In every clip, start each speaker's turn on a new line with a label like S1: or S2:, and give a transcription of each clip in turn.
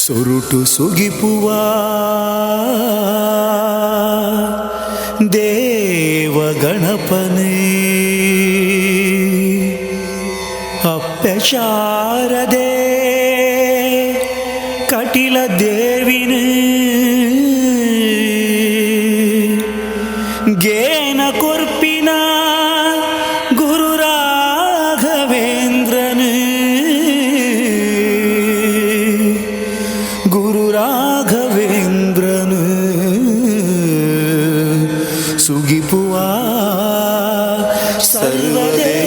S1: ಸುರುಟು ಸುಗಿಪುವ ದೇವ ಗಣಪನೇ ಅಪ್ಪೆ ಶಾರದೆ ಕಟಿಲ ದೇವಿನೇ ಗೇನ ಕೊರ್ಪಿನ ಗುರು ರಾಘವೇಂದ್ರನೇ ಗುರು ರಾಘವೇಂದ್ರನು ಸುಗಿಪುವ ಸರ್ವದೇವೆರೆನು.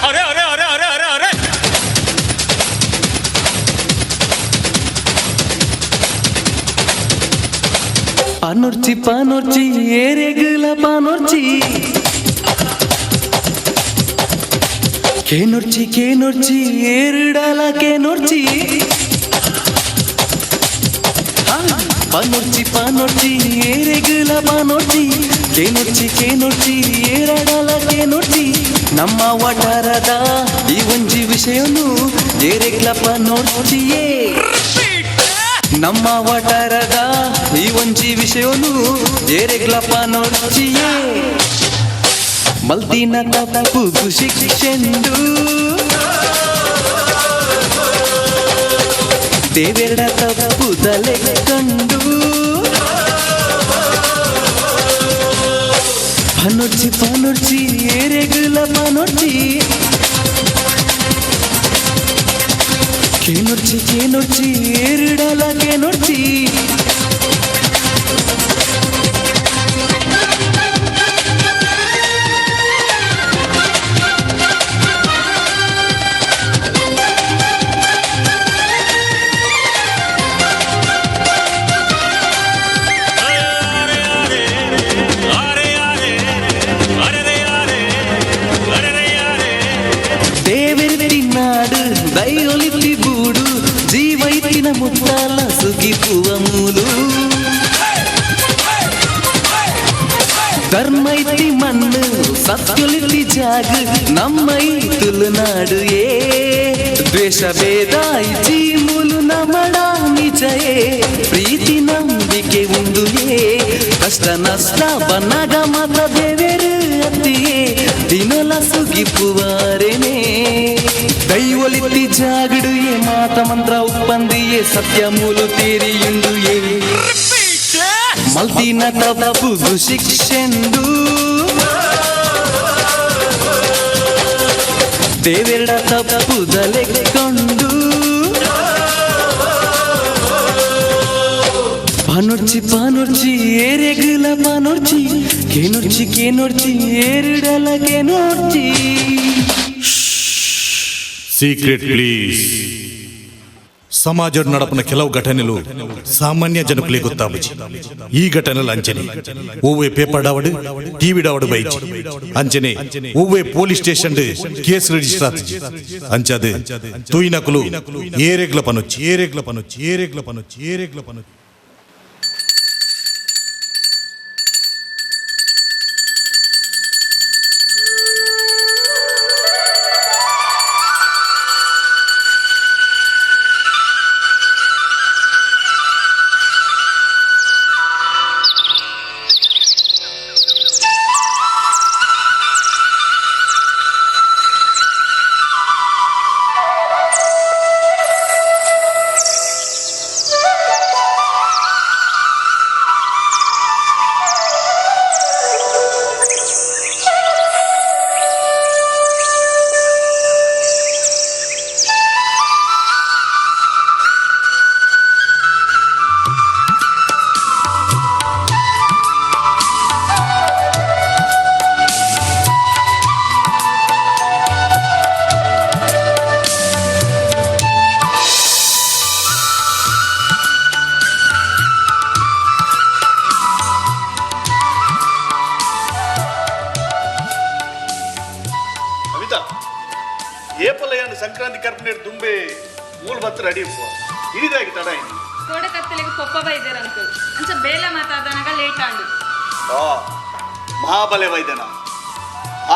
S2: ಅರೆ ಅರೆ ಅರೆ ಅರೆ ಅರೆ ಅರೆ
S3: ಪನೊರ್ಚಿ ಪನೊರ್ಚಿ ಏರೆಗುಲ ಪನೊರ್ಚಿ ಕೇನೊರ್ಚಿ ಕೇನೊರ್ಚಿ ಏರುಡಲ ಕೇನೊರ್ಚಿ ಪನೊರ್ಚಿ ಪನೊರ್ಚಿ ಏರೆಗುಲ ಪನೊರ್ಚಿ ಕೇನೊರ್ಚಿ ಕೇನೊರ್ಚಿ ಏರಡಲ ಕೇನೊರ್ಚಿ ನಮ್ಮ ವಠಾರದ ಈ ಒಂಜಿ ವಿಷಯನು ಏರೆಗ್ಲ ಪನೊರ್ಚಿಯೇ ನಮ್ಮ ವಠಾರದ ಈ ಒಂಜಿ ವಿಷಯನು ಏರೆಗ್ಲ ಪನೊರ್ಚಿಯೇ ಮಲ್ದಿನ ತಪ್ಪುಗು ಶಿಕ್ಷೆಂದು ದೇವೆರಡ ತಪ್ಪುದಲೆ ಕಂಡು ಪನೊರ್ಚಿ ಪನೊರ್ಚಿ ಏರೆಗುಲ ಪನೊರ್ಚಿ ಕೇನೊರ್ಚಿ ಕೇನೊರ್ಚಿ ಏರುಡಲ ಕೇನೊರ್ಚಿ
S2: ಅರೆ ಅರೆ ಅರೆ ಅರೆ ಅರೆ ಅರೆ ಅರೆ ಅರೆ
S3: ದೇವೆರ್ತಿ ನಾಡು ದೈಯೊಲಿತಿ ಬೂಡು ಜೀವೈತಿನ ಮುತ್ತಾಲ ಸುಗಿಪುವ ಮೂಲು ಧರ್ಮೈತಿ ಮಣ್ಣು ಸತ್ಯೊಲಿತಿ ಜಾಗ ನಮ್ಮೈ ತುಳುನಾಡು ಏ ದ್ವೇಷ ಭೇದ ಇಚಿ ಮೂಲು ನಮಡ ನಿಜಯೇ ಪ್ರೀತಿ ನಂಬಿಕೆ ಉಂಡು ಏ ಕಷ್ಟ ನಷ್ಟ ಬನ್ನಾಗ ಮಾತ್ರ ದೇವೇರು ಅತ್ತಿಯೇ ದಿನಲ ಸುಗಿಪುವಾರೇನೆ ದೈವೊಲಿತಿ ಜಾಗಡು ಏ ಮಾತ ಮಂತ್ರ ಉಪ್ಪಂದಿಯೇ ಸತ್ಯ ಮೂಲು ತೇರಿಯುಂಡು ಏ ಮಲ್ದಿನ ತಪ್ಪುಗು ಶಿಕ್ಷೆಂದು ದೇವೆರಡ ತಪ್ಪುದಲೆ ಕೊಂಡು ಪನೊರ್ಚಿ ಪನೊರ್ಚಿ ಏರೆಗುಲ ಪನೊರ್ಚಿ ಕೇನೊರ್ಚಿ ಕೇನೊರ್ಚಿ ಏರುಡಲ ಕೇನೊರ್ಚಿ
S4: ಸೀಕ್ರೆಟ್ ಪ್ಲೀಸ್. ಸಮಾಜ ನಡಪನ ಕೆಲವು ಘಟನೆಲು ಸಾಮಾನ್ಯ ಜನಕ್ಕೇ ಗೊತ್ತಾಬುಜಿ. ಈ ಘಟನೆಲ ಅಂಚನೆ ಒವ್ವೆ ಪೇಪರ್ ಡಾವಡು, ಟಿವಿ ಡಾವಡು ಬೈಜಿ. ಅಂಚನೆ ಒವ್ವೆ ಪೊಲೀಸ್ ಸ್ಟೇಷನ್ ಕೇಸ್ ರಿಜಿಸ್ಟರ್ ಆತಿಜಿ. ಅಂಚಾದ ತೂಯಿನಕುಲು ಏರೆಗ್ಲ ಪನೊಚ್ಚಿ, ಏರೆಗ್ಲ ಪನೊಚ್ಚಿ, ಏರೆಗ್ಲ ಪನೊಚ್ಚಿ, ಏರೆಗ್ಲ ಪನೊಚ್ಚಿ.
S5: ಸಂಕ್ರಾಂತಿ ಕರ್ಪನೆ ದುಂಬೆ ಮೂಲ ಬತ್ತು ರೆಡಿ ಇಡಿದಾಗಿ ತಡ ಇನಿ.
S6: ಕೋಡ ಕತ್ತಲೆಗೆ ಪೊಪ್ಪ ಬೈದೇರ್ ಅಂಕಲ್ ಅಂಚ ಬೇಲೆ ಮಾತಾದನಾಗ ಲೇಟ್ ಆಂಡು.
S5: ಆ ಮಹಾಬಲೆ ವೈದ್ಯನ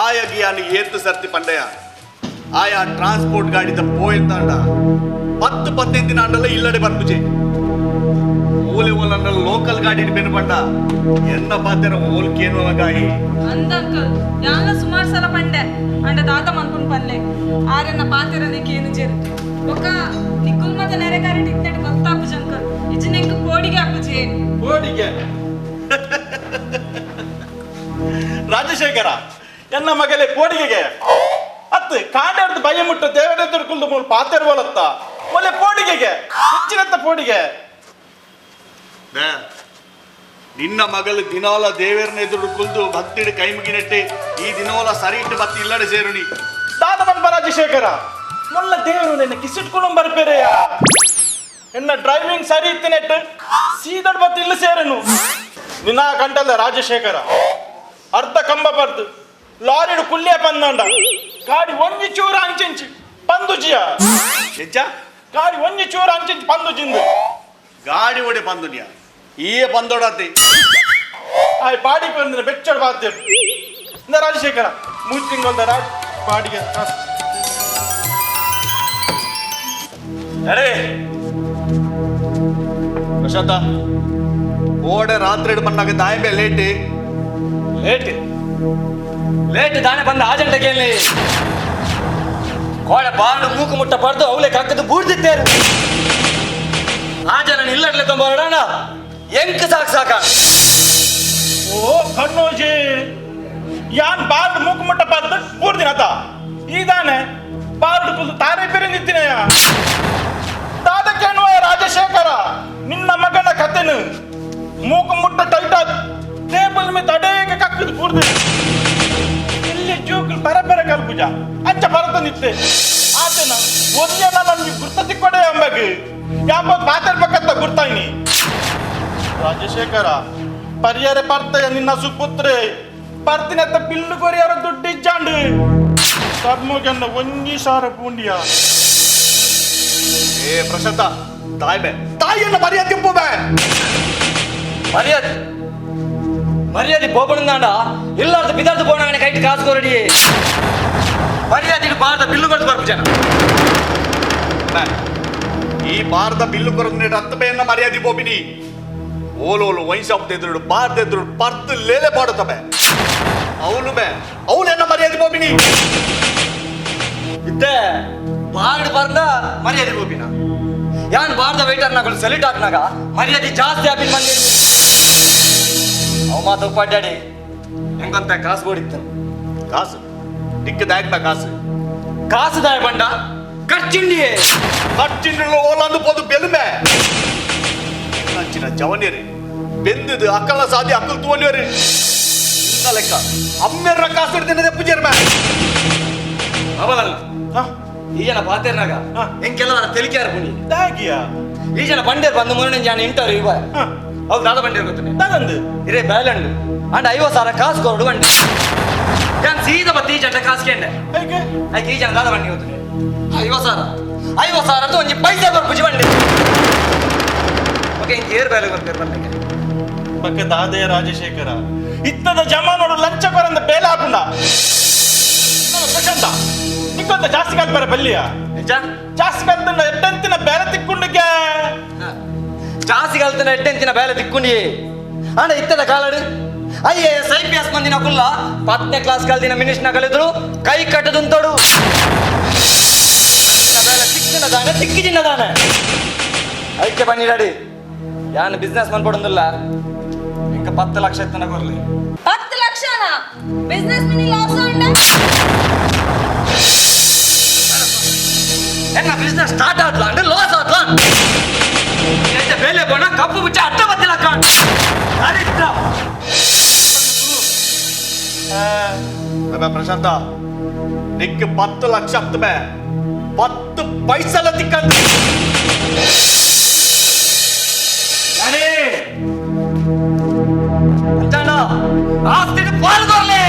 S5: ಆಯಗಿಯಾನು ಏತ್ತು ಸರ್ತಿ ಪಂಡಯ ಆಯಾ ಟ್ರಾನ್ಸ್ಪೋರ್ಟ್ ಗಾಡಿದ ಪೋಯಿಂದಾಂಡ 10 15 ದಿನ ಅಂಡಲ್ಲ ಇಲ್ಲಡೆ ಬರ್ಪುಜೆ ಓಲೆ ಓಲನ್ನ ಲೋಕಲ್ ಗಾಡಿ ಬೆನ್ನು ಪಂಡ ಎನ್ನ ಪಾತೆರ ಓಲ್ಕೇನು ಗಾಯಿ
S6: ಅಂದ ಅಂಕಲ್ ಯಾನ್ಲ ಸುಮಾರು ಸಲ ಪಂಡೆ ಅಂಡ ದಾತ ಮನ್ಪುನ್ ಪಲ್ಲೆ ಆರನ್ನ ಪಾತೆರನೆ ಕೇನು ಜೇರು ಒಕ್ಕ ನಿಕ್ಕುಲ್ ಮತ ನೆರೆಗಾರಿ ಟಿಕ್ನೆಟ್ ಗೊತ್ತಾಪುಜ ಅಂಕಲ್ ಇಜ್ಜಿನೆಂಕ್ ಕೋಡಿಗೆ ಆಪುಜೆ
S7: ಕೋಡಿಗೆ ರಾಜಶೇಖರ ಎನ್ನ ಮಗಲೇ ಕೋಡಿಗೆಗೆ ಅತ್ತು ಕಾಂಡಾಡ್ದು ಭಯ ಮುಟ್ಟ ದೇವಡೆ ತುರ್ಕುಲ್ದು ಮೂಲು ಪಾತೆರ್ವಲತ್ತ ಮೊಲೆ ಪೋಡಿಗೆಗೆ ಹೆಚ್ಚಿನತ್ತ ಪೋಡಿಗೆ.
S5: ನಿನ್ನ ಮಗಳು ದಿನಾಲ ದೇವರನ್ನ ಎದುರು ಕುಲ್ದು ಭಕ್ತಿಡು ಕೈ ಮುಗಿನೆಟ್ಟೆ ಈ ದಿನೋಲ ಸರಿ ಇಟ್ಟು ಬತ್ತಿ ಇಲ್ಲಡೆ ಸೇರುನಿ.
S7: ದಾದ ಬಂದ ರಾಜಶೇಖರ ಮೊಲ್ಲ ದೇವರು ನಿನ್ನ ಕಿಸಿಟ್ಕೊಂಡು ಬರ್ಪೇರೆಯ ಎನ್ನ ಡ್ರೈವಿಂಗ್ ಸರಿ ಇತ್ತಿನೆಟ್ಟು ಸೀದಡ್ ಬತ್ತಿ ಇಲ್ಲ ಸೇರನು. ನಿನ್ನ ಕಂಟಲ್ಲ ರಾಜಶೇಖರ ಅರ್ಧ ಕಂಬ ಬರ್ದು ಲಾರಿಡು ಕುಲ್ಯ ಪಂದಂಡ ಗಾಡಿ ಒಂಜಿ ಚೂರ ಅಂಚಿಂಚಿ ಪಂದುಜಿಯ
S5: ಹೆಜ್ಜ
S7: ಗಾಡಿ ಒಂಜಿ ಚೂರ ಅಂಚಿಂಚಿ ಪಂದುಜಿಂದು
S5: ಗಾಡಿ ಓಡೆ ಪಂದುನಿಯ ಈ ಪಂದೊಡತಿ
S7: ಆಯ್ ಬಾಡಿ ಬಂದ್ರೆ ಬೆಚ್ಚಡ್ ಬಾಧ್ಯ ಇಂದ ರಾಜಶೇಖರ 3 ತಿಂಗಳದ ರಾಜ್ ಬಾಡಿಗೆ.
S5: ಅರೇ ಪ್ರಶಾಂತ ಓಡೆ ರಾತ್ರಿ ಬಂದಾಗ ದಾಯಂಬೆ ಲೇಟ್
S8: ಲೇಟ್ ಲೇಟ್ ದಾನೆ ಬಂದ ಆಜಂಟ ಕೇಳಿ ಕೋಳೆ ಬಾಂಡು ಮೂಕು ಮುಟ್ಟ ಪಡೆದು ಅವಳೆ ಕಕ್ಕದು ಬೂಡ್ದಿತ್ತೇರು ಆ ಜನ ಇಲ್ಲಡ್ಲೆ ತೊಂಬರೋಣ ಎಂಕ್ ಸಾಕು ಸಾಕ.
S7: ಓ ಕಣ್ಣೋಜಿ ಯಾನ್ ಬಾರ್ಡ್ ಮೂಕು ಮುಟ್ಟ ಪದ್ದು ಪೂರ್ದಿನ ಆತ ಈದಾನೆ ಬಾರ್ಡ್ ಕುಲ್ದು ತಾರೆ ಬೇರೆ ನಿಂತಿನಯ ದಾದ ಕೇಳುವ ರಾಜಶೇಖರ ನಿನ್ನ ಮಗನ ಕತೆನು ಮೂಕು ಮುಟ್ಟ ಟೈಟ್ ಆದ್ ಟೇಬಲ್ ಮೇಲೆ ತಡೇಗ ಕಕ್ಕದು ಪೂರ್ದಿ ಇಲ್ಲಿ ಜೂಕುಲು ಪರಪರ ಕಲ್ಪುಜ ಅಂಚ ಬರತ ನಿತ್ತೆ ಆತನ ಒಂದೇ ನನಗೆ ಗುರ್ತ ತಿಕ್ಕೊಡೆ ಅಂಬಗ್ ಯಾಪ ಮಾತಾಡ್ಬೇಕಂತ ಗುರ್ತಾಯಿನಿ ರಾಜಶೇಖರ ಪರಿಯರೆ ಪರ್ತಯ ನಿನ್ನ ಸುಪುತ್ರೆ ಪರ್ತಿನತ್ತ ಬಿಲ್ಲು ಕೊರಿಯರ ದುಡ್ಡಿಜ್ಜಾಂಡು ಧರ್ಮಗೆನ್ನ ಒಂಜಿ ಸಾರ ಪೂಂಡಿಯ.
S5: ಏ ಪ್ರಶಾಂತ ತಾಯ್ಬೆ ತಾಯಿಯನ್ನ ಮರ್ಯಾದೆ ಬೇ
S8: ಮರ್ಯಾದೆ ಮರ್ಯಾದೆ ಪೋಪಣಂದಾಂಡ ಇಲ್ಲಾರ್ದು ಬಿದಾರ್ದು ಪೋಣಾಗನೆ ಕೈಟ್ ಕಾಸು ಕೊರಡಿ ಮರ್ಯಾದೆ ಬಾರ್ದ ಬಿಲ್ಲು ಕೊಡ್ತು ಬರ್ಪು ಜನ.
S5: ಈ ಬಾರ್ದ ಬಿಲ್ಲು ಕೊರಗ್ನೆ ರಕ್ತ ಮರ್ಯಾದೆ ಪೋಪಿನಿ ಓಲೋಲು ವೈನ್ ಶಾಪ್ ಎದುರು ಬಾರ್ದ ಎದುರು ಪರ್ತು ಲೇಲೆ ಪಾಡುತ್ತವೆ ಅವನು ಬೇ ಅವಳೆನ್ನ ಮರ್ಯಾದೆ ಪೋಪಿನಿ
S8: ಇದ್ದೆ ಬಾರ್ಡ್ ಬರ್ದ ಮರ್ಯಾದೆ ಪೋಪಿನ ಯಾನ್ ಬಾರ್ದ ವೇಟರ್ ನಾಗಳು ಸೆಲ್ಯೂಟ್ ಹಾಕ್ನಾಗ ಮರ್ಯಾದೆ ಜಾಸ್ತಿ ಆಪಿನ ಬಂದಿ ಅವ ಮಾತು ಪಡ್ಯಾಡಿ ಹೆಂಗಂತ ಕಾಸು ಕೊಡಿತ್ತು
S5: ಕಾಸು ನಿಕ್ಕದಾಗ್ಬ ಕಾಸು
S8: ಕಾಸು ದಾಯ ಬಂಡ ಖರ್ಚಿಂಡಿಯೇ
S5: ಖರ್ಚಿಂಡಿ ಓಲಂದು ಪೋದು ಬೆಲುಮೆ ಅಂಚಿನ ಜವನಿಯರಿ ಬೆಂದಿದ್ದು ಅಕ್ಕಲ ಸಾದಿ ಅಕ್ಕಲ್ ತೂವನಿಯರಿ ಇಂದ ಲೆಕ್ಕ ಅಮ್ಮೆರ್ರ ಕಾಸು ಹಿಡ್ದಿನ ಪೂಜೆರ್ಮ
S8: ಅವಲಲ್ಲ ಈ ಜನ ಪಾತೇರ್ನಾಗ ಹೆಂಗ್ ಕೆಲವರ ತೆಲಿಕೆಯಾರ ಪುಣಿ
S7: ದಾಗಿಯ
S8: ಈ ಜನ ಬಂಡೇರ್ ಬಂದು ಮೂರನೇ ಜನ ಇಂಟರ್ವ್ಯೂ ಇವ ಹೌದು ದಾದ ಬಂಡೇರ್ ಗೊತ್ತನೆ
S7: ದಾದಂದು
S8: ಇರೇ ಬ್ಯಾಲಂಡು ಅಂಡ್ 50,000 ಕಾಸು ಕೊರಡು ಬಂಡೆ ನಾನು ಸೀದಾ ಬತ್ತಿ ಈ ಜನ ಕಾಸು ಕೇಂಡೆ
S7: ಹೇಗೆ
S8: ಆಯ್ಕೆ ಈ ಜನ ದಾದ ಬಂಡಿ ಗೊತ್ತನೆ 50,000 50,000 ಅಂತ ಒಂಜಿ ಪೈಸಾ ಬರ್ಪುಜಿ ಬಂಡೆ ಓಕೆ ಹಿಂಗೆ ಏರ್ ಬ್ಯಾಲೆ ಬರ್ತಾರೆ ಬಂಡೆ
S7: ಪಕ್ಕ ದಾದೆ ರಾಜಶೇಖರ ಇತ್ತದ ಜಮಾನೋಡು ಲಂಚ ಕೊರಂದ ಬೇಲೆ ಹಾಕುಂಡ ಪ್ರಶಾಂತ ನಿಕ್ಕೊಂತ ಜಾಸ್ತಿ ಕಾಲ್ ಬಲ್ಲಿಯ
S8: ನಿಜ
S7: ಜಾಸ್ತಿ ಕಲ್ತಂಡ ಎಟ್ಟಂತಿನ ಬೇಲೆ ತಿಕ್ಕೊಂಡಕ್ಕೆ
S8: ಜಾಸ್ತಿ ಕಲ್ತನ ಎಟ್ಟೆಂತಿನ ಬೇಲೆ ತಿಕ್ಕೊಂಡಿ ಅಂಡ ಇತ್ತದ ಕಾಲಡು I A S I P S ಮಂದಿನ ಕುಲ್ಲ 10ನೇ ಕ್ಲಾಸ್ ಕಲ್ದಿನ ಮಿನಿಸ್ಟ್ನ ಕಲಿದ್ರು ಕೈ ಕಟ್ಟದುಂತೋಡು ಬೇಲೆ ತಿಕ್ಕಿನ ದಾನೆ ತಿಕ್ಕಿ ಜಿನ್ನದಾನೆ ಐಕೆ ಬನ್ನಿ డాడీ ಯಾನ್ ಬಿಸ್ನೆಸ್ ಮನ್ಪಡೊಂದಿಲ್ಲ ಇಂಕ 10 ಲಕ್ಷ ಎತ್ತನ ಕೊರ್ಲಿ
S6: 10 ಲಕ್ಷನಾ ಬಿಸ್ನೆಸ್ ಮಿನಿ ಲಾಸ್ ಉಂಡ
S8: ಎನ್ನ ಬಿಸ್ನೆಸ್ ಸ್ಟಾರ್ಟ್ ಆದ್ಲ ಅಂದ್ರೆ ಲಾಸ್ ಆದ್ಲ ಎಂತ ಬೇಲೆ ಬೋಣ ಕಪ್ಪು ಬುಚ್ಚ ಅಟ್ಟ ಬತ್ತಿಲ್ಲ ಕಾಣ್
S5: ಪ್ರಶಾಂತ ನಿಕ್ 10 ಲಕ್ಷ ಆಗ್ತವೆ 10 ಪೈಸಲ ತಿಕ್ಕಂತ
S8: ಆಸ್ತಿ ಪಾಲ್ಗೊರ್ಲಿ.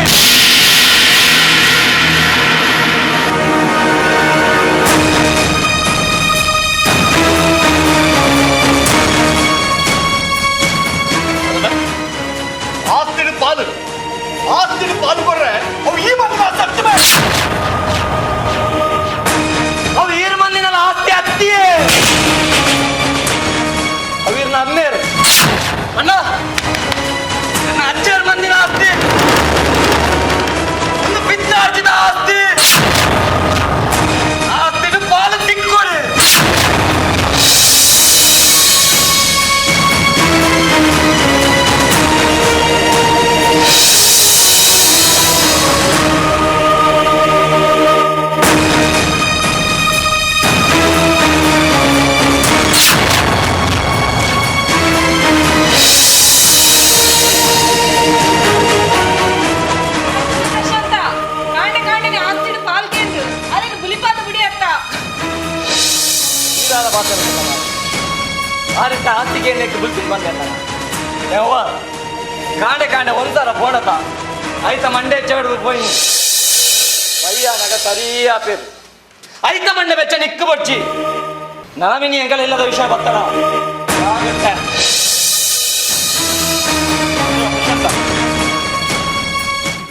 S8: ಈರಾದ ಪಾತ್ರ ಆರಕ್ಕೆ ಆಸ್ತಿಗೆ ಏನಕ್ಕೆ ಬುಲ್ತಿದ್ ಬಂದೆ ಯವ್ವ ಕಾಂಡೆ ಕಾಂಡೆ ಒಂದ್ಸಲ ಫೋನತ ಐತ ಮಂಡೆ ಚೌಡು ಪೋಯಿ ಪಯ್ಯಾನಗ ಸರಿಯಾ ಪೇರು ಐತ ಮಂಡೆ ಬೆಚ್ಚ ನಿಕ್ಕು ಬಡ್ಚಿ ನಾಮಿನಿ ಎಂಕಲ ಇಲ್ಲದ ವಿಷಯ ಬತ್ತಡ ಆಗುತ್ತೆ.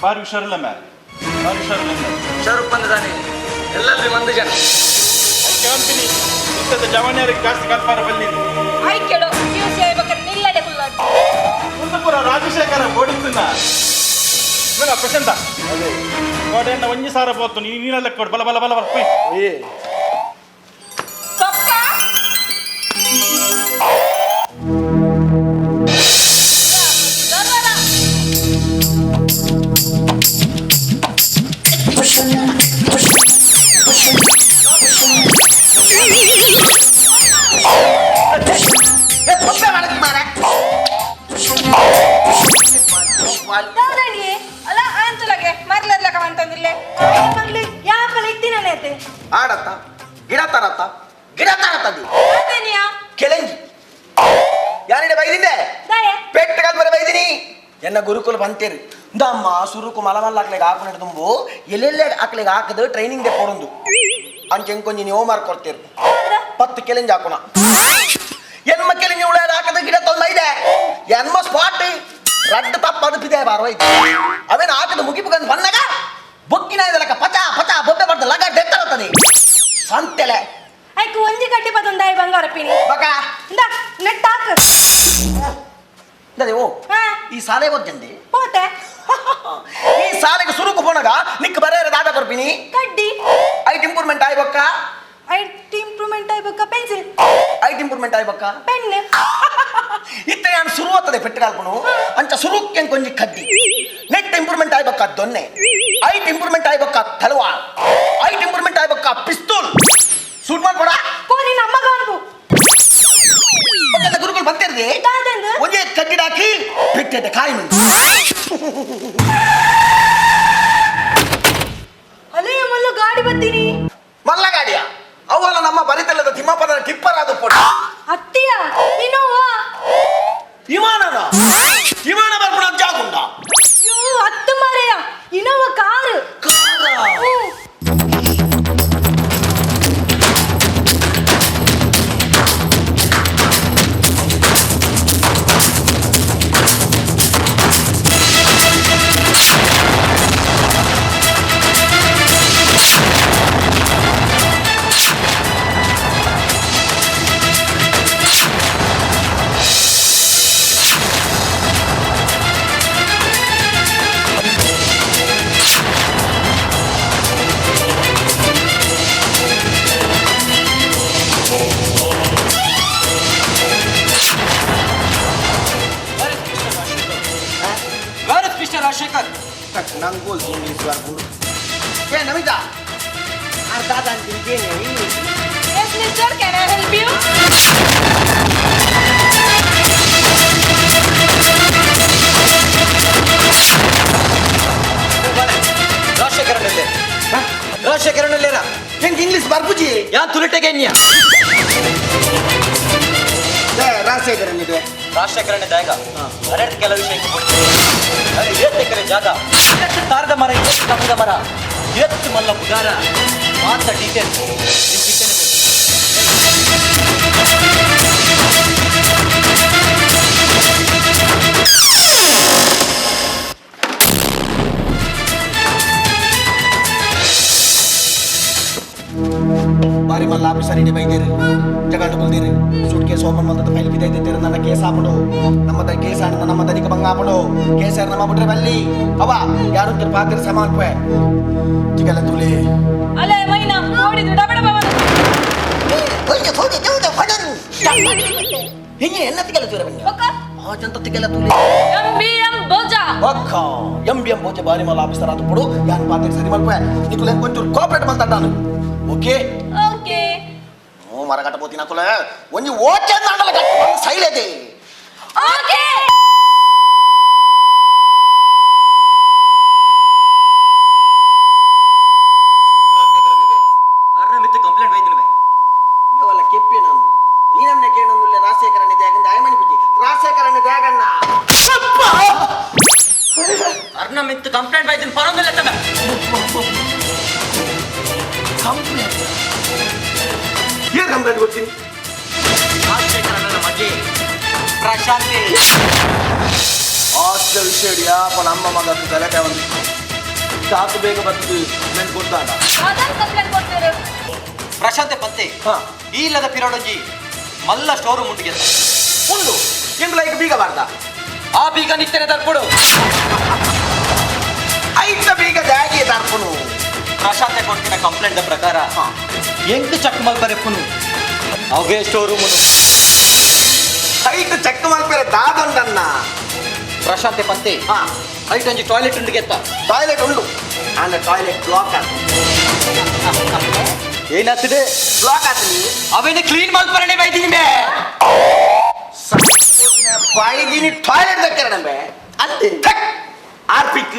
S7: ಬಾರಿ ಹುಷಾರಿಲ್ಲ ಮ್ಯಾ, ಬಾರಿ ಹುಷಾರಿಲ್ಲ ಮ್ಯಾ.
S8: ಹುಷಾರು ಬಂದಿದ್ದಾನೆ ಎಲ್ಲಲ್ಲಿ ಒಂದು ಜನ
S7: ಕಂಪನಿ ಇಂಥದ್ದು ಜವಾನಿಯರಿಗೆ ಜಾಸ್ತಿ ಕಲ್ಪಾರ ಬಲ್ಲಿ.
S6: ಆಯ್ಕೆಡು ಪಿಯುಸಿ ಆಯ್ಬೇಕಾದ್ರೆ ನಿಲ್ಲದೆ ಕುಲ್ಲಾಡು.
S7: ಕುಂದಪುರ ರಾಜಶೇಖರ ಓಡಿస్తున్న ಮೇಲ ಪ್ರಶಾಂತ ಕೋಟೆಯನ್ನ ಒಂಜಿ ಸಾರ ಪೋತು ನೀ ನೀನೆಲ್ಲ ಕೊಡು ಬಲ ಬಲ ಬಲ ಬಲ ಪೋಯ್.
S8: ಏ
S6: ಸೊಕ್ಕ ದರ್ವರ. ದಾದಾಣಿ ಅಲ್ಲ ಅಂತಲಗೆ ಮರ್ಲದ್ಲಕ ಅಂತಂದಿಲ್ಲೆ ಮರ್ಲಿ ಯಾಪಲ ಇತ್ತಿನನೇತೆ.
S9: ಆಡತ್ತ ಗಿಡ ತರತ್ತ ಗಿಡ ತರತ್ತದಿ.
S6: ಅದೇನಿಯಾ?
S9: ಕೆಳಂಜಿ ಯಾರಿಡೆ ಬೈದಿಂದೆ?
S6: ದಾಯೆ?
S9: ಪೆಟ್ಟ ಕಲ್ಪನೆ ಬೈದಿನಿ. ಎನ್ನ ಗುರುಕುಲ ಬಂತೇರಿ ದಮ್ಮ ಸುರುಕು ಮಲಮಲ್ಲ ಹಾಕ್ಲಿಗೆ ಹಾಕೊಂಡು ತುಂಬು ಎಲ್ಲೆಲ್ಲೇ ಹಾಕ್ಲಿಗೆ ಹಾಕದು ಟ್ರೈನಿಂಗ್ ದೆ ಕೊಡೊಂದು ಅಂಚೆ ಕೊಂಜಿ ನೀವು ಮಾರ್ಕ್ ಕೊಡ್ತೀರಿ. ಪತ್ತು ಕೆಲೆಂಜ್ ಹಾಕೋಣ ಎನ್ಮ ಕೆಲೆಂಜಿ ಉಳ ಹಾಕದ ಗಿಡ ತೊಂದ ಇದೆ ಎನ್ಮ ಸ್ಪಾಟ್ ರಡ್ಡು ತಪ್ಪ ಅದು ಪಿದೆ ಬಾರೋ ಐತೆ ಅವೇನು ಹಾಕದ ಮುಗಿಪುಗಂದು ಬಂದಾಗ ಬೊಕ್ಕಿನ ಇದಲಕ ಪಚ ಪಚ ಬೊಬ್ಬೆ ಬಡ್ದು ಲಗ ಡೆತ್ತರತ್ತದೆ ಸಂತೆಲೆ.
S6: ಐಕು ಒಂಜಿ ಕಡ್ಡಿ ಪದೊಂದಾಯಿ ಬಂಗಾರ ಪಿನಿ.
S9: ಬಕ.
S6: ಇಂದ ನೆಟ್ ಹಾಕು.
S9: ಇಂದದೆ ಓ.
S6: ಹಾ.
S9: ಈ ಸಾಲೆ ಓದ್ಜಂದಿ.
S6: ಹೋತೆ.
S9: ಈ ಸಾಲೆಗೆ ಸುರುಕು ಪೋನಾಗ ನಿಕ್ ಬರೇ ದಾದ ಕೊರ್ಪಿನಿ.
S6: ಕಡ್ಡಿ.
S9: ಐಟ್ ಇಂಪ್ರೂವ್ಮೆಂಟ್ ಆಯ್ಬಕ್ಕ.
S6: ಐಟ್ ಇಂಪ್ರೂವ್ಮೆಂಟ್ ಆಯ್ಬಕ್ಕ ಪೆನ್ಸಿಲ್.
S9: ಐಟ್ ಇಂಪ್ರೂವ್ಮೆಂಟ್ ಆಯ್ಬಕ್ಕ
S6: ಪೆನ್.
S9: ಇತ್ತೆ ಯಾನ್ ಸುರು ಆತದೆ ಪೆಟ್ಟಗಾಲ್ಪನು ಅಂಚ ಸುರುಕ್ಕೆ ಕೊಂಜಿ ಕಡ್ಡಿ ನೆಟ್ ಇಂಪ್ರೂವ್ಮೆಂಟ್ ಆಯ್ಬಕ್ಕ ದೊನ್ನೆ ಐಟ್ ಇಂಪ್ರೂವ್ಮೆಂಟ್ ಆಯ್ಬಕ್ಕ ತಲವಾರ್ ಐಟ್ ಇಂಪ್ರೂವ್ಮೆಂಟ್ ಆಯ್ಬಕ್ಕ ಪಿಸ್ತೂಲ್ ಸೂಟ್ ಮಾಡ್ಕೊಡ.
S6: ಪೋ ನಿನ್ನ ಅಮ್ಮಗ ಅನ್ಪು.
S9: ಪಕ್ಕದ ಗುರುಗಳು ಬಂತಿರ್ದಿ.
S6: ದಾದಂದು?
S9: ಒಂದೇ ಕಡ್ಡಿ ಹಾಕಿ ಪೆಟ್ಟೆ ಕಾಯಿ ಮುಂದೆ.
S6: ಅಲೇ ಮಲ್ಲ ಗಾಡಿ ಬರ್ತೀನಿ.
S9: ಮಲ್ಲ ಗಾಡಿಯ ಅವಲ್ಲ ನಮ್ಮ ಬರಿತಲ್ಲದ ತಿಮ್ಮಪ್ಪನ ಟಿಪ್ಪರ್ ಅದು ಪೊಟ್ಟ.
S6: ಅತ್ತಿಯ ಇನೋವಾ.
S9: ವಿಮಾನನ ವಿಮಾನ ಬರ್ಪುಣ ಜಾಗುಂಡ.
S6: ಅಯ್ಯೋ ಅತ್ತು ಮಾರೆಯ ಇನೋವಾ ಕಾರು. ಹ್ಞೂ.
S8: Where is Mr. Rajshekar?
S9: ನಂಗೋಲ್ ಇಂಗ್ಲಿಷ್ ಬರ್ಬೋದು ಏ ನಮಿತಾ ಅರ್ಧ ಅಂತೀನಿ.
S6: Yes, mister, can I help you?
S8: ರಾಜಶೇಖರನಲ್ಲೇ ರಾಜಶೇಖರನಲ್ಲೇರಾ?
S9: ಹೆಂಗೆ ಇಂಗ್ಲಿಷ್ ಬರ್ಬುಜಿ?
S8: ಯಾ ತುಲಿಟೆಗೆ
S9: ರಾಜಶೇಖರನಿದೆ.
S8: ರಾಜಶೇಖರನ ಜಾಗ ಅರೆಡ್ ಕೆಲ ವಿಷಯಕ್ಕೆ ಕೊಡ್ತೀನಿ. ಅರೆ ಏತ್ ಎಕರೆ ಜಾಗ, ಎತ್ತು ತಾರದ ಮರ, ಎತ್ತು ಕಮ್ಮದ ಮರ, ಎತ್ತು ಮಲ್ಲ ಬುಗಾರ ಮಾತ ಡೀಟೇಲ್ಸ್
S9: ಬಾರಿ ಮಲ್ಲ ಆಫೀಸರ್ ಇಡಿ ಬೈದೇರಿ ಜಗಂಡು ಕುಲ್ದೇರಿ ಸೂಟ್ ಕೇಸ್ ಓಪನ್ ಮಾಡ್ತದ ಫೈಲ್ ಬಿದ್ದೈತೆ. ನನ್ನ ಕೇಸ್ ಹಾಪಡು ನಮ್ಮ the case ಆಣ ನಮ್ಮ ದನಿಕ ಬಂಗ ಹಾಪಡು ಕೇಸ್ ಯಾರು ನಮ್ಮ ಬಿಟ್ರೆ ಬಲ್ಲಿ ಅವ ಯಾರು ಪಾತ್ರ ಸಮಾನ್ ಪೆ ಚಿಗಲ ತುಲಿ.
S6: ಅಲೆ ಮೈನಾ ನೋಡಿದ್ರು ಡಬ ಡಬ ಬಂದು.
S9: ಹಿಂಗೆ ಎನ್ನ ತಿಗಲ ತೂರ ಬನ್ನಿ.
S6: ಒಕ್ಕ.
S9: ಆ ಜಂತ ತಿಗಲ ತುಲಿ.
S6: ಎಂ ಬಿ ಎಂ ಬೋಜಾ.
S9: ಒಕ್ಕ ಎಂ ಬಿ ಎಂ ಬೋಜೆ ಬಾರಿ ಮಲ್ಲ ಆಫೀಸರ್ ಆತು ಪಡು ಯಾನ್ ಪಾತ್ರ ಸರಿ ಮಲ್ಪೆ ನಿಕುಲೆ ಕೊಂಚೂರು ಕೋಆಪರೇಟ್ ಮಾಡ್ತಾನು. Okay
S6: okay.
S9: ಓ ಮರಗಟ್ಟ ಪೋತಿನ ಕುಲ ಒಂಜಿ ಓಕೆ ನಾಡಲ ಕಟ್ಟ ಸೈಲೇದೆ.
S6: ಓಕೆ.
S8: ಅರ್ನ ಮಿತ್ತು ಕಂಪ್ಲೇಂಟ್ ಬೈದಿನ.
S9: ಇವಲ್ಲ ಕೆಪ್ಪಿ ರಾಜಶೇಖರಣ್ಣ ತ್ಯಾಗಣ್ಣ
S8: ಅರ್ಣ ಮಿತ್ತು ಕಂಪ್ಲೇಂಟ್ ಬೈದಿನ ಪರೊಂದಿಲ್ಲ ತಮ್ಮ.
S9: ಕಂಪ್ಲೇಂಟ್ ಏನು ಕಂಪ್ಲೇಂಟ್ ಕೊಡ್ತೀನಿ?
S8: ರಾಜಶೇಖರಣ್ಣನ ಮಗೆ ಪ್ರಶಾಂತಿ.
S5: ಆಸ್ದ ವಿಷಯ ಹಿಡಿಯಪ್ಪ ನಮ್ಮ ಮಗ ಗಲಾಟೆ ಒಂದು ಸಾಕು ಬೇಗ ಬರ್ತದೆ ಕಂಪ್ಲೇಂಟ್ ಕೊಡ್ತಾನ.
S6: ಅದಾನ್ ಕಂಪ್ಲೇಂಟ್ ಕೊಡ್ತೀರಿ?
S8: ಪ್ರಶಾಂತೆ ಪತ್ತೆ ಈ ಇಲ್ಲದ ಪಿರೋಡೊಂಜಿ ಮಲ್ಲ ಸ್ಟೋರ್ ರೂಮ್ ಉಂಟು.
S9: ಉಂಡು ಎಂಗ್ಲ ಈಗ ಬೀಗ ಬಾರ್ದ?
S8: ಆ ಬೀಗ ನಿತ್ಯನೆ ತರ್ಪುಡು.
S9: ಐತ ಬೀಗ ದಾಗಿ ತರ್ಪುನು.
S8: ಪ್ರಶಾಂತೆ ಕೊಡ್ತಿನ ಕಂಪ್ಲೇಂಟ್ ಪ್ರಕಾರ ಎಂಕ್ ಚಕ್ ಮಲ್ಪರೆಪ್ಪುನು ಅವೇ ಸ್ಟೋರ್ ರೂಮ್.
S9: ಐತ ಚೆಕ್ ಮಲ್ಪೆರೆ ದಾದೊಂಡನ್ನ.
S8: ಪ್ರಶಾಂತೆ ಪತ್ತೆ ಐಟ್ ಒಂಜಿ ಟಾಯ್ಲೆಟ್ ಉಂಟು ಗೆತ್ತ.
S9: ಟಾಯ್ಲೆಟ್ ಉಂಡು ಆಂಡ ಟಾಯ್ಲೆಟ್ ಬ್ಲಾಕ್ ಆತ.
S8: ಏನಾಗ್ತದೆ?
S9: ಬ್ಲಾಕ್ ಆತನಿ.
S8: ಅವೇನೆ ಕ್ಲೀನ್ ಮಲ್ಪರಣೆ ಬೈದಿನಿ ಮೇ.
S9: ಬೈದಿನಿ ಟಾಯ್ಲೆಟ್ ದಕ್ಕರಣಬೆ.
S8: ಅಂತೆ
S9: ಆರ್ಪಿಕ್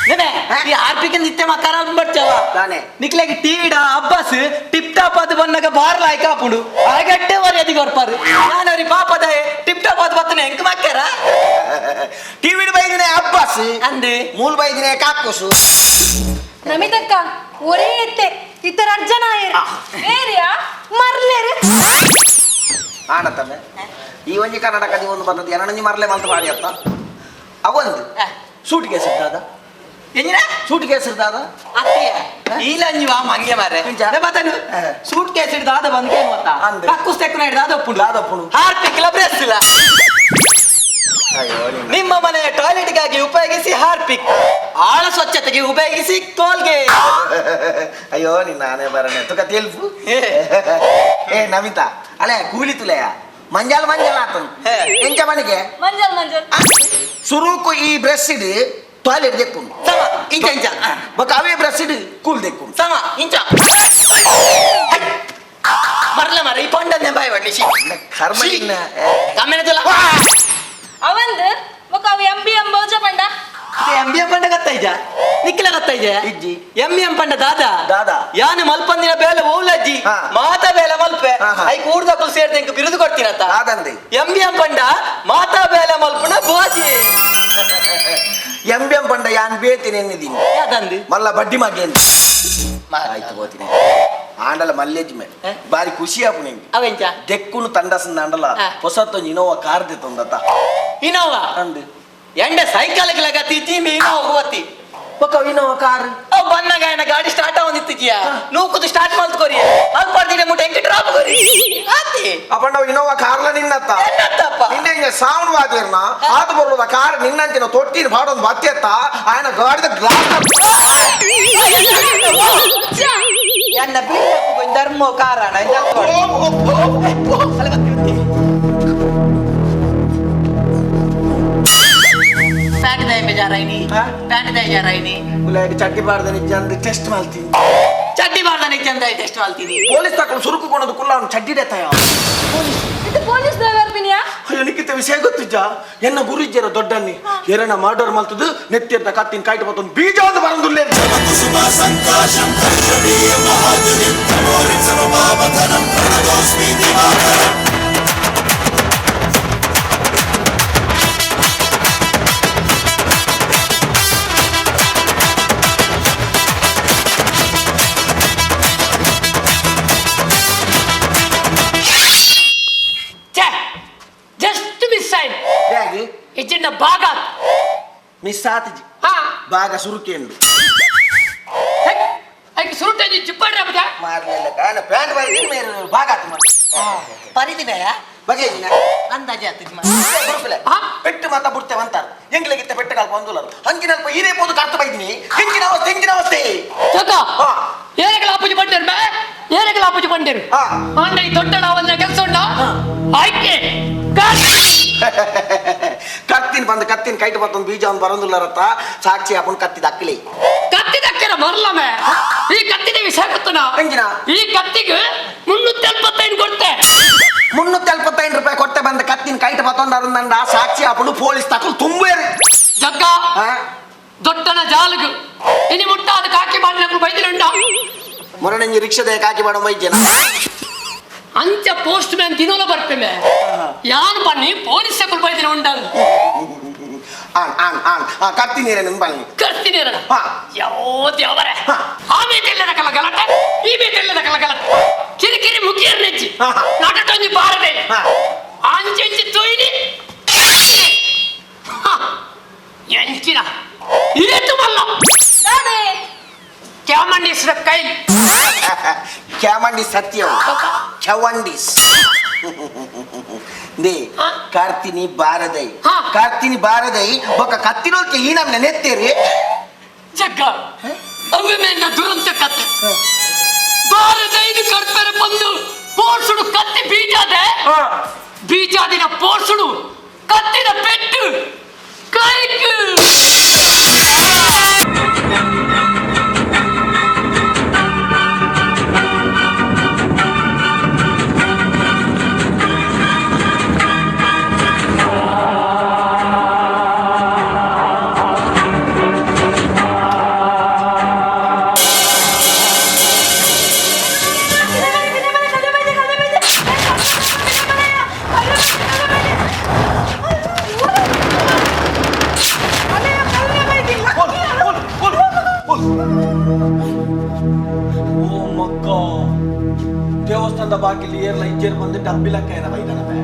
S8: ನೇನೆ ಈ ಆರ್ಪಿಕ್ ನಿತ್ಯ ಮಕಾರ ಬರ್ಚವ
S9: ತಾನೆ.
S8: ನಿಕ್ಲೆಗ್ ಟೀಡ ಅಬ್ಬಾಸ್ ಟಿಪ್ ಟಾಪ್ ಅದು ಬನ್ನಗ ಬಾರ್ ಲಾಯ್ಕ ಆಪುಂಡು ಆಗಟ್ಟೆ ವರಿ ಕೊರ್ಪಾರು ನಾನು ಅವ್ರಿ ಪಾಪದ ಟಿಪ್ ಟಾಪ್ ಅದು ಬತ್ತನೆ ಎಂಕ್ ಮಕ್ಕರ.
S9: ಟಿವಿಡ್ ಬೈದಿನಿ ಅಬ್ಬಾಸ್
S8: ಅಂದೆ
S9: ಮೂಲ್ ಬೈದಿನಿ ಕಾಕೋಸು.
S6: ನಮಿತಕ್ಕ ಒರೇ ಎತ್ತೆ ಇತರ ಅರ್ಜನ ಆಯರ್ ಏರಿಯಾ ಮರ್ಲೇರು.
S9: ಆನತಮ್ಮೆ ಈ ಒಂಜಿ ಕರ್ನಾಟಕ ಒಂದು ಬರ್ತದೆ ಎರಡಂಜಿ ಮರಲೆ ಮಲ್ತು ಮಾಡಿ ಅತ್ತ ಅವೊಂದು ಸೂಟ್ ಕೇಸ್ ಇರ್ತದ.
S8: ಎಂಜಿನ
S9: ಸೂಟ್ ಕೇಸ್ ಇರ್ತದ.
S8: ಅತ್ತೆಯ ಈಲಂಜಿ ವಾ ಮಂಗೆ ಮಾರೆ ಬತ್ತನು ಸೂಟ್ ಕೇಸ್ ಹಿಡ್ದು ಆದ ಬಂದ್ಕೆ ಮತ್ತ
S9: ಅಂದೆ.
S8: ಕಕ್ಕುಸ್ ತೆಕ್ಕನ ಹಿಡ್ದು ಆದ ಒಪ್ಪುಂಡು
S9: ದಾದ ಒಪ್ಪುಂಡು.
S8: ಹಾರ್ಪಿಕ್ ಇಲ್ಲ ಬ್ರಷ್ ಇಲ್ಲ.
S9: ಅಯ್ಯೋ ನಿನ್ನ.
S8: ನಿಮ್ಮ ಮನೆಯ ಟಾಯ್ಲೆಟ್ಗಾಗಿ ಉಪಯೋಗಿಸಿ ಹಾರ್ಪಿಕ್, ಆಳ ಸ್ವಚ್ಛತೆಗೆ ಉಪಯೋಗಿಸಿ ಕೋಲ್ಗೇಟ್.
S9: ಅಯ್ಯೋ ನಿನ್ನ ಆನೆ ಬರನೆ ತುಕ ತೆಲ್ಪು. ಏ ನಮಿತಾ ಅಲೆ ಕೂಲಿ ತುಲೆಯ ಮಂಜಾಲ್ ಮಂಜಾಲ್ ಆತನು ಎಂಚ ಮನೆಗೆ
S6: ಮಂಜಲ್ ಮಂಜಲ್.
S9: ಸುರುಕು ಈ ಬ್ರಷ್ ಇಡು ಟಾಯ್ಲೆಟ್ ದೆಕ್ಕುಂಡು.
S8: ಸಮ ಇಂಚ ಇಂಚ.
S9: ಬೊಕ ಅವೇ ಬ್ರಷ್ ಇಡು ಕೂಲ್ ದೆಕ್ಕುಂಡು.
S8: ಸಮ ಇಂಚ ಮರಲ ಮರ ಈ ಪಂಡನೆ ಬಾಯ್ ಬಡ್ಲಿ
S9: ಕರ್ಮ ನಿನ್ನ.
S8: ಕಮ್ಮೆನ ತುಲ.
S6: ಅವಂದ್ ಬೊಕ ಅವು ಎಂ ಬಿ ಎಂ ಬೌಜ ಪಂಡ.
S8: ಎಂ ಬಿ ಎಂ ಪಂಡ ಗತ್ತೈಜ ನಿಕ್ಕಿಲ ಗತ್ತೈಜ
S9: ಇಜ್ಜಿ.
S8: ಎಂ ಎಂ ಪಂಡ ದಾದಾ
S9: ದಾದಾ.
S8: ಯಾನು ಮಲ್ಪಂದಿನ ಬೇಲೆ ಓಲಜ್ಜಿ ಮಾತಾ ಬೇಲೆ ಮಲ್ಪೆ I ಕೂಡ್ದಕ್ಕಲು ಸೇರ್ದೆ ಇಂಕ ಬಿರುದು ಕೊಡ್ತೀನತ್ತ.
S9: ದಾದಂದೆ.
S8: ಎಂ ಬಿ ಎಂ ಪಂಡ ಮಾತಾ ಬೇಲೆ ಮಲ್ಪುನ ಬೋಜಿ.
S9: ಎಂ ಬಿ ಎಂ ಪಂಡ ಯಾನ್ ಬೇತೀನಿ ಎನ್ನಿದೀನಿ.
S8: ಯಾದಂದು?
S9: ಮಲ್ಲ ಬಡ್ಡಿ ಮಗೇಂದು ಆಯ್ತು ಹೋತೀನಿ ಆಂಡಲ ಮಲ್ಲೇಜ್ ಮೇ ಬಾರಿ ಖುಷಿ ಆಪು ನಿಂಗೆ.
S8: ಅವೆಂಚ?
S9: ದೆಕ್ಕುನು ತಂಡಸಂದ ಆಂಡಲ ಹೊಸತ್ತೊಂದು ಇನೋವಾ ಕಾರ್ ದೆ ತಂದತ್ತ.
S8: ಇನೋವಾ?
S9: ಅಂದು.
S8: ಎಂಡ ಸೈಕಲ್ ಲಗತಿ ಜೀಮಿ ಇನೋವಾ ಹೋತಿ.
S9: ಬೊಕ ಇನೋವಾ ಕಾರ್.
S8: ಅವ್ ಬನ್ನಗ ಏನ ಗಾಡಿ ಸ್ಟಾರ್ಟ್ ಆವೊಂದಿತ್ತಿಜಿಯ ನೂಕುದು ಸ್ಟಾರ್ಟ್ ಮಲ್ತ್ಕೊರಿ ಅಲ್ಪ ದಿನ ಮುಟ್ಟ ಎಂಕ್ ಡ್ರಾಪ್ ಕೊರಿ ಆತಿ.
S9: ಅಪ್ಪ ನಾವು ಇನೋವಾ ಕಾರ್ಲ ನಿನ್ನತ್ತ.
S8: ಎನ್ನತ್ತಪ್ಪ?
S9: ನಿನ್ನೆ ಹಿಂಗೆ ಸೌಂಡ್ ವಾದಿರ್ನ ಆತ ಬರೋದ ಕಾರ್ ನಿನ್ನಂತಿನ ತೊಟ್ಟಿನ ಬಾಡೊಂದು ಬತ್ತೆತ್ತ ಆಯನ ಗಾಡಿದ ಗ್ಲಾಸ್.
S8: ಎನ್ನ ಬಿಲ್ಲಪ್ಪು ಧರ್ಮ ಕಾರಣ ಪ್ಯಾಂಟ್ ದಯ ಬೇಜಾರಾಯ್ನಿ ಪ್ಯಾಂಟ್ ದಯ ಬೇಜಾರಾಯ್ನಿ.
S9: ಚಡ್ಡಿ ಬಾರ್ದನಿ ಜಂದು ಟೆಸ್ಟ್ ಮಾಡ್ತೀನಿ.
S8: ಚಡ್ಡಿ ಬಾರ್ದನಿ ಚಂದ ಟೆಸ್ಟ್ ಮಾಡ್ತೀನಿ.
S9: ಪೊಲೀಸ್ ತಕೊಂಡು ಸುರುಕು ಕೊಡೋದು ಕುಲ್ಲ ಅವ್ನು ಚಡ್ಡಿ ದೇತಾಯ.
S6: ಇದು ಪೊಲೀಸ್ ಡ್ರೈವರ್ ಬಿನಿಯಾ?
S9: ಅಯ್ಯೋ ನಿಕ್ಕಿತ ವಿಷಯ ಗೊತ್ತಿಜ್ಜ ಎನ್ನ ಗುರುಜ್ಜರ ದೊಡ್ಡನ್ನಿ ಎರನ ಮರ್ಡರ್ ಮಲ್ತದು ನೆತ್ತಿರ್ದ ಕತ್ತಿನ ಕಾಯ್ತು ಬತ್ತೊಂದು ಬೀಜ ಒಂದು ಬರಂದುಲ್ಲೆ.
S10: ಜಸ್ಟ್ ಮಿಸ್ ಆಯ್ತು.
S9: ಹೇಗೆ?
S10: ಇಚ್ಚಿನ ಭಾಗ
S9: ಮಿಸ್ ಆತಿಜಿ. ಭಾಗ ಸುರುಕೇಂದು.
S10: ಐಕ್ ಸುರುಟೇಜಿ ಚಿಪ್ಪಡ್ರ ಬದ.
S9: ಮಾರ್ಲಿಲ್ಲ ಕಾನ ಪ್ಯಾಂಟ್ ಬರಿ ಮೇರೆ ಭಾಗ ಆತು ಮಾರ್ರೆ.
S8: ಪರಿಧಿ ಬೇಯ
S9: ಬಗೆ
S8: ಅಂದಾಜೆ ಆತಿಜಿ
S9: ಗುರುಕುಲೆ ಪೆಟ್ಟು ಮಾತ ಬುಡ್ತೆ ಅಂತಾರೆ ಎಂಗ್ಲಿಗಿತ್ತ ಪೆಟ್ಟು ಕಲ್ಪ ಒಂದುಲರು ಹಂಗಿನಲ್ಪ ಹೀರೇ ಪೋದು ಕರ್ತ ಬೈದಿನಿ ಹೆಂಗಿನ ಅವಸ್ಥೆ ಹೆಂಗಿನ ಅವಸ್ಥೆ.
S10: ಚಕ ಏರಗಳ ಅಪ್ಪುಜಿ ಬಂದಿರ್ ಮೇ ಏರಗಳ ಅಪ್ಪುಜಿ ಬಂದಿರ್ ಆಂಡ ಈ ದೊಡ್ಡ ಅವನ್ನ ಕೆಲಸ ಉಂಡ ಆಯ್ಕೆ
S9: ಕತ್ತಿನ ಬಂದು ಕತ್ತಿನ ಕೈಟ್ ಬತ್ತೊಂದು ಬೀಜ ಒಂದು ಬರಂದುಲ್ಲರತ್ತ ಸಾಕ್ಷಿ ಅಪ್ಪನ ಕತ್ತಿದ ಅಕ್ಕಲಿ.
S10: ಕತ್ತಿದಕ್ಕಿರ ಮರಲಮೆ ಈ ಕತ್ತಿದ ವಿಷಯ ಗೊತ್ತನ?
S9: ಹೆಂಗಿನ?
S10: ಈ ಕತ್ತಿಗೆ 375 ಕೊಡ್ತೆ.
S9: 375 ರೂಪಾಯಿ ಕೊಟ್ಟೆ ಬಂದ ಕತ್ತಿನ ಕೈಟ್ ಬತ್ತೊಂದು ಅರಂದಂಡ ಸಾಕ್ಷಿ ಅಪ್ಪನು ಪೊಲೀಸ್ ತಕಲು ತುಂಬೇರಿ.
S10: ಜಗ್ಗ ದೊಡ್ಡನ ಜಾಲಗು ಇನಿ ಮುಟ್ಟಾದ ಕಾಕಿ ಮಾಡಿ ನಮ್ಗೆ ಬೈದಿರುಂಡ.
S9: ಮೊರನಂಜಿ ರಿಕ್ಷಾದ ಕಾಕಿ ಮಾಡೋ ಬೈಜನ.
S10: ಅಂಚ ಪೋಸ್ಟ್ ಮ್ಯಾನ್ ದಿನೋಲ ಬರ್ಪೆ ಯಾನ್ ಬನ್ನಿ ಪೊಲೀಸ್ ಬೈದಿನ ಉಂಡಾಗ
S9: ಆನ್ ಆನ್ ಆನ್ ಕರ್ತೀನಿ ನಿನ್ ಬನ್ನಿ
S10: ಕರ್ತೀನಿ ಯಾವ ದೇವರೇ ಆ ಮೇತೆಲ್ಲದ ಕಲ ಗಲಾಟೆ ಈ ಮೇತೆಲ್ಲದ ಕಲ ಗಲಾಟೆ ಕಿರಿಕಿರಿ ಮುಗಿಯರ್ ನೆಚ್ಚಿ ನಾಟಕೊಂಜಿ ಬಾರದೆ ಅಂಚೆಂಚಿ ತೊಯ್ನಿ ಎಂಚಿನ ಏತು ಮಲ್ಲ ಕ್ಯಾಮಂಡಿಸ್ ಕೈ
S9: ಕ್ಯಾಮಂಡಿ ಸತ್ಯ ಚವಂಡಿಸ್ they ಕಾರ್ತಿನಿ ಬಾರದೈ ಕಾರ್ತಿನಿ ಬಾರದೈ ಬೊಕ ಕತ್ತಿನೋಲ್ಕೆ ಈ ನಮ್ನ ನೆತ್ತೇರಿ
S10: ಜಗ್ಗ ಅವೇ ಮೇನ ದುರಂತ ಕತ್ತೆ ಬಾರದೈದು ಕರ್ಪೆರೆ ಬಂದು ಪೋರ್ಸುಡು ಕತ್ತಿ ಬೀಜಾದೆ ಬೀಜಾದಿನ ಪೋರ್ಸುಡು ಕತ್ತಿನ ಪೆಟ್ಟು ಕೈಕ್
S9: ದೇವಸ್ಥಾನದ ಬಾಗಿಲು ಏರ್ಲ ಇಜ್ಜೇರ್ ಬಂದು ಡಬ್ಬಿ ಲಕ್ಕ ಏನ ಬೈದಾನವೆ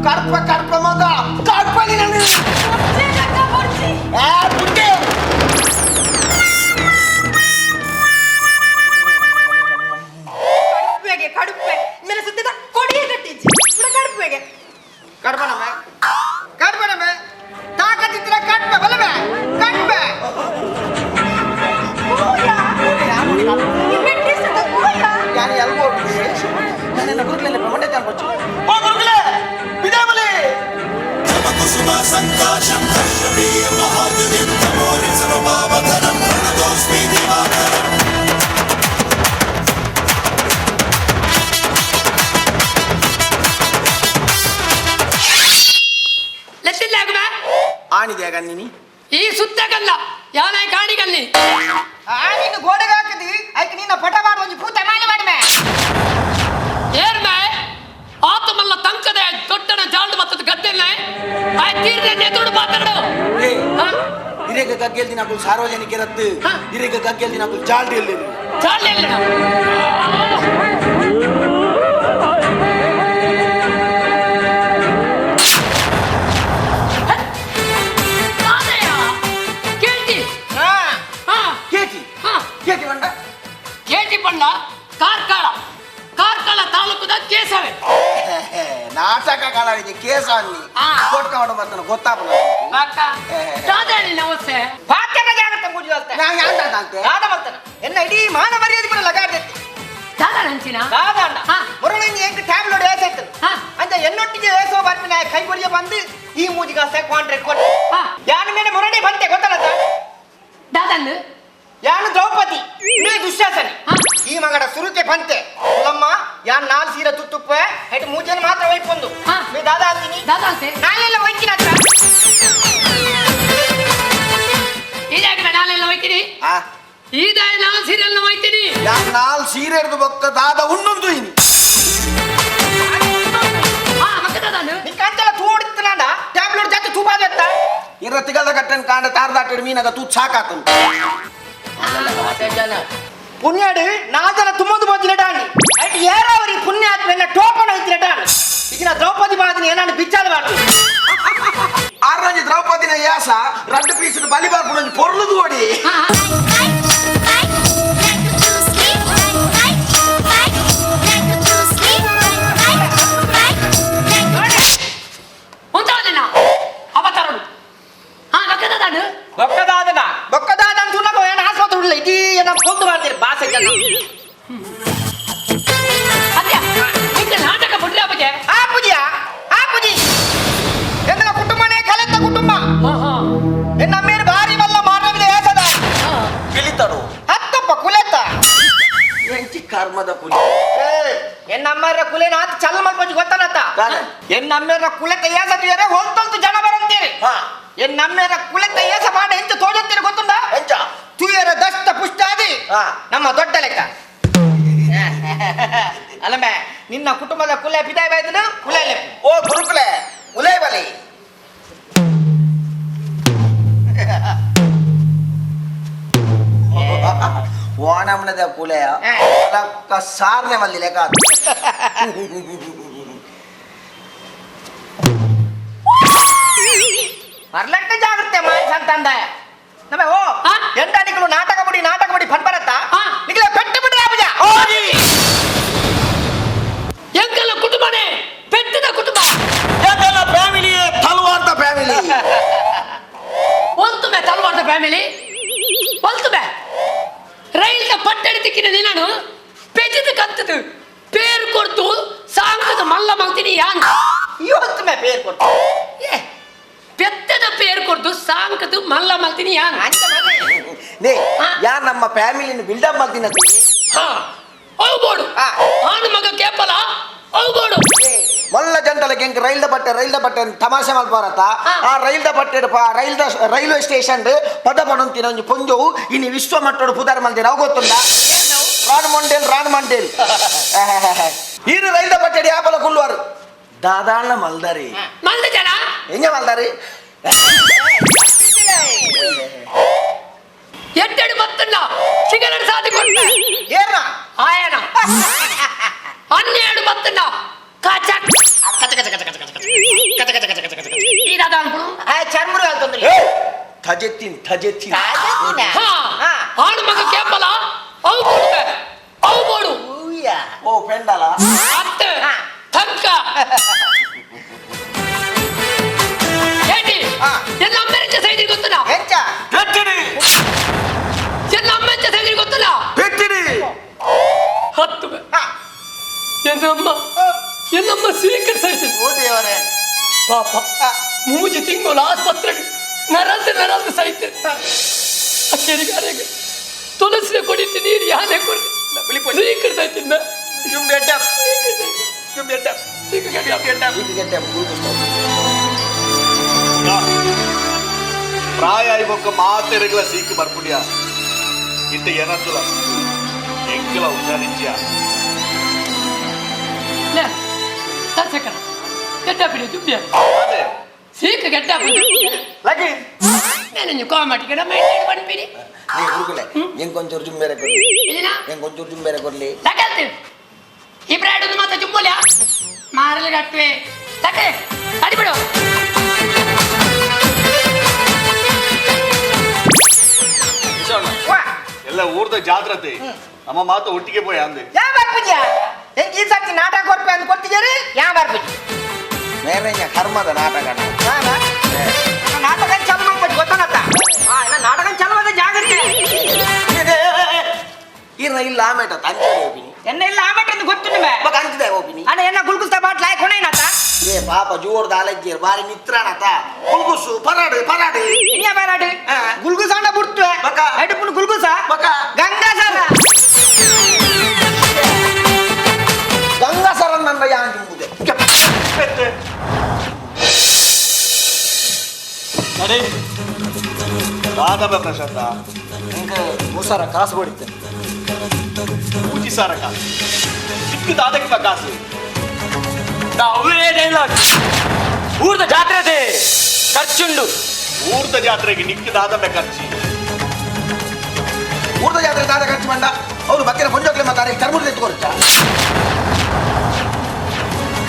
S9: ಕರ್ಪ ಕರ್ಪ ಮಗ ಕರ್ಪ
S11: ಕಡುಪೆಗೆ ಕಡುಪೆ ಮೇಲೆ ಸುತ್ತಿದ ಕೊಡಿಯ ಕಟ್ಟಿಜ್ಜಿ ಕೂಡ ಕಡುಪೆಗೆ
S9: ಕಡ್ಬನಮೆ ಕಡ್ಬನಮೆ ತಾಕತ್ತಿದ್ರ ಕಡ್ಬ ಬಲಮೆ ಕಡ್ಬೆ ಆಣಿದೆ
S10: ಈ ಸುತ್ತಗಲ್ಲ ಯಾನೇ ಕಾಣಿಗಲ್ಲಿ
S11: ನೀನು ಗೋಡೆಗೆ ಹಾಕಿದಿ ಐಕ್ ನಿನ್ನ ಪಟ ಮಾಡು ಒಂಜಿ ಪೂತ ಮಾಲೆ ಮಾಡ್ಮೆ
S10: ಏರ್ಮೆ ಆತಮಲ್ಲ ತಂಕದೆ ದೊಡ್ಡನ ಜಾಲ್ಡು ಬತ್ತದ ಗದ್ದೆಲ್ಲ ಆ ತೀರ್ನೆ ಎದುರು ಮಾತಾಡು
S9: ಇರೇಗ ಗಗ್ಗೆಲ್ ದಿನಕುಲ್ ಸಾರ್ವಜನಿಕ ಇರತ್ತು ಇರೇಗ ಗಗ್ಗೆಲ್ ದಿನಕುಲ್ ಜಾಲ್ಡಿ ಎಲ್ಲಿ
S10: ಜಾಲ್ಡಿ ಎಲ್ಲಿ ಕಾರ್ಕಳ ಕಾರ್ಕಳ ತಾಲೂಕುದ ಕೇಸವೆ
S9: ನಾಟಕ ಕಲಾವಿದೆ ಕೇಸ ಅನ್ನಿ ಕೊಟ್ಕೊಂಡು ಬರ್ತಾನೆ ಗೊತ್ತಾಪನ
S10: ನಮಸ್ತೆ
S11: ಪಾತ್ಯನ ಜಾಗ್ರತೆ ಪೂಜೆ ದಾದ ಬರ್ತಾನೆ ಎನ್ನ ಇಡೀ ಮಾನ ಮರ್ಯಾದೆ ಕೂಡ ಲಗಾಡ್ದೈತಿ
S10: ದಾದ ನಂಚಿನ
S11: ದಾದ ಅಣ್ಣ ಮುರಳಿಂದ ಎಂಟು ಟ್ಯಾಬ್ಲೆಟ್ ಏಸಾಯ್ತು ಅಂತ ಎನ್ನೊಟ್ಟಿಗೆ ಏಸೋ ಬರ್ಪಿನ ಕೈ ಕೊಡಿಯ ಬಂದು ಈ ಮೂಜಿಗಾಸೆ ಕಾಂಟ್ರಾಕ್ಟ್ ಕೊಟ್ಟು ಯಾನ ಮೇಲೆ ಮುರಳಿ ಬಂತೆ ಗೊತ್ತಲ್ಲ
S10: ದಾದನ್ನು
S11: ಯಾನು ದ್ರೌಪದಿ ನೀ ದುಶ್ಯಾಸನೆ ಈ ಮಗಡ ಸುರುಕೆ ಬಂತೆ ಕುಲಮ್ಮ ಯಾನ್ ನಾಲ್ ಸೀರೆ ತುತ್ತುಪ್ಪ ಹೆಟ್ ಮೂಜನ್ ಮಾತ್ರ ಒಯ್ಪೊಂದು ನೀ ದಾದಾ ಅಂತೀನಿ
S10: ದಾದಾ ಅಂತೆ
S11: ನಾನೆಲ್ಲ ಒಯ್ತೀನಿ ಹತ್ರ
S10: ಇದಾಗ ನಾನೆಲ್ಲ ಒಯ್ತೀನಿ ಇದೇ ನಾಲ್ ಸೀರೆಲ್ಲ ಒಯ್ತೀನಿ
S9: ಯಾನ್ ನಾಲ್ ಸೀರೆ ಹಿಡಿದು ಬೊಕ್ಕ ದಾದ ಉಣ್ಣೊಂದು ಇನಿ
S11: ನಿಕ್ಕಂತೆಲ್ಲ ತೂಡಿತ್ತನಾಡ ಟ್ಯಾಬ್ಲೆಟ್ ಜಾತಿ ತೂಪಾದೆತ್ತ
S9: ಇರ ತಿಗದ ಕಟ್ಟನ್ ಕಾಂಡ ತಾರ್ದಾಟೆಡ್ ಮೀನಗ ತೂತ್ ಸಾಕಾತನು
S11: ಪುಣ್ಯಾಡು ನಾಲ್ಜನ ತುಂಬೊಂದು ಬಂದಿನ ಡಾಣಿ ಐಟ್ ಏರಾವರಿ ಪುಣ್ಯ ಆದ್ಮೇಲೆ ಟೋಪನ ಐತಿನ ಡಾಣಿ ಈಗಿನ ದ್ರೌಪದಿ ಬಾದಿನ ಏನಾನು ಬಿಚ್ಚಾದ ಬಾಡು
S9: ಆರರಂಜಿ ದ್ರೌಪದಿನ ಯಾಸ ರಡ್ಡು ಪೀಸ್ ಬಲಿ ಬಾರ್ಪುನಂಜಿ ಪೊರ್ಲುದು ಓಡಿ
S10: ಅವತಾರಡು ಹಾ ಬೊಕ್ಕದಾದನು
S11: ಬೊಕ್ಕದಾದನ ಬೊಕ್ಕದಾದ ಅಂತ ಏನು ಆಸ್ಪತ್ರೆ ಉಳ್ಳ ಇಡೀ ಏನ ಪೊಂದು ಮಾಡ್ತೀರಿ ಬಾಸೆ ಜನ
S10: ನಾಟಕ ಬಿಡ್ರಿ ಬಗ್ಗೆ
S11: ಆ ಪೂಜಿಯ ಆ ಪೂಜಿ ಎನ್ನ ಕುಟುಂಬನೇ ಕಲೆತ ಕುಟುಂಬ ಎನ್ನ ಮೇರು ಭಾರಿ ಮಲ್ಲ ಮಾನವಿದ ಏಸದ
S9: ಪಿಲಿತಡು
S11: ಹತ್ತಪ್ಪ ಕುಲೆತ
S9: ಎಂಚಿ ಕರ್ಮದ ಕುಲಿ
S11: ಎನ್ನ ಅಮ್ಮರ ಕುಲೆನ ಆತ ಚಲ್ ಮಲ್ಪಂಜಿ ಗೊತ್ತನತ್ತ ಎನ್ನ ಅಮ್ಮರ ಕುಲೆತ ಏಸದು ಹೊಲ್ತೊಲ್ತು ಜನ ಬರಂತೀರಿ ಎನ್ನ ಅಮ್ಮರ ಕುಲೆತ ಏಸ ಪಾಡ ಎಂಚ ತೋಜಂತೀರಿ ಗೊತ್ತುಂಡ
S9: ಎಂಚ
S11: ತುಯರ ದಷ್ಟ ಪುಷ್ಟಾದಿ ನಮ್ಮ ದೊಡ್ಡ ಲೆಕ್ಕ ಅಲ್ಲಮೆ ನಿನ್ನ ಕುಟುಂಬದ ಕುಲೆ ಪಿದಾಯ ಬಾಯ್ದನು ಕುಲೆ.
S9: ಓ ಗುರುಕುಲೆ ಉಲೇ ಬಲಿ. ಓಣಮ್ನದ ಕುಲೆಯ ಲಕ್ಕ ಸಾರ್ನೆ ಮಲ್ಲಿ ಲೆಕ್ಕ.
S11: ಬರ್ಲಟ್ಟ ಜಾಗ್ರತೆ ಮಾಯ್ ಸಂತಂದ ನಮ್ಮ ಓ ಎಂತ ನಿಕ್ಕಲು ನಾಟಕ ಬುಡಿ ನಾಟಕ ಬುಡಿ ಫನ್ ಬರತ್ತಾ ನಿಕ್ಕಲ ಪೆಟ್ಟು ಬಿಡಿ ಆಪುಜ.
S10: ಎಂಕಲ್ಲ ಕುಟುಂಬನೇ ಪೆಟ್ಟದ ಕುಟುಂಬ.
S9: ಎಂಕಲ್ಲ ಫ್ಯಾಮಿಲಿ ತಲವಾರ್ದ ಫ್ಯಾಮಿಲಿ.
S10: ಒಲ್ತು ಬೇ ತಲವಾರ್ದ ಫ್ಯಾಮಿಲಿ ಒಲ್ತು ಬೇ. ರೈಲ್ದ ಪಟ್ಟಡಿ ತಿಕ್ಕಿನ ದಿನನು ಪೆಜಿದ ಕತ್ತದು ಪೇರು ಕೊಡ್ತು ಸಾಂಕದ ಮಲ್ಲ ಮಲ್ತೀನಿ ಯಾನ್
S11: ಇವತ್ತು ಮೇ ಪೇರು ಕೊಡ್ತು
S10: ಏ ಪೆತ್ತದ ಪೇರು ಕೊಡ್ತು ಸಾಂಕದ ಮಲ್ಲ ಮಲ್ತೀನಿ ಯಾನ್.
S9: ನೇ ಯಾರ್ ನಮ್ಮ ಫ್ಯಾಮಿಲಿನ ಬಿಲ್ಡಪ್ ಮಾಡ್ತೀನಿ.
S10: ಹಾ ಅವು ಬೋಡು ಆನು ಮಗ ಕೇಪಲ ಅವು ಬೋಡು.
S9: ಮಲ್ಲ ಜಂಟಲಕ್ಕೆ ಎಂಕ್ ರೈಲ್ದ ಬಟ್ಟೆ ರೈಲ್ದ ಬಟ್ಟೆ ತಮಾಷೆ ಮಲ್ಪಾರತ್ತ. ಆ ರೈಲ್ದ ಬಟ್ಟೆ ರೈಲ್ದ ರೈಲ್ವೆ ಸ್ಟೇಷನ್ ಪದ ಪಡೊಂತಿನ ಒಂಜಿ ಪೊಂಜೋವು ಇನಿ ವಿಶ್ವ ಮಟ್ಟೋಡು ಪುದಾರ್ ಮಲ್ದಿನ ಅವು ಗೊತ್ತುಂಡ ರಾಣ್ ಮಂಡೇಲ್ ರಾಣ್ ಮಂಡೇಲ್. ಈರು ರೈಲ್ದ ಬಟ್ಟೆ ಯಾಪಲ ಕುಳ್ಳುವಾರು ದಾದಾಣ್ಣ ಮಲ್ದಾರಿ
S10: ಮಲ್ದ ಜನ
S9: ಹೆಂಗೆ ಮಲ್ದಾರಿ
S10: ಎಟ್ಟೆಡು ಬತ್ತಣ್ಣ ಸಿಗರೇಟ್ ಸಾಧಿ ಕೊಟ್ಟ
S11: ಏರ್ನ
S10: ಆಯನ 12 ಬತ್ತಣ್ಣ ಕಚಕ್
S11: ಕಚ ಕಚ ಕಚ ಕಚ ಕಚ ಕಚ ಕಚ ಕಚ ಕಚ ಕಚ.
S10: ಇದಾದ ಅನ್ಬಿಡು
S11: ಆ ಚರ್ಮುರು ಅಲ್ತೊಂದ್ರೆ
S9: ಥಜೆತ್ತಿನ್ ಥಜೆತ್ತಿನ್.
S10: ಹಾ ಆಡು ಮಗ ಕೇಪಲ ಅವು ಬೋಡು ಅವು ಬೋಡು.
S9: ಓ ಪೆಂಡಲ
S10: ಅತ್ತೆ ತಕ್ಕ ಏಟಿ ಎಲ್ಲ ಅಮ್ಮೆರಂಚ ಸೈದಿರಿ ಗೊತ್ತಲ್ಲ
S11: ಎಂಚ
S9: ಪೆಟ್ಟಿರಿ
S10: ಎಲ್ಲ ಅಮ್ಮೆಂಚ ಸೈದಿರಿ ಗೊತ್ತಲ್ಲ
S9: ಪೆಟ್ಟಿರಿ
S10: ಹತ್ತು എന്നമ്മ എന്നമ്മ ಸೀಕರ್ ಸೈತಿ.
S11: ಓ ದೇವರೇ
S10: ಪಾಪ ಮೂಜಿ ತಿಂಗಳು ಆಸ್ಪತ್ರೆಗೆ ನರಲ್ದು ನರಲ್ದು ಸೈತೆ. ಅಕ್ಕೇರಿಗಾರೆಗೆ ತುಳಸಿನ ಕೊಡಿತಿ ನೀರು ಯಾನೆ ಕೊಡಿ ಸೀಕರ್ ಸೈತಿದ್ದ.
S5: ಪ್ರಾಯ ಇಬೊಕ್ಕ ಮಾತೆರೆಗಳ ಸೀಕು ಬರ್ಪುಡಿಯ ಇಂತ ಏನಂತುಲ ಎಂಕಲ ಹುಷಾರಿಂಚಿಯ.
S10: ಗೆಡ್ಡಾಪಿಡಿ ದುಬ್ಬಿಯ ಸೀಕ ಗೆಡ್ಡಾಪಿಡಿ
S9: ಲಗಿ
S10: నేను కోమటికి మైండ్ పడిపిడి.
S9: ನೀ ಗುರುಕುಲೆ ಎಂಕೊಂಚೂರು ಜುಂಬೇರೆ ಕೊರ್ಲಿ ಎಂಕೊಂಚೂರು ಜುಂಬೇರೆ ಕೊರ್ಲಿ
S10: ತಗಲ್ತಿ ಈ ಬ್ರಾಡ್ ಒಂದು ಮಾತ್ರ ಜುಂಬುಲ್ಯಾ ಮಾರಲು ಕಟ್ಟುವೆ ತಕೆ ಅಡಿಬಿಡು.
S5: ಎಲ್ಲ ಊರ್ದ ಜಾಗ್ರತೆ ನಮ್ಮ ಮಾತು ಒಟ್ಟಿಗೆ ಪೋಯ ಅಂದೆ.
S11: ಯಾ ಬರ್ಪುಜ ಎಂಕ್ ಈ ಸರ್ತಿ ನಾಟಕ ಕೊರ್ಪೆ ಅಂದ್ ಕೊಡ್ತಿದ್ದೀರಿ ಯಾ ಬರ್ಪುಜಿ
S9: ಮೇರೆಂಜ ಕರ್ಮದ ನಾಟಕ.
S11: ನಾಟಕ ಚಾಲು ಮಾಡ್ಬೋದು ಗೊತ್ತಾನತ್ತ. ಹಾ ಇನ್ನ ನಾಟಕ ಚಾಲು ಆದ ಜಾಗ್ರತೆ.
S9: ಇರ್ನ ಇಲ್ಲ ಆಮೇಟ ತಂಚೆ ಹೋಗಿನಿ.
S11: ಎನ್ನ ಇಲ್ಲ ಆಮೇಟ ಅಂತ ಗೊತ್ತು ನಿಮೆ
S9: ಬಕ ಅಂಚಿದೆ ಹೋಗಿನಿ.
S11: ಅಣ್ಣ ಎನ್ನ ಗುಲ್ಗುಸ್ತಾ ಬಾಟ್ಲ ಹಾಕಿ ಕೊಣೇನತ್ತ.
S9: ಏ ಪಾಪ ಜೋರ್ದ ಅಲಜ್ಜಿರ್ ಬಾರಿ ನಿತ್ರಾಣತ ಗುಲ್ಗುಸು ಪರಾಡು ಪರಾಡು
S11: ಇನ್ನ ಪರಾಡು ಗುಲ್ಗುಸ ಅಂಡ ಬಿಡ್ತುವೆ
S9: ಬಕ
S11: ಎಡುಪುನ ಗುಲ್ಗುಸ
S9: ಬಕ
S11: ಗಂಗಾಸರ
S9: ಗಂಗಾಸರ ನನ್ನ ಯಾನ್ ಜುಂಬುದೆ.
S5: ನಡೆ ದಾದಬ ಪ್ರಶಾಂತ
S8: ಇಂಕ ಮೂಸಾರ ಕಾಸು ಕೊಡಿತ್ತೆ
S5: ಪೂಜಿ ಸಾರ ಕಾಸು ಸಿಕ್ಕ ದಾದಕ್ಕೆ ಕಾಸು.
S8: ಅವೇ ಡೈಲಾಗ್ ಊರ್ದ ಜಾತ್ರೆ ಖರ್ಚುಂಡು.
S5: ಊರ್ದ ಜಾತ್ರೆಗೆ ನಿಕ್ಕ ದಾದಬೆ ಖರ್ಚಿ.
S9: ಊರ್ದ ಜಾತ್ರೆ ದಾದ ಖರ್ಚು ಮಂಡ ಅವರು ಬತ್ತಿನ ಪೊಂಜೋಕ್ಲೆ ಮಾತಾರೆ ಚರ್ಮುರಿ ಎತ್ಕೊರ್ಚ.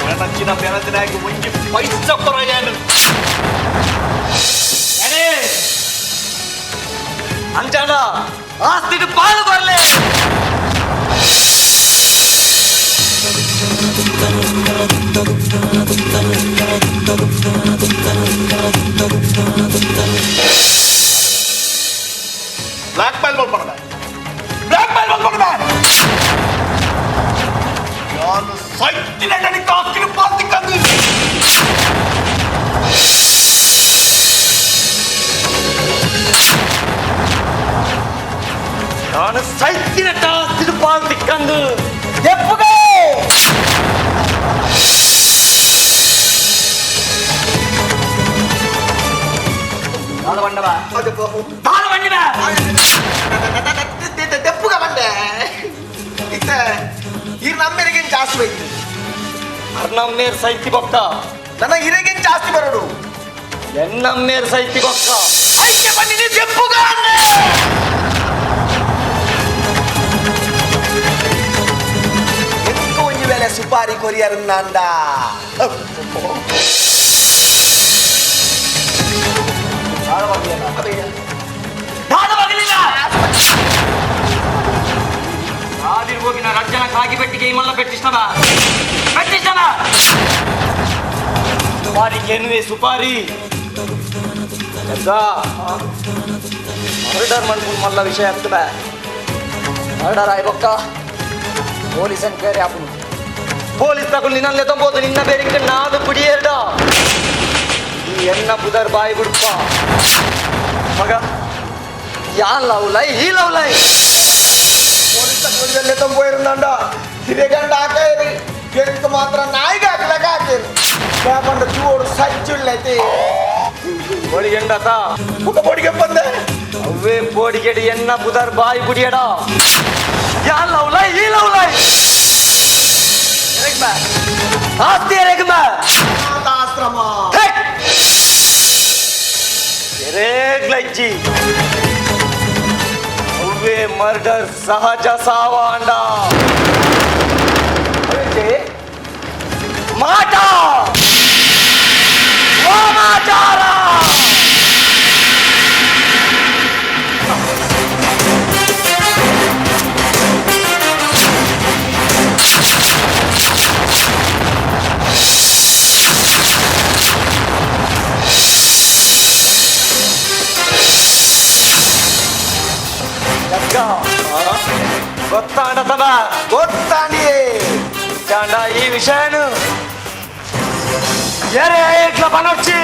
S5: ಬೆನಚಿನ ಬೆನಚಿನಾಗಿ ಒಂಜಿ ಪೈಸ ಕೊರಯ್ಯನು.
S8: ಅಂಚಾಂಡ ಆಸ್ತಿಗೆ ಪಾಲು ಬರಲೇ.
S5: ಬ್ಲಾಕ್ ಮೇಲ್ ಮಾಡ್ಬಾರ್ದ ಬ್ಲಾಕ್ ಮೇಲ್ ಮಾಡ್ಬಾರ್ದ ನಾನು ಸೈತಿನ ನನಗೆ ಆಸ್ತಿನ ಪಾಲ್ತಿಕ್ಕಂದು.
S8: ನಾನು ಸೈತಿನ ಆಸ್ತಿನ ಪಾಲ್ತಿಕ್ಕಂದು.
S9: ಎಪ್ಪುಗೆ ತೆಪ್ಪುಗ ಬಂಡೆ ಇತ್ತ ಈ ನಮ್ಮೆರಿಗೆ ಹಿರೇಗಿನ್ ಜಾಸ್ತಿ ಬೈತಿ
S8: ಅರ್ನಮ್ಮೇರ್ ಸೈತಿ ಬೊಕ್ಕ
S9: ನನ್ನ ಹಿರೇಗಿನ್ ಜಾಸ್ತಿ ಬರೋಡು
S8: ಎನ್ನಮ್ಮೇರ್ ಸೈತಿ ಬೊಕ್ಕ
S9: ಐಕೆ ಬನ್ನಿ ಜೆಪ್ಪುಗ ಎಂತ ಒಂಜಿ ವೇಳೆ ಸುಪಾರಿ ಕೊರಿಯರ್ ನಾಂದ
S8: ಹೋಗಿ ರಜ್ಜನ ಕಾಗಿ ಬೆಟ್ಟಿಗೆ ಇಮಲ್ಲ ಬೆಟ್ಟಿಸ್ತದ ಬೆಟ್ಟಿಸ್ತದ ಸುಪಾರಿ ಏನುವೆ ಸುಪಾರಿ ಮರ್ಡರ್ ಮನ್ಪುನ್ ಮಲ್ಲ ವಿಷಯ ಆಗ್ತದ ಮರ್ಡರ್ ಆಯ್ಬೊಕ್ಕ ಪೊಲೀಸ್ ಎನ್ಕ್ವೈರಿ ಆಪುನು ಪೊಲೀಸ್ ತಗೊಂಡು ನಿನ್ನಲ್ಲೇ ತೊಂಬೋದು ನಿನ್ನ ಬೇರೆ ನಾದು ಪುಡಿಯೇರ್ಡ ಈ ಎನ್ನ ಬುದರ್ ಬಾಯಿ ಬಿಡ್ಪ ಮಗ ಯಾ ಲವ್ ಲೈ ಈ ಲವ್ ಲೈ
S9: ಪೊಲೀಸ್ ತಂಬೋயிருಂದ ಹಿರೇಗಂಡ ಹಾಕೇರಿ ಕೆಂಕ್ ಮಾತ್ರ ನಾಯಿಗೆ ಹಾಕ್ಲಕ್ಕ ಹಾಕೇರಿ ಯಾಕಂದ್ರೆ ಚೂಡು ಸಜ್ಜುಳ್ಳೈತಿ
S8: ಬೋಡಿಗೆಂಡತ
S9: ಮುಖ ಬೋಡಿಗೆ ಬಂದೆ
S8: ಅವೇ ಬೋಡಿಗೆಡಿ ಎನ್ನ ಬುದರ್ ಬಾಯಿ ಬುಡಿಯಡ ಯಾ ಲವ್ ಲೈ ಈ ಲವ್ ಲೈ ಆಸ್ತಿ ರೇಗ್ಮ
S9: ಆಶ್ರಮ
S8: ರೇಗ್ಲಜ್ಜಿ ಅವ್ವೇ ಮರ್ಡರ್ ಸಹಜ ಸಾವಾಂಡ ಮಾಟ ವಾಮಾಚಾರ ಗೊತ್ತಾಂಡ ತಮ್ಮ
S9: ಗೊತ್ತಾಂಡಿಯೇ
S8: ಚಾಂಡ ಈ ವಿಷಯನು ಎರೆ ಇಟ್ಲ ಪನೊಚ್ಚಿ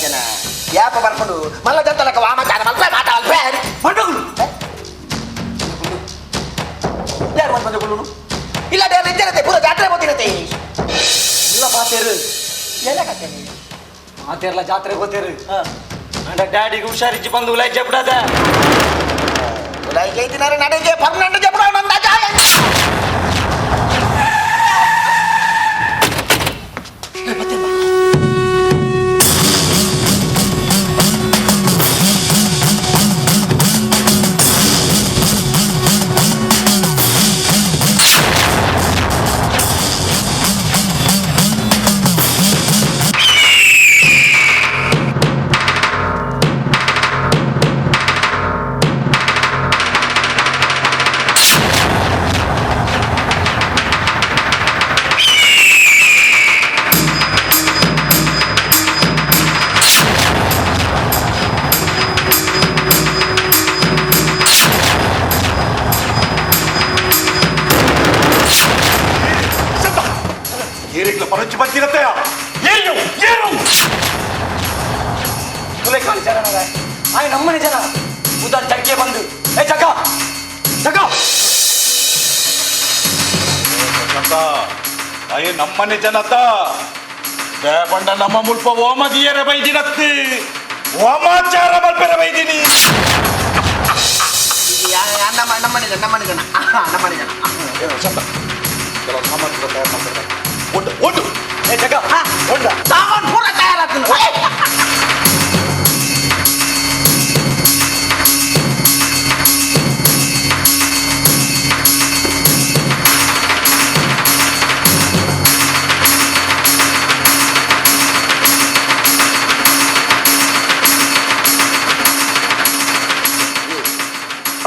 S9: ಜನ ಯಾಪ ಬರ್ಕೊಂಡು ಮಲ್ಲ ಜಂತಲಕ ವಾಮಾಚಾರ ಮಲ್ಪ ಮಾಟ ಅಲ್ಪೆ ಮಂಡಗುಳು ಯಾರು ಮಂಡಗುಳು ಇಲ್ಲ ಬೇರೆ ಇದ್ದೇನತೆ ಪೂರ ಜಾತ್ರೆ ಹೋಗ್ತೀನತೆ
S8: ಇಲ್ಲ ಪಾತೇರು
S9: ಎಲ್ಲ ಕತೆ
S8: ಮಾತೇರ್ಲ ಜಾತ್ರೆ ಹೋತೇರು ಅಂಡ ಡ್ಯಾಡಿಗೆ ಹುಷಾರಿಜ್ಜಿ ಬಂದು ಉಲಾಯ್ ಜಬ್ಡದ
S9: ಉಲಾಯ್ ಜೈತಿನಾರೆ ನಡೆಗೆ ಪರ್ಮನೆಂಟ್ ಜಬ್ಡ ನಂದ ಜಾಯ
S7: ಏರಿಗ್ಲ ಪರಚಿ ಬಂದಿರತ್ತೆಯ ಏನು ಏನು
S8: ತುಲೆ ಕಾಲು ಜನ ಆಯ್ ನಮ್ಮನೆ ಜನ ಉದಾರ್ ಜಗ್ಗೆ ಬಂದು ಏ ಜಗ್ಗ ಜಗ್ಗ
S7: ಅಯ್ಯ ನಮ್ಮನೆ ಜನತ ದೇಪಂಡ ನಮ್ಮ ಮುಲ್ಪ ಓಮದಿಯರ ಬೈದಿನತ್ತಿ ಓಮಾಚಾರ ಮಲ್ಪೆರ ಬೈದಿನಿ
S9: ನಮ್ಮನೆ ಜನ ನಮ್ಮನೆ ಜನ ನಮ್ಮನೆ ಜನ
S7: ಕೆಲವು ಸಾಮಾನು ತಯಾರು ಮಾಡ್ತಾರೆ ಒಡ್ಡು ಒಡ್ಡು
S8: ಏ ಜಗ್ಗ ಒಡ್ಡ
S9: ಸಾಮಾನು ಪೂರ ತಯಾರಾಗ್ತದೆ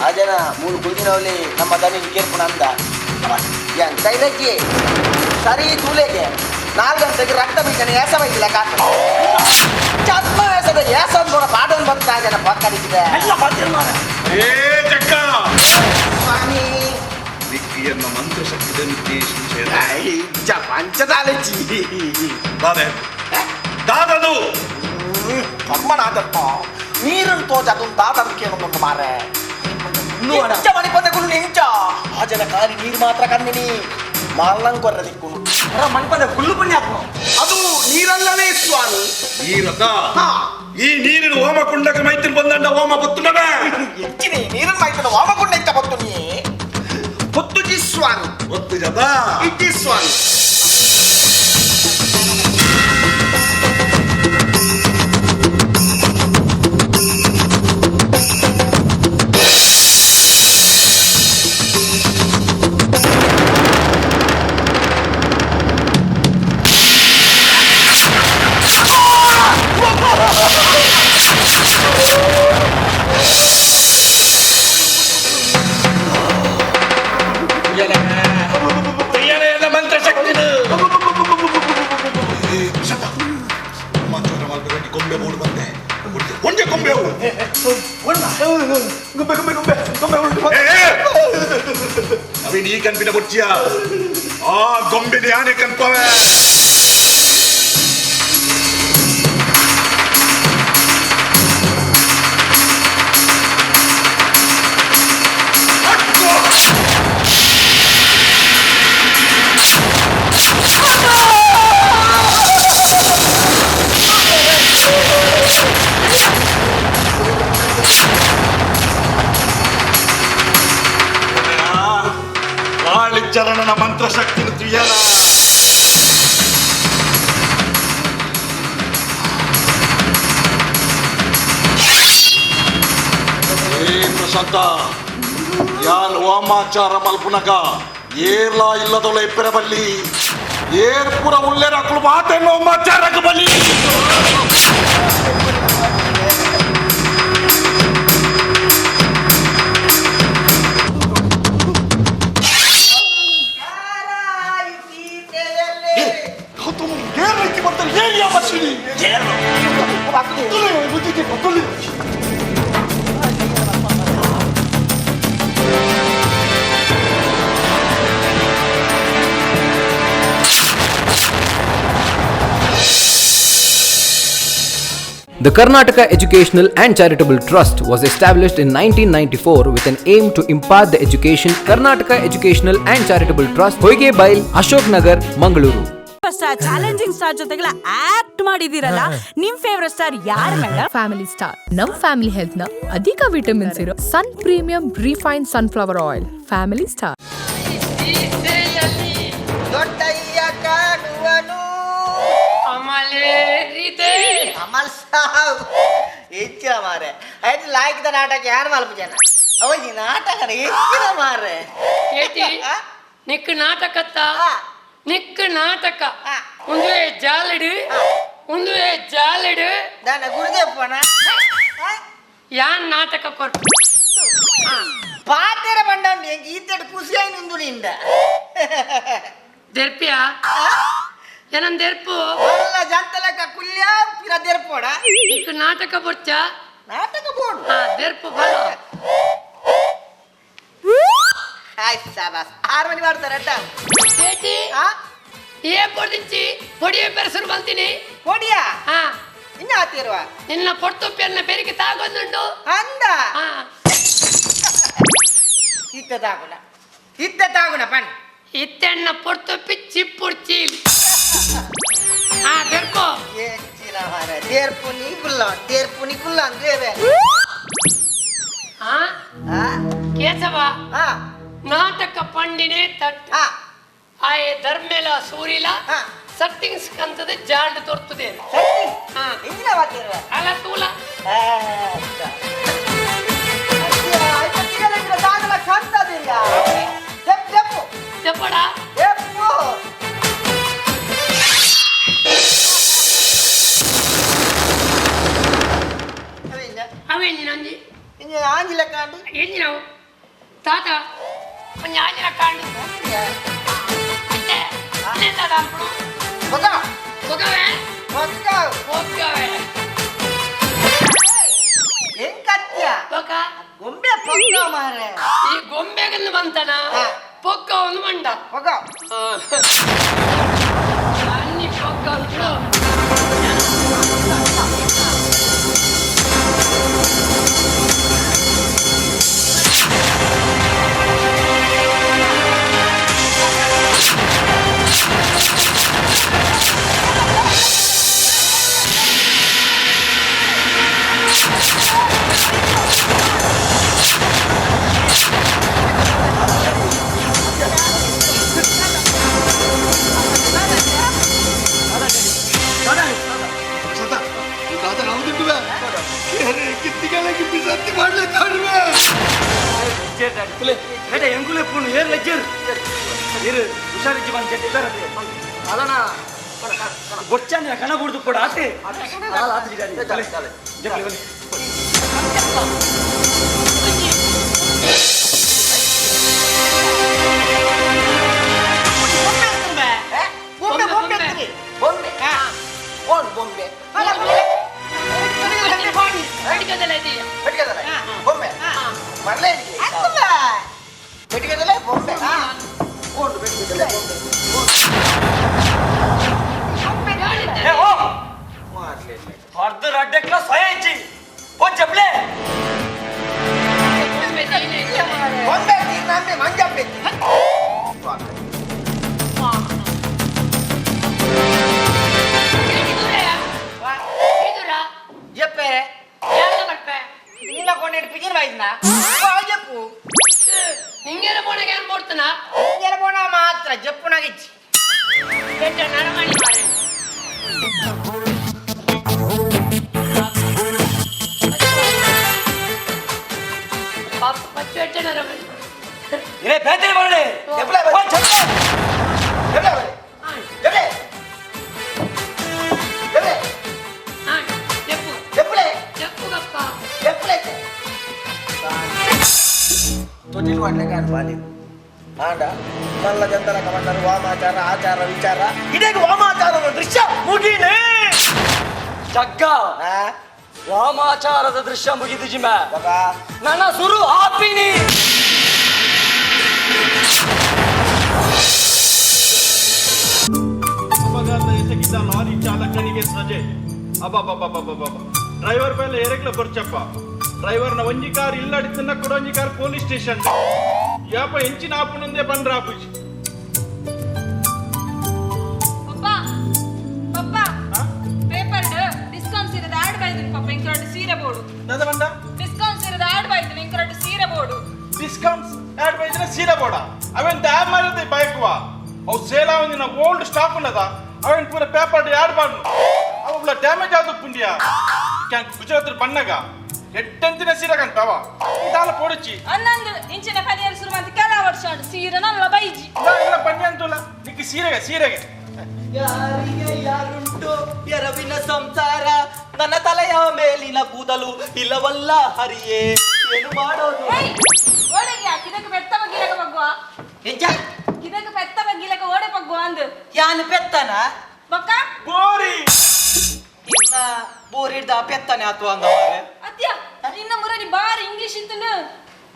S9: ಆ ಜನ ಮೂರು ಕುಲ್ದಿನವಲ್ಲಿ ನಮ್ಮ ದನಿ ಕೇರ್ಪುಣ ಅಂದ ಎಂತ ಇದಕ್ಕೆ ಸರಿ ತೂಲೆಗೆ 4 ಗಂಟೆಗೆ ರಕ್ತ ಬೀಜನ ಏಸ ಬೈದಿಲ್ಲ ಕಾಕ ಚಸ್ಮ ವೇಸದ ಏಸ ಕೂಡ ಪಾಠವನ್ನು ಬರ್ತಾ ಜನ ಪಕ್ಕದಿದೆ
S7: ಏ ಜಗ್ಗ
S9: ಸ್ವಾಮಿ
S5: ವಿಕ್ಕಿಯನ್ನ ಮಂತ್ರಶಕ್ತಿದ ನಿರ್ದೇಶಿಸಿದ
S9: ಪಂಚದಾಲಜಿ
S7: ದಾದೆ ದಾದದು
S9: ಕರ್ಮನಾದಪ್ಪ ನೀರನ್ನು ತೋಜ ಅದೊಂದು ದಾದ ಕೇಳೊಂದು ಮಾರೆ ಇಂಚ ಮಣಿಪಂದೆ ಗುಲ್ಲು ಇಂಚ ಆ ಜನ ಖಾಲಿ ನೀರು ಮಾತ್ರ ಕಣ್ಣಿನಿ ಮಾಲಂಗ್ ಕೊರ್ರ ದಿಕ್ಕುನು ಮಣಿಪಂದೆ ಗುಲ್ಲು ಪುಣ್ಯಾತ್ಮ ಅದು ನೀರಲ್ಲವೇ ಸ್ವಾಮಿ
S5: ನೀರತ ಈ ನೀರಿನ ಹೋಮಕುಂಡಕ್ಕೆ ಮೈತಿನ ಬಂದಂಡ ಹೋಮ ಬತ್ತುನವೇ
S9: ಹೆಚ್ಚಿನಿ ನೀರಿನ ಮೈತಿನ ಹೋಮಕುಂಡ ಇಂಚ ಬತ್ತು ನೀ ಪೊತ್ತುಜಿ ಸ್ವಾಮಿ
S5: ಒತ್ತು ಜತ
S9: ಇಜ್ಜಿ ಸ್ವಾಮಿ
S5: ಗೊಂಬೆ ಮೂಡು ಬಂದೆ ಒಂದೇ ಗೊಂಬೆ
S7: ಗೊಂಬೆ ಗೊಂಬೆ ಗೊಂಬೆ ಗೊಂಬೆ
S5: ಅವಿ ನೀ ಕನ್ಪಿನ ಬುಚ್ಚಿಯ ಆ ಗೊಂಬೆ ಯಾನೆ ಕನ್ಪವೆ ಚರಣನ ಮಂತ್ರಶಕ್ತಿ ತುಯ್ಯಲ ಏ ಪ್ರಶಾಂತ ಯಾನ್ ವಾಮಾಚಾರ ಮಲ್ಪುನಗ ಏರ್ಲಾ ಇಲ್ಲದೊಳ ಇಪ್ಪರ ಬಲ್ಲಿ ಏರ್ಪುರ ಉಲ್ಲೇರಕ್ಕಳು ಮಾತೇನು ವಾಮಾಚಾರಕ್ಕೆ ಬಲಿ
S12: The Karnataka Educational and Charitable Trust was established in 1994 with an aim to impart the education. Karnataka Educational and Charitable Trust, Hoygebail, Ashok Nagar, Mangaluru.
S13: Star challenging star ಜೊತೆಗೆಲ್ಲ ಆಕ್ಟ್ ಮಾಡಿದಿರಲ್ಲ, ನಿಮ್ ಫೇವರೇಟ್ ಸ್ಟಾರ್ ಯಾರು madam?
S14: Family star ನಮ್ family health ನ ಅಧಿಕ vitamins ಇರೋ Sun premium refine sunflower oil family star.
S11: Doddaiah ಕಾಣುವನು Amal ಸಾವ್ ಹೆಚ್ಚಿನ ಮಾರೆ ಆಯ್ತು ಲಾಯ್ಕದ ನಾಟಕ ಯಾರು ಮಲ್ಪ ಜನ ಅವ ಈ ನಾಟಕ ಹೆಚ್ಚಿನ ಮಾರೆ
S10: ನಿಕ್ ನಾಟಕತ್ತ ನಿಕ್ ನಾಟಕ ಉಂದುವೆ ಜಾಲಿಡು ಉಂದುವೆ ಜಾಲಿಡು
S11: ದಾನ ಗುರುದೇವಪ್ಪನ
S10: ಯಾನ್ ನಾಟಕ ಕೊರ್ಪು
S11: ಪಾತೆರ ಬಂಡ ಈತಡು ಖುಷಿಯಾಗಿ ನುಂದು ನಿಂದ
S10: ದೆರ್ಪಿಯ ಏನನ್ ದೆರ್ಪು
S11: ಅಲ್ಲ ಜಂತಲಕ ಕುಲ್ಯ ಪಿರ ದೆರ್ಪೋಡ
S10: ನಿಕ್ ನಾಟಕ ಬೊರ್ಚ
S11: ನಾಟಕ ಬೋಡು
S10: ದೆರ್ಪು ಬಲ
S11: ಆಯ್ತು ಸಾಬಾಸ್ ಆರು ಮಣಿ ಮಾಡ್ತಾರ ಅಡ್ಡ
S10: ಏ ಪೊಡಿಂಚಿ ಪೊಡಿಯ ಪೆರಸರು ಬಂತೀನಿ
S11: ಪೊಡಿಯ ಇನ್ನ ಆತಿರುವ
S10: ನಿನ್ನ ಪೊಡ್ತೊಪ್ಪಿಯನ್ನ ಬೆರಿಗೆ ತಾಗೊಂದುಂಡು
S11: ಅಂದ ಇತ್ತ ತಾಗುಣ ಇತ್ತ ತಾಗುಣ ಪಣ್
S10: ಇತ್ತೆಣ್ಣ ಪೊಡ್ತೊಪ್ಪಿ ಚಿಪ್ಪುರ್ಚಿ ಆ ಬೆರ್ಕೋ
S11: ಹೆಚ್ಚಿನ ಮಾರ ದೇರ್ಪುನಿ ಕುಲ್ಲ ದೇರ್ಪುನಿ ಕುಲ್ಲ ಅಂದ್ರೆ
S10: ಕೇಶವ ನಾಟಕ ಪಂಡಿನೇ ತಟ್ ಆಯೆ ಧರ್ಮೆಲ ಸೂರಿಲ ಸಟ್ಟಿಂಗ್ಸ್ ಕಂತದ ಜಾಲ್ಡ್ ತೋರ್ತದೆ ಅಲ್ಲ ತೂಲ చెప్పడా ಅವೇಂಜಿನಂಜಿ
S11: ಆಂಜಿಲ ಕಾಂಡು
S10: ಎಂಜಿನವು ತಾತ ಒಂಜಿ ಆಂಜಿಲ ಕಾಂಡು
S11: ಗೊಂಬೆ ಪೊಕ್ಕ ಮಾರೆ
S10: ಈ ಗೊಂಬೆಗನ್ನು ಬಂತನ ಪೊಕ್ಕ ಒಂದು ಮಂಡ
S11: ಪೊಕ್ಕ
S10: ಅನ್ನಿ ಪೊಕ್ಕ ಅಂದ್ರು.
S8: ಇಜ್ಜೇರ್ ಡ್ಯಾಡಿ ಕುಲೆ ಬೇಟ ಎಂಕುಲೆ ಪುಣು ಏರ್ ಲಜ್ಜೇರ್ ಇರು ಹುಷಾರಿಜ್ಜಿ ಬಂದು ಜೆಟ್ಟಿ ಇದ್ದಾರೆ ಅಲನ ಬೊಚ್ಚಾಂದಿನ ಕಣ ಬುಡ್ದು ಕೊಡ ಆತೆ ಆಲ ಆತು ಡ್ಯಾಡಿ ಜಪ್ಲಿ ಬನ್ನಿ
S9: ಬೊಂಬೆ ಬೊಂಬೆ ಬೊಂಬೆ ಓನ್ ಬೊಂಬೆ ಬೊಂಬೆ ಮರಲೇ ಪೆಟ್ಟಿಗೆದಲ್ಲೇ ಬೊಂಬೆ ಓಂಡು ಪೆಟ್ಟಿಗೆದಲ್ಲೇ ಬೊಂಬೆ
S8: ಅರ್ಧ ರಡ್ಡೆಕ್ಲ ಸ್ವಯ ಇಜ್ಜಿ ಓ ಜಪ್ಲೆ
S9: ಬೊಂಬೆ ನಂಬೆ ಮಂಜಪ್ಪೆ
S11: చెప్పారే నిన్న కొన్నిటి పిజిన్ వాయిందా చెప్పు
S10: ನಿಂಗೇನ ಬೋಣಗೆ ಏನ್ ಬೋಡ್ತಾನ
S11: ನಿಂಗೆಲ್ಲ ಬೋಣ ಮಾತ್ರ ಜಪ್ಪು ನಾಗಿಚ್ಚಿ
S10: ನರಮಣಿ ಮಾರೆ
S8: ಇರೇ ಬೇತನೆ ಬರಲಿ
S9: ಜಪ್ಲೆ
S8: ಓ ಜಪ್ಲೆ
S9: ಜಪ್ಲೆ ಜಪ್ಲೆ ಜಪ್ಲೆ ಜಪ್ಲೆ
S10: చెప్పు
S9: ಜಪ್ಲೆ ತೊಟ್ಟಿಲು ಮಾಡ್ಲಿಕ್ಕೆ ಆಡ್ ಬಾಲಿ ಆಂಡ ಮಲ್ಲ ಜಂತರ ಕಮಂಡರು ವಾಮಾಚಾರ ಆಚಾರ ವಿಚಾರ
S8: ಇದೇ ವಾಮಾಚಾರದ ದೃಶ್ಯ ಮುಗಿನೇ ಜಗ್ಗ ವಾಮಾಚಾರದ ದೃಶ್ಯ ಮುಗಿದು ಜಿಮ ನನ್ನ ಸುರು ಆಪಿನಿ
S7: ಅಪಘಾತ ಎಸಗಿದ್ದ ಲಾರಿ ಚಾಲಕನಿಗೆ ಸಜೆ. ಅಬ್ಬಬ್ಬಬ್ಬಬ್ಬಬ್ಬ, ಡ್ರೈವರ್ ಮೇಲೆ ಎರಗ್ಲ ಬರ್ಚಪ್ಪ. ಡ್ರೈವರ್ನ ಒಂಜಿ ಕಾರ್ ಇಲ್ಲಡಿತನ್ನ ಕೊಡೊಂಜಿ ಕಾರ್ ಪೊಲೀಸ್ ಸ್ಟೇಷನ್. ಯಾಪ ಎಂಚಿನ ಆಪುನಂದೇ ಬಂದ್ರ ಆಪುಜಿ.
S6: ಪಪ್ಪ ಪಪ್ಪ ಪೇಪರ್ ಡಿಸ್ಕೌಂಟ್ ಸೀರೆ ಆಡ್ ಬೈದಿನಿ ಪಪ್ಪ, ಇಂಕರಡು ಸೀರೆ ಬೋರ್ಡು.
S7: ದಾದ ಬಂದ
S6: ಡಿಸ್ಕೌಂಟ್ ಸೀರೆ ಆಡ್ ಬೈದಿನಿ, ಇಂಕರಡು ಸೀರೆ ಬೋರ್ಡು.
S7: ಡಿಸ್ಕೌಂಟ್ಸ್ ಆಡ್ ಬೈದಿನ ಸೀರೆ ಬೋರ್ಡ ಅವೆನ್ ಡ್ಯಾಮ್ ಮಾಡಿದೆ ಬೈಕ್ವಾ ಅವು ಸೇಲ್ ಆವಂದಿನ ಓಲ್ಡ್ ಸ್ಟಾಕ್ ఉన్నದ ಅವೆನ್ ಪೂರ ಪೇಪರ್ ಯಾಡ್ ಬಾಡು ಅವು ಡ್ಯಾಮೇಜ್ ಆದ ಪುಂಡಿಯ ಗುಜರಾತ್ ಬಣ್ಣಗ ಎಟ್ಟಂತಿನ ಸೀರೆ ಕಂಟವ ಇದಾಲ ಪೊಡಚಿ
S6: ಅನ್ನಂದು ಇಂಚಿನ ಪನಿಯರ್ ಸುರು ಮಂತಿ ಕೆಲ ವರ್ಷ ಉಂಟು ಸೀರೆ ನಲ್ಲ ಬೈಜಿ.
S7: ಇಲ್ಲ ಪನ್ನಿ ಅಂತಲ್ಲ ನಿಕ್ಕೆ ಸೀರೆಗೆ ಸೀರೆಗೆ.
S15: ಯಾರಿಗೆ ಯಾರುಂಟು ಎರವಿನ ಸಂಸಾರ, ನನ್ನ ತಲೆಯ ಮೇಲಿನ ಕೂದಲು ಇಲ್ಲವಲ್ಲ ಹರಿಯೇ, ಏನು ಮಾಡೋದು?
S6: ಓಡೆಗೆ ಕಿದಕ್ಕೆ ಬೆತ್ತ ಬಗ್ಗಿಲಕ ಬಗ್ಗುವ
S15: ಎಂಚ
S6: ಕಿದಕ್ಕೆ ಬೆತ್ತ ಬಗ್ಗಿಲಕ ಓಡೆ ಬಗ್ಗುವ ಅಂದು
S15: ಯಾನು ಪೆತ್ತನ
S6: ಬಕ್ಕ
S7: ಬೋರಿ
S15: ಇನ್ನ ಬೋರಿಡ್ದ ಪೆತ್ತನೆ ಆತು ಅಂದವರೆ.
S6: ಅತ್ಯ ನಿನ್ನ ಮುರನಿ ಬಾರಿ ಇಂಗ್ಲಿಷ್ ಇತ್ತನು.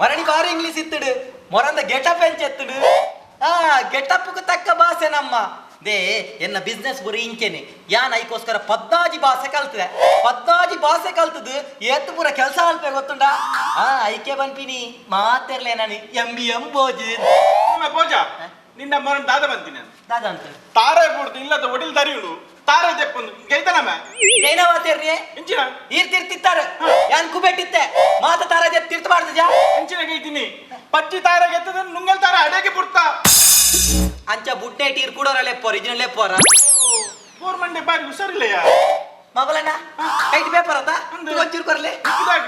S15: ಮರಣಿ ಬಾರಿ ಇಂಗ್ಲಿಷ್ ಇತ್ತಡು, ಮೊರಂದ ಗೆಟಪ್ ಎಂಚೆತ್ತಡು. ಆ ಗೆಟಪ್ಗೆ ತಕ್ಕ ಭಾಷೆ ನಮ್ಮ they ಎನ್ನ ಬಿಸ್ನೆಸ್ ಬುರಿ ಇಂಚೆನೆ ಯಾನ್ ಐಕೋಸ್ಕರ ಪದ್ದಾಜಿ ಭಾಷೆ ಕಲ್ತದೆ. ಪದ್ದಾಜಿ ಭಾಷೆ ಕಲ್ತದು ಏತ್ ಪೂರ ಕೆಲಸ ಅಲ್ಪೆ ಗೊತ್ತುಂಡ. ಆ ಐಕೆ ಬನ್ಪಿನಿ ಮಾತಿರ್ಲೆ ನಾನು ಎಂ ಬಿ ಎಂ ಬೋಜಿ.
S7: ಬೋಜ ನಿನ್ನ ಮೊರನ್ ದಾದ ಬಂತೀನಿ
S15: ದಾದ ಅಂತ
S7: ತಾರೇ ಬುಡ್ದು ಇಲ್ಲದ ಒಡಿಲ್ ದರಿಯುಡು ತಾರೇ ದೆಪ್ಪೊಂದು ಗೈತನಮ
S15: ಏನವ ಮಾತೇರ್ರಿ
S7: ಇಂಚಿನ
S15: ಈರ್ ತಿರ್ತಿತ್ತಾರೆ ಯಾನ್ ಕುಬೆಟ್ಟಿತ್ತೆ ಮಾತ ತಾರ ಜೆಪ್ ತಿರ್ತು ಮಾಡ್ತಿದ್ಯಾ
S7: ಇಂಚಿನ ಗೈತೀನಿ ಪಚ್ಚಿ ತಾರ ಗೆತ್ತದ ನುಂಗಲ್ ತಾರ ಅಡೇಗೆ ಬುಡ್ತಾ
S15: ಅಂಚ ಬುಡ್ಡೆ ಟೀರ್ ಕೂಡೋರ ಲೆಪ್ಪೋರ ಇಜಿನ ಲೆಪ್ಪೋರ
S7: ಫೋರ್ ಮಂಡೆ ಬಾರಿ ಹುಷಾರಿಲ್ಲಯ್ಯ
S15: ಮಗಳಣ್ಣ ಐಟ್ ಪೇಪರ್ ಅತ್ತ ಒಂಚೂರು ಕೊರ್ಲೆ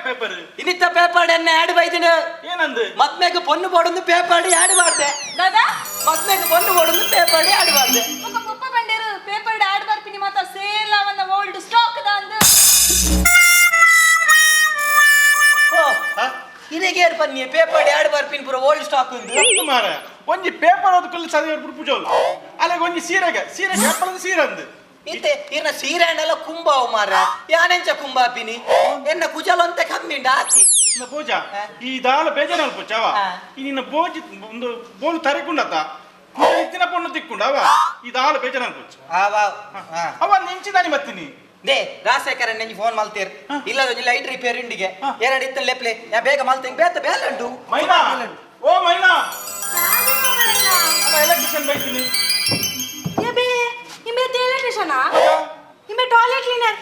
S7: ಪೇಪರ್
S15: ಇನ್ನಿತ್ತ ಪೇಪರ್ ಎನ್ನ ಆಡ್ ಬೈದಿನ
S7: ಏನಂದು
S15: ಮತ್ಮೇಗ ಪೊನ್ನು ಬೋಡೊಂದು ಪೇಪರ್ ಆಡ್ ಮಾಡ್ದೆ
S6: ದಾದಾ
S15: ಮತ್ಮೇಗ ಪೊನ್ನು ಬೋಡೊಂದು ಪೇಪರ್ ಆಡ್ ಮಾಡ್ದೆ
S6: ಒಕ್ಕ ಪಪ್ಪ ಬಂಡೇರು ಪೇಪರ್ ಆಡ್ ಬರ್ಪಿನಿ ಮಾತ ಸೇಲ್ ಅವನ್ನ ಓಲ್ಡ್ ಸ್ಟಾಕ್ ದ ಅಂದು.
S15: ಓ ಇದಕ್ಕೆ ಏರ್ ಬನ್ನಿ ಪೇಪರ್ ಆಡ್ ಬರ್ಪಿನಿ ಪೂರ ಓಲ್ಡ್ ಸ್ಟಾಕ್ ಉಂದು
S7: ಮಾರ ಒಂಜಿ ಪೇಪರ್ ಓದ್ ಸದಿ ಪುಜೋಲು ಅಲ್ಲಾಗ ಒಂಜಿ ಸೀರೆಗೆ ಸೀರೆಗೆ ಅಪ್ಪಳದ ಸೀರೆ ಅಂದು
S15: ಇತ್ತೆ ಇರ್ನ ಸೀರೆ ಹಣ್ಣೆಲ್ಲ ಕುಂಬಾವು ಮಾರ ಯಾನೆಂಚ ಕುಂಬಾಪಿನಿ ಎನ್ನ ಕುಜಲಂತೆ ಕಮ್ಮಿಂಡ ಆತಿ
S7: ಪೂಜ ಈ ದಾಲ ಬೇಜಾರು ಪೂಜಾವ ಈ ನಿನ್ನ ಬೋಜಿ ಒಂದು ಬೋಲು ತರಿಕೊಂಡತ ಇತ್ತಿನ ಪೊಣ್ಣು ತಿಕ್ಕೊಂಡವ ಈ ದಾಲ ಬೇಜಾರು ಪೂಜ ಅವ ನಿಂಚಿದಾನಿ ಬತ್ತೀನಿ
S15: they Rajashekhar ನೆಂಜಿ ಫೋನ್ ಮಲ್ತೀರ್ ಇಲ್ಲ ಲೈಟ್ ರಿಪೇರ್ ಇಂಡಿಗೆ ಎರಡು ಇತ್ತ ಲೆಪ್ಲೆ ಯಾ ಬೇಗ ಮಲ್ತೀನಿ ಬೇತ ಬೇಲಂಡು
S7: ಮೈನಾ ಓ ಮೈನಾ ಎಲೆಕ್ಟ್ರಿಷಿಯನ್ ಬೈತೀನಿ
S13: ಯಬೇ ಇಂಬೆ ಎಲೆಕ್ಟ್ರಿಷಿಯನ್ ಇಂಬೆ ಟಾಯ್ಲೆಟ್ ಕ್ಲೀನರ್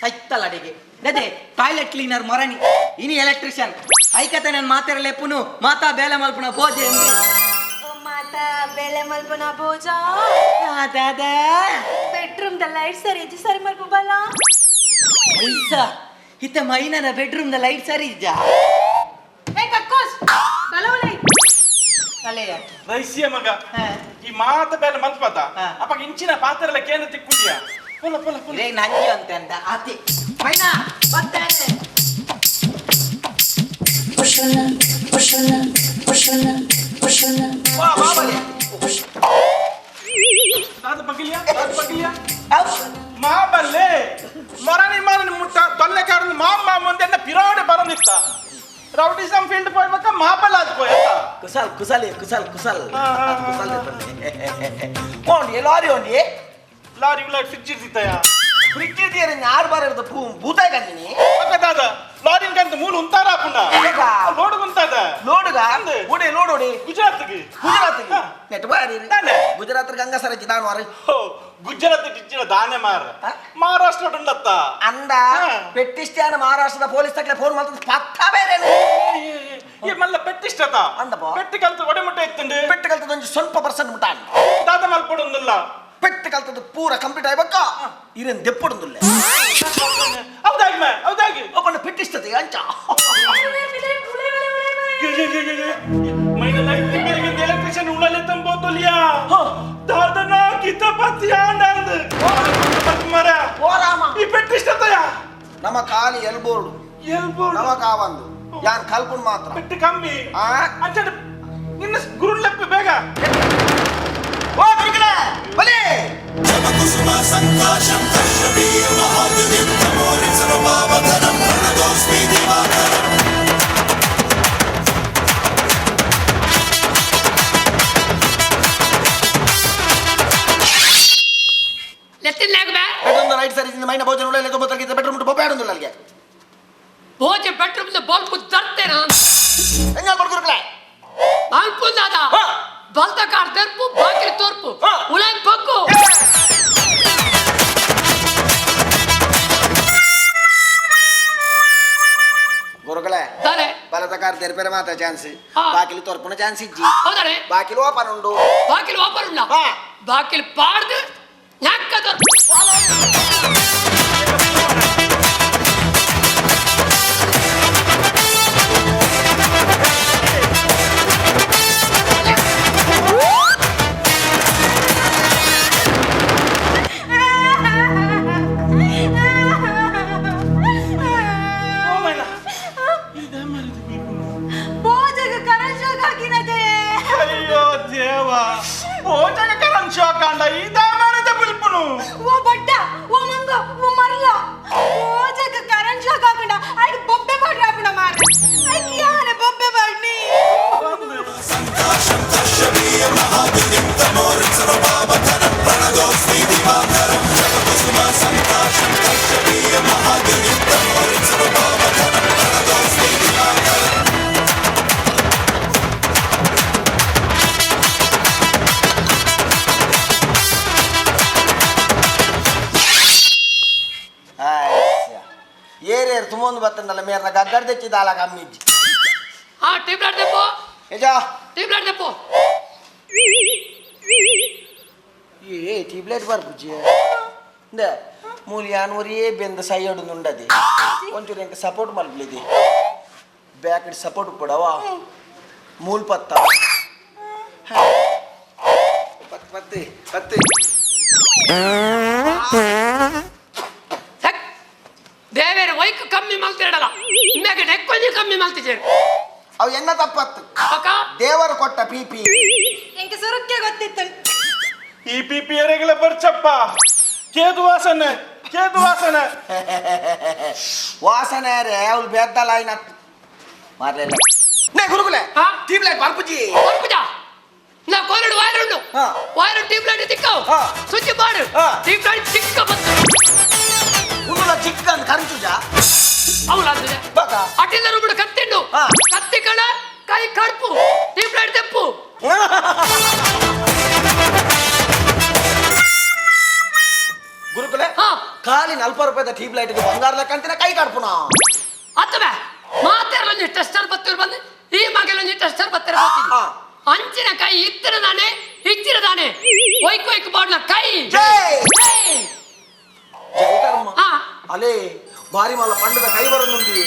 S15: ಐತ್ತಲ್ಲ ಅಡಿಗೆ ಅದೇ ಟಾಯ್ಲೆಟ್ ಕ್ಲೀನರ್ ಮರಣಿ ಇನಿ ಎಲೆಕ್ಟ್ರಿಷಿಯನ್ ಐಕತೆ ನನ್ನ ಮಾತಾಡಲೆ ಪುನು ಮಾತಾ ಬೇಲೆ ಮಲ್ಪುನ ಬೋಜೆ
S13: ಮಾತಾ ಬೇಲೆ ಮಲ್ಪುನ ಬೋಜಾ
S15: ದಾದಾ
S13: ಬೆಡ್ರೂಮ್ the light ಸರಿ ಇಜ್ಜಿ ಸರಿ ಮಲ್ಪು ಬಲ
S15: ಐಸಾ ಇತ್ತ ಮೈನನ ಬೆಡ್ರೂಮ್ the light ಸರಿ ಇಜ್ಜಾ
S6: ಏ ಕಕ್ಕೋಸ್ ಬಲವಲೈ
S11: ಅಲೆಯ
S7: ರೈಸಿಯ ಮಗ ಈ ಮಾತ ಬೇಲೆ ಮಲ್ಪದ ಅಪ್ಪ ಇಂಚಿನ ಪಾತ್ರೆಲ್ಲ ಕೇಂದ್ರ ತಿಕ್ಕುಂಡಿಯ ಪುಲ ಪುಲ ಪುಲ
S11: ಇದೇ ನಂಜಿ ಅಂತ ಅಂದ ಆತಿ ಮೈನಾ ಬರ್ತೇನೆ.
S7: ದಾದ ಬಗಿಲಿಯ ದಾದ ಬಗಿಲಿಯ ಮಾ ಬಲ್ಲೆ ಮರನಿ ಮರನಿ ಮುಟ್ಟ ತೊಲ್ಲೆ ಕಾರಣ ಮಾ ಮಾ ಮುಂದೆ ಪಿರಾಡೆ ಬರಂದಿತ್ತ ರೌಡಿಸಂ ಫೀಲ್ಡ್ ಪೋಯ್ಬೇಕ ಮಾಬಲ್ ಆದ್ ಪೋಯ್
S9: ಕುಸಲ್ ಕುಸಲ್ ಕುಸಲ್ ಕುಸಲ್ ಕುಸಲ್ ಓಂಡಿ ಲಾರಿ ಓಂಡಿ
S7: ಲಾರಿ ಉಲ್ಲ ಫ್ರಿಜ್ ಇರ್ತಿತ್ತಯ್ಯ
S9: ಫ್ರಿಜ್ ಇರ್ತೀರ ಯಾರು ಬಾರ ಇರ್ದ ಭೂತಾಯ ಕಂದಿನಿ
S7: ದಾದ ಲಾರಿನ್ ಕಂತ ಮೂಲ ಉಂತಾರ ಹಾಪುಂಡ ಲೋಡ್ ಉಂತಾದ
S9: ಲೋಡುಗ ಓಡಿ ಲೋಡ್ ಓಡಿ
S7: ಗುಜರಾತ್ಗೆ
S9: ಗುಜರಾತ್ ನೆಟ್ ಬಾರಿ ಗುಜರಾತ್ ಗಂಗಾ ಸರಜಿ ನಾನು ವಾರ
S7: ಗುಜರಾತ್ ಟಿಚ್ಚಿನ ದಾನೆ ಮಾರ ಮಹಾರಾಷ್ಟ್ರ ಉಂಡತ್ತ
S9: ಅಂದ ಪೆಟ್ಟಿಸ್ಟ್ಯಾನ ಮಹಾರಾಷ್ಟ್ರದ ಪೊಲೀಸ್ ತಕ್ಲೆ ಫೋನ್ ಮಾಡ್ತದ ಪತ್ತ ಬೇರೆ
S7: ಈ ಮಲ್ಲ ಪೆಟ್ಟಿಷ್ಟತ
S9: ಅಂದಪ್ಪ
S7: ಪೆಟ್ಟಿ ಕಲ್ತು ಒಡೆ ಮುಟ್ಟೆ ಇತ್ತುಂಡು
S9: ಪೆಟ್ಟು ಕಲ್ತದ ಒಂಜಿ ಸ್ವಲ್ಪ ಪರ್ಸೆಂಟ್ ಮುಟ್ಟ
S7: ದಾದ ಮಲ್ಪಡುಂದಿಲ್ಲ
S9: ಪೆಟ್ಟು ಕಲ್ತದ ಪೂರ ಕಂಪ್ಲೀಟ್ ಆಯ್ಬೇಕ ಇರೇನ್ ದೆಪ್ಪಡುಂದಿಲ್ಲ
S7: ಹೌದಾಗಿ ಮಾ ಹೌದಾಗಿ
S9: ಒಬ್ಬನ ಪೆಟ್ಟಿಸ್ತದೆ ಅಂಚ
S7: ಮೈನ ಲೈಫ್ ರಿಪೇರಿಗೆ ಎಲೆಕ್ಟ್ರಿಷಿಯನ್ ಉಳಲೆ ತಂಬೋತೊಲಿಯಾ ದಾದನ ಕಿತಪತಿ ಆಂಡಂದು ಮರ
S9: ಓರಾಮ
S7: ಈ ಪೆಟ್ಟಿಷ್ಟತಯ
S9: ನಮ್ಮ ಖಾಲಿ ಎಲ್ಬೋರ್ಡು
S7: ಎಲ್ಬೋರ್ಡು
S9: ನಮ್ಮ ಕಾವಂದು ಯಾನ್ ಕಲ್ಪುನ್ ಮಾತ್ರ
S7: ಪೆಟ್ಟು ಕಮ್ಮಿ ಅಂಚ ನಿನ್ನ ಗುರುಲೆಪ್ಪ ಬೇಗ
S9: ಓ ಗುರುಗಳೇ ಬಲಿ
S1: ಕುಸುಮ ಸಂಕಾಶಂ ಕಶ್ಯಪೀಯ ಮಹಾದ್ಯುತಿಂ ತಮೋರಿಂ ಸರ್ವಪಾಪಧನಂ ಪ್ರಣತೋಸ್ಮಿ ದಿವಾಕರಂ.
S9: ಬೆಡ್ರೂಮ್ ರೈಟ್ ಸೈಡ್ ಇಂದ ಮೈನ ಭೋಜನ ಉಳ್ಳೆ ತೊಂಬತ್ತಕ್ಕೆ ಬೆಡ್ರೂಮ್ ಉಂಟು ಬೊಬ್ಬೆ ಆಡುಂದಿಲ್ಲ ಅಲ್ಲಿಗೆ
S10: ಭೋಜ ಬೆಡ್ರೂಮ್ ಬಲ್ಬ್ ತರ್ತೇನೆ
S9: ಎಂಜಾಲ್ ಬಡ್ಗುರುಗಳೇ
S10: ಅನ್ಪುಂದಾದ ಬಲ್ತ ಕಾರ್ ತೆರ್ಪು ಬಾಕಿಲ್ ತೋರ್ಪು ಉಳನ್ ಪಕ್ಕು
S9: ಗುರುಗಳೇ
S10: ದಾನೆ
S9: ಬಲದ ಕಾರ್ ತೆರ್ಪೆರೆ ಮಾತ್ರ ಚಾನ್ಸ್ ಬಾಕಿಲು ತೋರ್ಪುನ ಚಾನ್ಸ್ ಇಜ್ಜಿ
S10: ಹೌದಾನೆ
S9: ಬಾಕಿಲು ಓಪನ್ ಉಂಡು
S10: ಬಾಕಿಲ್ ಓಪನ್ ಉಂಡ ಬಾಕಿಲ್ ಪಾಡ್ದು ಯಾಕ ತೋರ್ಪು
S6: ಭೋಜಗ ಕರಣ್ ಶಾಕ್ ಹಾಕಿನದೆ
S7: ಅಯ್ಯೋ ದೇವ ಭೋಜನ ಕರಣ್ ಶಾಕ್ ಅಂಡ ಈ ದಾಮರದ ಬುಲ್ಪುನು
S6: ಓ ಬಡ್ಡ ಓ ಮಂಗ ಓ ಮರ್ಲ ಭೋಜಗ ಕರಣ್ ಶಾಕ್ ಹಾಕಂಡ ಐಕ್ ಬೊಬ್ಬೆ ಪಾಡ್ರ ಹಾಪುಣ ಮಾರ ಐಕ್ ಯಾನೆ ಬೊಬ್ಬೆ ಪಾಡ್ನಿ
S1: ಸಂಕಾಶಂ ಕಶ್ಯಪೀಯ ಮಹಾದ್ಯುತಿಂ ತಮೋರಿಂ ಸರ್ವಪಾಪಧನಂ ಪ್ರಣತೋಸ್ಮಿ ದಿವಾಕರಂ. ಜಪಕುಸುಮ ಸಂಕಾಶಂ ಕಶ್ಯಪೀಯ ಮಹಾದ್ಯುತಿಂ ತಮೋರಿಂ ಸರ್ವಪಾಪಧನಂ ಪ್ರಣತೋಸ್ಮಿ ದಿವಾಕರಂ.
S9: ಏರೇರು ತುಂಬೊಂದು ಬತ್ತಂದಲ್ಲ ಮೇರ್ನ ಗಗ್ಗರ್ ತೆಚ್ಚಿದಾಲ ಕಮ್ಮಿ ಇಜ್ಜಿ
S10: ಆ ಟ್ಯೂಬ್ ಲೈಟ್ ತೆಪ್ಪು
S9: ಏಜಾ
S10: ಟ್ಯೂಬ್ ಲೈಟ್ ತೆಪ್ಪು
S9: ಏ ಟ್ಯೂಬ್ಲೈಟ್ ಬರ್ಪುಜಿ ಇಂದ ಮೂಲಿ ಯಾನ್ ಒರಿಯೇ ಬೆಂದ ಸೈಯಡು ನುಂಡದಿ ಒಂಚೂರು ಎಂಕ ಸಪೋರ್ಟ್ ಮಲ್ಪಲಿದಿ ಬ್ಯಾಕ್ ಸಪೋರ್ಟ್ ಕೊಡವ ಮೂಲ್ ಪತ್ತ ಪತ್ ಪತ್ತಿ ಪತ್ತಿ
S10: ದೇವೇರ ವೈಕ್ ಕಮ್ಮಿ ಮಲ್ತಿರಡಲ್ಲ ಇಮ್ಯಾಗ ನೆಕ್ಕೊಂಜಿ ಕಮ್ಮಿ ಮಲ್ತಿದ್ದೇನೆ
S9: ಅವು ಎನ್ನ ತಪ್ಪತ್ತು ದೇವರು ಕೊಟ್ಟ ಪಿಪಿ
S6: ಎಂಕೆ ಸುರುಕ್ಕೆ ಗೊತ್ತಿತ್ತು
S7: ಈ ಪಿಪಿ ಎರೆಗಳ ಬರ್ಚಪ್ಪ ಕೇದು ವಾಸನೆ ಕೇದು ವಾಸನೆ
S9: ವಾಸನೆ ರೇ ಅವಳು ಬೇದ್ದಲ್ಲ ಐನ ಮಾರ್ಲೆಲ್ಲ ನೇ ಗುರುಕುಲೆ ಟ್ಯೂಬ್ಲೈಟ್ ಬರ್ಪುಜಿ
S10: ಬರ್ಪುಜ ನಾ ಕೋರಡು ವೈರ್ ಉಂಡು ವೈರ್ ಟ್ಯೂಬ್ ಲೈಟ್ ತಿಕ್ಕವು ಸ್ವಿಚ್ ಮಾಡು ಟ್ಯೂಬ್ ಲೈಟ್ ಚಿಕ್ಕ ಬಂತು
S9: ಉಂಡುಲ ಚಿಕ್ಕ ಅಂತ ಕರಂಚುಜ
S10: ಅವಳ ಅಟ್ಟಿಂದ ರುಬಿಡು ಕತ್ತಿಂಡು ಕತ್ತಿ ಕಣ ಕೈ ಕಡ್ಪು ಟ್ಯೂಬ್ ಲೈಟ್ ತೆಪ್ಪು
S9: ಗುರುಕುಲೆ ಖಾಲಿ ನಲ್ಪ ರೂಪಾಯಿದ ಟ್ಯೂಬ್ ಲೈಟ್ ಬಂಗಾರ ಲೆಕ್ಕ ಅಂತಿನ ಕೈ ಕಡ್ಪುನ
S10: ಅತ್ತವೆ ಮಾತೆರಲೊಂಜಿ ಟೆಸ್ಟರ್ ಬತ್ತಿರು ಬಂದು ಈ ಮಗಲೊಂಜಿ ಟೆಸ್ಟರ್ ಬತ್ತಿರ ಬರ್ತೀನಿ ಅಂಚಿನ ಕೈ ಇತ್ತಿರ ದಾನೆ ಇಚ್ಚಿರ ದಾನೆ ಒಯ್ಕ್ ಒಯ್ಕ್ ಬಾಡ್ನ ಕೈ
S9: ಜೈ!
S10: ಜೈ!
S9: ಜೈ ಧರ್ಮ ಅಲೇ ಭಾರಿ ಮಲ್ಲ ಪಂಡದ ಕೈ ಬರೋದುಂಡಿ.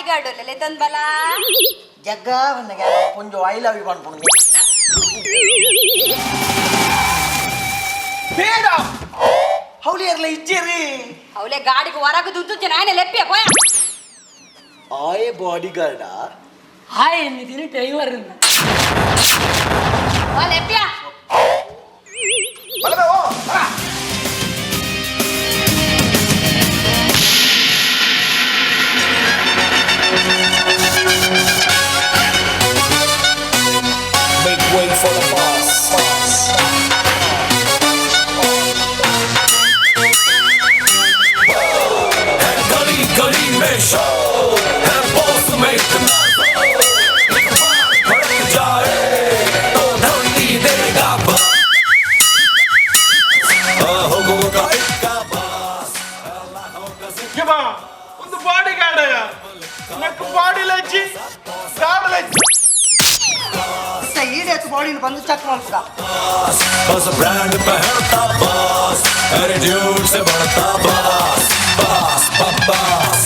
S16: ಬಾಡಿ ಗಾರ್ಡ್ ಲೆತೊಂದು ಬಲ
S9: ಜಗ್ಗ ಬಂದಾಗ ಪುಂಜು I love you ಪನ್ಪುಂಡು ಬೇಡ ಹೌಲಿ ಇರ್ಲ ಇಜ್ಜೇರಿ
S16: ಅವಳೆ ಗಾಡಿಗೆ ಹೊರಗೆ ದುಂತು ನಾನೇ ಲೆಪ್ಪಿಯ ಪೋಯ
S9: ಆಯೆ ಬಾಡಿ ಗಾರ್ಡಾ
S10: ಹಾಯ್ ಎನ್ನಿದ್ದೀನಿ ಡ್ರೈವರ್
S16: ಓ ಲೆಪ್ಪಿಯ
S1: Make way for the boss. है गली गली में शोर है बॉस में इतना जोर, एक बार भड़क जाए तो धरती देगा बास। हुक्म का इक्का बास।
S7: ಯಬ್ಬಾ, ಒಂದು ಬಾಡಿ ಗಾರ್ಡ್ ನಕ್ಕು ಬಾಡಿ ಲಜ್ಜಿ ಗಾರ್ಡ್ ಲಜ್ಜಿ
S17: ಈಡೇತು ಬಾಡಿನ ಬಂದು ಚೆಕ್ ಮಾಡ್ತದ
S1: बस ब्रांड पहनता बॉस, एटीट्यूड से बढ़ता बॉस, बॉस बॉस।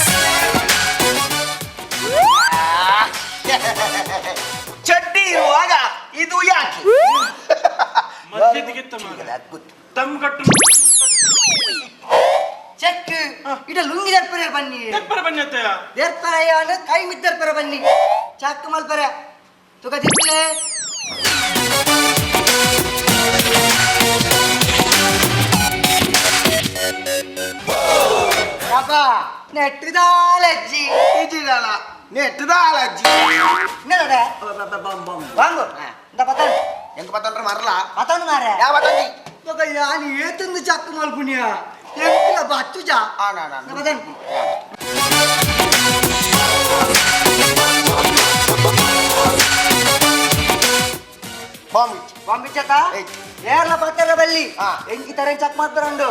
S9: ಚಡ್ಡಿ ಇರುವಾಗ ಇದು ಯಾಕೆ?
S7: ದಮ್ ಕಟ್ಟು
S17: ಚೆಕ್ ಇಡ ಲುಂಗಿ ದರ್ಪರೆ ಬನ್ನಿ
S7: ದರ್ಪರೆ ಬನ್ನಿ ಅತ್ತಯ್ಯ
S17: ದರ್ಪರೆ ಕೈ ಮಿದ್ದರ್ಪರೆ ಬನ್ನಿ ಚೆಕ್ ಮಲ್ಪರೆ ತುಕ ದಿಪ್ಪಲೆ ಅಪ್ಪ ನೆಟ್ಟದಾಲಜ್ಜಿ
S9: ಇಜಿದಾಲ ನೆಟ್ಟದಾಲಜ್ಜಿ
S17: என்னடா வாங்க இந்த பத்தான்
S9: ಎಂತ ಪತ್ತಂದ್ರೆ ಮರಲ
S17: ಪತ್ತೊಂದು ಮಾರೆ
S9: ಯಾವ ಪತ್ತಂಜಿ
S17: ఒక ಯಾನಿ ಏತಂದು ಚಕ್ಕು ಮಲ್ಪುನಿಯ ಎಂಕಲ ಬಚ್ಚುಜ ಪತ್ತನ್
S9: ಬಾಂಬ್
S17: ಬಾಂಬ್ ಇಚ್ಚತ ಏರ್ಲ ಪತ್ತರ ಬಲ್ಲಿ ಎಂಕಿ ತರ ಚಕ್ ಮಾಡ್ತಾರಂಡು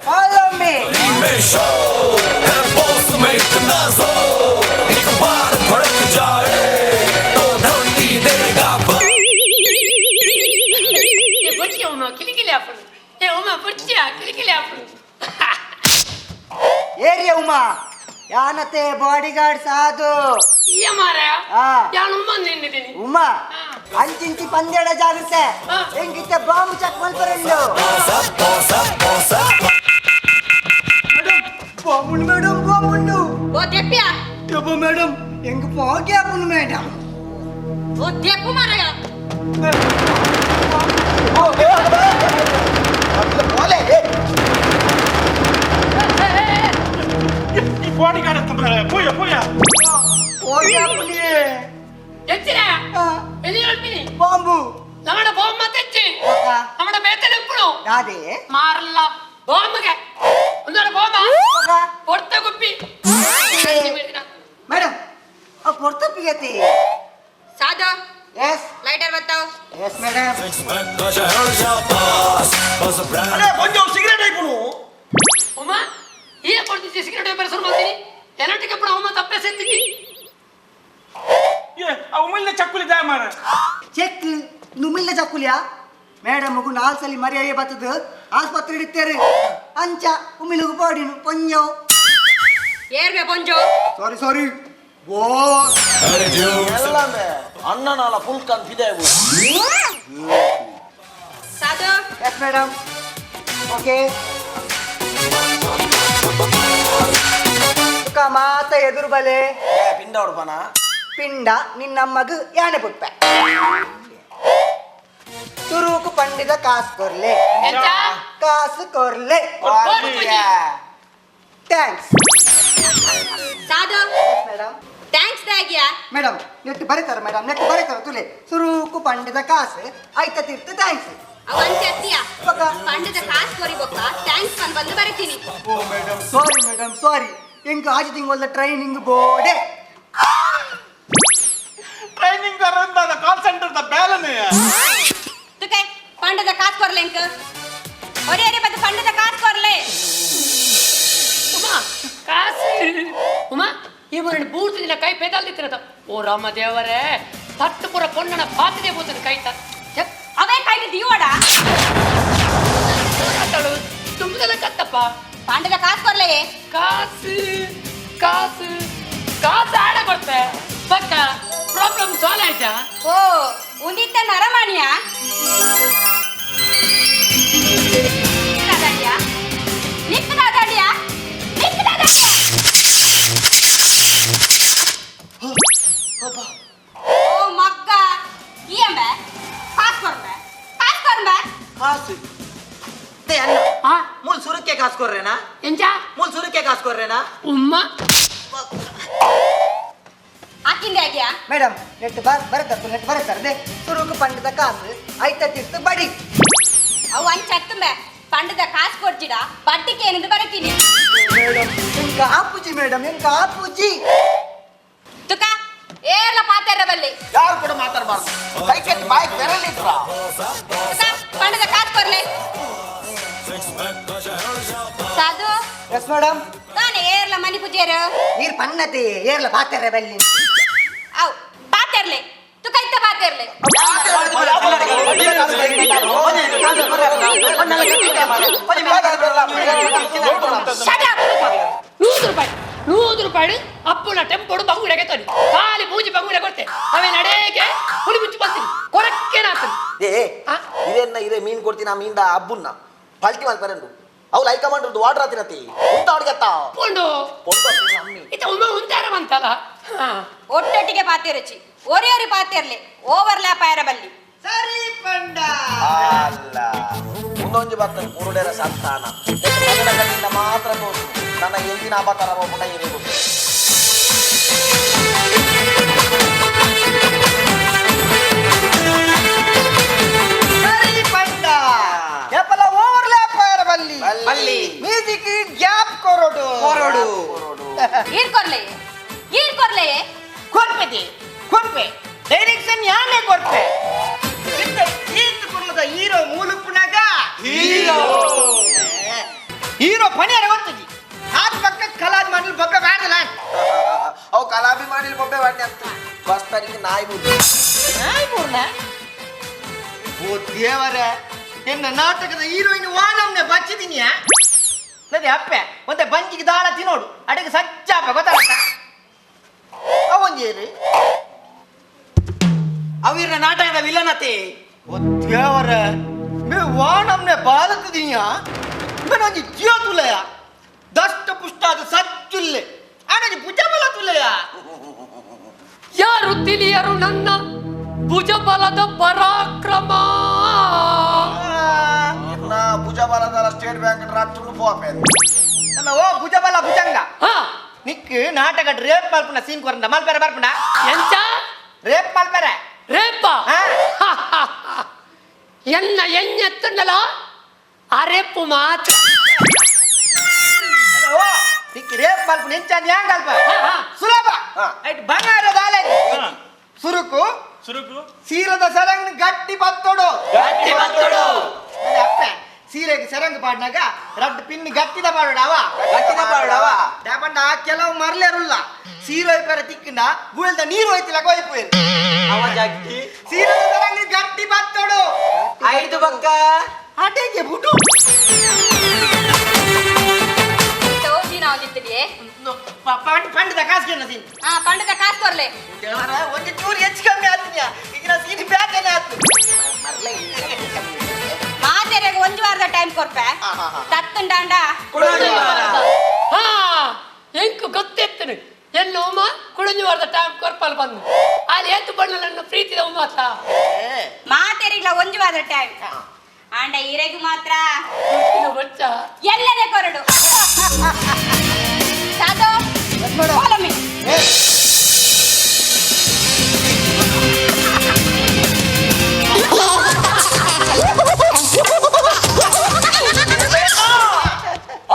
S17: ಫಾಲೋ ಮೀ
S1: में शोर है बॉस में इतना जोर, एक बार भड़क जाए तो धरती देगा बास।
S10: ಏ ಬೊಚ್ಚಿ ಉಮಾ ಕಿಲಿಕಿಲಿ ಹಾಪುಡು ಏ ಉಮಾ ಬೊಚ್ಚಿಯ ಕಿಲಿಕಿಲಿ ಹಾಪುಡು
S17: ಏರಿಯ ಉಮಾ ಯಾನತೆ ಬಾಡಿ ಗಾರ್ಡ್ ಸಾಧು
S10: ಈಯ ಮಾರಾಯ
S17: ಆ.
S10: ಯಾನು ಉಮಾ ನಿನ್ನಿದ್ದೀನಿ
S17: ಉಮಾ ಅಂಚಿಂಚಿ ಪಂದ್ಯಡ ಜಾಗೃತೆ ಎಂಕಿತ್ತೆ ಬಾಂಬ್ ಚೆಕ್ ಮಲ್ಪರಂಡು ಬಾಂಬುಂಡು ಮೇಡಮ್ ಬಾಂಬುಂಡು
S16: ಓ ದೆಪ್ಪಿಯ
S17: ಟೊಬ ಮೇಡಮ್ ಎಂಗ್ ಪೋಗೆ ಆಪುಂಡು ಮೇಡಮ್
S16: ಓ ದೆಪ್ಪು ಮಾರಾಯ
S7: ಈ ಬಾಡಿ ಗಾರ್ಡ್ ಅಂತ ಪೋಯ ಪೋಯ
S17: ಪೋಗೆ ಆಪುಂಡಿಯೇ
S10: ಎಚ್ಚಿರ ಎಲ್ಲಿ ಹೇಳ್ತೀನಿ
S17: ಬಾಂಬು
S10: ನಮ್ಮಡ ಬಾಂಬ್ ತೆಚ್ಚಿ ನಮ್ಮಡ ಬೇತಲೆ ಉಪ್ಪುಡು
S17: ಯಾದೆ
S10: ಮಾರಲ್ಲ ಬಾಂಬ್ಗೆ ಒಂದರ ಬಾಂಬ ಹೊರ್ತ ಗುಪ್ಪಿ
S17: ಮೇಡಮ್ ಆ ಪೊರ್ತ ಪಿಗತಿ
S16: ಸಾಧು
S17: ಎಸ್
S16: ಲೈಟರ್ ಬತ್ತಾವ್
S17: ಎಸ್ ಮೇಡಮ್
S9: ಅರೆ ಕೊಂಚ ಸಿಗರೇಟ್ ಐಪುನು
S10: ಉಮಾ ಈ ಕೊಡ್ತಿದ್ದೆ ಸಿಗರೇಟ್ ಪೇಪರ್ ಶುರು ಮಾಡ್ತೀನಿ ಎಲೆಕ್ಟ್ರಿಕ್ ಅಪ್ಪಣ ಉಮಾ ತಪ್ಪೆ ಸೆತ್ತಿದ್ದಿ
S7: ಏ ಆ ಉಮಿಲ್ನ ಚಕ್ಕುಲಿ ದಾಯ ಮಾರ
S17: ಚೆಕ್ ನುಮಿಲ್ನ ಚಕ್ಕುಲಿಯಾ ಮೇಡಮ್ ಮಗು ನಾಲ್ ಸಲಿ ಮರ್ಯಾದೆ ಬತ್ತದ ಆಸ್ಪತ್ರೆ ಇಡ್ತೇರೆ ಅಂಚ ಉಮಿಲುಗು ಬಾಡಿನು ಪೊಂಜೋ
S16: ಏರ್ಬೆ ಪೊಂಜೋ
S17: ಸಾರಿ ಸಾರಿ ಬಾಸ್
S9: ಎಲ್ಲಮೆ ಅಣ್ಣನಾಲ ಫುಲ್ ಕನ್ಫಿದೆ
S16: ಸಾಧು
S17: ಎಸ್ ಮೇಡಮ್ ಓಕೆ ತುಕ ಮಾತ ಎದುರು ಬಲೆ
S9: ಪಿಂಡ ಹೊಡ್ಪನ
S17: ಪಿಂಡ ನಿನ್ನಮ್ಮಗು ಯಾನೆ ಪುಟ್ಪೆ ತುರುಕು ಪಂಡಿತ ಕಾಸು ಕೊರ್ಲೆ
S10: ಎಂತ?
S17: ಕಾಸು ಕೊರ್ಲೆ thanks
S16: ಸಾಧು
S17: ಮೇಡಮ್
S16: thanks ದಾಗಿಯಾ
S17: ಮೇಡಮ್ ನೆಟ್ ಬರೀತಾರೆ ಮೇಡಮ್ ನೆಟ್ ಬರೀತಾರೆ ತುಲೆ ಸುರುಕು ಪಂಡಿತ ಕಾಸು ಆಯ್ತ ತೀರ್ಥ thanks
S16: ಅವ ಅಂಚೆ ಅತ್ತಿಯ ಪಂಡದ ಕಾಸು ಕೊರಿ ಬೊಕ್ಕ thanks ಬಂದು ಬಂದು ಬರೀತೀನಿ
S17: ಓ ಮೇಡಮ್ ಸಾರಿ ಮೇಡಮ್ ಸಾರಿ ಎಂಕ್ ಆಜಿ ತಿಂಗಳ training ಬೋಡೆ
S7: training call centre the ಬ್ಯಾಲನೆ
S16: ತುಕೆ ಪಂಡದ ಕಾಸು ಕೊರ್ಲೆ ಎಂಕ್ ಒರೆ ಒರೆ ಬದ್ದು ಪಂಡದ ಕಾಸು ಕೊರ್ಲೆ
S10: ಉಮಾ ಕಾಸು ಉಮಾ ಈ ಮರಣ ಪೂರ್ತಿ ದಿನ ಕೈ ಪೇದಾಲ್ದಿತ್ತಿರತ ಓ ರಾಮ ದೇವರೇ ತಟ್ಟು ಪೂರ ಪೊನ್ನಣ ಪಾತಿದೆ పోతుంది ಕೈತ
S16: ಅವೇ ಕೈಗೆ ದಿಯೋಡ
S10: ತುಂಬದಲ್ಲ ಕತ್ತಪ್ಪ
S16: ಪಾಂಡದ ಕಾಸು ಕೊರ್ಲೆ
S10: ಕಾಸು ಕಾಸು ಕಾಸು ಆಡ ಕೊಡ್ತೆ ಪಕ್ಕ ಪ್ರಾಬ್ಲಮ್ ಸಾಲ್ವ್ ಆಯ್ತಾ?
S16: ಓ ಉಂದಿತ್ತ ನರಮಾಣಿಯ ಓ ಮಗ್ಗ ಇಯಂಬೆ ಕಾಸು ಕೊರ್ಬೆ ಕಾಸು ಕೊರ್ಬೆ
S15: ಕಾಸು they ಅಣ್ಣ ಮೂಲ್ ಸುರುಕ್ಕೆ ಕಾಸು ಕೊರ್ರೇನಾ?
S10: ಎಂಚ
S15: ಮೂಲ್ ಸುರುಕ್ಕೆ ಕಾಸು ಕೊರ್ರೇನಾ?
S10: ಉಮ್ಮ
S16: ಹಾಕಿಂದೆ ಆಗ್ಯಾ?
S17: ಮೇಡಮ್ ನೆಟ್ ಬರತತ್ತು ನೆಟ್ ಬರತಾರೆ ಸುರುಕು ಪಂಡದ ಕಾಸು ಐತ ತೀರ್ತು ಬಡಿ
S16: ಅವು ಅಂಚ ಅತ್ತುಂಬೆ ಪಂಡದ ಕಾಸು ಕೊಡ್ಚಿಡ ಬಡ್ಡಿಗೆ ಏನಿಂದ ಬರತೀನಿ.
S17: ಮೇಡಮ್ ಎಂಕ ಆಪುಜಿ ಮೇಡಮ್ ಎಂಕ ಆಪುಜಿ.
S16: ತುಕ ಏರ್ಲ ಪಾತೆರ ಬಲ್ಲಿ
S9: ಯಾರು ಕೂಡ ಮಾತಾಡಬಾರ್ದು. ಕೈ ಕೆಟ್ಟ ಬಾಯಿ ಬೆರಳಿಟ್ರ
S16: ತುಕ ಪಂಡದ ಕಾಸು ಕೊರ್ಲೆ ಸಾಧು.
S17: Yes madam.
S16: ತಾನೆ ಏರ್ಲ ಮನಿ ಪೂಜೆರು
S17: ನೀರ್ ಪನ್ನತೆ ಏರ್ಲ ಪಾತೆರ ಬಲ್ಲಿ
S16: ಅವು ಪಾತೆರ್ಲೆ ತುಕ ಇತ್ತ ಪಾತೆರ್ಲೆ.
S10: 100 ರೂಪಾಯಿ 100 ರೂಪಾಯಿ ಅಪ್ಪುನ ಟೆಂಪೋಡು ಬಂಗುಡೆಗೆ ತೋರಿ ಖಾಲಿ ಪೂಜೆ ಬಂಗುಡೆ ಕೊಡ್ತೆ ಅವೇ ನಡೆಗೆ ಹುಳಿ ಮುಚ್ಚಿ ಬರ್ತೀನಿ ಕೊರಕ್ಕೇನಾಗ್ತದೆ.
S9: ಏ ಇದೇನ ಇದೇ ಮೀನ್ ಕೊಡ್ತೀನಿ ಆ ಮೀನ್ದ ಅಬ್ಬುನ್ನ ಪಲ್ಟಿ ಮಾಡ್ತಾರಂದು ಅವ್ರು ಹೈಕಮಾಂಡ್ ವಾಟರ್ ಹತ್ತಿರತಿ ಉಂಟ ಅವ್ರಿಗೆ
S10: ಪೊಂಡು ಇತ್ತ ಉಮ್ಮ ಉಂಟಾರ ಬಂತಲ್ಲ.
S16: ಒಟ್ಟೊಟ್ಟಿಗೆ ಪಾತೆರಚಿ ಒರಿ ಒರಿ ಪಾತೆರ್ಲೆ ಓವರ್ ಲ್ಯಾಪ್ ಆಯರ ಬಲ್ಲಿ.
S17: ಸರಿ ಪಂಡ
S9: ಅಲ್ಲ ಮುಂದೊಂಜಿ ಬರ್ತದೆ ಕುರುಡೇರ ಸಂತಾನ ಕಣ್ಣಿಂದ ಮಾತ್ರ ತೋರಿಸು ನನ್ನ ಎಲ್ದಿನ ಅಬತಾರ ಪುಟ ಇರಬೇಕು.
S11: ಸರಿ ಪಂಡ ಎಪ್ಪಲ ಓವರ್ ಲ್ಯಾಪ್ ಆಯರ ಬಲ್ಲಿ
S9: ಬಲ್ಲಿ
S11: ಮ್ಯೂಸಿಕ್ ಗ್ಯಾಪ್ ಕೊರಡು
S15: ಕೊರಡು
S16: ಈರ್ ಕೊರ್ಲೆ ಈರ್ ಕೊರ್ಲೆ
S11: ಕೊರ್ಪೆದಿ ಕೊರ್ಪೆ ಡೈರೆಕ್ಷನ್ ಯಾನೇ ಕೊರ್ಪೆ ಈತ್ ಕುರ್ಲದ ಹೀರೋ ಮೂಲುಪ್ಪುನಾಗ ಹೀರೋ ಹೀರೋ ಪಣಿಯರ ಗೊತ್ತಜಿ ಆದ ಪಕ್ಕ ಕಲಾಜ್ ಮಾಡಿಲ್ ಬೊಬ್ಬೆ ಮಾಡಲ್ಲ.
S9: ಅವು ಕಲಾಬಿ ಮಾಡಿಲ್ ಬೊಬ್ಬೆ ಮಾಡಿ ಅಂತ ಬಸ್ತಾರಿಗೆ ನಾಯಿ ಬುರ್ಣ
S11: ನಾಯಿ ಬುರ್ಣ. ಓ ದೇವರೇ ಎನ್ನ ನಾಟಕದ ಹೀರೋಯಿನ್ ವಾನಮ್ನೆ ಬಚ್ಚಿದೀನಿಯಾ? ಅದೇ ಅಪ್ಪೆ ಒಂದೇ ಬಂಜಿಗೆ ದಾಳ ತಿನ್ನೋಡು ಅಡಿಗೆ ಸಜ್ಜಾಪ ಗೊತ್ತಾಗತ್ತ ಅವೊಂಜೇರಿ
S15: ಅವಿರ್ನ ನಾಟಕದ ವಿಲನತೆ.
S11: ಓ ದೇವರೇ ಮೇ ವಾನಮ್ನೆ ಬಾಲತಿದೀನಿಯಾ? ಮೇನೊಂಜಿ ಜೀವ ತುಲೆಯ ದಷ್ಟ ಪುಷ್ಟಾದ ಸಜ್ಜುಲ್ಲೆ ಆನಂಜಿ ಭುಜಬಲ ತುಲೆಯ.
S10: ಯಾರು ತಿಳಿಯರು ನನ್ನ ಭುಜಬಲದ ಪರಾಕ್ರಮ?
S9: ಭುಜಬಲದ ಸ್ಟೇಟ್ ಬ್ಯಾಂಕ್ ರಾಷ್ಟ್ರ ಪೋಪೆ
S11: ನಮ್ಮ ಓ ಭುಜಬಲ ಭುಜಂಗ ನಿಕ್ ನಾಟಕ ರೇಪ್ ಮಲ್ಪುನ ಸೀನ್ ಕೊರಂದ ಮಲ್ಪೆರ ಬರ್ಪುನ
S10: ಎಂಚ
S11: ರೇಪ್ ಮಲ್ಪೆರ
S10: ರೇಪ ಎನ್ನ ಎಣ್ಣೆತ್ತುಂಡಲ ಆ ರೇಪು ಮಾತ್ರ.
S11: ಓ ನಿಕ್ ರೇಪ್ ಮಲ್ಪುನ ಎಂಚ ಯಾಂಗ್ ಅಲ್ಪ ಸುಲಭ ಐಟ್ ಬಂಗಾರದ ಆಲೆ ಸುರುಕು
S7: ಸುರುಕು
S11: ಸೀರದ ಸರಂಗ್ ಗಟ್ಟಿ ಬತ್ತೋಡು
S15: ಗಟ್ಟಿ ಬತ್ತೋಡು.
S11: ಅಪ್ಪೆ ಸೀರೆಗೆ ಸರಂಗ್ ಪಾಡ್ನಾಗ ರಡ್ಡು ಪಿನ್ ಗಟ್ಟಿದ ಪಾಡೋಡವ
S15: ಗಟ್ಟಿದ ಪಾಡೋಡವ.
S11: ದಾಪಂಡ ಕೆಲವು ಮರ್ಲೇರುಲ್ಲ ಸೀರೆ ಪೆರ ತಿಕ್ಕಿಂಡ ಗುಳ್ದ ನೀರು ಹೋಯ್ತಿಲ್ಲ ಕೊಯ್ಪು
S15: ಅವ ಜಗ್ಗಿ
S11: ಸೀರದ ಸರಂಗ್ ಗಟ್ಟಿ ಬತ್ತೋಡು
S15: ಐದು ಬಕ್ಕ
S11: ಅಟೆಗೆ ಬುಡು ಪಂಡದ ಕಾಸು ಕೇಳ ಸೀನ್.
S16: ಹಾ ಪಂಡದ ಕಾಸು ಕೊರ್ಲೆ.
S11: ಒಂದು ಚೂರು ಹೆಚ್ಚು ಕಮ್ಮಿ ಆತಿನ್ಯಾ ಈಗ ನಾ ಸೀನ್ ಬ್ಯಾಟೇನೆ ಆತು.
S16: ಮಾತೆರೆಗೆ ಒಂದು ವಾರದ ಟೈಮ್ ಕೊರ್ಪೆ ತತ್ತುಂಡಾಂಡ
S10: ಹಾ ಎಂಕು ಗೊತ್ತೆತ್ತನು ಎಲ್ಲ ಉಮ್ಮ ಕುಡಂಜು ವಾರದ ಟೈಮ್ ಕೊರ್ಪಲ್ ಬಂದು ಅಲ್ಲಿ ಏತು ಬಣ್ಣಲನ್ನು ಪ್ರೀತಿದ ಉಮ್ಮತ್ತ
S16: ಮಾತೆರಿಗ್ಲ ಒಂದು ವಾರದ ಟೈಮ್ ಆಂಡ ಇರೆಗು ಮಾತ್ರ
S10: ಬಚ್ಚ
S16: ಎಲ್ಲನೇ ಕೊರಡು. ಸಾಧು follow me.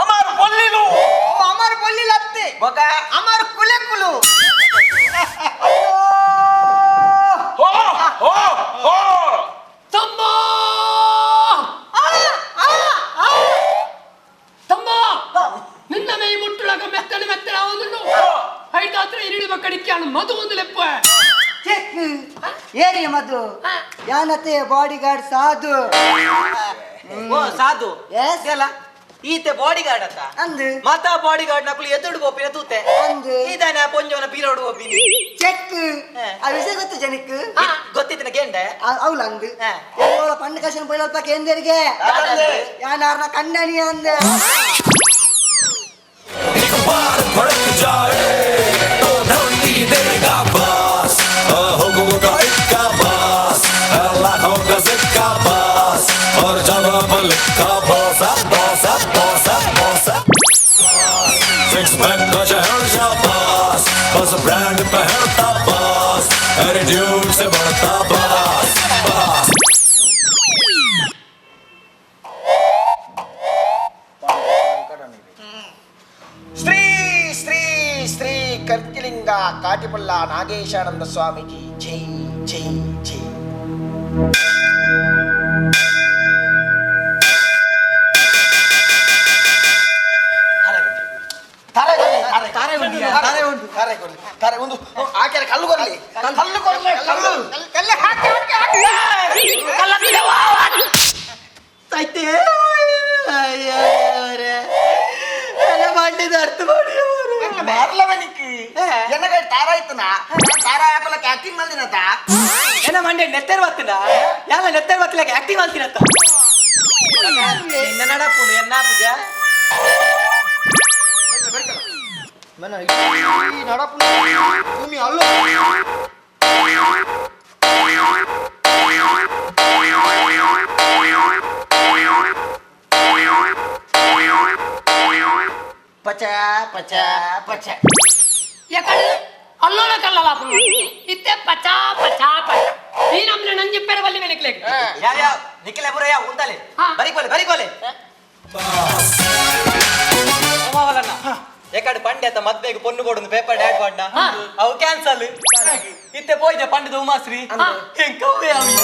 S9: ಅಮರ್ ಬೊಲ್ಲಿಲು
S11: ಅಮರ್ ಬೊಲ್ಲಿಲು ಅತ್ತೆ ಅಮರ್ ಕುಲೆ ಕುಲು.
S10: ತಮ್ಮ ತಮ್ಮ ನಿನ್ನ ಮೈ ಮುಟ್ಟುಳಗ ಮೆತ್ತನೆ ಮೆತ್ತನೆ ಅವನು ಐದಾತ್ರ ಇರಿಡು ಮಕ್ಕಳಿಗೆ ಮಧು ಒಂದು ಲೆಪ್ಪ
S17: ಚೆಕ್ ಏರಿ ಮಧು ಯಾನತೆ ಬಾಡಿ ಗಾರ್ಡ್ ಸಾಧು.
S15: ಓ ಸಾಧು
S17: ಎಸ್
S15: ಅಲ್ಲ ಈತೆ ಬಾಡಿ ಗಾರ್ಡ್ ಅತ್ತ
S17: ಅಂದು
S15: ಮಾತಾ ಬಾಡಿ ಗಾರ್ಡ್ ನಕುಲು ಎದುರು ಗೋಪಿನ ತೂತೆ
S17: ಅಂದು
S15: ಇದಾನೆ ಪೊಂಜವನ ಪೀರೋಡು ಗೋಪಿನಿ
S17: ಚೆಕ್ ಆ ವಿಷಯ ಗೊತ್ತು ಜನಕ್ಕೆ
S15: ಗೊತ್ತಿತ್ತಿನ ಗೆಂಡೆ
S17: ಅವಳು ಅಂದು ಎಲ್ಲೋಳ ಪಣ್ಣು ಕಷನ್ ಪೊಯ್ಲಲ್ಪ ಕೇಂದ್ರಿಗೆ ಯಾನಾರ್ನ ಕಣ್ಣಣಿ ಅಂದೆ
S1: एक बार भड़क जाए तो धरती देगा बास, हुक्म का इक्का बास, लाखों का सिक्का बास, और जवाब लिखा boss boss boss boss. Six pack का शहर बास, बस ब्रांड पहनता बास, एटीट्यूड से बढ़ता बास बास।
S9: ಶ್ರೀ ಶ್ರೀ ಶ್ರೀ ಕರ್ಕಿಲಿಂಗ ಕಾಟಿಪಳ್ಳ ನಾಗೇಶಾನಂದ ಸ್ವಾಮೀಜಿ ಜೈ ಜೈ ಜೈ. ಆಕೆರ ಕಲ್ಲು ಕೊರ್ಲಿ ಕಲ್ಲು ಕೊರ್ಲಿ ಕಲ್ಲು
S11: ಕಲ್ಲು ಹಾಕಿ ಹಾಕಿ ಹಾಕಿ
S15: ಐತೆ ಮಂಡಿದ ಅರ್ಥ ಮಾಡಿ
S9: ಮಾರ್ಲವನಿಕ್ ಎನ್ನಗ ತಾರ ಇತ್ತನ ತಾರ ಹಾಕಲಕ್ಕೆ ಆಕ್ಟಿಂಗ್ ಮಾಡ್ದಿನತ
S15: ಏನ ಮಂಡೆ ನೆತ್ತೆರ್ ಬತ್ತಿನ ಯಾಲ ನೆತ್ತೆರ್ ಬತ್ತಿಲಕ್ಕೆ ಆಕ್ಟಿಂಗ್ ಮಾಡ್ತೀನತ್ತ ನಿನ್ನ ನಡಪುಂಡು ಎನ್ನ ಪೂಜಾ
S11: ಮನ ಈ ನಡಪುಂಡು ಭೂಮಿ ಅಲ್ಲೋ
S9: ಪಚ ಪಚ ಪಚ
S10: ಎಕಡೆ ಅಲ್ಲೋಲ ಕಲ್ಲಲಾಪುನು ಇತ್ತೆ ಪಚ ಪಚ ಪಚ ಈ ನಮ್ಮನೆ ನಂಜಿ ಪೆರವಲ್ಲಿ ವೆನಿಕ್ಲೆ
S15: ಯಾ ಯಾ ನಿಖಿಲ ಬುರಯ್ಯ ಉಂಟಲೆ ಬರಿಕೋಲೆ ಬರಿಕೋಲೆ ಉಮಾವಲನ್ನ ಎಕಡೆ ಪಂಡ್ಯತ ಮದ್ವೆಗೆ ಪೊನ್ನು ಕೊಡುದು ಪೇಪರ್ ಡ್ಯಾಡ್ ಪಂಡ ಅವು ಕ್ಯಾನ್ಸಲ್ ಇತ್ತೆ ಪೋಯ್ದೆ ಪಂಡದ ಉಮಾಶ್ರೀ ಹೆಂಕವ್ವೆ ಅವಿ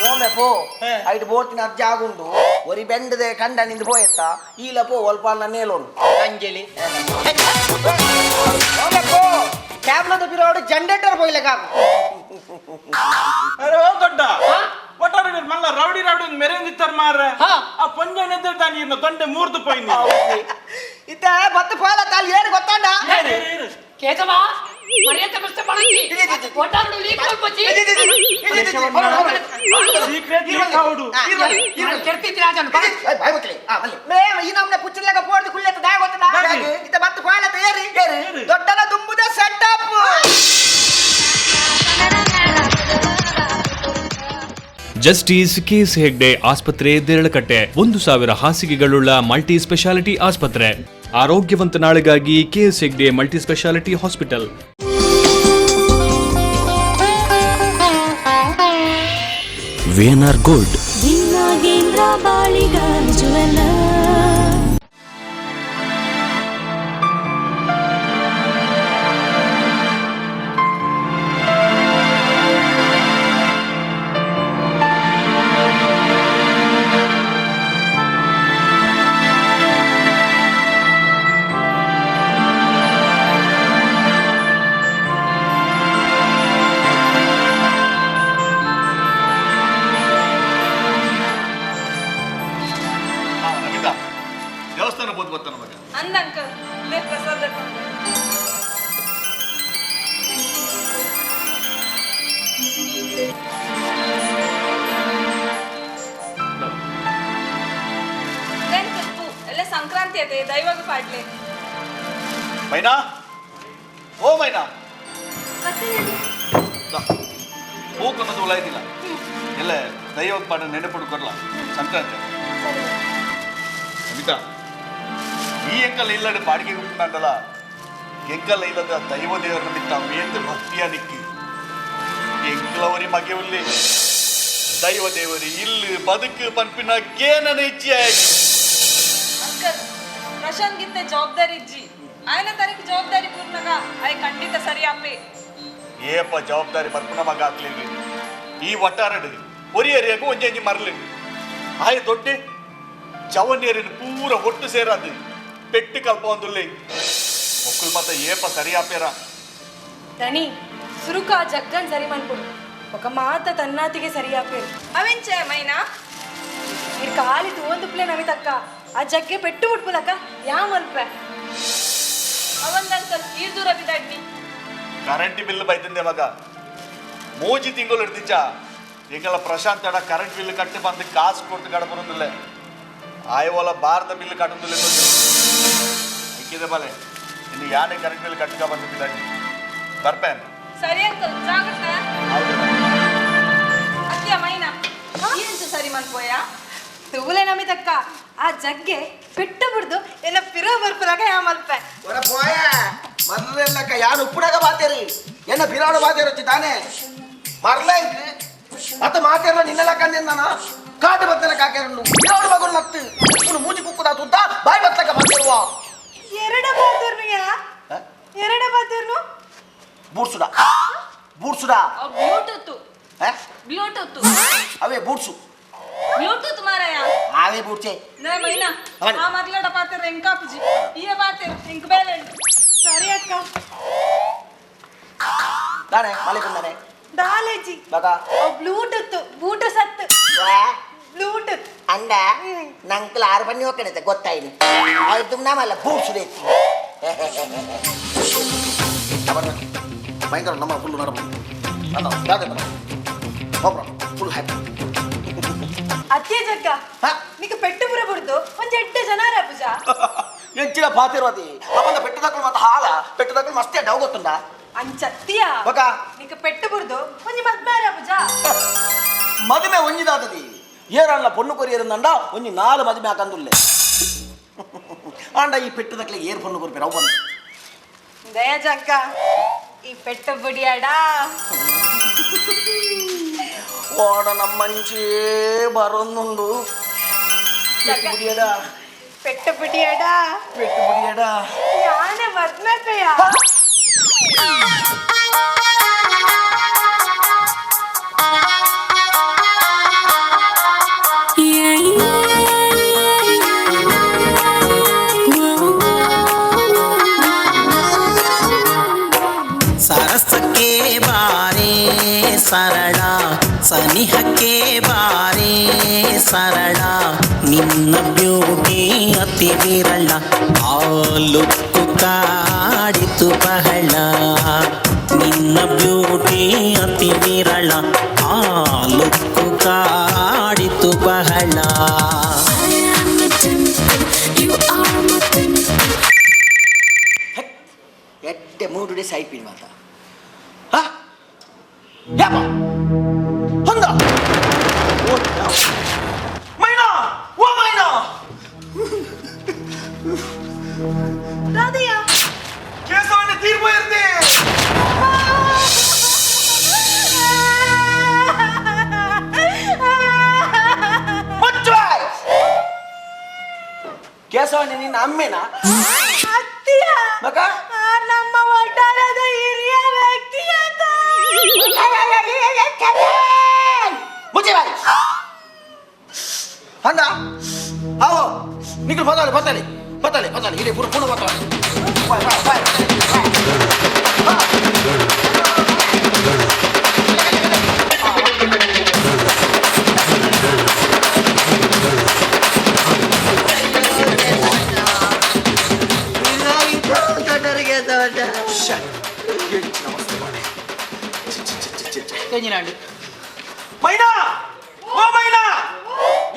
S9: ಓಮೆ ಪೋ ಐಟ್ ಬೋಟಿನ ಅಜ್ಜ ಆಗುಂಡು ಒರಿ ಬೆಂಡದೆ ಕಂಡ ನಿಂದು ಪೋಯತ್ತ ಈಲ ಪೋ ಒಲ್ಪ ನೇಲೋನು
S15: ಅಂಜಲಿ
S11: ಓಮೆ ಪೋ ಕ್ಯಾಬ್ಲದ ಬಿರೋಡು ಜನರೇಟರ್ ಪೋಯ್ಲೆ ಕಾಕು
S7: ಅರೆ ಓ ದೊಡ್ಡ ಒಟ್ಟಾರೆ ಮಲ್ಲ ರೌಡಿ ರೌಡಿ ಮೆರೆಂದಿತ್ತಾರೆ ಮಾರ್ರೆ ಆ ಪೊಂಜನ ಎದುರು ಇನ್ನು ದೊಂಡೆ ಮೂರ್ದು ಪೋಯಿನಿ
S11: ಇತ್ತ ಬತ್ತು ಪೋಲ ತಾಲ್ ಏರು ಗೊತ್ತಾಂಡ
S10: ಕೇಶವ ಮರ್ಯಾದೆ ಕಷ್ಟ ಪಡಂಗಿ ಒಟ್ಟಾರು ಲೀಕ್ ಮಲ್ಪಚ್ಚಿ
S7: ಸೀಕ್ರೆಟ್ ಲೀಕ್ ಆವುಡು
S10: ಕೆರ್ತಿದ್ರಿ ರಾಜನ್
S11: ಮೇಮ ಈ ನಮ್ನೆ ಪುಚ್ಚಲಾಗ ಪೋಡ್ದು ಕುಳ್ಳೆತ್ತ ದಾಗ ಗೊತ್ತದ ಇತ್ತ ಬತ್ತು ಪೋಲ ಏರಿ ದೊಡ್ಡನ ದುಂಬುದ ಸೆಟಪ್.
S18: ಜಸ್ಟಿಸ್ ಕೆಎಸ್ ಹೆಗ್ಡೆ ಆಸ್ಪತ್ರೆ ದೇರಳಕಟ್ಟೆ 1000 ಹಾಸಿಗೆಗಳುಳ್ಳ ಮಲ್ಟಿ ಸ್ಪೆಷಾಲಿಟಿ ಆಸ್ಪತ್ರೆ. ಆರೋಗ್ಯವಂತ ನಾಳೆಗಾಗಿ KS Hegde multi speciality hospital.
S3: VNR gold
S13: Nagendra Baliga jeweller.
S5: ದೇವಸ್ಥಾನ ಬೋದು ಬರ್ತಾನ ಮಗ
S6: ಅಂದ ಅಂಕಲ್ ಲೇ ಪ್ರಸಾದ ಎಲ್ಲ ಸಂಕ್ರಾಂತಿ ಅದೇ ದೈವಾಗ ಪಾಡ್ಲೆ
S5: ಮೈನಾ ಓ ಮೈನಾ ಹೂ ಕೊನ್ನದು ಉಲಾಯ್ದಿಲ್ಲ ಎಲ್ಲ ದೈವಕ್ಕೆ ಪಾಡ ನೆನಪು ಕೊಡ್ಲ ಸಂಕ್ರಾಂತಿ ಅಮಿತಾ ಈ ಎಂಕಲ್ ಇಲ್ಲಡೆ ಬಾಡಿಗೆ ಉಂಟಲ್ಲ ಎಂಕಲ್ ಇಲ್ಲದ ದೈವ ದೇವರ ಮಿತ್ತ ಮೇಂದು ಭಕ್ತಿಯ ನಿಕ್ಕಿ ಎಂಕಲವರಿ ಮಗೆ ಉಲ್ಲಿ ದೈವ ದೇವರಿ ಇಲ್ಲಿ ಬದುಕು ಪನ್ಪಿನ ಗೇನನ ಇಚ್ಛೆ.
S6: ಅಂಕಲ್ ಪ್ರಶಾಂತ್ ಗಿಂತ ಜವಾಬ್ದಾರಿ ಇಜ್ಜಿ ಆಯ್ನ ತಾರೀಕು ಜವಾಬ್ದಾರಿ ಪೂರ್ಣಗ ಆಯ್ ಖಂಡಿತ ಸರಿ ಅಪ್ಪೆ
S5: ಏಪ ಜವಾಬ್ದಾರಿ ಬರ್ಪುನ ಮಗ ಹಾಕ್ಲಿಲ್ಲ ಈ ಒಟ್ಟಾರಡು ಒರಿಯರಿಯಾಗ ಒಂಜೆಂಜಿ ಮರಲಿ ಆಯ್ ದೊಡ್ಡೆ ಜವನ್ಯರಿನ ಪೂರ ಒಟ್ಟು ಸೇರಾದು ಪೆಟ್ಟು ಕಲ್ಪ ಒಂದುಲ್ಲೆ ಒಕ್ಕಲ್ ಮಾತ ಏಪ ಸರಿ ಆಪೇರ
S6: ದಣಿ ಸುರುಕ ಜಗ್ಗನ್ ಸರಿ ಮನ್ಪುಡು ఒక ಮಾತ ತನ್ನಾತಿಗೆ ಸರಿ ಆಪೇರು ಅವೆಂಚೆ ಮೈನಾ ಇರ್ ಕಾಲಿ ತೂವಂದುಪ್ಲೆ ನಮಿತಕ್ಕ ಆ ಜಗ್ಗೆ ಪೆಟ್ಟು ಬಿಟ್ಬುಲಕ್ಕ ಯಾ ಮಲ್ಪೆ ಅವಂದ ಅಂಕಲ್ ಈರ್ ದೂರ ಬಿದ್ದಾಡ್ನಿ.
S5: ಕರೆಂಟ್ ಬಿಲ್ ಬೈತಂದೆ ಮಗ ಮೂಜಿ ತಿಂಗಳು ಹಿಡ್ದಿಚ್ಚ ಎಂಗಲ ಪ್ರಶಾಂತ್ ಅಡ ಕರೆಂಟ್ ಬಿಲ್ ಕಟ್ಟಿ ಬಂದು ಕಾಸು ಕೊಡ್ತು ಕಡಬರುದಿಲ್ಲ ಆಯವಲ ಬಾರದ ಬಿಲ್ ಕಟ್ಟುದಿಲ್ಲ ಇಕ್ಕಿದೆ ಬಲೆ ಇನ್ನು ಯಾನೇ ಕರೆಂಟ್ ಬಿಲ್ ಕಟ್ಕ ಬಂದು ಬಿದ್ದಾಡ್ನಿ ಬರ್ಪೇನ್.
S6: ಸರಿ ಅಂಕಲ್ ಜಾಗ್ರತೆ. ಅತ್ತಿಯ ಮೈನಾ ಏನು ಸರಿ ಮಲ್ಪೋಯ ತೂಲೆ ನಮಿತಕ್ಕ ಆ ಜಗ್ಗೆ ಪೆಟ್ಟು ಬಿಡ್ದು ಎಲ್ಲ ಪಿರ ಬರ್ಪದಾಗ ಯಾ ಮಲ್ಪೆ.
S9: ಪೋಯ ಮರ್ಲೆಲ್ಲಕ್ಕ ಯಾರು ಉಪ್ಪುಡಾಗ ಬಾತೇರಿ ಎನ್ನ ಬಿರಾಡು ಬಾತೇರೊಚ್ಚಿ ತಾನೆ ಮರ್ಲ ಅತ್ತ ಮಾತೇರ ನಿನ್ನೆಲ್ಲ ಕಂದೆ ನಾನು ಕಾಟು ಬತ್ತಲ ಕಾಕೇರನ್ನು ಬಿರಾಡು ಮಗನ್ ಮತ್ತು ಉಪ್ಪುನು ಮೂಜಿ ಕುಕ್ಕುದ ತುದ್ದ ಬಾಯಿ ಬತ್ತಲಕ್ಕ ಮಾತೇರುವ
S6: ಎರಡ ಬಾತೇರ್ನು ಯಾ ಎರಡ ಬಾತೇರ್ನು
S9: ಬೂಡ್ಸುಡ ಬೂಡ್ಸುಡ
S6: ಬ್ಲೂಟೂತ್ ಬ್ಲೂಟೂತ್
S9: ಅವೇ ಬೂಡ್ಸು
S6: ಬ್ಲೂಟೂತ್ ಮಾರಾಯ
S9: ಅವೇ ಬೂಡ್ಸೆ
S6: ನೇ ಮೈನಾ ಆ ಮರ್ಲಡ ಪಾತೇರ ಎಂಕಾಪುಜಿ ಈಯ ಪಾತೇರ್ ಎಂಕ್ ಬೇಲೆ. ಸರಿ ಅಕ್ಕ
S9: ದಾನೆ ಮಲೆ ಬಂದಾನೆ
S6: ದಾಲೇಜಿ
S9: ಬಗ
S6: ಬ್ಲೂಟೂತ್ ಬೂಟ ಸತ್ತು ಬ್ಲೂಟೂತ್
S11: ಅಂಡ ನಂಕಲ್ ಆರು ಬನ್ನಿ ಹೋಗ್ಕಣತೆ ಗೊತ್ತಾಯ್ತು ಅದು ನಮ್ಮಲ್ಲ ಬೂಡ್ಸುಡೆ
S9: ಭಯಂಕರ ನಮ್ಮ ಫುಲ್ ನಡಮ ಫುಲ್ ಹ್ಯಾಪಿ.
S6: ಅತ್ತೆ ಜಗ್ಗ ನಿಕ ಪೆಟ್ಟು ಬುರ ಬುಡ್ದು ಒಂಜಿ ಎಡ್ಡೆ ಜನಾರ ಪೂಜಾ
S9: ಎಂಚಿನ ಪಾತಿರೋದಿ ಅವನ ಪೆಟ್ಟು ದಕ್ಕಲು ಮತ್ತೆ ಹಾಲ ಪೆಟ್ಟು ದಕ್ಕಲು ಮಸ್ತಿ ಅಡ್ಡ ಗೊತ್ತುಂಡ
S6: ಅಂಚತ್ತಿಯ
S9: ಬಕ
S6: ನಿಕ ಪೆಟ್ಟು ಬುಡ್ದು ಒಂಜಿ ಮದ್ಮಾರ ಪೂಜಾ
S9: ಮದುವೆ ಒಂಜಿದಾತದಿ ಏರಲ್ಲ ಪೊಣ್ಣು ಕೊರಿಯರಂದಂಡ ಒಂಜಿ ನಾಲು ಮದುವೆ ಹಾಕಂದುಲ್ಲೆ ಆಂಡ ಈ ಪೆಟ್ಟು ದಕ್ಕಲಿಗೆ ಏರ್ ಪೊಣ್ಣು ಕೊರ್ಪೇರ ಅವು ಬಂದು
S6: ದಯ ಜಗ್ಗ ಈ ಪೆಟ್ಟು ಬುಡಿಯಾಡ
S9: ಓಡ ನಮ್ಮಂಚೇ ಬರೊಂದುಂಡು ಪೆಟ್ಟು ಬುಡಿಯಡ
S6: ಪೆಟ್ಟು ಬುಡಿಯಾಡ
S9: ಪೆಟ್ಟು ಬುಡಿಯಡ
S6: ಯಾನೆ ಮದ್ಮೆ ಪೆಯ
S19: ಸರಸಕ್ಕೆ ಬಾರೇ ಸರಳ ಸನಿಹಕ್ಕೆ ಬಾರೇ ಸರಳ ನಿನ್ನ ಬ್ಯೂಟಿ ಅತಿ ವಿರಳ ಆ ಲುಕ್ಕು ಕಾಡಿತು ಬಹಳ ನಿನ್ನ ಬ್ಯೂಟಿ ಅತಿ ವಿರಳ ಆ ಲುಕ್ಕು ಕಾಡಿತು ಬಹಳ.
S9: ಎಟ್ಟೆ 3 ಡೇಸ್ ಐಪಿನ್ ಮಾತ ಯಾಪ ಹೊಂದ ಮೈನಾ ಓ ಮೈನಾ
S6: ರಾಧೆಯ
S9: ಕೇಸವನ್ನ ತೀರ್ಪು ಇರ್ತಿ ಕೇಸವಣ್ಣ ನಿನ್ನ ಅಮ್ಮೇನಾ
S6: ಅತ್ತಿಯ
S9: ಮಗ
S6: ನಮ್ಮ ಒಟ್ಟಾರದ ಹಿರಿಯ ವ್ಯಕ್ತಿ ಅಂತ
S9: ಮುಚ್ಚಿ ಬಾಯಿ ಅಂದ ಆವೋ ನಿಖಿಲ್ ಬತ್ತಾಳೆ ಬತ್ತಾಳೆ ಬತ್ತಾಳೆ ಬತ್ತಾಳೆ ಇಡೀ ಪುರ ಪುನಃ ಬತ್ತಾಳೆ ಬಾಯ್ ಬಾಯ್ ಬಾಯ್. ಮೈನಾ ಓ ಮೈನಾ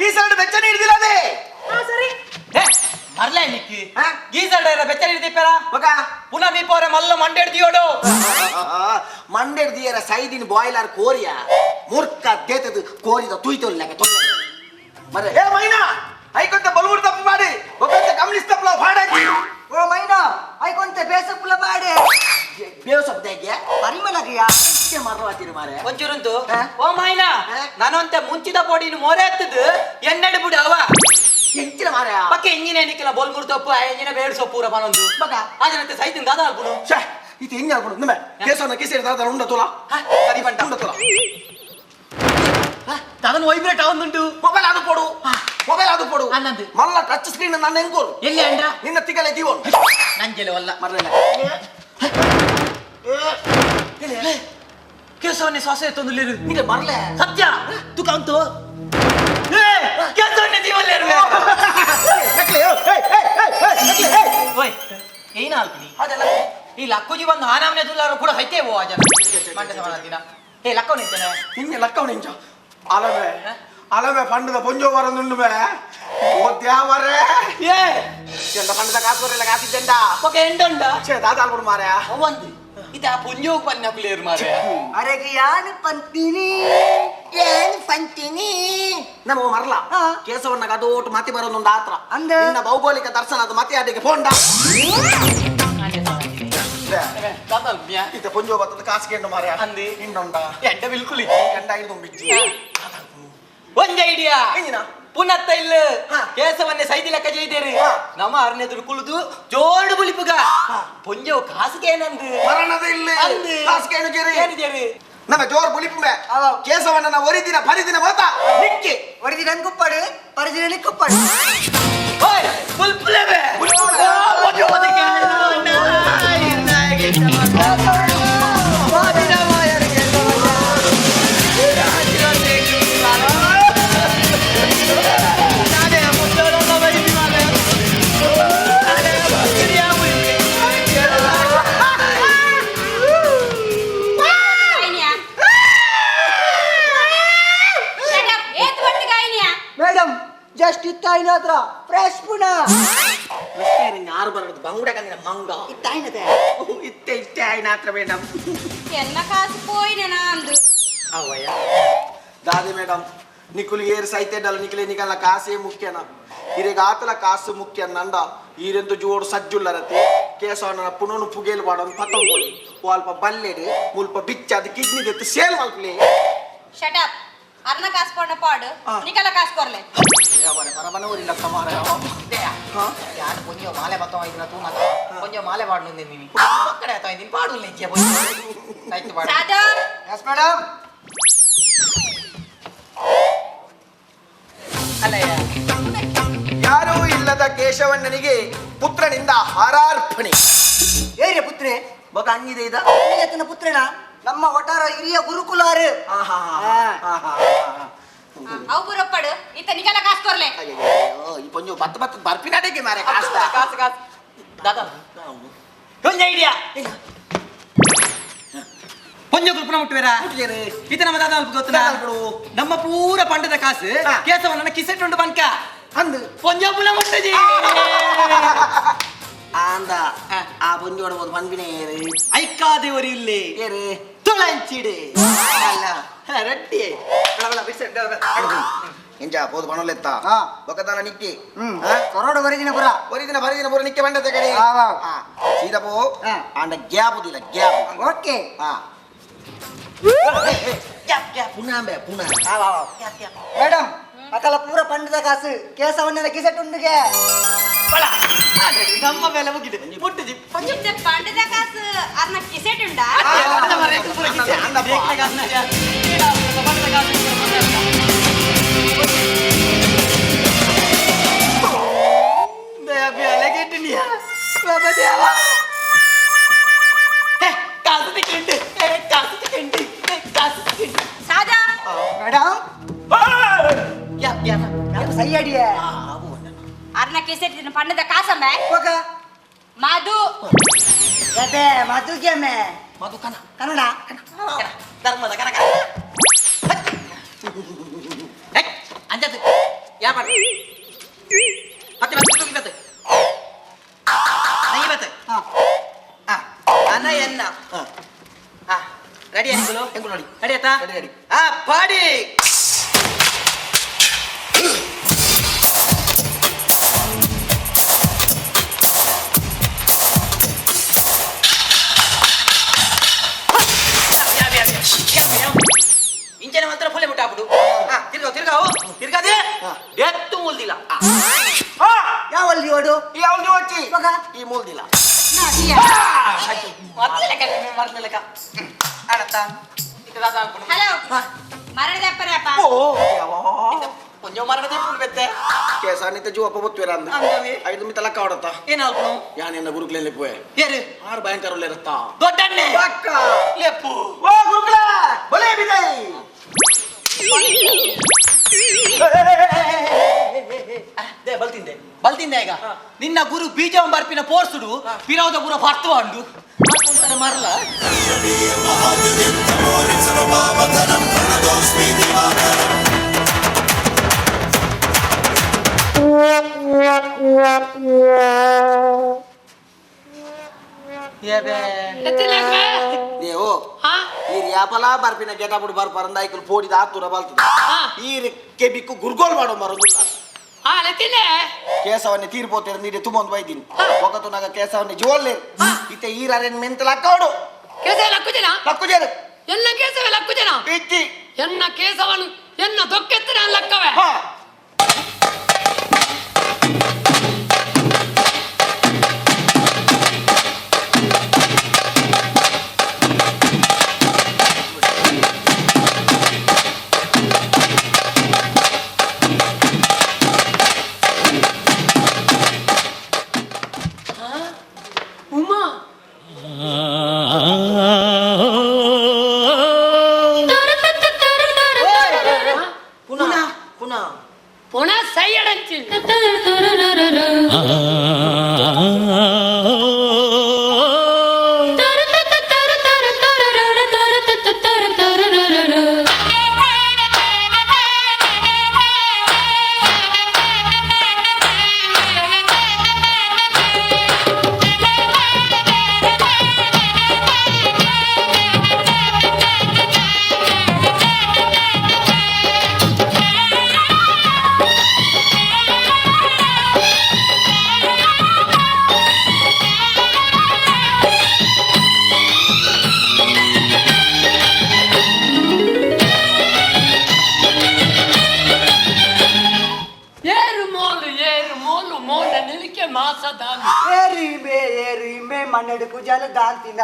S9: ಈ ಸೈಡ್ ಬೆಚ್ಚನೆ ಹಿಡಿದಿಲ್ಲ ಅದೇ.
S6: ಸರಿ
S15: ಮರ್ಲೆ ನಿಕ್ಕಿ ಗೀಸರ್ ಡೈರ ಬೆಚ್ಚನೆ ಹಿಡಿದಿಪ್ಪರ
S9: ಮಗ
S15: ಪುನಃ ಮೀಪೋರೆ ಮಲ್ಲ ಮಂಡೆಡ್ದಿಯೋಡು
S9: ಮಂಡೆಡ್ದಿಯರ ಸೈದಿನ ಬಾಯ್ಲರ್ ಕೋರಿಯ ಮೂರ್ಖ ದೇತದ ಕೋರಿದ ತುಯ್ತೊಲ್ಲ ತೊಲ್ಲ ಮರೆ ಏ ಮೈನಾ ಐಕೊಂತ ಬಲೂರ್ ತಪ್ಪು ಮಾಡಿ ಒಬ್ಬಂತ ಕಮ್ಯುನಿಸ್ಟ್ ತಪ್ಪಲ ಬಾಡಾಕಿ.
S17: ಓ ಮೈನಾ ಐಕೊಂತ ಬೇಸಪ್ಪುಲ ಬಾಡೆ
S9: ಬೇಸಪ್ಪದಾಗೆ
S17: ಪರಿಮಳಗೆಯ
S9: ಮರವಾತಿರು ಮಾರೆ
S15: ಒಂಚೂರುಂತು ಓ ಮೈನಾ ನಾನಂತೆ ಮುಂಚಿದ ಪೊಡಿನ ಮೋರೆ ಎತ್ತದು ಎನ್ನಡಿ ಬಿಡು ಅವ
S9: ಎಂಚಿನ ಮಾರ
S15: ಪಕ್ಕ ಎಂಜಿನ ನಿಕ್ಕಿನ ಬೋಲ್ಮುರ್ ತಪ್ಪು ಆ ಎಂಜಿನ ಬೇಡು ಸೊಪ್ಪು ಊರ ಪನೊಂದು
S9: ಮಗ
S15: ಅದನಂತೆ ಸೈತಿನ ದಾದ ಅಲ್ಪುನು
S9: ಛೇ ಇದು ಹೆಂಗೆ ಅಲ್ಪುನು ನಿಮ್ಮೆ ಕೇಸವನ ಕೇಸರಿ ದಾದ ಉಂಡ ತೋಲ
S15: ಸರಿ ಬಂಟ
S9: ಉಂಡ ತೋಲ
S15: ತದನು ವೈಬ್ರೇಟ್ ಆವೊಂದುಂಟು
S9: ಮೊಬೈಲ್ ಅದು ಕೊಡು ಮೊಬೈಲ್ ಅದು ಕೊಡು
S15: ಅನ್ನಂದು
S9: ಮಲ್ಲ ಟಚ್ ಸ್ಕ್ರೀನ್ ನನ್ನ ಹೆಂಗೋರು
S15: ಎಲ್ಲಿ ಅಂಡ
S9: ನಿನ್ನ ತಿಗಲೆ ದೀವೋನು
S15: ನಂಜಲೆ ವಲ್ಲ
S9: ಮರಲಿಲ್ಲ
S15: ಕೇಸವನ್ನೇ ಶ್ವಾಸ ಎತ್ತೊಂದು
S9: ನಿಂಗೆ ಮರಲೆ
S15: ಸತ್ಯ ತುಕಂತು ಏ ಕೇಸವಣ್ಣ ಜೀವಲ್ಲೇರು ಓಯ್ ಏನ ಅಲ್ಪಿನಿ ಅದಲ್ಲ ಈ ಲಕ್ಕುಜಿ ಬಂದು ಆನಾಮನೆ ದುಲ್ಲಾರು ಕೂಡ ಹೈತೇವೋ ಆ ಜನ ಮಂಡೆ ಸಮಾನ ದಿನ ಏ ಲಕ್ಕವ್ ನಿಂತನೆ
S9: ನಿನ್ನೆ ಲಕ್ಕವ್ ನಿಂಚ ಅಲವೆ ಅಲವೆ ಪಂಡದ ಪೊಂಜೋ ವರಂದುಂಡುವೆ ಓ ದ್ಯಾವರೇ
S15: ಏ
S9: ಎಂದ ಪಂಡದ ಕಾಸು ಕಾಸಿದ್ದಂಡ
S15: ಓಕೆ ಎಂಡುಂಡ
S9: ಛೇ ದಾದಾಲ್ಬುಡು ಮಾರ್ಯ
S15: ಅವಂದು ಇದು ಆ ಪೊಂಜೋಗ್ ಪನ್ನ ಕುಲೇರು ಮಾರ್ಯ
S17: ಅರೆಗೆ ಯಾನು ಪಂತೀನಿ
S9: ಏನು ಪಂತೀನಿ ನಮ್ಮ ಮರಲ ಕೇಸವಣ್ಣ ಅದೋಟು ಮತಿ ಬರೋದೊಂದು ಆತ್ರ
S17: ಅಂದ
S9: ನಿನ್ನ ಭೌಗೋಳಿಕ ದರ್ಶನ ಅದು ಮತಿ ಅಡಿಗೆ ಫೋಂಡ ಇತ್ತ ಪೊಂಜೋ ಬತ್ತದ ಕಾಸು ಕೇಂಡು ಮಾರ್ಯ
S15: ಅಂದಿ
S9: ಇಂಡೊಂಡ
S15: ಎಂಡ ಬಿಲ್ಕುಲ್
S9: ಎಂಡ ಐದು ಬಿಚ್ಚಿ
S15: ಒಂಜ ಐಡಿಯಾ ಪುನತ್ತ ಇಲ್ಲ ಕೇಸವನ್ನೇ ಸೈದಿ ಲೆಕ್ಕ ಜೈದೇರಿ ನಮ್ಮ ಅರಣ್ಯದ್ರು ಕುಳಿದು ಜೋಡು ಬುಲಿಪುಗ ಪೊಂಜೋ ಕಾಸುಗೇನಂದು
S9: ಮರಣದ ಇಲ್ಲ
S15: ಅಂದು
S9: ಕಾಸುಗೇನು ಜೇರಿ
S15: ಏನು ಜೇರಿ
S9: ನಮ್ಮ ಜೋರ್ ಬುಲಿಪುಂಬೆ ಕೇಸವಣ್ಣನ ಒರಿದಿನ ಪರಿದಿನ ಮಾತ ನಿಕ್ಕಿ
S17: ಒರಿದಿನ ಕುಪ್ಪಡು ಪರಿದಿನ ನಿಕ್ಕುಪ್ಪಡು
S15: ಓಯ್ ಬುಲ್ಪುಲೇವೆ
S17: ಮೇಡಮ್ ಜಸ್ಟ್ ಇತ್ತಾಯಿನ ಹತ್ರ ಫ್ರೆಶ್ ಪುನಃ
S9: ಯಾರು ಬರೋದು ಬಂಗುಡ ಕಂದಿನ ಮಂಗ
S17: ಇತ್ತಾಯಿನದೆ
S9: ಇತ್ತೆ ಇತ್ತೆ ಆಯ್ನ ಹತ್ರ ಮೇಡಮ್
S16: ಎಲ್ಲ ಕಾಸು ಪೋಯಿನ ಅಂದು
S9: ಅವಯ್ಯ ದಾದಿ ಮೇಡಮ್ ನಿಕುಲು ಏರು ಸೈತೆಡಲ್ಲ ನಿಕಲೆ ನಿಕಲ್ಲ ಕಾಸೇ ಮುಖ್ಯನ ಇರೆಗ ಆತಲ ಕಾಸು ಮುಖ್ಯ ನಂಡ ಈರೆಂದು ಜೋಡು ಸಜ್ಜುಲ್ಲರತಿ ಕೇಸವನ ಪುನೋನು ಪುಗೇಲು ಬಾಡೋನು ಪತ್ತಂಬೋಲಿ ಅಲ್ಪ ಬಲ್ಲೆಡು ಮುಲ್ಪ ಬಿಚ್ಚ ಅದು ಕಿಡ್ನಿ ದೆತ್ತು ಸೇಲ್ ಮಲ್ಪಲಿ
S16: ಶಟ್ ಅಪ್ ಅರ್ನ ಕಾಸು ಪೋಣ ಪಾಡು ನಿಕಲ ಕಾಸು ಕೊರ್ಲೆ
S15: ಯಾರು ಕೊಂಚ ಮಾಲೆ ಬತ್ತವ ಇದನ್ನ ತೂನಕ ಕೊಂಚ ಮಾಲೆ ಪಾಡು ನೀನು ಪಕ್ಕಡೆ ಆತ ಇದನ್ನ ಪಾಡು ನಿಜ್ಜೆ ಆಯ್ತು ಪಾಡು
S16: ಸಾಧು
S17: ಎಸ್ ಮೇಡಮ್
S15: ಅಲ್ಲಯ್ಯ
S9: ಯಾರೂ ಇಲ್ಲದ ಕೇಶವಣ್ಣನಿಗೆ ಪುತ್ರನಿಂದ ಹಾರಾರ್ಪಣೆ
S17: ಏರಿಯ ಪುತ್ರೆ
S9: ಬೊಕ ಅಂಗಿದೆ ಇದ
S17: ಆತನ ಪುತ್ರನ ನಮ್ಮ ಒಟ್ಟಾರ ಹಿರಿಯ ಗುರುಕುಲಾರು
S16: ಅವು ಬುರಪ್ಪಡು ಇತ್ತ ನಿಕಲ ಕಾಸು ಕೊರ್ಲೆ
S9: ಈ ಪೊಂಜು ಬತ್ತ ಬತ್ತ ಬರ್ಪಿನ ಅಡಿಗೆ ಮಾರೆ ಕಾಸ್ತ
S15: ಕಾಸು ಕಾಸು ದಾದಾ ಒಂಜ ಐಡಿಯಾ ಪೊಂಜ ಕುಲ್ಪನ ಮುಟ್ಟುವೇರಾ ಇದು ನಮ್ಮ ದಾದಾ ಅಲ್ಪ ಗೊತ್ತುನಾ ನಮ್ಮ ಪೂರ ಪಂಡದ ಕಾಸು ಕೇಸವನ ಕಿಸೆಟ್ ಉಂಡು ಬನ್ಕ
S9: ಅಂದು
S15: ಪೊಂಜ ಪುನ ಮುಟ್ಟಜಿ
S9: ಆಂದ ಆ ಪೊಂಜೋಡ ಒಂದು ಪನ್ಪಿನ ಏರು
S15: ಐಕಾದೇವರು ಇಲ್ಲಿ
S9: ಏರು
S15: ತುಳಂಚಿಡು ಅಲ್ಲ ರೆಡ್ಡಿ
S9: ಎಂಜ ಪೋದು ಪಣಲೆತ್ತ ಬೊಕದಾನ ನಿಕ್ಕಿ
S17: ಕೊರೋಡ ಹೊರಗಿನ ಪುರ
S9: ಒರಿದಿನ ಬರಿದಿನ ಪುರ ನಿಕ್ಕೆ ಬಂಡತೆ ಕಡೆ ಸೀದಾ ಪೋ ಆಂಡ ಗ್ಯಾಪ್ ದಿಲ್ಲ ಗ್ಯಾಪ್
S17: ಓಕೆ
S9: ಗ್ಯಾಪ್ ಗ್ಯಾಪ್ ಪುನಃ ಪುನಃ
S17: ಮೇಡಮ್ ಅಕಲ ಪೂರ ಪಂಡದ ಕಾಸು ಕೇಸವಣ್ಣನ ಕಿಸೆಟ್ ಉಂಡುಗೆ
S15: ನಮ್ಮ ಮೇಲೆ ಮುಗಿದೆ ಮುಟ್ಟಿಜಿ
S16: ಪಂಡದ ಕಾಸು ಅರ್ನ ಕಿಸೆಟ್ ಉಂಡಾ ಸಾದಾ
S17: ಮೇಡಮ್ ಸೈ ಅಡಿಯ
S16: ಅರ್ನ ಕಿಸೆಟ್ ಪಂಡದ ಕಾಸಮ್ಮ ಮಧು
S17: ಅದೇ ಮಧು ಗೆಮೆ
S15: ಮಧು ಕನ
S17: ಕನ್ನಡ
S15: ಧರ್ಮದ ಕನಕ ಅಂಜದು ಯಾ ಮಾಡಿ ಮತ್ತೆ ಮತ್ತೆ ಮತ್ತೆ ಐವತ್ತು ಅನ ಎನ್ನ ರೆಡಿ ಎಂಗುಲು
S9: ಎಂಗುಲು ನೋಡಿ
S15: ರೆಡಿ ಆಯ್ತಾ
S9: ರೆಡಿ ರೆಡಿ
S15: ಆ ಪಾಡಿ ಇಂಚನೆ ಮಾತ್ರ ಫುಲ್ ಮುಟ್ಟಾಬಿಡು ತಿರ್ಗಾವು ತಿರ್ಗಾವು ತಿರ್ಗಾದೆ ಎತ್ತು ಮೂಲ್ದಿಲ್ಲ
S17: ಯಾವಲ್ಲಿ ಓಡು
S9: ಯಾವಲ್ಲಿ ಓಚಿ ಈ ಮೂಲ್ದಿಲ್ಲ
S15: ಮರ್ಲೆಕ್ಕ ಅಡತ್ತ
S16: ಹಲೋ ಮರಣದ ಅಪ್ಪರಪ್ಪ
S15: ಕೊಂಚ ಮರಣದ ಬೆತ್ತೆ
S9: ಕೇಸನಿತ ಜೀವಪ್ಪ ಬೊತ್ತುವೇರ ಅಂದ ಐದು ಮಿತ ಲಕ್ಕ ಹೊಡತ್ತ
S15: ಏನಾಲ್ಪನು
S9: ಯಾನೆನ್ನ ಗುರುಕುಲಲ್ಲಿ ಪೋಯೆ
S15: ಏರು
S9: ಆರು ಭಯಂಕರ ಇರುತ್ತ
S15: ದೊಡ್ಡಣ್ಣೆ
S9: ಪಕ್ಕ
S15: ಲೆಪ್ಪು
S9: ಓ ಗುರುಕುಲ ಬಲೇ ಬಿದೈ
S15: ಬಲ್ತಿಂದ ಈಗ ನಿನ್ನ ಗುರು ಬೀಜ ಬರ್ಪಿನ ಪೋರ್ಸುಡು ಪಿರವದ ಪೂರ ಪರ್ತು ಉಂಡು ಮರಲ
S9: ದೇವು ಈ ಯಾಪಲ ಬರ್ಪಿನ ಗೆಟಬುಡು ಬರ್ಪರಂದ ಐಕುಲು ಪೋಡಿದ ಆತುರ ಬಲ್ತದ ಈ ಕೆಬಿಕ್ಕು ಗುರ್ಗೋಲ್ ಮಾಡೋ ಮರದುಲ್ಲ ಕೇಸವನ್ನೇ ತೀರ್ಪೋತೇರು ನೀಡೆ ತುಂಬೊಂದು ಬೈದಿನಿ ಒಗತುನಾಗ ಕೇಸವನ್ನೇ ಜೋಲ್ಲೇರು ಇತ್ತೆ ಈರರೇನು ಮೆಂತಲ ಅಕ್ಕವಡು
S10: ಕೇಸವ ಲಕ್ಕುಜನ
S9: ಲಕ್ಕುಜೇರು
S10: ಎನ್ನ ಕೇಸವ ಲಕ್ಕುಜನ
S9: ಇಜ್ಜಿ
S10: ಎನ್ನ ಕೇಸವನು ಎನ್ನ ದೊಕ್ಕೆತ್ತಿನ ಲಕ್ಕವೆ ಉಮಾ
S11: ಪುನಃ ಪುನಃ
S10: ಪುನಃ ಸೈಯಡಂಚಿ ಏರು ಮೋಲು ಏರು ಮೋಲು ಮೋನ ನಿಲಿಕೆ ಮಾಸದಾನ
S17: ಏರು ಇಂಬೆ ಮಣ್ಣಡು ಕುಜಾಲ ದಾಂತಿನ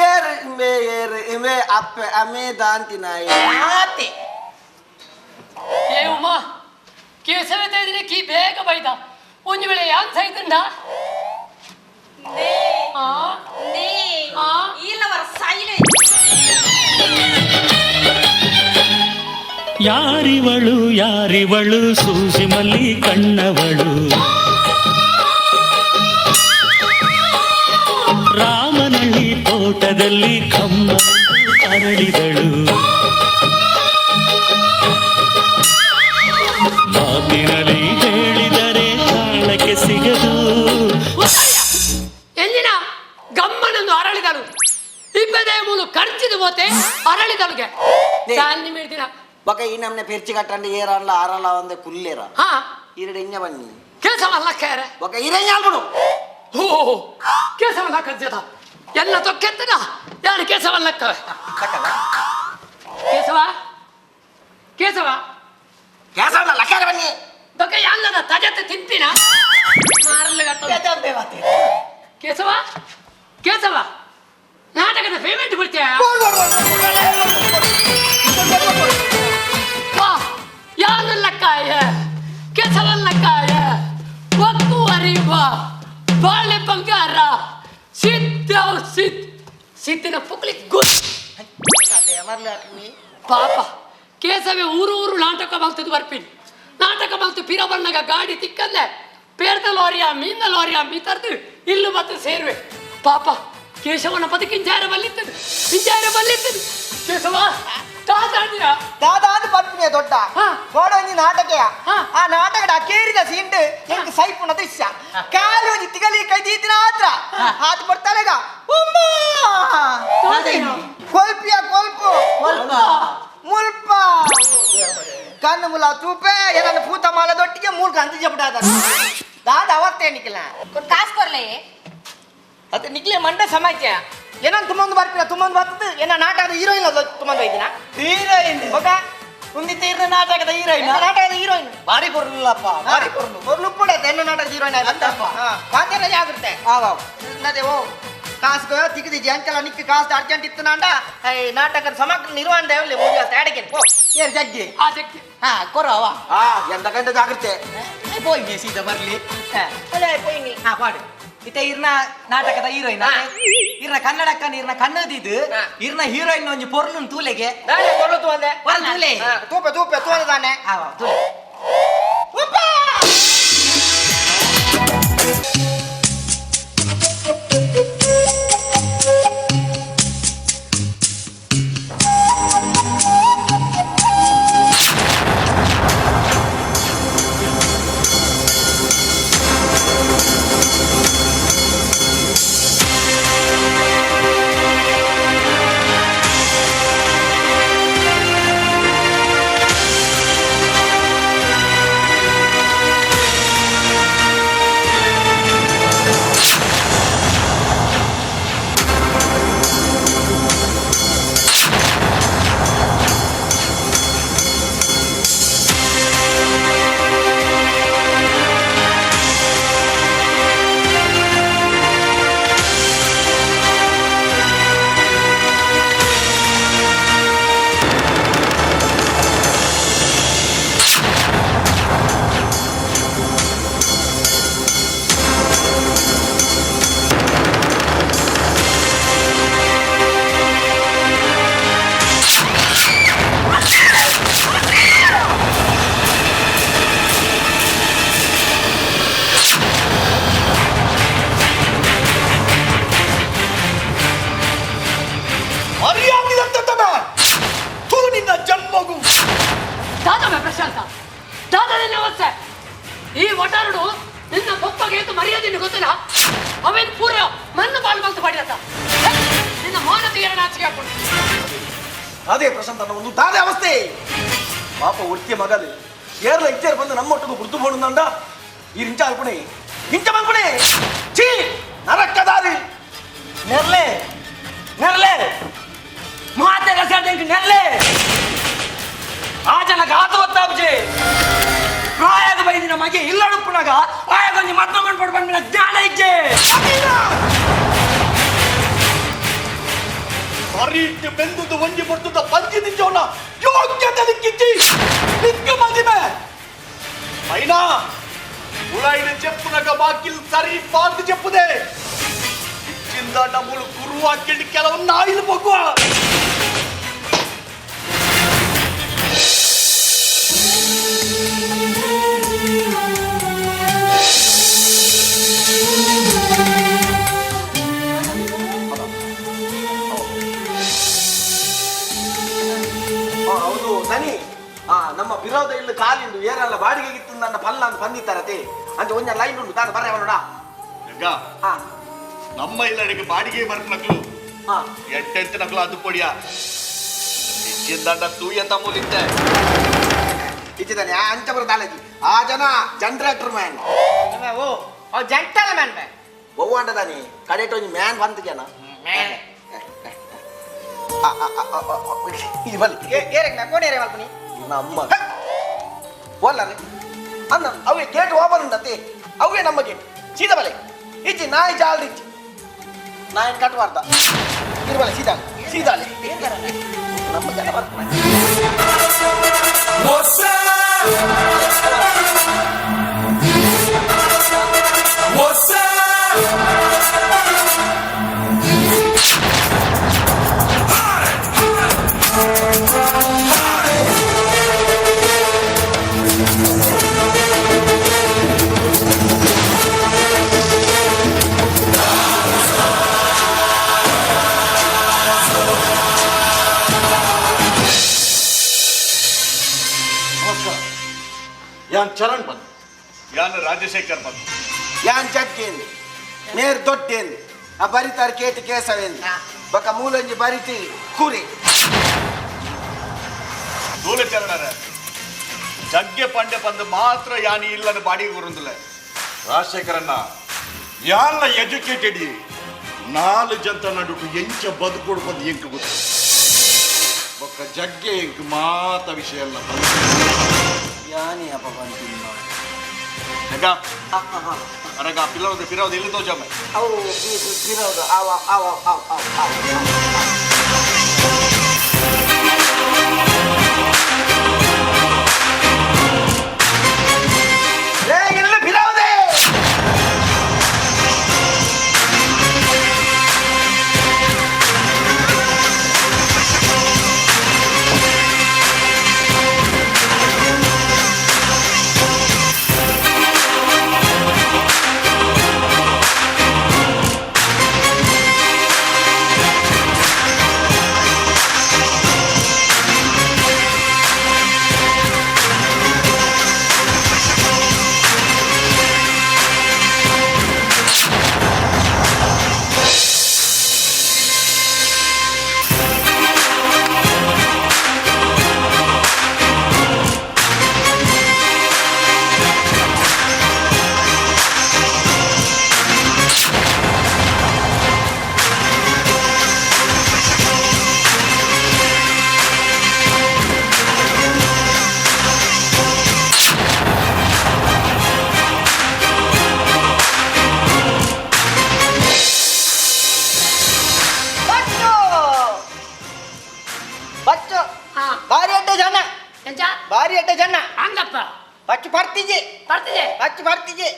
S9: ಏರು ಇಂಬೆ ಏರು ಇಂಬೆ ಅಪ್ಪೆ ಅಮೆ ದಾಂತಿನ
S11: ಆತೆ
S10: ಏ ಉಮಾ ಕೇಸವೆ ತೆಗೆದ್ರೆ ಕೀ ಬೇಗ ಬೈದ ಒಂದು ವೇಳೆ ಯಾನ್ ಸೈತಂಡ
S19: ಯಾರಿವಳು ಯಾರಿವಳು ಸೂಸಿಮಲ್ಲಿ ಕಣ್ಣವಳು ರಾಮನಳ್ಳಿ ತೋಟದಲ್ಲಿ ಕಮ್ಮ ಅರಳಿದಳು ಮಾತಿನಲ್ಲಿ ಹೇಳಿದರೆ ತಾಳಕ್ಕೆ ಸಿಗದು
S10: ಎಂಜಿನ ಗಮ್ಮನನ್ನು ಅರಳಿದಳು ಇಪ್ಪದೇ ಮೂಲು ಖರ್ಚಿದು ಹೋತೆ ಅರಳಿದಳುಗೆ ಸಾನ್ನಿ ಮೇಡ್ದಿನ
S9: ಬಕ ಈ ನಮ್ನೆ ಪೆರ್ಚಿ ಕಟ್ಟಂಡು ಏರಲ್ಲ ಆರಲ್ಲ ಒಂದೇ ಕುಲ್ಲೇರ
S10: ಹಾ
S9: ಈರಡೆ ಇಂಜ ಬನ್ನಿ
S10: ಕೇಸವಲ್ಲ ಕೇರೆ
S9: ಬಕ ಈರೆಂಜ ಆಲ್ಬಿಡು
S10: ಓ ಕೇಸವಲ್ಲ ಕಜ್ಜದ ಎಲ್ಲ ತೊಕ್ಕೆತ್ತದ ಯಾರು ಕೇಸವಲ್ಲ ಕೇಸವ ಕೇಸವ
S9: ಕೇಸವಲ್ಲ ಲಕ್ಕಾರ ಬನ್ನಿ
S10: ಬಕ ಯಾಲ್ಲದ ತಜತೆ ತಿಂಪಿನ ಕೇಸವ ಕೇಸವ ನಾಟಕದ ಪೇಮೆಂಟ್ ಬಿಡ್ತೀಯ ವಾ ಯಾರು ಲಕ್ಕಾಯ ಕೇಸವಲ್ಲಕ್ಕಾಯ ಒಕ್ಕು ಅರಿವ ಬಾಳೆ ಬಂಗಾರ ಸಿದ್ಧ ಸಿದ್ಧ ಸಿದ್ಧಿನ ಪುಕ್ಲಿ ಗುಸ್ ಪಾಪ ಕೇಸವೆ ಊರು ಊರು ನಾಟಕ ಮಾಡ್ತದ್ದು ಬರ್ಪಿನ್ ನಾಟಕ ಮಾಡ್ತು ಪಿರಬಣ್ಣಗ ಗಾಡಿ ತಿಕ್ಕಂದೆ ಪೇರ್ದ ಲಾರಿಯ ಮೀನ ಲಾರಿಯ ಮೀತರ್ದು ಇಲ್ಲು ಮತ್ತೆ ಸೇರುವೆ ಪಾಪ ಕೇಶವನ ಬದುಕಿಂಜಾರ ಬಲ್ಲಿತ್ತದು ಇಂಜಾರ ಬಲ್ಲಿತ್ತದು ಕೇಶವ ದಾದಾಡಿಯ
S11: ದಾದಾದು ಪನ್ಪಿನ ದೊಡ್ಡ ಗೋಡೊಂಜಿ ನಾಟಕಯ ಆ ನಾಟಕದ ಅಕೇರಿದ ಸೀಂಡ್ ಎಂಕ್ ಸೈಪುನ ದೃಶ್ಯ ಕಾಲು ಒಂಜಿ ತಿಗಲಿ ಕೈ ದೀತಿನ ಆತ್ರ ಆತ ಬರ್ತಾಳೆಗ ಉಮ್ಮ ಕೊಲ್ಪಿಯ ಕೊಲ್ಪು ಮುಲ್ಪ ಕಣ್ಣು ಮುಲ ತೂಪೆ ಏನನ್ನ ಪೂತ ಮಾಲ ದೊಟ್ಟಿಗೆ ಮೂಲ್ಕ ಅಂತ ಜಪಡಾದ ದಾದ ಅವತ್ತೇ ನಿಖಿಲ
S16: ಕಾಸು ಕೊರ್ಲೆ
S11: ಅದು ನಿಖಿಲೆ ಮಂಡ ಸಮಾಜ ಏನನ್ ತುಂಬೊಂದು ಬರ್ಪಿನ ತುಂಬೊಂದು ಬರ್ತದೆ ಏನ ನಾಟಕದ ಹೀರೋಯಿನ್ ಅದು ತುಂಬೊಂದು ಒಯ್ದಿನ
S15: ಹೀರೋಯಿನ್
S11: ಓಕೆ
S15: ಉಂದಿತ್ತ ನಾಟಕದ ಹೀರೋಯಿನ್
S11: ನಾಟಕದ ಹೀರೋಯಿನ್
S15: ಬಾರಿ ಕೊರ್ಲಪ್ಪ ಬಾರಿ ಕೊರ್ಲು
S11: ಕೊರ್ಲು ಕೂಡ ಎನ್ನ ನಾಟಕದ ಹೀರೋಯಿನ್
S15: ಅಂತಪ್ಪ.
S11: ಪಾತೇನ ಜಾಗ್ರತೆ ನದೇ ಓ ಕಾಸು ತಿಗದಿಜಿ ಅಂಚಲ ನಿಕ್ಕ ಕಾಸು ಅರ್ಜೆಂಟ್ ಇತ್ತು ನಾಂಡ ಈ ನಾಟಕದ ಸಮಗ್ರ ನಿರ್ವಹಣೆ ದೇವಲ್ಲಿ ಮುಗಿಯ ಅಡಿಗೆ ಪೋ
S15: ಏರ್ ಜಗ್ಗಿ
S10: ಆ ಜಗ್ಗಿ
S15: ಹಾ ಕೊರವ
S9: ಆ ಎಂತ ಗಂಟೆ ಜಾಗ್ರತೆ
S15: ಪೋಯ್ ಮೇ ಸೀದಾ ಬರ್ಲಿ
S11: ಅಲ್ಲೇ ಪೋಯ್ ನೀ
S15: ಹಾ ಪಾಡು ಇತ್ತೆ ಇರ್ನ ನಾಟಕದ ಹೀರೋಯಿನ್ ಇರ್ನ ಕನ್ನಡಕ್ಕನ ಇರ್ನ ಕನ್ನದಿದ್ದು ಇರ್ನ ಹೀರೋಯಿನ್ ಒಂಜಿ ಪೊರ್ಲುನ್ ತೂಲೆಗೆ
S11: ನಾನೇ ಪೊರ್ಲು ತೂಂದೆ
S15: ಪೊರ್ಲು ತೂಲೆ
S11: ತೂಪೆ ತೂಪೆ ತೂಂದೆ ತಾನೆ
S15: ಆ ತೂಲೆ
S11: ಉಪ್ಪಾ
S9: ಅದೇ ಪ್ರಶಾಂತ ಒಂದು ದಾದೆ ಅವಸ್ಥೆ ಪಾಪ ಒರ್ತಿಯ ಮಗದು ಏರ್ಲ ಇಚ್ಚೇರ್ ಬಂದು ನಮ್ಮೊಟ್ಟಿಗೆ ಬುರ್ದು ಬೋಡುಂದ ಈ ರಿಂಚ ಅಲ್ಪಣೆ ಇಂಚ ಮಲ್ಪಣೆ ಚೀ ನರಕ್ಕದಾರಿ
S8: ನೆರ್ಲೆ ನೆರ್ಲೆ ಮಾತೆ ರಸಾಟೆಂಕ್ ನೆರ್ಲೆ ಆ ಜನ ಗಾತು ಗೊತ್ತಾಬ್ಜೆ ಪ್ರಾಯದ ಬೈದಿನ ಮಗೆ ಇಲ್ಲಡುಪ್ಪುನಗ ಆಯಗೊಂಜಿ ಮದ್ಮ ಪಡು ಬಂದಿನ ಜ್ಞಾನ ಇಜ್ಜೆ
S5: ಸರಿಟ್ಟು ಬೆಂದುದು ಒಂಜಿ ಪೊರ್ತುದ ಪಂಚಿ ದಿಂಚೋಣ ಯೋಗ್ಯತೆ ದಿಕ್ಕಿಚ್ಚಿ ದಿಕ್ಕು ಮದಿಮೆ అయినా ఉళైన చెప్పునక బాకిల్ సరి పార్దు చెప్పుదే ఇచ్చిందా డబ్బులు గురువాకిండి ಕೆಲವು నాయిలు పొగ్గువ
S9: ಹೌದು ದನಿ ಆ ನಮ್ಮ ಬಿರೋದ ಇಲ್ಲಿ ಕಾಲಿಂದು ಏರಲ್ಲ ಬಾಡಿಗೆ ಇತ್ತು ನನ್ನ ಪಲ್ಲ ಅಂತ ಬಂದಿತ್ತಾರತೆ ಅಂತ ಒಂಜ ಲೈನ್ ಉಂಟು ತಾನು ಬರ್ರೆ ಅವನೋಡ
S5: ಜಗ್ಗ ನಮ್ಮ ಇಲ್ಲಡಿಗೆ ಬಾಡಿಗೆ ಬರ್ನಕ್ಲು ಎಟ್ಟೆಂತ ನಕ್ಲು ಅದು ಪೊಡಿಯ ಇಚ್ಚಿಂದ ತೂಯ ತಮ್ಮೂಲಿತ್ತೆ
S9: ಇಚ್ಚಿದ್ದಾನೆ ಆ ಅಂಚ ಬರೋ ದಾಲಜಿ ಆ ಜನ ಜನರೇಟರ್ ಮ್ಯಾನ್
S11: ಓ ಅವ್ ಜಂಟಲ್ ಮ್ಯಾನ್ ಬೇ
S9: ಒವ್ವಾಂಡ ದಾನಿ ಕಡೆಟ್ ಒಂಜಿ ಮ್ಯಾನ್ ಬಂತು ಜನ ಈ ಬಲ್ಲಿ
S11: ಏರೆಗ್ ನಾ ಕೋಣೆ ಮಲ್ಪನಿ
S9: ನಮ್ಮ ಓಲ್ಲರೆ ಅನ್ನ ಅವೇ ಗೇಟ್ ಓಪನ್ ಉಂಟಂತೆ ಅವೇ ನಮ್ಮ ಗೇಟ್ ಸೀದಾ ಬಲೆ ಇಜ್ಜಿ ನಾಯಿ ಜಾಲ್ ಇಜ್ಜಿ ನಾಯಿ ಕಟ್ಟಬಾರ್ದ ಇರ್ಬಲೆ ಸೀದಾ ಸೀದಾಲೆ ನಮ್ಮ ಜನ ಬರ್ತಾರೆ
S5: ನಮಸ್ಕಾರ ಯಾನ್ ಚರಣ್ ಬಂದ್ ಯಾನ್ ರಾಜಶೇಖರ್ ಬಂದ್
S9: ಯಾನ್ ಜಗ್ಗೇಂದು ನೇರ್ ದೊಡ್ಡೇಂದು ಆ ಬರಿತಾರ್ ಕೇಟಿ ಕೇಸವೇಂದು ಬಕ ಮೂಲಂಜಿ ಬರಿತಿ ಕುರಿ
S5: ದೂಲ ಚರಣರ ಜಗ್ಗೆ ಪಂಡೆ ಬಂದು ಮಾತ್ರ ಯಾನಿ ಇಲ್ಲನ ಬಾಡಿಗೆ ಗುರುಂದಿಲ್ಲ
S4: ರಾಜಶೇಖರಣ್ಣ ಯಾಲ್ಲ ಎಜುಕೇಟೆಡ್ ನಾಲು ಜಂತ ನಡುಟು ಎಂಚ ಬದುಕೋಡು ಬಂದು ಎಂಕ್ ಗೊತ್ತು ಬೊಕ್ಕ ಜಗ್ಗೆ ಎಂಕ್ ಮಾತ ವಿಷಯ ಎಲ್ಲ
S9: ಯಾನಿ ಅಪ್ಪ ಬಂತಿಲ್ಲ
S5: ಜಗ್ಗ ಅರಗ ಪಿಲ್ಲರದ ಪಿರವದ ಇಲ್ಲಿ ತೋಜಾಮೆ
S9: ಅವು ಬಿರೋದು ಅವ ಅವ ಅವ ಅವ ಅವ ಏ ಇಲ್ಲಿ ಬಿರೋದೆ
S1: ಆ
S11: ಬಾರಿ ಅಡ್ಡ ಜನ.
S10: ಎಂಚ?
S11: ಬಾರಿ ಅಡ್ಡ ಜನ.
S10: ಹಂಗಪ್ಪ.
S11: ಪಚ್ಚು ಪರ್ತಿಜೆ.
S10: ಪರ್ತಿಜೆ.
S11: ಪಚ್ಚು ಪರ್ತಿಜೆ.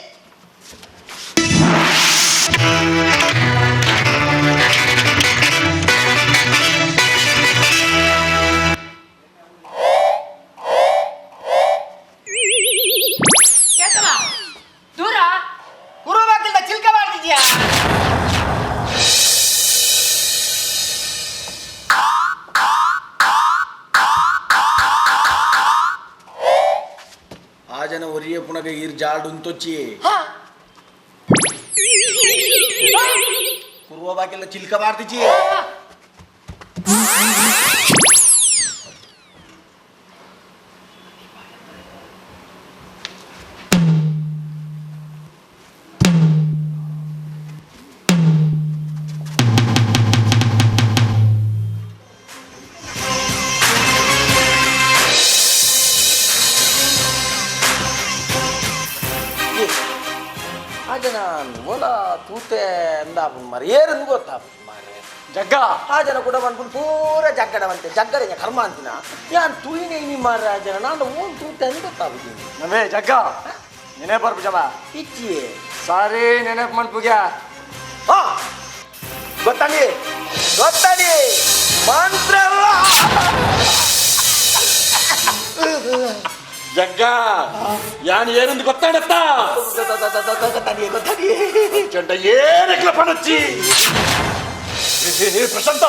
S10: ಕೇಶವ ದೂರ
S11: ಕುರುಬಾಕಿಲ್ದ ಚಿಲ್ಕ ಮಾಡ್ತಿದ್ಯಾ?
S9: ಆ ಜನ ಒರಿಯ ಪುನಗ ಈರ್ ಜಾಲ್ಡ್ ಉಂತೊಚ್ಚಿ ಕುರುವ ಬಾಕಿಲ್ಲ ಚಿಲ್ಕ ಮಾಡ್ತಿಚ್ಚಿ. ಆ ಜನ ಓಲ ತೂತೆ ಅಂದಾಪುಂಡು ಮಾರೆ, ಏರಂದು ಗೊತ್ತಾಪುಂಡು ಮಾರೆ.
S8: ಜಗ್ಗ
S9: ಆ ಜನ ಕೂಡ ಬಂದ್ಕೊಂಡು ಪೂರ ಜಗ್ಗಡವಂತೆ, ಜಗ್ಗಡ ಕರ್ಮ ಅಂತಿನ ಯಾನ್ ತೂಯಿನೇ ಇನಿ ಮಾರ. ಆ ಜನ ನಾನು ಓನ್ ತೂತೆ ಅಂದ್ ಗೊತ್ತಾಪುಜಿ.
S8: ನಮೇ ಜಗ್ಗ ನೆನೆ ಬರ್ಪುಜಮ್ಮ.
S9: ಇಚ್ಚಿಯೇ
S8: ಸಾರಿ ನೆನಪು ಮನ್ಪುಗ್ಯಾ.
S9: ಹಾ ಗೊತ್ತಾಗಿ ಗೊತ್ತಾಗಿ ಮಂತ್ರ.
S7: ಜಗ್ಗ ಯಾನ್ ಏನಂದು ಗೊತ್ತಾಡತ್ತ?
S9: ಗೊತ್ತಾಗಿ ಗೊತ್ತಾಗಿ
S7: ಚಂಡ ಏನೆಕ್ಲ ಪಣಚ್ಚಿ. ಪ್ರಶಾಂತ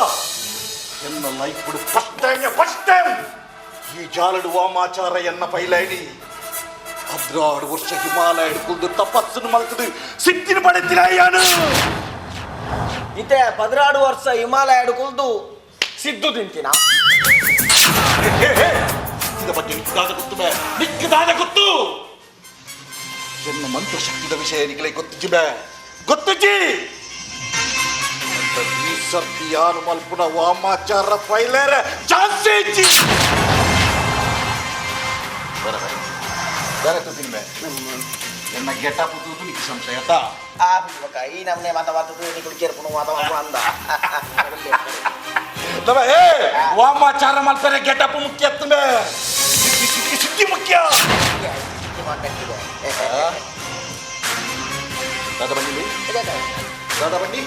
S7: ಎನ್ನ life first time, first time ಈ ಜಾಲಡು ವಾಮಾಚಾರ ಎನ್ನ ಪೈಲೈನಿ 16 ವರ್ಷ ಹಿಮಾಲಯ ಕುಲ್ದು ತಪಸ್ಸನ್ನು ಮಲ್ತದು ಸಿದ್ಧಿನ ಪಡೆತ್ತಿನ ಯಾನು.
S9: ಇತ್ತೆ 16 ವರ್ಷ ಹಿಮಾಲಯ ಕುಲ್ದು ಸಿದ್ದು ತಿಂತೀನ.
S7: ಸಿದ್ಧಿದ ಬಗ್ಗೆ ನಿಕ್ಕದಾದ ಗೊತ್ತು ಬೇ, ನಿಕ್ಕದಾದ ಗೊತ್ತು. ಎನ್ನ ಮಂತ್ರ ಶಕ್ತಿದ ವಿಷಯ ನಿಗಲೇ ಗೊತ್ತುಜಿ ಬೇ, ಗೊತ್ತುಜಿ. ಈ ಸರ್ತಿ ಯಾರು ಮಲ್ಪುನ ವಾಮಾಚಾರ ಫೈಲೇರ ಚಾನ್ಸ್ ಇಜ್ಜಿ. ಬೇರೆ ತೂತಿನ ಬೇ ಎನ್ನ ಗೆಟಪ್ ತೂತು ನಿಕ್ಕ ಸಂಶಯ ಆತಾ?
S11: ಆ ಬೊಕ ಈ ನಮ್ನೆ ಮಾತ ಮಾತದು ನಿಕುಲು ಕೇರ್ಪುನು ಮಾತ ಮಾತು ಅಂದ.
S7: ತವ ಏ ವಾಮಾಚಾರ ಮಲ್ಪರೆ ಗೆಟಪ್ ಮುಖ್ಯ ಅತ್ತುಂಬೆ, ಸಿದ್ಧಿ ಸಿದ್ಧಿ ಮುಖ್ಯ. ದಾದಾ ಬನ್ನಿ, ದಾದಾ ಬನ್ನಿ.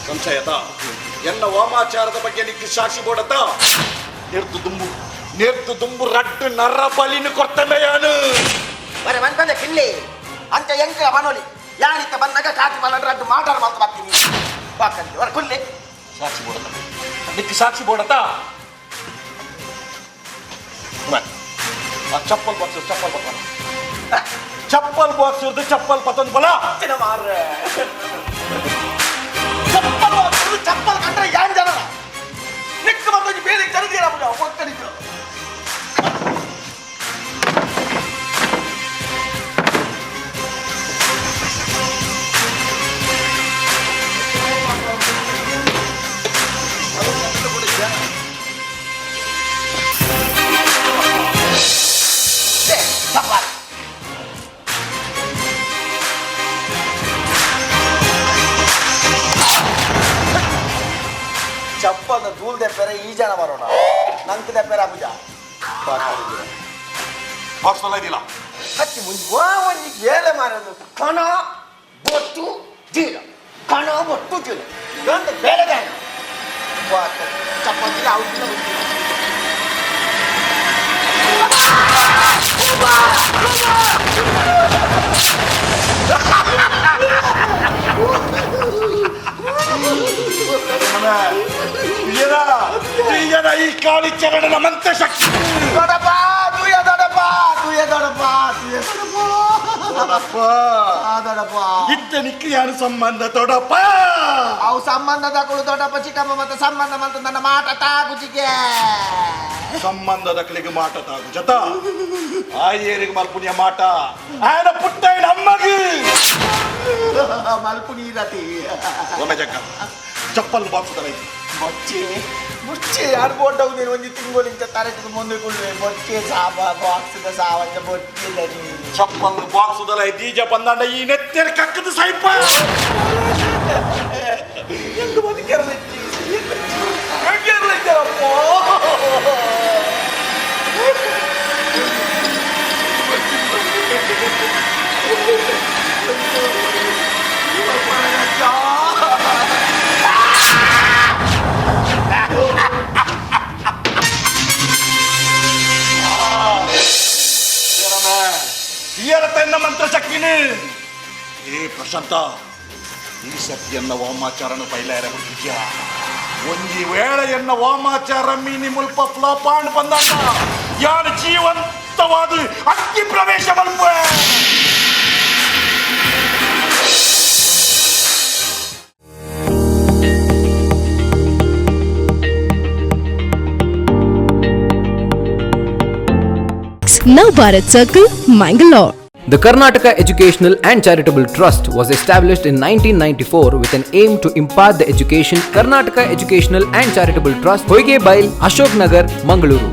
S7: ಸಂಶಯತ ಎನ್ನ ವಾಮಾಚಾರದ ಬಗ್ಗೆ ನಿಕ್ಕ ಸಾಕ್ಷಿ ಬೋಡತ? ನೆರ್ದು ದುಂಬು, ನೆರ್ದು ದುಂಬು ರಡ್ಡು ನರ ಬಲಿನ ಕೊರ್ತಮೆ ಯಾನು.
S11: ಬರೆ ಬಂದ್ ಬಂದೆ ಕಿಲ್ಲಿ ಅಂತ ಎಂಕ ಬನೋಲಿ ಯಾನಿತ್ತ ಬಂದಾಗ ಕಾಟಿ ಮಲ್ಲ ರಡ್ಡು ಮಾತಾಡ ಮಾತು ಬರ್ತೀನಿ ಬಾಕಂತಿ ಹೊರ ಕುಲ್ಲೆ.
S7: ಸಾಕ್ಷಿ ಬೋಡತ ನಿಕ್ಕ ಸಾಕ್ಷಿ ಬೋಡತ? ಆ ಚಪ್ಪಲ್ ಬಾಕ್ಸ್, ಚಪ್ಪಲ್ ಪತ್ತನ, ಚಪ್ಪಲ್ ಬಾಕ್ಸ್ ಇರ್ದು ಚಪ್ಪಲ್ ಪತ್ತೊಂದು ಬಲ
S11: ಮಾರ್ರೆ. ಚಪ್ಪಲ್ ಬಾಕ್ಸ್ ಚಪ್ಪಲ್ ಕಂಡ್ರೆ ಯಾನ್ ಜನ ನಿಕ್ಕ ಬಂದ ಬೇರೆ ಜನ ಒಕ್ಕಲಿದ್ರು.
S9: ಚಪ್ಪಲ್ನ ಧೂಳ್ ದೆಪ್ಪೆರೆ ಈ ಜನ ಬರೋಣ ನಂಗೆ ದೆಪ್ಪೆರೆ ಅಬುಜ
S7: ಬಾಕ್ಸ್ ಎಲ್ಲ ಇದಿಲ್ಲ.
S9: ಹತ್ತಿ ಮುಂಜಿ ವಾ ಒಂಜಿ ಬೇಲೆ ಮಾರದು ಕಣ ಬೊಟ್ಟು ಜೀರ, ಕಣ ಬೊಟ್ಟು ಜೀರ ಇದೊಂದು ಬೇಲೆ ದಾನ ಚಪ್ಪಲ್ ಔಷಧ.
S7: ಈ ಕಾಳಿ ಚರಣನ ಮಂತ್ರ ಶಕ್ತಿ.
S11: ದೊಡಪ್ಪ ತೂಯ ದೊಡಪ್ಪ ತೂಯ ದೊಡಪ್ಪ ತೂಯ
S7: ದೊಡಪ್ಪ
S11: ದೊಡಪ್ಪ
S7: ಇತ್ತ ನಿಕ್ಕ ಯಾರು ಸಂಬಂಧ ದೊಡಪ್ಪ?
S11: ಅವು ಸಂಬಂಧ ತಗೊಳ್ಳು ದೊಡ್ಡಪ್ಪ ಚಿಕ್ಕಮ್ಮ ಮತ್ತೆ ಸಂಬಂಧ ಮತ್ತೆ ನನ್ನ ಮಾಟ ತಾಗುಜಿಗೆ.
S7: ಸಂಬಂಧದ ಕಲಿಗೆ ಮಾಟ ತಾಗು ಜತ ಆಯೇರಿಗೆ ಮಲ್ಪುಣಿಯ ಮಾಟ ಆಯನ ಪುಟ್ಟ ಅಮ್ಮಗೆ
S11: ಮಲ್ಪುಣಿ ರತಿ.
S7: ಒಮ್ಮೆ ಜಗ್ಗ ಚಪ್ಪಲ್ ಬಾಕ್ಸ್ ತರ ಐತಿ.
S11: ಬೊಚ್ಚೆ ಬೊಚ್ಚೆ ಯಾರು ಬೋಟವು ನೀನು ಒಂದು ತಿಂಗಳು ತರಕ್ಕೆ ಮುಂದೆ ಕುಳ್ಳುವೆ ಬೊಚ್ಚೆ ಸಾಬ ಬಾಕ್ಸ್ ಸಾವಂತ ಬೊಚ್ಚೆ
S7: ಚಪ್ಪಲ್ ಬಾಕ್ಸ್ ದಲ ದೀಜ ಬಂದಾಂಡ ಈ ನೆತ್ತೆರ್ ಕಕ್ಕದ ಸೈಪ
S11: ಎಂತ ಬದುಕಿರಲಿಚ್ಚಿ ಬದುಕಿರಲಿಚ್ಚಾರಪ್ಪ.
S5: ಪಿಯರತ ಎನ್ನ ಮಂತ್ರಶಕ್ತಿನಿ ಏ ಪ್ರಶಾಂತ ಈ ಸತಿಯನ್ನ ವಾಮಾಚಾರನು ಬೈಲಾರ ಬಿಟ್ಟಿದ್ಯಾ ಒಂಜಿ ವೇಳೆಯನ್ನ ವಾಮಾಚಾರ ಮೀನಿ ಮುಲ್ಪ ಫ್ಲಾಪಾಂಡ್ ಬಂದಾಗ ಯಾರು ಜೀವಂತವಾದ ಅಗ್ನಿ ಪ್ರವೇಶ ಮಲ್ಪೆ.
S14: Nav Bharat Circle, Mangalore.
S12: The Karnataka Educational and Charitable Trust was established in 1994 with an aim to impart the education. Karnataka Educational and Charitable Trust, Hoige Bail, Ashok Nagar, Mangaluru.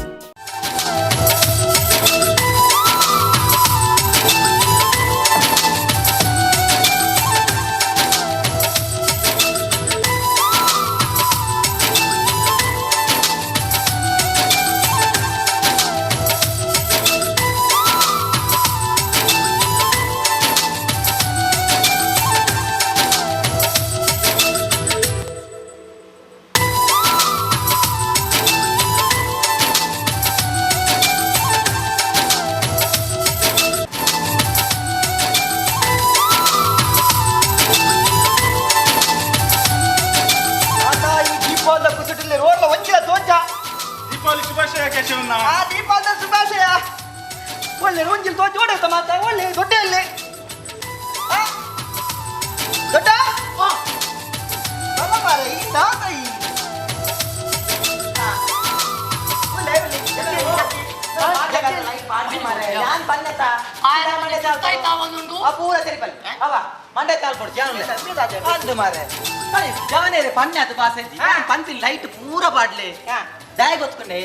S15: Light ಪೂರ ಪಾಡ್ಲೆ ದಾಯ ಗೊತ್ಕೊಂಡೆ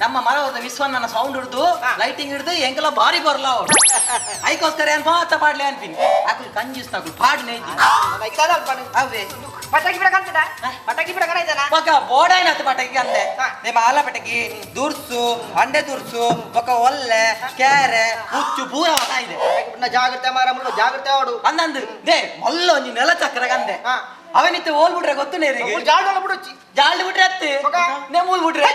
S15: ನಮ್ಮ ಮರವದ ವಿಶ್ವನ್ನ sound ಹಿಡಿದು lighting ಹಿಡಿದು ಎಂಕೆಲ್ಲ ಬಾರಿ ಬರಲ್ಲ ಅವ್ರು ಐಕೋಸ್ಕರ ಏನ್ ಮಾತ ಪಾಡ್ಲೆ ಅನ್ಪಿನಿ ಅಕುಲ್ ಕಂಜೂಸ್ ನಕುಲ್ ಪಾಡ್ಲೆ ಅವೇ
S11: ಪಟಾಕಿ ಬಿಡಕ ಅಂತದ ಪಟಾಕಿ ಬಿಡಕ ಇದ್ದಾನ
S15: ಬೊಕ ಬೋಡಾಯ್ನಾತ್ ಪಟಾಕಿ ಅಂದೆ ನಿಮ್ಮ ಆಲ ಪಟಾಕಿ ದುರ್ಸು ಅಂಡೆ ದುರ್ಸು ಬೊಕ ಒಲ್ಲೆ ಕ್ಯಾರೆ ಹುಚ್ಚು ಪೂರ ಇದೆ
S11: ಜಾಗ್ರತೆ ಮಾರ ಜಾಗ್ರತೆ ಅವಡು
S15: ಅಂದಂದು they ಮಲ್ಲ ಒಂಜಿ ನೆಲ ಚಕ್ರ ಅಂದೆ ಅವನಿತ್ತು ಓಲ್ ಬಿಟ್ರೆ ಗೊತ್ತು ನೇರಿಗೆ
S11: ಜಾಗ ಬಿಡುಚ್ಚಿ
S15: ಜಾಲ್ಡ್ ಬಿಟ್ರೆ ಅತ್ತೆ ನೇ ಮೂಲ್ ಬಿಟ್ರೆ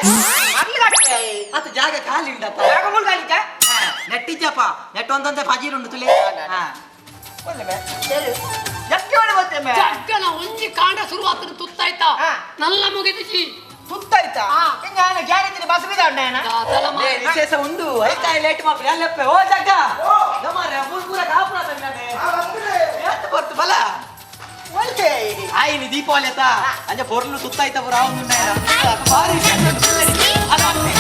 S15: ಅತ್ತ ಜಾಗ ಖಾಲಿ ಉಂಡಪ್ಪ
S11: ಜಾಗ ಮೂಲ್ ಖಾಲಿ
S15: ನೆಟ್ಟಿಜ್ಜಪ್ಪ ನೆಟ್ ಒಂದೊಂದೇ ಫಜೀರ್ ಉಂಡು ತುಲೆ
S10: ಜಗ್ಗನ ಒಂಜಿ ಕಾಂಡ ಶುರುವಾತನ ತುತ್ತಾಯ್ತಾ ನಲ್ಲ ಮುಗಿದಿಜಿ
S11: ತುತ್ತಾಯ್ತಾ ನಾನು ಗ್ಯಾರೇಜಿನ ಬಸ್ ಬಿದ
S15: ವಿಶೇಷ ಉಂಡು ಐತಾ ಲೇಟ್ ಮಾಪ್ರಿ ಅಲ್ಲಪ್ಪ ಓ ಜಗ್ಗ ನಮಾರೆ ಮೂಲ್ ಪೂರ ಕಾಪುರ ತಂದಾನೆ ಏತ್ ಬರ್ತು ಬಲ ಆಯ್ನಿ ದೀಪಾವಳಿ ಆತ ಅಂಜ ಪೊರ್ಲು ಸುತ್ತಾಯ್ತ ಪೂರ ಆವೊಂದುಂಡಾಯರ ಬಾರಿ ವಿಶೇಷ ಉಂಡು.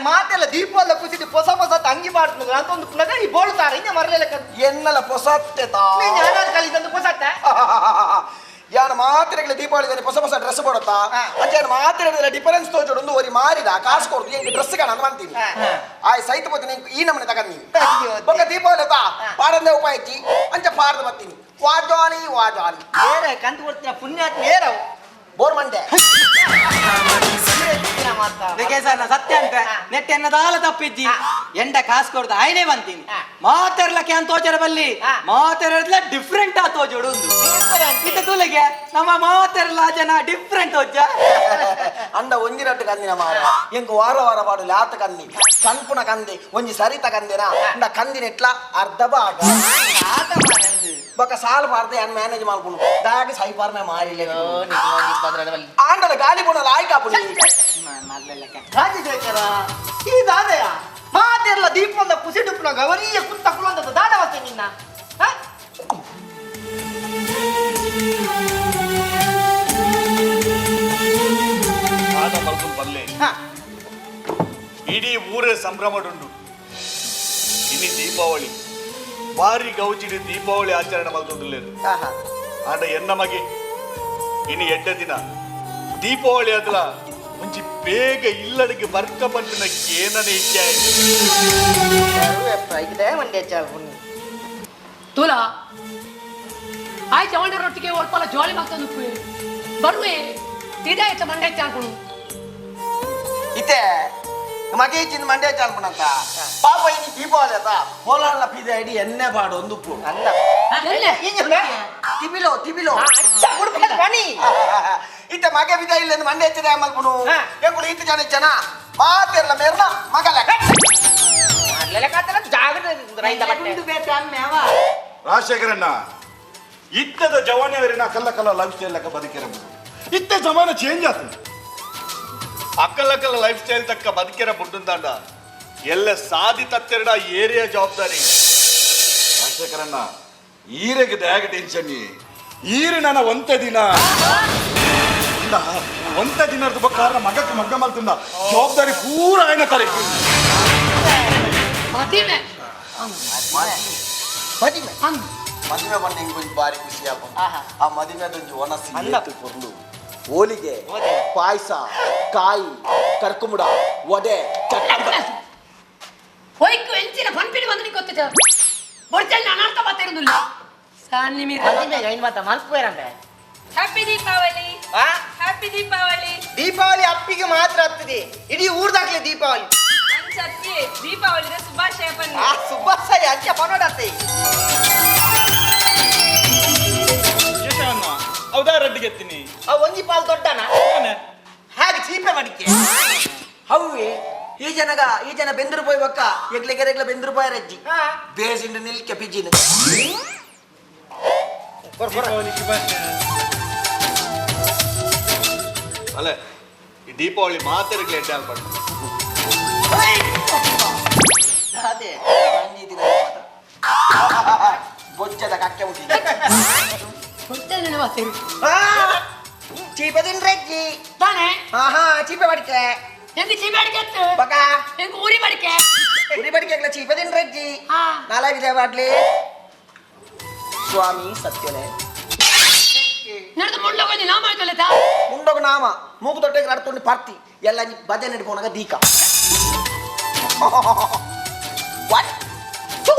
S11: ಮಾತೆಲ್ಲ ದೀಪಾವಳಿ ಕುಸಿದು ಹೊಸ ಹೊಸ ತಂಗಿ ಮಾಡ್ತದ ಅಂತ ಒಂದು ಪುನಃ ಈ ಬೋಳ್ತಾರೆ ಇನ್ನ ಮರಲೆಲ್ಲ
S9: ಎನ್ನಲ ಪೊಸತ್ತೆ ತಾ
S11: ಕಲಿತಂದು ಪೊಸತ್ತ
S9: ಯಾನ ಮಾತ್ರೆಗಳ ದೀಪಾವಳಿ ಹೊಸ ಹೊಸ ಡ್ರೆಸ್ ಕೊಡುತ್ತಾ ಅಂಚೆ ಮಾತ್ರೆ ಡಿಫರೆನ್ಸ್ ತೋಚೋಡು ಒರಿ ಮಾರಿದ ಕಾಸು ಕೊಡುದು ಎಂಗೆ ಡ್ರೆಸ್ ಕಾಣ ಅಂತ ಅಂತೀನಿ ಆಯ್ ಸೈತ ಪೋತಿ ಈ ನಮ್ಮನೆ ತಗೊಂಡು ಬೊಕ್ಕ ದೀಪಾವಳಿ ತಾ ಪಾಡಂದೇ ಉಪಾಯ ಇಚ್ಚಿ ಅಂಚೆ ಪಾಡ್ದು ಬರ್ತೀನಿ ವಾಜಾಲಿ ವಾಜಾಲಿ
S11: ಏರ ಕಂತು ಕೊಡ್ತೀನಿ ಪುಣ್ಯಾತ್ಮ ಏರವು
S9: ಬೋರ್ ಮಂಡೆ
S15: ಸತ್ಯ ಅಂತ ನೆಟ್ ಎನ್ನದಾಲ ತಪ್ಪಿಜ್ಜಿ ಎಂಡ ಕಾಸು ಕೊಡ್ದು ಆಯ್ನೆ ಬಂತೀನಿ ಮಾತೆರ್ಲಕ್ಕೆ ಅಂತ ತೋಚರ ಬಲ್ಲಿ ಮಾತೆರಡ್ಲ ಡಿಫ್ರೆಂಟ್ ಆ ತೋಜೋಡು ಇತ್ತ ತುಲೆಗೆ ನಮ್ಮ ಮಾತೆರ್ಲ ಜನ ಡಿಫ್ರೆಂಟ್ ತೋಜ
S9: ಅಂಡ ಒಂಜಿರಟ್ಟು ಕಂದಿನ ಮಾರ ಎಂಕ್ ವಾರ ವಾರ ಪಾಡು ಲಾತ ಕಂದಿ ಕನ್ಪುನ ಕಂದಿ ಒಂಜಿ ಸರಿತ ಕಂದಿನ ಅಂಡ ಕಂದಿನ ಎಟ್ಲ ಅರ್ಧ ಭಾಗ ಬೊಕ ಸಾಲ್ ಪಾರ್ದೆ ಅನ್ ಮ್ಯಾನೇಜ್ ಮಾಡ್ಕೊಂಡು ದಾಗಿ ಸೈಪಾರ್ನ ಮಾರಿಲ್ಲ ಆಂಡಲ ಗಾಲಿ ಪುಣಲ ಆಯ್ಕಾಪುನಿ
S11: ಈ ದಾದಯ ಮಾತೆರ್ಲ ದೀಪದ ಕುಸಿಡುಪ್ಪುನ ಗವರಿಯ ಕುತ್ತ ಕುಲಂದ ದಾದ ವಸ್ತು ನಿನ್ನ
S5: ಬಲ್ಲೆ ಇಡೀ ಊರೇ ಸಂಭ್ರಮಡುಂಡು. ಇನಿ ದೀಪಾವಳಿ ಬಾರಿ ಗೌಜಿಡಿ ದೀಪಾವಳಿ ಆಚರಣೆ ಮಲ್ತೊಂದುಲ್ಲೇರು. ಆಂಡ ಎನ್ನ ಮಗೆ ಇನಿ ಎಡ್ಡ ದಿನ ದೀಪಾವಳಿ ಅದಲ ಮುಂಚೆ ಬೇಗ ಇಲ್ಲಡಿಗೆ ಬರ್ಕ ಪಂಪಿನ ಏನನೆ ಇಚ್ಛೆ.
S10: ತುಲಾ ಆಯ್ತು ಅವನರೊಟ್ಟಿಗೆ ಒಲ್ಪಲ ಜೋಳಿ ಮಾಡ್ತಾನೆ ಬರುವೆ ಇದಾಯ್ತ ಮಂಡೆ ಚಾಲ್ಕೊಡು.
S9: ಇತ್ತೆ ಮಗೆ ಚಿಂದ ಮಂಡ್ಯ ಚಾಲ್ಪಣಂತ ಪಾಪ ಇನಿ ದೀಪಾವಳಿ ಅತ್ತ ಹೊಲಾಳ ಪಿದ ಐಡಿ ಎಣ್ಣೆ ಬಾಡು ಒಂದು ಉಪ್ಪು
S11: ಅಲ್ಲ
S9: ತಿಬಿಲೋ ತಿಬಿಲೋ
S11: ಬಣಿ
S9: ಇತ್ತೆ ಮಗೆ ಬಿದ ಇಲ್ಲ ಮಂಡ್ಯ ಹೆಚ್ಚದೆ ಮಲ್ಪುನು ಎಂಕುಲು ಇತ್ತು ಜನ ಜನ ಮಾತಿರ್ಲ ಮೇರ್ನ ಮಗಲ
S5: ರಾಜಶೇಖರಣ್ಣ ಇತ್ತದ ಜವಾನಿಯವರಿನ ಕಲ್ಲ ಕಲ್ಲ ಲೈಫ್ ಸ್ಟೈಲ್ ಲೆಕ್ಕ ಬದುಕಿರಬಹುದು ಇತ್ತ ಜಮಾನ ಚೇಂಜ್ ಆಗ್ತದೆ ಅಕ್ಕಲಕ್ಕಲ್ಲ ಲೈಫ್ ಸ್ಟೈಲ್ ತಕ್ಕ ಬದುಕಿರ ಬುಡ್ಡುಂದಾಂಡ ಎಲ್ಲ ಸಾಧಿ ತತ್ತೆರಡ ಏರಿಯಾ ಜವಾಬ್ದಾರಿ ರಾಜಶೇಖರಣ್ಣ ಈರೆಗೆ ದ್ಯಾಗ ಟೆನ್ಷನ್ ಈರೆ ನನ್ನ ಒಂತ ದಿನ ಒಂತ ದಿನದ ಬಕ್ಕಾರ ಮಗಕ್ಕೆ ಮಗ್ಗ ಮಲ್ತುಂದ ಜವಾಬ್ದಾರಿ ಪೂರ ಆಯ್ನ ತಾರೆ
S10: ಮದಿಮೆ
S9: ಮದಿಮೆ ಮದಿಮೆ ಬಂದ ಇಂಕೊಂಚ ಬಾರಿ ಖುಷಿ ಆಪ ಆ ಮದಿಮೆದೊಂಜಿ ಒನಸಿ ಏತು ಪೊರ್ಲು ಹೋಳಿಗೆ ಪಾಯಸ ಕಾಯಿ ಕರ್ಕುಮುಡ ವಡೆ ಚಟ್ನಿ
S10: ಹೋಯ್ಕು ಎಂಚಿನ ಪನ್ಪಿಡಿ ಬಂದು ನಿಂಗೆ ಗೊತ್ತಿದೆ ಬೊಡ್ಚಲ್ಲಿ ನಾನು ಅರ್ಥ ಮಾತಾಡೋದಿಲ್ಲ ಸಾನಿ ಮೀರ
S11: ಮದಿಮೆ ಐನ್ ಮಾತ ಮಲ್ಪುವೇರಂಬೆ
S6: ಹ್ಯಾಪಿ ದೀಪಾವಳಿ ಹ್ಯಾಪಿ ದೀಪಾವಳಿ
S11: ದೀಪಾವಳಿ ಅಪ್ಪಿಗೆ ಮಾತ್ರ ಆಗ್ತದೆ ಇಡೀ ಊರ್ದಾಗ್ಲಿ ದೀಪಾವಳಿ
S6: ಅಂಚತ್ತಿ ದೀಪಾವಳಿದ ಶುಭಾಶಯ ಬನ್ನಿ
S11: ಆ ಶುಭಾಶಯ ಅಂಚ ಪನೋಡತ್ತೆ
S7: ಹೌದಾ ರಡ್ಡಿಗೆ ಎತ್ತೀನಿ
S11: ಆ ಒಂಜಿ ಪಾಲ್ ದೊಡ್ಡನ ಹಾಗೆ ಚೀಪೆ ಮಡಿಕೆ
S9: ಹೌವೆ ಈ ಜನಗ ಈ ಜನ ಬೆಂದರು ಪೋಯ್ ಬಕ್ಕ ಎಗ್ಲೆ ಗೆರೆಗ್ಲ ಬೆಂದರು ಪೋಯ ರಜ್ಜಿ ಬೇಸಿಂಡ ನಿಲ್ಕೆ ಪಿಜಿನ
S5: ಅಲ್ಲ ಈ ದೀಪಾವಳಿ ಮಾತೆರಗ್ಲೆ ಎಡ್ಡೆ ಅಲ್ಪಂಡು
S9: ಅದೇ ಬೊಜ್ಜದ ಕಕ್ಕೆ ಮುಟ್ಟಿ
S11: ಚೀಪೆ ತಿನ್ರಜ್ಜಿ
S10: ತಾನೆ
S11: ಆಹಾ ಚೀಪೆ ಮಡಿಕೆ
S10: ಎಂತ ಚೀಪೆ ಅಡಿಕೆ ಅತ್ತು
S11: ಬಕ
S10: ಎಂಕ ಊರಿ ಮಡಿಕೆ
S11: ಉರಿ ಬಡಿಕೆ ಚೀಪೆ ತಿನ್ರಜ್ಜಿ ನಾಲಾಗಿದೆ ಬಾಡ್ಲಿ
S9: ಸ್ವಾಮಿ ಸತ್ಯನೇ
S10: ನಡೆದು ಮುಂಡೋಗೊಂದು ನಾಮ ಆಯ್ತಲ್ಲ
S9: ಮುಂಡೋಗ ನಾಮ ಮೂಗು ದೊಡ್ಡ ಅಡ್ಕೊಂಡು ಪಾರ್ತಿ ಎಲ್ಲ ಬಜೆ ನಡ್ಕೋಣಾಗ ದೀಕ ಒನ್ ಟೂ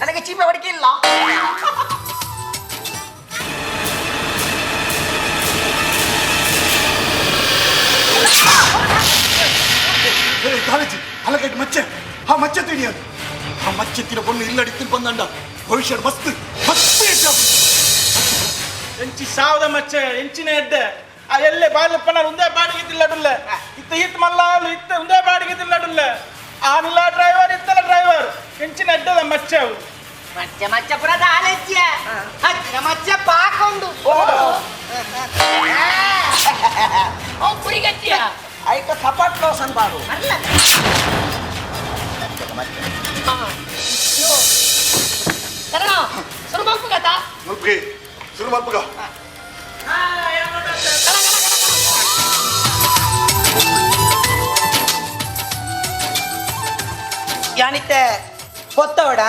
S9: ನನಗೆ ಚೀಪೆ ಹೊಡಿಕೆ ಇಲ್ಲ
S5: ಕಾಲೇಜಿ ಅಲಗಟ್ಟು ಮಚ್ಚೆ ಆ ಮಚ್ಚೆ ತಿಣಿಯೋದು ಆ ಮಚ್ಚೆ ತಿನ್ನ ಪೊಣ್ಣು ಇಲ್ಲಡಿ ತಿನ್ ಬಂದಂಡ ಭವಿಷ್ಯ ಮಸ್ತ್ ಮಸ್ತ್
S7: ಎಂಚಿ ಸಾವದ ಮಚ್ಚೆ ಎಂಚಿನ ಎಡ್ಡೆ ಆ ಎಲ್ಲೆ ಬಾಲಪ್ಪನ ಒಂದೇ ಬಾಡಿಗೆ ತಿಲ್ಲಡುಲ್ಲೆ ಇತ್ತ ಇತ್ ಮಲ್ಲಾಲು ಇತ್ತ ಒಂದೇ ಬಾಡಿಗೆ ತಿಲ್ಲಡುಲ್ಲೆ ಆನಿಲ್ಲ ಡ್ರೈವರ್ ಇತ್ತಲ್ಲ ಡ್ರೈವರ್ ಎಂಚಿನ ಎಡ್ಡದ ಮಚ್ಚೆ ಅವು
S11: ಮಚ್ಚೆ ಮಚ್ಚೆ ಪುರ ದಾಲೆಜ್ಜೆ ಹಚ್ಚಿನ ಮಚ್ಚೆ ಪಾಕೊಂಡು
S10: ಪುರಿಗಟ್ಟಿಯ
S9: ಐತ ಸಪಾಟ್ ಲೋಸನ್ ಬಾಡು
S10: ಕರಣ ಸುರು ಮಲ್ಪುಗತ
S5: ಮಲ್ಪುಗೆ ಸುರು ಮಲ್ಪುಗ
S11: ಯಾನಿತ್ತೆ పొత్తవడ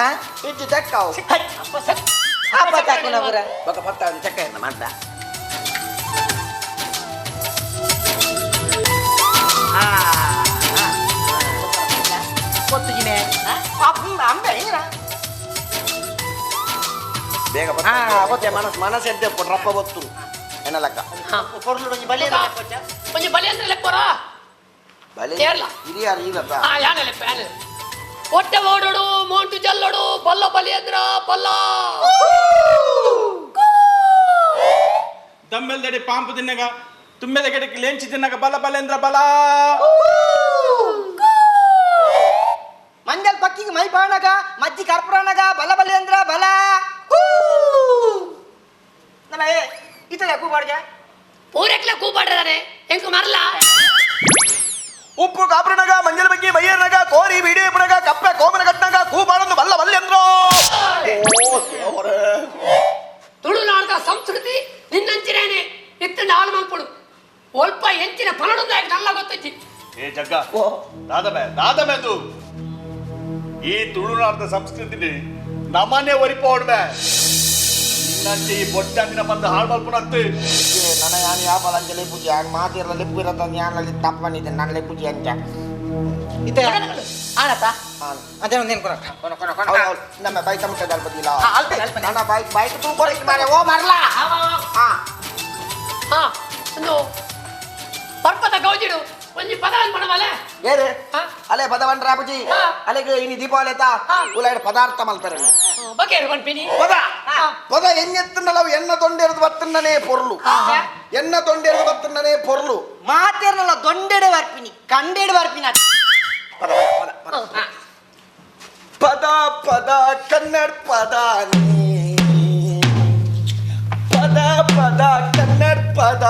S9: ಇಜ್ಜು ಚಕ್ಕಾವು
S11: ಅಪ್ಪ ತಾಕುನವರ
S9: ಬಕ ಪತ್ತ ಚಕ್ಕ ಇರ್ನ ಮಾಡ್ದ
S11: పొత్తుజినే ಅಂಬೆ ಇರ
S9: ಬೇಗ ಬತ್ತೆ ಮನಸ್ ಮನಸ್ಸು ಎಡ್ಡೆ ರಪ್ಪ ಬತ್ತು ಎನ್ನಲಕ್ಕ
S11: పొర్లు ಒಂಜಿ ಬಲಿ
S10: ಒಂಜಿ ಬಲಿ ಅಂದ್ರೆ ಲೆಪ್ಪರ
S9: ಬಲೆ
S10: ಕೇರಳ.
S9: ಹಿರಿಯರು ಇಲ್ಲಪ್ಪ
S10: ಆ ಯಾನೆ ಲೆಪ್ಪ ಯಾನೆ ಹೊಟ್ಟೆ ಓಡೋಡು ಮೋಂಟು ಜಲ್ಲೋಡು ಬಲ್ಲ ಬಲಿ ಅಂದ್ರ ಬಲ್ಲ
S7: ದಮ್ಮೆಲ್ದಡಿ ಪಾಂಪು ತಿನ್ನಗ ತುಮ್ಮೆದ ಗಿಡಕ್ಕೆ ಲೇಂಚಿ ತಿನ್ನಗ ಬಲ ಬಲೇಂದ್ರ ಬಲ
S11: ಮಂಜಲ್ ಪಕ್ಕಿಗೆ ಮೈ ಬಾಣಗ ಮಜ್ಜಿ ಕರ್ಪುರನಗ ಬಲ ಬಲೇಂದ್ರ ಬಲ ನಮ್ಮ ಇತದ ಕೂಬಾಡ್ಜ
S10: ಪೂರೆಕ್ಲ ಕೂಪಾಡ್ರದಾನೆ ಎಂಕು ಮರಲ
S5: ಉಪ್ಪು ಕಾಪ್ರನಗ ಮಂಜಲ ಬಗ್ಗೆ ಬೈಯರ್ನಗ ಕೋರಿ ಬಿಡಿಪುನಗ ಕಪ್ಪೆ ಕೋಮನ ಕಟ್ಟನಗ ಕೂಬಾಡೊಂದು ಬಲ್ಲ ಬಲ್ಲೆಂದ್ರೋ
S10: ತುಳುನಾಡದ ಸಂಸ್ಕೃತಿ ನಿನ್ನಂಚಿನೇನೆ ಇತ್ತ ಹಾಳು ಮಲ್ಪಡು ಒಲ್ಪ ಎಂಚಿನ ಪನಡೊಂದಾಗಿ ನಲ್ಲ ಗೊತ್ತಜ್ಜಿ
S5: ಏ ಜಗ್ಗ ದಾದಮೆ ದಾದಮೆದು ಈ ತುಳುನಾಡದ ಸಂಸ್ಕೃತಿ ನಮ್ಮನೆ ಒರಿಪೋಡ್ಮೆ ನಿನ್ನಂಚೆ ಈ ಬೊಟ್ಟಂದಿನ ಬಂದು ಹಾಳು ಮಲ್ಪುನತ್ತು
S9: ನನ್ನ ಯಾನು ಯಾವ ಅಂಜಲಿ ಪೂಜೆ ಆಗ ಮಾತಿರಲ್ಲ ಲಿಪ್ಪು ಇರತ್ತ ಯಾನಲ್ಲಿ ತಪ್ಪ ಬಂದಿದ್ದೆ ನನ್ನ ಲಿಪ್ಪು ಅಂತ
S11: ಇತ ಆನತ ಅದೇ ಒಂದೇನು ಕೊನ ಕೊನ ಕೊನ ಕೊನ
S9: ಹೌದು ನಮ್ಮ ಬೈಕ್ ಮುಟ್ಟ ಬದಿಲ್ಲ ನನ್ನ ಬೈಕ್ ಬೈಕ್ ತೂ ಕೊರಕ್ಕೆ ಮಾರೆ ಓ ಮರಲ
S10: ಹಾ ಹಾ ಒಂದು ಪರ್ಪದ ಗೌಜಿಡು ಒಂಜಿ ಪದ ಅನ್ಪಣವಲೆ
S9: ಏರೆ ಅಲೆ ಪದ ಪಂಡ್ರ ಅಪ್ಪುಜಿ ಅಲೆಗೆ ಇನಿ ದೀಪಾವಳಿ ಆಯ್ತಾ ಉಲಾಯ್ಡ್ ಪದಾರ್ಥ ಮಲ್ತಾರೆ
S10: ಬಕೇರು ಪನ್ಪಿನಿ
S9: ಪದ ಪದ ಎಣ್ಣೆತ್ತುಂಡಲವು ಎಣ್ಣ ತೊಂಡೆರದು ಬತ್ತುಂಡನೇ ಪೊರ್ಲು ಎಣ್ಣ ತೊಂಡೆರದು ಬತ್ತುಂಡನೇ ಪೊರ್ಲು
S11: ಮಾತೇರ್ನಲ್ಲ ದೊಂಡೆಡೆ ವರ್ಪಿನಿ ಕಂಡೆಡೆ ವರ್ಪಿನ
S9: ಪದ ಪದ ಪದ ಪದ ಪದ ಕನ್ನಡ ಪದ ಪದ ಪದ ಕನ್ನಡ ಪದ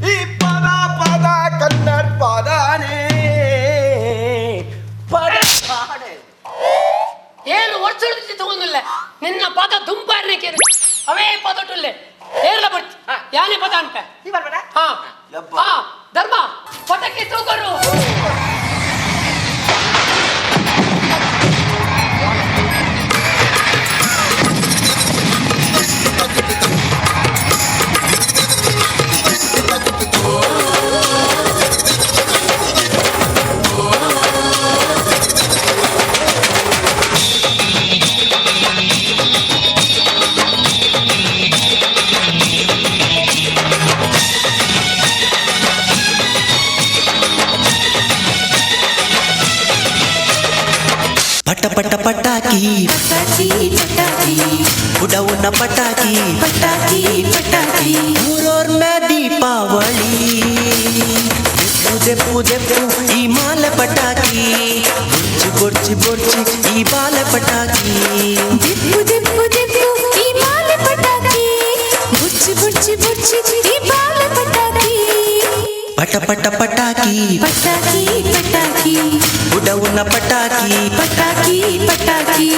S9: ಈ ಪದ ಪದ ಕನ್ನಡ ಪದಾನೇ ಪದ
S10: ಏಳು ವರ್ಷ ತಗೊಂಡಿಲ್ಲ ನಿನ್ನ ಪದ ದುಂಬಾರನೆ ಕೇಳಿ ಅವೇ ಪದ ಟುಲ್ಲೆ ಏರ್ಲ ಬರ್ತಿ ಯಾನೇ ಪದ ಅನ್ಪೆ ಹಾ ಹಾ ಧರ್ಮ ಪದಕ್ಕೆ ತೂಗರು
S20: ಪಟ ಪಟ ಪಟಾಕಿ
S21: ಪಟಾಕಿ ಪಟಾಕಿ
S20: ಉಡವುನ ಪಟಾಕಿ
S21: ಪಟಾಕಿ ಪಟಾಕಿ
S20: ಊರೋರ್ಮ ದೀಪಾವಳಿ ದೆಪ್ಪು ದೆಪ್ಪು ದೆಪ್ಪು ಈ ಮಾಲೆ ಪಟಾಕಿ ಬೊರ್ಚಿ ಬೊರ್ಚಿ ಬೊರ್ಚಿ ಈ ಬಾಲೆ ಪಟಾಕಿ
S21: ದಿಪ್ಪು ದಿಪ್ಪು ದಿಪ್ಪು ಈ ಮಾಲೆ ಪಟಾಕಿ ಬುಚ್ಚಿ ಬುಚ್ಚಿ ಬುಚ್ಚಿ ಈ ಬಾಲೆ ಪಟಾಕಿ
S20: ಪಟ ಪಟ ಪಟಾಕಿ
S21: ಪಟಾಕಿ ಪಟಾಕಿ
S20: ಉಡವುನ ಪಟಾಕಿ
S21: ಪಟಾಕಿ ಪಟಾಕಿ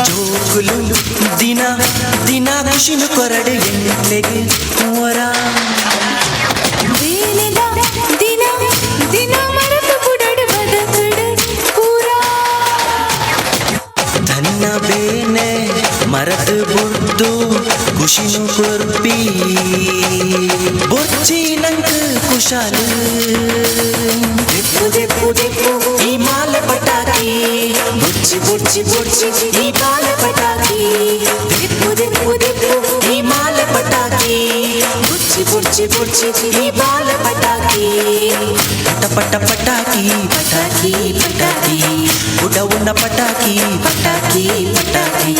S20: ಜೋಕುಲು ದಿನ ದಿನ ಖುಷಿನು ಕೊರಡು ಎಂಟ್ಲೆಗೆ ಹೊರ
S21: ಬೇಲೆದ ದಿನ ದಿನ ಮರೆತು ಬುಡಡು ಬದುಕುಡು ಪೂರಾ
S20: ತನ್ನ ಬೇನೆ ಮರದು ಬುರ್ದು ಖುಷಿನು ಕೊರ್ಪಿ ಬೊರ್ಚಿ ನಂಗೆ ಕುಶಾಲು ದೆಪ್ಪು ದೆಪ್ಪು ದೆಪ್ಪು ಈ ಮಾಲೆ ಪಟಾಕಿ ಬೊರ್ಚಿ ಬೊರ್ಚಿ ಬೊರ್ಚಿ ಈ ಬಾಲೆ ಪಟಾಕಿ
S21: ದಿಪ್ಪು ದಿಪ್ಪು ದಿಪ್ಪು
S20: ಈ ಮಾಲೆ ಪಟಾಕಿ
S21: ಬುಚ್ಚಿ ಬುಚ್ಚಿ ಬುಚ್ಚಿ ಈ ಬಾಲ ಪಟಾಕಿ
S20: ಪಟ ಪಟ ಪಟಾಕಿ
S21: ಪಟಾಕಿ ಪಟಾಕಿ
S20: ಉಡವುನ ಪಟಾಕಿ
S21: ಪಟಾಕಿ ಪಟಾಕಿ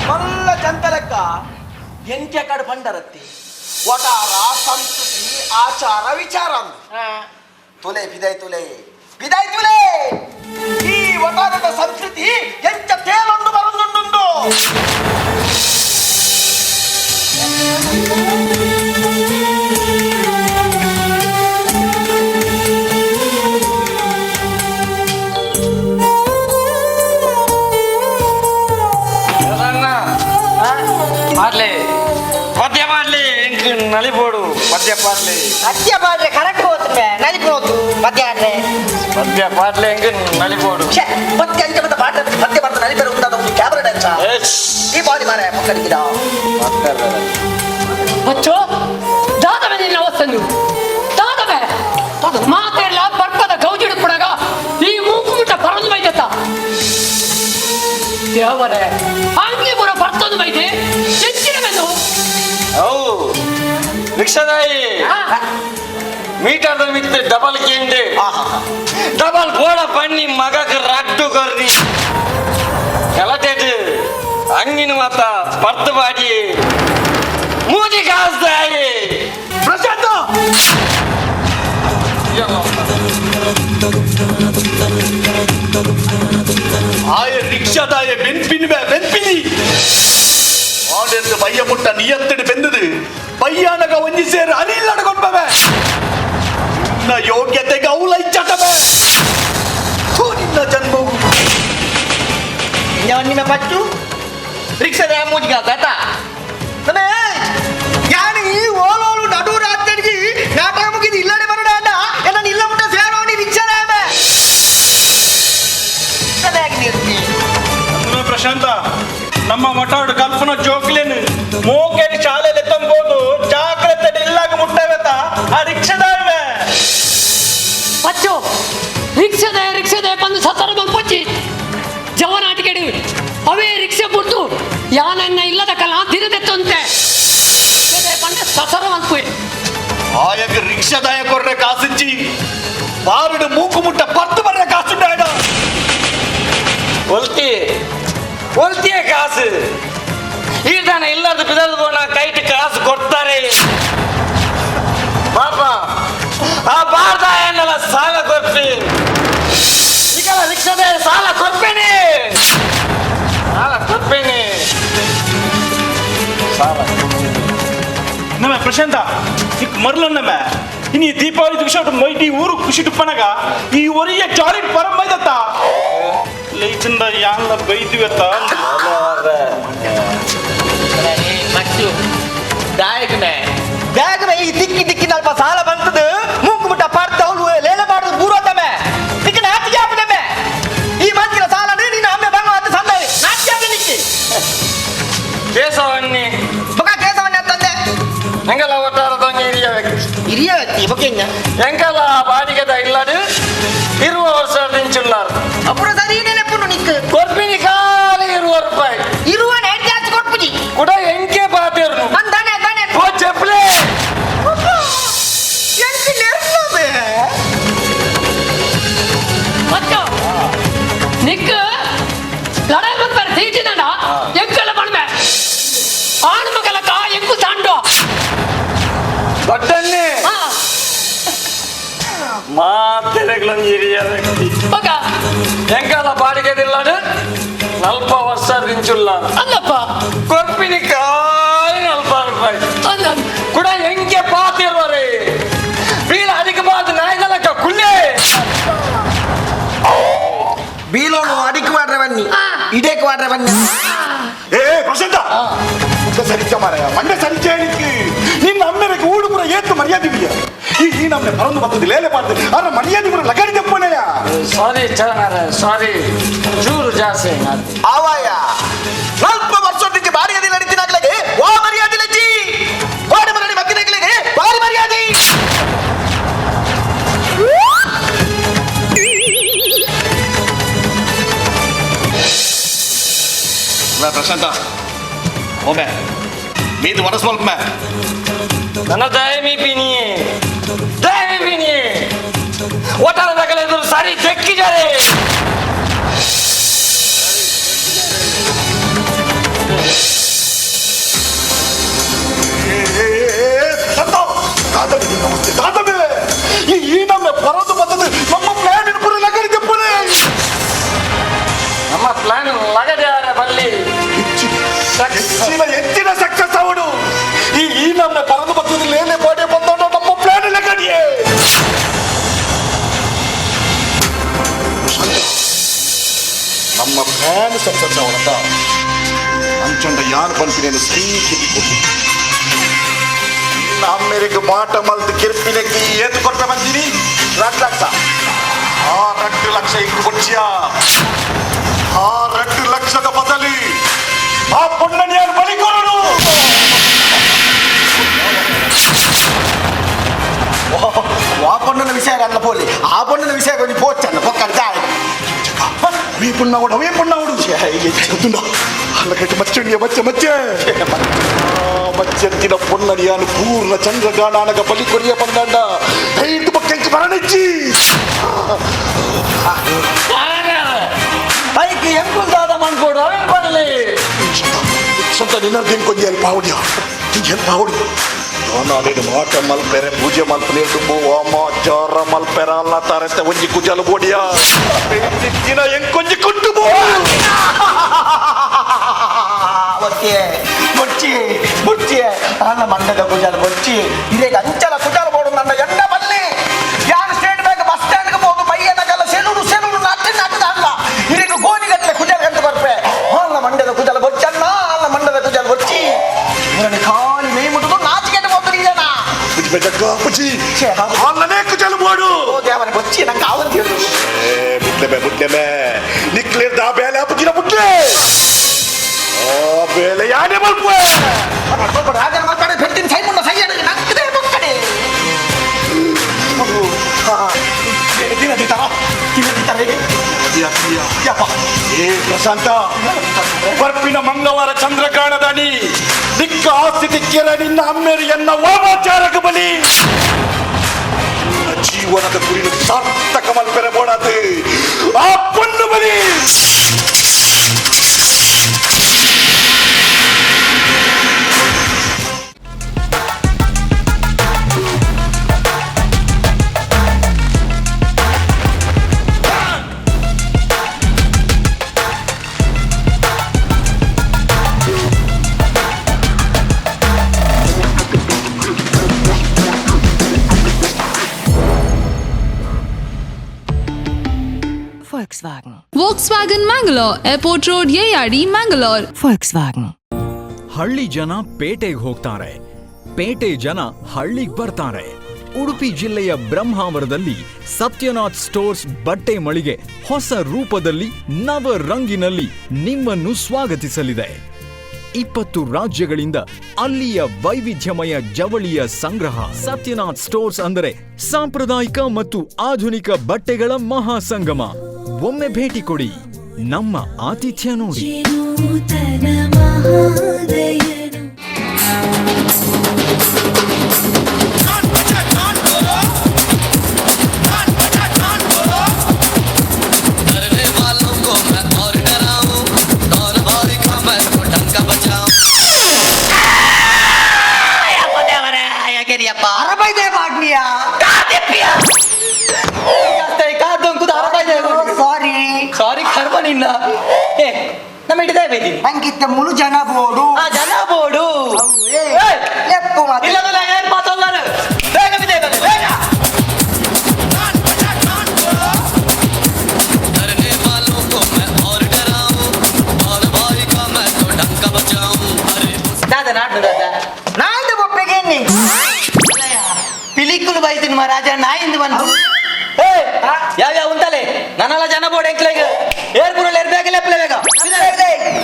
S9: ಮಲ್ಲ ಜಂತಲೆಕ್ಕ ಎಂಕೆ ಕಡೆ ಪಂಡರತ್ತಿ ವಟಾರ ಸಂಸ್ಕೃತಿ ಆಚಾರ ವಿಚಾರ ಅಂದ್ ತುಲೆ ಪಿದೈ ತುಲೆ ಪಿದೈ ತುಲೆ ಈ ವಟಾರದ ಸಂಸ್ಕೃತಿ ಎಂಚ ತೇಲೊಂದು ಬರೊಂದುಂಡು
S8: ಮಾಡ್ಲಿ ಪದ್ಯ ಮಾಡ್ಲಿ ಎಂಕ್ ನಲಿಬೋಡು ಪದ್ಯ ಪಾಡ್ಲಿ
S11: ಪದ್ಯ ಪಾಡ್ರೆ ಕರೆಕ್ಟ್ ಹೋಗ್ತದೆ ನಲಿಪೋತು ಪದ್ಯ ಆಡ್ರೆ
S8: ಪದ್ಯ ಪಾಡ್ಲಿ ಎಂಕ್ ನಲಿಬೋಡು
S9: ಛೆ, ಪದ್ಯ ಅಂಚ ಮತ್ತೆ ಪಾಠ ಪದ್ಯ ಬರ್ತ ನಲಿಪೆರ ಉಂದಾದ ಒಂದು ಕ್ಯಾಬ್ರೆ ಡ್ಯಾನ್ಸ್ ದೀಪಾವಳಿ ಮಾರೆ ಮಕ್ಕಳಿಗಿಡ
S10: ಬಚ್ಚೋ ದಾದವೆ ನಿನ್ನ ಅವಸ್ಥೆ ದಾದವೆ ಮಾತೆಲ್ಲ ಪರ್ಪದ ಗೌಜಿಡು ಪಡಗ ಈ ಮೂಕು ಮುಟ್ಟ ಪರದು ಬೈದತ್ತ ದೇವರೇ ಅಂಗಿ ಪೂರ ಬರ್ತೊಂದು ಬೈದೆ ಹೆಚ್ಚಿನ ಮೆದು
S8: ಅವು ರಿಕ್ಷಾದಾಯಿ ಮೀಟರ್ ಮಿತ್ ಡಬಲ್ ಕೇಂದ್ರ ಡಬಲ್ ಬೋಡ ಪಣ್ಣಿ ಮಗಕ್ಕೆ ರಟ್ಟು ಕೊರ್ನಿ ಗಲಾಟೆದು ಅಂಗಿನ ಮಾತ ಪರ್ತು ಬಾಡಿ ಮೂಜಿ ಕಾಸ್ದಾಯಿ
S5: ಪ್ರಶಾಂತ ಆಯ ರಿಕ್ಷಾದಾಯ ಬೆನ್ಪಿನ ಬೆನ್ಪಿನಿ ಆಡೆಂದು ಬಯ್ಯ ಮುಟ್ಟ ನಿಯತ್ತಿಡು ಬೆಂದದು ಬಯ್ಯಾನಗ ಒಂಜಿ ಸೇರು ಅನಿಲ್ ನಡ್ಕೊಂಡ್ಬವೆ ನಿನ್ನ ಯೋಗ್ಯತೆಗೆ ಅವಲ ಇಚ್ಚಟವೆ ನಿನ್ನ ಜನ್ಮವು
S11: ನಿಮ್ಮ ಪಚ್ಚು ರಿಕ್ಷಾದ ಮೂಜಿಗೆ ಆತ ಯಾನು ಈ ಓಲೋಲು ನಡು ರಾತ್ರಿಗೆ ನಾಟಕ ಮುಗಿದು ಇಲ್ಲಡೆ ಬರೋಣ ಅಣ್ಣ ಎಲ್ಲ ಇಲ್ಲ ಮುಟ್ಟ ಸೇರೋಣಿ ರಿಕ್ಷಾದ
S7: ಪ್ರಶಾಂತ ನಮ್ಮ ಮಠಾಡು ಕಲ್ಪನ ಜೋಕ್ಲೇನು ಮೋಕೇರಿ ಶಾಲೆಯಲ್ಲಿ ತಂಬೋದು ಜಾಗ್ರತೆ ಇಲ್ಲಾಗ ಮುಟ್ಟವೆತ ಆ ರಿಕ್ಷಾದಾಯ
S10: ಪಚ್ಚು ರಿಕ್ಷಾದಾಯ ರಿಕ್ಷಾದಾಯ ಬಂದು ಸತ್ತಾರ ಬಂದು ಜವನಾಟಿಕೆಡು ಅವೇ ರಿಕ್ಷೆ ಬಿಡ್ತು ಯಾನನ್ನ ಇಲ್ಲದ ಕಲ ತಿರುದೆತ್ತಂತೆ ಪಂಡ ಸಸರ ಮಲ್ಪುವೆ
S5: ಆಯಗ ರಿಕ್ಷಾದಾಯ ಕೊರ್ರೆ ಕಾಸಿಚ್ಚಿ ಬಾರುಡು ಮೂಕು ಮುಟ್ಟ ಪತ್ತು ಬರ್ರೆ ಕಾಸುಂಡಾಡ
S8: ಒಲ್ತಿ ಒಲ್ತಿಯ ಕಾಸು ಈದಾನೆ ಇಲ್ಲದ ಬಿದಲ್ದು ಬೋಣ ಕೈಟ್ ಕಾಸು ಕೊಡ್ತಾರೆ ಪಾಪ ಆ ಬಾರ್ದಾಯನ್ನೆಲ್ಲ ಸಾಲ ಕೊರ್ಪಿ ಈಗ ರಿಕ್ಷಾದ ಸಾಲ ಕೊರ್ಪೇನೆ ಸಾಲ ಕೊರ್ಪೇನೆ ಸಾಲ
S7: ನಮ್ಮ ಪ್ರಶಾಂತ ಇಕ್ ಮರ್ಲು ನಮ್ಮ ಇನಿ ದೀಪಾವಳಿ ಖುಷಿ ಮೈಟಿ ಊರು ಖುಷಿ ಟುಪ್ಪನಗ ಈ ಒರಿಯ ಜಾಲಿ ಪರಂ ಬೈದತ್ತ ಲೈಚಿಂದ ಯಾನ್ಲ ಬೈದಿವತ್ತ
S11: ಮಚ್ಚು ದಾಯಕನೆ ದಾಯಕನೆ ಈ ತಿಕ್ಕಿ ತಿಕ್ಕಿ ನಲ್ಪ ಸಾಲ ಬಂತದು ಮೂಕು ಮುಟ್ಟ ಪಾಡ್ತ ಅವಳು ಲೇಲೆ ಪಾಡ್ದು ಬೂರೋತಮೆ ತಿಕ್ಕ ನಾಚಿಕೆ ಆಪದಮೆ ಈ ಮಂದಿರ ಸಾಲ ನೀನು ಅಮ್ಮೆ ಬಂಗ ಅಂತ ಸಂದ ನಾಚಿಕೆ ಆಗ ನಿಕ್ಕಿ
S8: ಕೇಶವನ್ನಿ
S11: ಬೊಕ ಕೇಶವನ್ನಿ ಅಂತಂದೆ
S8: ಎಂಗಲ ಒಟ್ಟಾರದೊಂದು ಹಿರಿಯ ವ್ಯಕ್ತಿ
S11: ಹಿರಿಯ ವ್ಯಕ್ತಿ ಬೊಕೆಂಗ
S8: ಎಂಗಲ ಬಾಡಿಗೆದ ಇಲ್ಲಡು ಇರುವ ವರ್ಷ ದಿಂಚುಲ್ಲಾರು
S11: ಅಪುರ ಸರಿ ನೆನಪುಂಡು ನಿಕ್ಕು
S8: ಕೊರ್ಪಿನಿ ಖಾಲಿ ಇರುವ ರೂಪಾಯಿ
S11: ಇರುವ ನೈಟ್ ಜಾಸ್ತಿ ಕೊಡ್ಪುಜಿ
S8: ಕೂಡ ಎಂಕೆ ಬಾತಿರ್ನು
S11: ಅಂದಾನೆ ಅಂದಾನೆ
S8: ಓ ಚೆಪ್ಲೆ
S11: ಎಂಕೆ ನೆರ್ನದೆ
S10: ಪಚ್ಚು ನಿಕ್ ಲಡಾಯಿ ಬಂತಾರೆ ತೀಟಿದಂಡ ಎಂಕಲ ಪಣ್ಮೆ ಆಣು ಮಗಲಕ ಎಂಕು ತಾಂಡೋ
S8: ದೊಡ್ಡನ್ನೇ ಮಾತೆರೆಗಳೊಂದು ಹಿರಿಯ ವ್ಯಕ್ತಿ ಎಂಕಲ ಬಾಡಿಗೆದಿಲ್ಲಡು ನಲ್ಪ ವರ್ಷ ದಿಂಚುಲ್ಲ
S10: ಅಲ್ಲಪ್ಪ
S8: ಕೊರ್ಪಿನಿ ಖಾಲಿ ನಲ್ಪ ರೂಪಾಯಿ ಕೂಡ ಎಂಕೆ ಪಾತಿರುವರೆ ಬೀಲ ಅಡಿಗೆ ಬಾದು ನಾಯಿದಲಕ್ಕ ಕುಳ್ಳೆ
S9: ಬೀಲೋನು ಅಡಿಕ್ ಮಾಡ್ರೆ ಬನ್ನಿ ಇಡೇಕ್ ಮಾಡ್ರೆ ಬನ್ನಿ
S5: ಏ ಪ್ರಶಾಂತ ಸರಿಚ ಮಾರಾಯ ಮಂಡೆ ಸರಿಚ ಹೇಳಿಕ್ಕೆ ನಿನ್ನ ಅಮ್ಮೆರಕ್ಕೆ ಊಡು ಪೂರ ಏತು ಮರ್ಯಾದೆ ಇದೆಯಾ ಈ ಈ ನಮ್ಮನೆ ಪರಂದು ಬರ್ತದೆ ಲೇಲೆ ಪಾಡ್ದು ಅರ ಮರ್ಯಾದೆ ಪೂರ ಲಗಡಿ ತೆಪ್ಪನೆಯ
S8: ಸಾರಿ ಚರಣರ ಸಾರಿ ಚೂರು ಜಾಸ್ತಿ
S9: ಆವಾಯ ಸ್ವಲ್ಪ ವರ್ಷ ಬಾಡಿಗೆ ನಡೀತಿನಾಗ್ಲಿಗೆ ಓ ಮರ್ಯಾದೆ ಲಜ್ಜಿ ಕೋಡೆ ಮರಳಿ ಮಕ್ಕಿನಾಗ್ಲಿಗೆ ಬಾರಿ ಮರ್ಯಾದೆ
S5: ಪ್ರಶಾಂತ ಒಮ್ಮೆ ಮೀದು ಒರೆಸ್ವಲ್ಪ ಮೇ
S8: ನನ್ನ ದಯಮಿ ಪಿನಿಯೇ ದಯಮಿ ಪಿನಿಯೇ ಒಟ್ಟಾರೆ ದಾಖಲೆ ಎದುರು ಸಾರಿ ತೆಕ್ಕಿದ್ದಾರೆ
S5: ಈ ನಮ್ಮ ಪರದು ಬರ್ತದೆ ನಮ್ಮ ಪ್ಲಾನ್ ಪೂರ ಲಗಡಿ ತೆಪ್ಪನೆ
S8: ನಮ್ಮ ಪ್ಲಾನ್ ಲಗಡ್ಯಾರ ಬಲ್ಲಿ
S5: ಹೆಚ್ಚಿನ ಹೆಚ್ಚಿನ ಸಕ್ಸಸ್ ಅವನು ಈ ಈ ನಮ್ಮ ಪರದು ಬರ್ತದೆ ಲೇಲೆ ಬಾಡಿ ಬಂದವನು ನಮ್ಮ ಪ್ಲಾನ್ ಲಗಡಿಯೇ ನಮ್ಮ ಪ್ಲಾನ್ ಸಕ್ಸಸ್ ಅವನಂತ ಅಂಚಂಡ ಯಾರು ಬಂತೀನಿ ಸ್ತ್ರೀ ಕೊಟ್ಟು ಅಮ್ಮೆರಿಗೆ ಬಾಟ ಮಲ್ತು ಕಿರ್ಪಿನಕ್ಕೆ ಏತು ಕೊಟ್ಟ ಬಂದೀನಿ 2 ಲಕ್ಷ ಆ 2 ಲಕ್ಷ ಇಕ್ಕು ಕೊಡ್ಚಿಯ ಆ 2 ಲಕ್ಷದ ಬದಲಿ ಆ ಪೊಣ್ಣನ ಯಾರು ಬಲಿ ಕೊರಡು
S9: ಆ ಪೊಣ್ಣನ ವಿಷಯ ಅಲ್ಲ ಪೋಲಿ ಆ ಪೊಣ್ಣನ ವಿಷಯ ಕೊಂಚ ಪೋಚನ್ನ ಪೊಕ್ಕಡ
S5: ಅವೇ ಪುಣ್ಣವಡು ಅವೇ ಪುಣ್ಣವಡು ಗೊತ್ತುಂಡ ಅಲ್ಲಕಟ್ಟು ಮಚ್ಚೆ ಮಚ್ಚೆ ಮಚ್ಚೆ ಮಚ್ಚೆತ್ತಿನ ಪೊನ್ನಡಿಯಾನು ಪೂರ್ಣ ಚಂದ್ರಗಾಣಾನಗ ಬಲಿ ಕೊರಿಯ ಬಂದಾಂಡ ಐದು ಪಕ್ಕೆಂಚು ಮರಣಿಚ್ಚಿ
S8: ಐಕೆ ಎಂಕುಲ್ದಾದ ಮನ್ಕೋಡು ಅವೇನ್ ಬರಲಿ
S5: ಸ್ವಂತ ನಿನ್ನರ್ದು ಹೆಂಗೆ ಹೆಲ್ಪ್ ಆವಡಿಯ ಹಿಂಗೆ ಹೆಲ್ಪ್ ಆವಡಿ ನಾನೇನು ಮಾಟ ಮಲ್ಪೆರೆ ಪೂಜೆ ಮಲ್ಪನೆ ಡುಬ್ಬು ವಾಮ ಜಾರ ಮಲ್ಪೆರ ಅಲ್ಲ ತಾರತ್ತೆ ಒಂಜಿ ಕುಜಲು ಬೋಡಿಯ ದಿನ ಎಂಕೊಂಜಿ ಕುಟ್ಟು ಬೋ
S9: ಒತ್ತೆ ಬೊಚ್ಚಿ ಬೊಚ್ಚಿ ಅನ್ನ ಮಂಡದ ಕುಜಾಲ ಬೊಚ್ಚಿ ಇರೇಗ ಅಂಚಲ ಕುಜಾಲ ಬೋಡು ನನ್ನ ಎಂಡ ಬಲ್ಲಿ ಯಾರು ಸ್ಟೇಟ್ ಬ್ಯಾಂಕ್ ಬಸ್ ಸ್ಟ್ಯಾಂಡ್ಗೆ ಹೋಗು ಬೈಯನಗಲ್ಲ ಸೆಲೂರು ಸೆಲೂರು ನಾಟಿ ನಾಟದ ಅಲ್ಲ ಇರೇಗ ಗೋಣಿಗಟ್ಟಲೆ ಕುಜಾಲ ಗಂಟೆ ಬರ್ಪೆ ಅಲ್ಲ ಮಂಡದ ಕುಜಾಲ ಬೊಚ್ಚನ್ನ ಅಲ್ಲ ಮಂಡದ ಕುಜಾಲ ಬೊಚ್ಚಿ ಇವರನ್ನು ಖಾಲಿ ಮೇ ಮುಟ್ಟುದು ನಾಚಿಕೆಟ್ಟು ಹೋಗ್ತಾರೆ ಜನ
S5: ಪುಜಿ ಅಲ್ಲನೇ ಕುಜಾಲ ಬೋಡು
S9: ದೇವರ ಬೊಚ್ಚಿ ನಂಗೆ ಆವಂತಿ
S5: ಏ ಬುಟ್ಲೆ ಬುಟ್ಲೆ ನಿಕ್ಲೇರ್ ದಾ ಬೇಲೆ ಪುಜಿನ ಬುಟ್ಲೆ ಬೇಲೆ ಯಾನೇ ಮಲ್ಪೆ
S9: ರಾಜನ ಮಲ್ಪಡೆ ಫೆಟ್ಟಿನ ಸೈ ಮುಂಡ ಸೈ ಅಡಿಗೆ ನಕ್ಕದೆ ಬೊಕ್ಕಡೆ ದಿನ ದಿತರ ದಿನ ದಿತರ ಹೇಗೆ
S5: ಯಪ್ಪ ಏ ಪ್ರಶಾಂತ ಬರ್ಪಿನ ಮಂಗಳವಾರ ಚಂದ್ರಗ್ರಹಣದಾನಿ ದಿಕ್ಕ ಆಸ್ತಿ ತಿಕ್ಕಿರ ನಿನ್ನ ಅಮ್ಮೇರು ಎನ್ನ ವಾಮಾಚಾರಕ ಬಲಿ ನಿನ್ನ ಜೀವನದ ಗುರಿನ ಸಾರ್ಥಕ ಮಲ್ಪೆರೆ ಬೋಡಾದು ಆ ಪೊಣ್ಣು ಬಲಿ
S13: Volkswagen.
S14: Volkswagen Mangalore, Airport Road, Yeyadi, Mangalore.
S13: Volkswagen.
S2: ಹಳ್ಳಿ ಜನ ಪೇಟೆಗೆ ಹೋಗ್ತಾರೆ, ಪೇಟೆ ಜನ ಹಳ್ಳಿಗೆ ಬರ್ತಾರೆ. ಉಡುಪಿ ಜಿಲ್ಲೆಯ ಬ್ರಹ್ಮಾವರದಲ್ಲಿ ಸತ್ಯನಾಥ್ ಸ್ಟೋರ್ಸ್ ಬಟ್ಟೆ ಮಳಿಗೆ ಹೊಸ ರೂಪದಲ್ಲಿ ನವ ರಂಗಿನಲ್ಲಿ ನಿಮ್ಮನ್ನು ಸ್ವಾಗತಿಸಲಿದೆ. 20 ರಾಜ್ಯಗಳಿಂದ ಅಲ್ಲಿಯ ವೈವಿಧ್ಯಮಯ ಜವಳಿಯ ಸಂಗ್ರಹ. ಸತ್ಯನಾಥ್ ಸ್ಟೋರ್ಸ್ ಅಂದರೆ ಸಾಂಪ್ರದಾಯಿಕ ಮತ್ತು ಆಧುನಿಕ ಬಟ್ಟೆಗಳ ಮಹಾಸಂಗಮ. ಒಮ್ಮೆ ಭೇಟಿ ಕೊಡಿ, ನಮ್ಮ ಆತಿಥ್ಯ ನೋಡಿ.
S15: ಸಾರಿ ಕರ್ಮ ನಿನ್ನ. ಏ ನಮ್ಮ ಹಿಡಿದೇ ಬೈದಿ
S17: ಅಂಕಿತ್ತ ಮುಳು ಜನ ಬೋಡು.
S15: ಆ ಜನ ಬೋಡು ಇಲ್ಲದಲ್ಲ ಏನ್ ಮಾತಾಡ್ಲಾರು ಬೇಗ ಬಿದ್ದೆ ಬೇಗ. ದಾದ ನಾಟು ದಾದ
S11: ನಾಯ್ದು ಬೊಪ್ಪೆಗೆ ಎನ್ನಿ
S15: ಪಿಲಿಕುಲು ಬೈತೀನಿ ಮಹಾರಾಜ ನಾಯಿಂದು ಬಂದು ಯಾವ ಯಾವ ಉಂಟಲೆ ನನ್ನಲ್ಲ ಜನ ಬೋರ್ಡ್ ಎಂಕ್ಲೆಗ್ ಏರ್ ಬುರಲ್ ಏರ್ ಬೇಗ ಲೆಪ್ಪಲೆ ಬೇಗ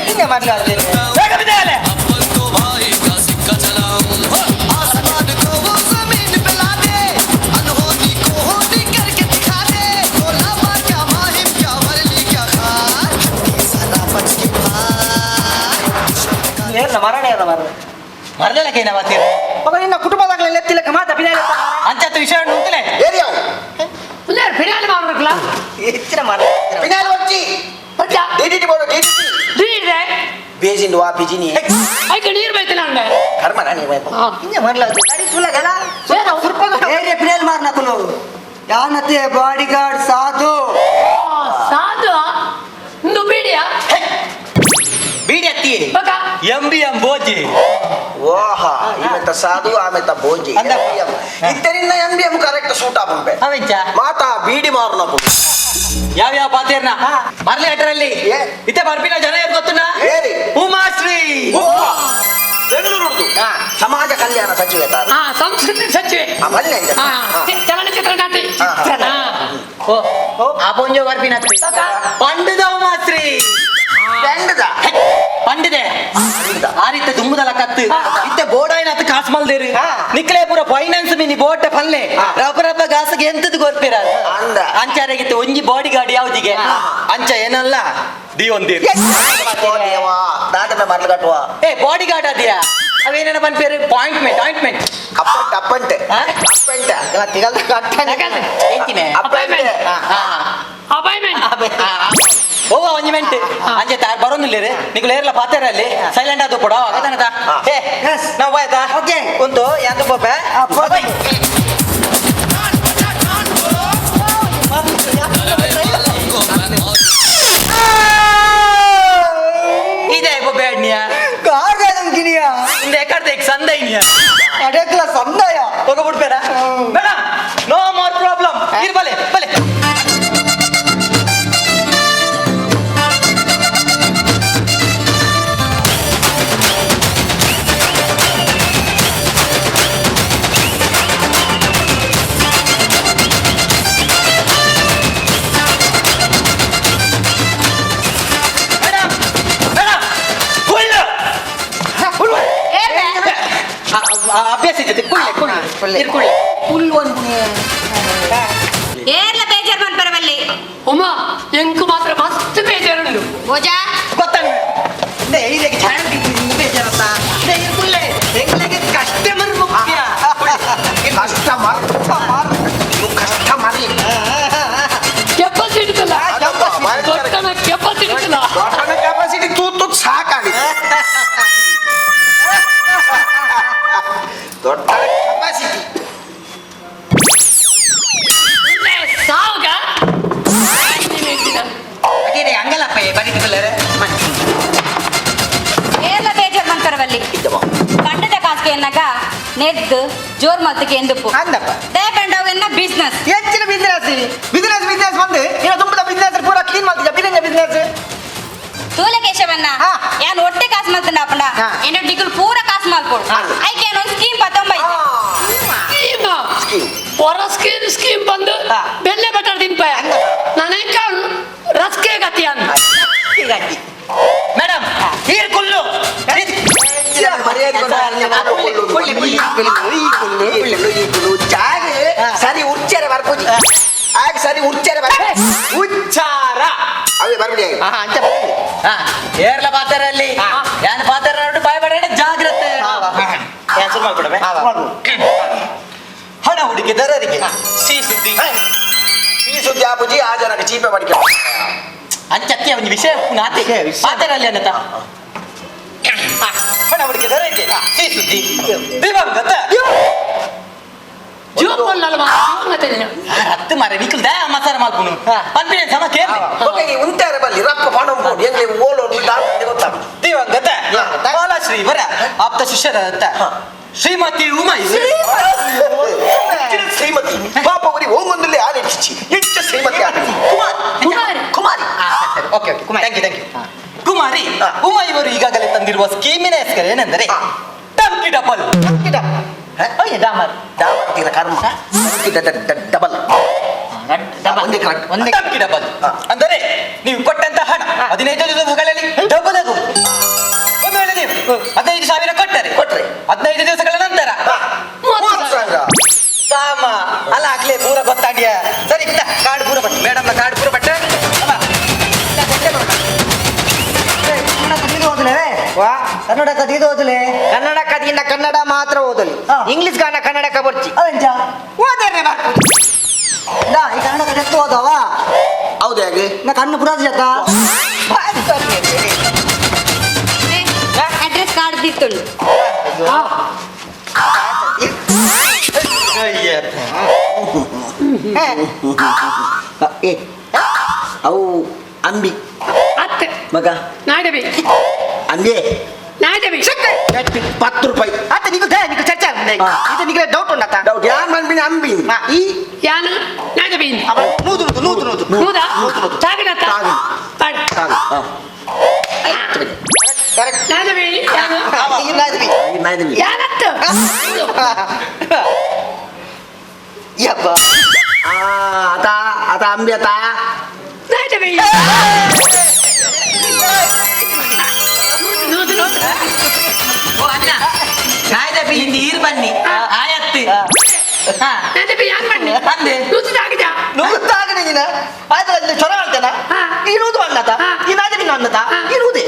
S11: ಹಿಂಗೆ ಮಾಡ್ಲಾರ್ದೆ
S15: ಬೇಗ ಬಿದ್ದಾಲೆ.
S11: ಏರ್ಲ ಮರಣ ಏರ್ಲ ಮರ
S15: ಮರದಲಕೇನ ಮಾತೀರ
S11: ಮಗ ನಿನ್ನ ಕುಟುಂಬದಾಗಲೆಲ್ಲ ಎತ್ತಿಲಕ್ಕ ಮಾತಾ ಪಿನಾಲೆ
S15: ಅಂಚತ್ತು ವಿಷಯ ಉಂಟಲೆ
S9: ಏರಿಯಾವು
S10: ಫಿನಾಲ್ ಮಾಡ್ಬೇಕಲ್ಲ
S11: ಹೆಚ್ಚಿನ ಮಾಡ
S9: ಪಿನಾಲ್ ವಚ್ಚಿ ಡಿಡಿಟಿ ಬೋಡು ಡಿಡಿಟಿ
S10: ನೀರ್
S9: ಬೇಜಿಂದು ವಾ ಬಿಜಿನಿ
S10: ಐಕ ನೀರ್ ಬೈತಿಲ್ಲ ಅಂಡೆ
S9: ಕರ್ಮ ನಾನು ಇವಾಗ
S11: ಹಿಂಗೆ ಮಾಡ್ಲಾರ್ದೆ ಗಾಡಿ ತುಲಗಲ
S17: ಏರಿಯ ಪಿನಾಲ್ ಮಾರ್ನಕುಲು ಯಾನತೆ ಬಾಡಿ ಗಾರ್ಡ್ ಸಾಧು
S10: ಸಾಧು ಇಂದು ಬೀಡಿಯಾ
S15: ಬೀಡಿ ಅತ್ತಿ ಎಂ ಬಿ ಎಂ ಬೋಜಿ.
S9: ಓಹಾ ಈಮೆತ್ತ ಸಾಧು ಆಮೆತ್ತ ಬೋಜಿ ಇತ್ತರಿಂದ M B M correct suit ಆಪುಂಪೆ
S15: ಅವೆಂಚ
S9: ಮಾತಾ ಬೀಡಿ ಮಾರುನಕು
S15: ಯಾವ ಯಾವ ಪಾತೇರ್ನ ಮರ್ಲಿ ಅಟರಲ್ಲಿ ಇತ್ತೆ ಬರ್ಪಿನ ಜನ ಏನ್ ಗೊತ್ತುನ ಉಮಾಶ್ರೀ
S9: ಬೆಂಗಳೂರು ಸಮಾಜ ಕಲ್ಯಾಣ ಸಚಿವೆ
S10: ಸಂಸ್ಕೃತಿ ಸಚಿವೆ ಚಲನಚಿತ್ರ ನಟಿ.
S15: ಓ ಆ ಪೊಂಜೋ ಬರ್ಪಿನ ಪಂಡದ ಉಮಾಶ್ರೀ
S9: ಪಂಡದ
S15: ಪಂಡಿದೆ ಆ ರೀತಿ ದುಂಬುದಲ್ಲ ಕತ್ತು ಇತ್ತೆ ಬೋಡಾಯಿನ ಅತ್ತು ಕಾಸು ಮಲ್ದೇರು ನಿಕ್ಲೆ ಪೂರ ಫೈನಾನ್ಸ್ ಮಿನಿ ಬೋಟ ಪಲ್ಲೆ ರಬ್ಬ ಗಾಸಗೆ ಎಂತದ್ದು ಗೊತ್ತಿರ ಅಂಚಾರೆಗಿತ್ತು ಒಂಜಿ ಬಾಡಿ ಗಾರ್ಡ್ ಯಾವ್ದಿಗೆ ಅಂಚ ಏನಲ್ಲ the ಒಂದಿರ್ ಏ ಬಾಡಿ ಗಾರ್ಡ್ ಅದಿಯಾ ಅವೇನೇನ ಪನ್ಪೇರು ಪಾಯಿಂಟ್ಮೆಂಟ್ ಆಯಿಂಟ್ಮೆಂಟ್
S9: ಅಪ್ಪಂಟ ಅಪ್ಪಂಟೆ ಅಪ್ಪಂಟ
S15: ಅಪಾಯಿಂಟ್ಮೆಂಟ್ ಓ ಒಂಜಿ ಮೆಂಟ್ ಅಂಚೆ ತಾರ್ ಬರೋನಿಲ್ಲ ನಿಕುಲು ಏರ್ಲ ಪಾತೆರಲ್ಲಿ ಸೈಲೆಂಟ್ ಆದು ಪಡ ಆಗದನದ ಏ ನಾವು ಬಾಯ್ತಾ ಓಕೆ ಉಂಟು ಯಾಂತ ಪೋಪೆ ಇದೆ ಬೇಡ್ನಿಯಾ ಸಂದೈನಿಯ
S17: ಅಡಕ್ಲ ಸಂದಯ
S15: ಹೋಗಬಿಡ್ಬೇಡ ಬೇಡ ನೋ ಮೋರ್ ಪ್ರಾಬ್ಲಮ್ ಇರ್ ಬಲೆ ಬಲೆ ಮೇಡಮ್ ಮೇಡಮ್ ಹುಲ್ಲು ಹುಲ್ಲು ಅಭ್ಯಾಸ ಇದ್ದೆ ಕುಳ್ಳೆ ಕುಳ್ಳೆ ಕುಳ್ಳೆ
S17: ಫುಲ್ ಒಂದು
S16: ಏರ್ಲ ಬೇಜಾರ್ ಮನ್ಪರವಲ್ಲಿ
S10: ಉಮಾ ಎಂಕು ಮಾತ್ರ ಮಸ್ತ್ ಬೇಜಾರುಂಡು
S16: ಓಜಾ
S15: ಗೊತ್ತಾಗ ಇದಕ್ಕೆ ಚಾಣಕ್ಯ ಬೇಜಾರತ್ತ ಕುಳ್ಳೆ ಎಂಗ್ಲಿಗೆ ಕಸ್ಟಮರ್ ಮುಖ್ಯ
S9: ಕಸ್ಟಮರ್ ಕಸ್ಟಮರ್
S10: ಕೆಪಾಸಿಟಿ ಇಲ್ಲ ದೊಡ್ಡನ ಕೆಪಾಸಿಟಿ ಇಲ್ಲ
S9: ದೊಡ್ಡನ ಕೆಪಾಸಿಟಿ ತೂತು ಸಾಕಾಗಿ ದೊಡ್ಡ ಕೆಪಾಸಿಟಿ
S10: ಸಾವುಗ
S15: ಅದೇ ಹಂಗಲ್ಲಪ್ಪ ಬರೀತಿಲ್ಲರೆ
S16: ಏರ್ಲ ಬೇಜಾರ್ ಮನ್ಪರವಲ್ಲಿ ಕಂಡದ ಕಾಸ್ಗೆ ಎನ್ನಾಗ ನೆದ್ದು ಜೋರ್ ಮಲ್ತಕ್ಕೆ ಎಂದುಪ್ಪು
S11: ಅಂದಪ್ಪ
S16: ದಯಪಂಡವ್ ಎನ್ನ ಬಿಸ್ನೆಸ್
S11: ಹೆಚ್ಚಿನ ಬಿಸ್ನೆಸ್ ಬಿಸ್ನೆಸ್ ಬಿಸ್ನೆಸ್ ಬಂದು ಇನ್ನು ತುಂಬದ ಬಿಸ್ನೆಸ್ ಪೂರ ಕ್ಲೀನ್ ಮಾಡ್ತಿದ್ದ ಬಿಸ್ನೆಸ್ ಬಿಸ್ನೆಸ್
S16: ತೂಲ ಕೇಶವನ್ನ ಯಾನ್ ಒಟ್ಟೆ ಕಾಸು ಮಲ್ತಂಡ ಅಪ್ಪಂಡ ಎನ್ನ ಡಿಗುಲ್ ಪೂರ ಕಾಸು ಮಲ್ಪೋಡು ಐಕೆ ಒಂದು ಸ್ಕೀಮ್ ಪತ್ತೊಂಬೈತೆ
S10: ಸ್ಕೀಮ್ ಹೊರ ಸ್ಕೀಮ್ ಸ್ಕೀಮ್ ಬಂದು ಬೆಲ್ಲೆ ಬಟರ್ ತಿನ್ಪಾಯ ನಾನೇಕ ರಸ್ಕೆ ಗತಿ ಅಂದ
S15: ಮೇಡಮ್ here ಕುಲ್ಲು
S9: ಸರಿ ಉಚ್ಚಾರ ಬರ್ಪುಜಿ ಆಗ ಸರಿ ಉಚ್ಚಾರ ಬರ್
S15: ಉಚ್ಚಾರ
S9: ಅವೇ ಬರ್ಬಿಡಿ
S15: ಅಂಚ ಏರ್ಲ ಪಾತರಲ್ಲಿ ಯಾನ್ ಪಾತರ ಬಾಯ್ ಬಡ ಜಾಗ್ರತೆ ಶುರು ಮಾಡ್ಬಿಡಮೆ ಹಣ ಹೂಡಿಕೆದಾರರಿಗೆ ಸಿಹಿ ಸುದ್ದಿ
S9: ಸಿಹಿ ಸುದ್ದಿ ಆಪುಜಿ ಆ ಜನಕ್ಕೆ ಚೀಪೆ ಪಡಿಕೆ
S15: ಅಂಚತ್ತಿ ಅವನ ವಿಷಯ ನಾತೆ ಪಾತರಲ್ಲಿ ಅನ್ನತ ಹಣ ಹೂಡಿಕೆದಾರರಿಗೆ ಸಿಹಿ ಸುದ್ದಿ ದಿವಂಗತ ಹತ್ತು ಮಾರೆ ನಿಖಲ್ ದಯ ಮಸಾರ ಮಲ್ಪುನು ಪನ್ಪಿನ ಸಮ ಕೇಳಿ
S9: ಉಂಟಾರೆ ಬಲ್ಲಿ ರಪ್ಪ ಪಣ ಉಂಟು ಎಂಗ್ಲೆ ಓಲೋ ಗೊತ್ತಾಗ
S15: ದಿವಂಗತ ಬಾಲಶ್ರೀ ವರ ಆಪ್ತ ಶಿಷ್ಯರಾದಂತ ಶ್ರೀಮತಿ ಉಮಾ
S9: ಶ್ರೀಮತಿ ಪಾಪ ಅವರಿಗೆ ಓಂಗೊಂದಲ್ಲಿ ಆಲಿಚ್ಚಿಚ್ಚಿ ಹೆಚ್ಚ ಶ್ರೀಮತಿ Kumari Kumari
S15: okay okay thank you thank you Kumari Uma ಇವರು ಈಗಾಗಲೇ ತಂದಿರುವ ಸ್ಕೀಮಿನ ಹೆಸರು ಏನೆಂದರೆ ಟಂಕಿ ಡಬಲ್ ಡಾಮರ್
S9: ಡಾಮರ್ ಕರ್ಮ ಡಬಲ್
S15: ಒಂದೇ ಟಂಕಿ ಡಬಲ್ ಅಂದರೆ ನೀವು ಕೊಟ್ಟಂತ ಹಣ 15 ದಿವಸಗಳಲ್ಲಿ ಡಬಲ್ ಆಗುವುದು. ಒಂದು ವೇಳೆ ನೀವು 15,000 ಕೊಟ್ಟರೆ
S9: ಕೊಟ್ಟರೆ
S15: 15 ದಿವಸಗಳ ನಂತರ
S9: 30,000
S15: ಸಾಮ ಅಲ್ಲ ಆಗ್ಲೇ ಪೂರ ಗೊತ್ತಾಡ್ಯ ಸರಿ ಕಾರ್ಡ್ ಪೂರ ಬಟ್ಟೆ ಮೇಡಮ್ನ ಕಾರ್ಡ್ ಪೂರ ಬಟ್ಟೆ
S17: ಕನ್ನಡ ಕದಿದು ಓದಲೆ
S11: ಕನ್ನಡ ಕದಿಯಿಂದ ಕನ್ನಡ ಮಾತ್ರ ಓದಲಿ ಇಂಗ್ಲಿಷ್ ಗಾನ ಕನ್ನಡಕ ಬರ್ಚಿ
S17: ಅವೆಂಚ
S11: ಓದನೆ
S17: ಇಲ್ಲ ಈ ಕನ್ನಡ ಕದೆತ್ತು ಓದವ
S9: ಹೌದು ಹೇಗೆ
S17: ನಾ ಕಣ್ಣು ಪುರಾಜ
S16: ಅಡ್ರೆಸ್ ಕಾರ್ಡ್ ದಿತ್ತುಂಡು
S9: ಏ ಅವು ಅಂಬಿ
S10: ಅತ್ತೆ
S9: ಮಗ
S10: ನಾಡಬಿ
S9: ಅಂಬಿ
S10: ನಾಡಬಿ
S9: 10 ರೂಪಾಯಿ
S11: ಅತ್ತ ನಿಗು ನಿಗು ಚರ್ಚೆ ಇದು ನಿಗಲೆ ಡೌಟ್ ಉಂಡತ್ತ
S9: ಡೌಟ್ ಯಾನ್ ಮನ್ಪಿನ ಅಂಬಿ ಈ
S10: ಯಾನು ನಾಡಬಿ
S11: ನೂದು ನೂದು ನೂದು ನೂದು
S10: ನೂದಾ ತಾಗಿನ
S9: ತಾಗಿ
S10: ತಾಗಿ
S11: ಕರೆಕ್ಟ್
S10: ನಾಡಬಿ ಯಾನು
S11: ನಾಡಬಿ
S9: ನಾಡಬಿ
S10: ಯಾನತ್ತ
S11: ಯಬ್ಬ
S9: ಆತ ಆತ ಅಂಬಿ ಆತ
S10: ನಾಡಬಿ ನೂದು ನೂದು
S15: ಓ ಅಣ್ಣ ನಾಯ್ದ ಹಿಂದಿ ಈರ್ ಬನ್ನಿ ಆಯತ್ತು
S10: ನಾದೆಬಿ ಯಾನ್ ಮಣ್ಣಿ ನೂತು ತಾಗಿದ
S11: ನೂತು ತಾಗಿದೆ ನೀನ ಆಯ್ತು ಅಲ್ಲಿ ಚೊರ ಮಾಡ್ತೇನ ಈ ನೂತು ಅಣ್ಣತ ಈ ನಾದೆಬಿ ಅಣ್ಣತ ಈ ನೂದೆ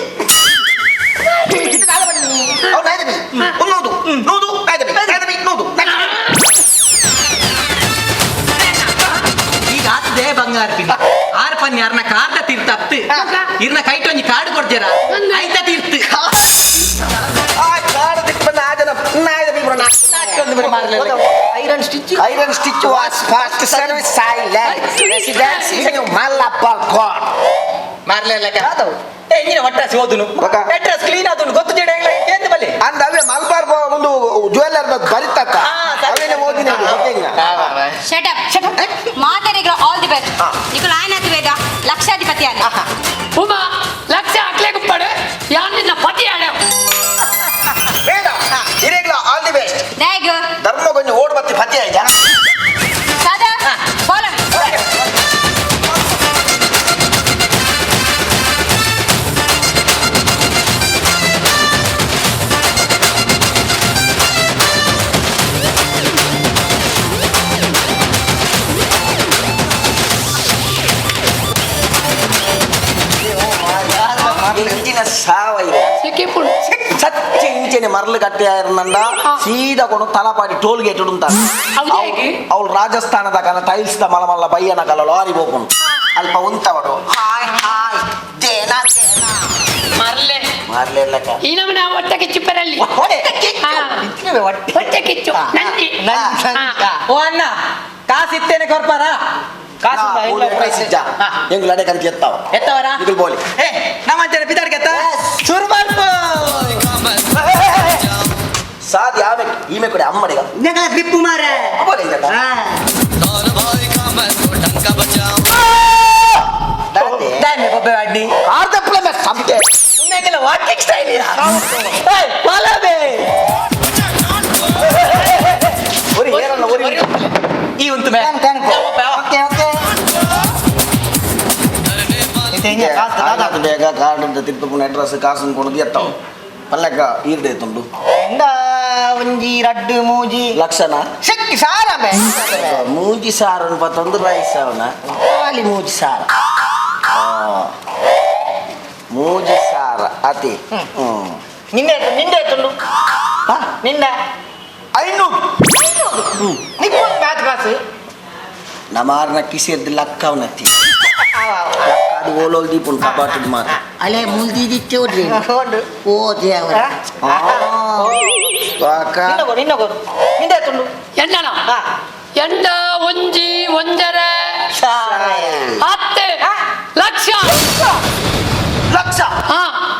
S9: ಅವ್ನು ನಾದೆಬಿ ನೂದು ನೂದು ನಾದೆಬಿ ನಾದೆಬಿ ನೂದು.
S15: ಈಗ ಆತದೆ ಬಂಗಾರ ಪಿನ್ನ ಆರ್ ಪನ್ನಿ ಅರ್ನ ಕಾರ್ದ ತೀರ್ಥ ಅತ್ತು ಇರ್ನ ಕೈಟೊಂಜಿ ಕಾರ್ಡ್ ಕೊಡ್ತೀರ ಐತ ತೀರ್ಥ.
S11: Iron stitch
S9: iron stitch was fast service silent residence in Malabar god
S15: ಮಾರ್ಲೆ ಏ ಇಂಜಿನ ಒಟ್ರಾಸಿ ಓದುನು ಅಡ್ರೆಸ್ ಕ್ಲೀನ್ ಆದುನು ಗೊತ್ತು ಜಡ ಕೇಂದ್ರ ಬಲ್ಲಿ
S9: ಅಂದ ಅವೇ ಮಲ್ಬಾರ್ ಒಂದು ಜ್ಯುವೆಲ್ಲರ್ ಬರಿತಕ್ಕ ಅವೇನೆ ಓದಿನ.
S16: ಶಟ್ ಅಪ್ ಶಟ್ ಅಪ್ ಮಾತಾಡಿಗ್ರ ಆಲ್ the best. ನಿಕುಲ್ ಆಯನಾತಿ ವೇದ ಲಕ್ಷಾಧಿಪತಿ ಅಲ್ಲ.
S10: ಉಮಾ ಲಕ್ಷ ಅಕ್ಲೆ ಗುಪ್ಪಡು ಯಾನ್ ನಿನ್ನ ಪತಿ ಆಡ.
S9: ಬೇಡ ಇರೇಗ್ಲ ಆಲ್ the best.
S16: ದಾಯಗ
S9: ಧರ್ಮ ಕೊಂಚ ಓಡ್ ಬತ್ತಿ ಪತಿ ಆಯ್ತಾ.
S16: ಸದಾ ಫಾಲೋ.
S9: ಇಂಚಿನ ಸಾವ ಇದೆ ಸತ್ಯ ಇಂಚೆನೆ ಮರಳು ಕಟ್ಟೆ ಆಯಿರ್ನಂಡ ಸೀದಾ ಕೊಡು ತಲಪಾಡಿ ಟೋಲ್ ಗೇಟ್ ಉಂಟಾನ. ಅವಳು ರಾಜಸ್ಥಾನದ ಕಲ ಟೈಲ್ಸ್ the ಮಲ ಮಲ್ಲ ಬಯ್ಯನ ಕಲ ಲಾರಿ ಹೋಗುಂಟು ಅಲ್ಪ ಉಂತವಡು ಹಾಯ್ ಹಾಯ್ ದೇನಾ ದೇನಾ
S10: ಮರ್ಲೆ
S9: ಮರ್ಲೆ ಲೆಕ್ಕ.
S10: ಈ ನಮನ ಹೊಟ್ಟೆ ಕಿಚ್ಚು ಪೆರಲ್ಲಿ ಹೊಟ್ಟೆ ಕಿಚ್ಚು ನಂದಿ.
S15: ಓ ಅಣ್ಣ ಕಾಸು ಇತ್ತೇನೆ ಕೊರ್ಪಾರ ಕಾಸು
S9: ಎಂಗ್ ಲಡೆ ಕಂತಿ ಎತ್ತಾವ
S15: ಎತ್ತವರ
S9: ಇಗಲ್ ಬೋಲಿ.
S15: ಏ ನಮ್ಮ ಅಂಚನೆ ಪಿತಾಡ್ಗೆತ್ತ ಶುರು ಮಾಡ್ಪು.
S9: ಸಾದಿ ಆಮೆ ಈಮೆ ಕೂಡ ಅಮ್ಮಡಿಗ
S17: ನೆಗಳ ಗ್ರಿಪ್ ಮಾರೆ.
S9: ಬೋಲೆ ಇದಕ್ಕ
S15: ದಾನೆ ಬೊಬ್ಬೆ ವಾಡ್ನಿ
S9: ಆರ್ದಪ್ಪಲ ಮೆ ಸಂತೆ
S15: ಉನ್ನೆಗೆಲ್ಲ ವಾಕಿಂಗ್ ಸ್ಟೈಲ್ ಯಾ. ಏ ಪಾಲಬೆ
S9: ಒರಿ ಏರಲ್ಲ ಒರಿ
S15: ಈ ಉಂಟು ಮೆ.
S11: ಓಕೆ ಓಕೆ
S9: ಬೇಗ ಕಾರ್ಡ್ ಅಂತ ತಿಪ್ಪುನ ಅಡ್ರೆಸ್ ಕಾಸು ಕೊಡೋದು ಎತ್ತಾವ ಪಲ್ಲಕ್ಕ ಈರ್ಡೆ ತುಂಡು
S11: ಎಂದ ಒಂಜಿ ರಡ್ಡು ಮೂಜಿ
S9: ಲಕ್ಷಣ
S11: ಸಿಕ್ಕಿ ಸಾರ ಬೆ
S9: ಮೂಜಿ ಸಾರ ಪತ್ತೊಂದು ರೈಸ್ ಅವನ ಖಾಲಿ ಮೂಜಿ ಸಾರ ಮೂಜಿ ಸಾರ ಅತಿ.
S11: ನಿನ್ನೆ ನಿಂದೆ ತುಂಡು ನಿಂದ
S9: 500
S11: ನಿಕ್ಕೊಂದು ಮ್ಯಾಥ್ ಕ್ಲಾಸ್.
S9: ನಮಾರ್ನ ಕಿಸಿಯದ್ದು ಲಕ್ಕವನತಿ ಅದು ಓಲೋಲ್ ದೀಪುನ್ ಕಬಾಟದ ಮಾತು
S11: ಅಲೆ ಮುಲ್ದಿದಿತ್ತೆ ಓ ದೇವರ ನಿಂದೆ ತುಂಡು
S10: ಎಂಡನ ಎಂಡ ಒಂಜಿ ಒಂಜರೆ 10 ಲಕ್ಷ
S9: ಲಕ್ಷ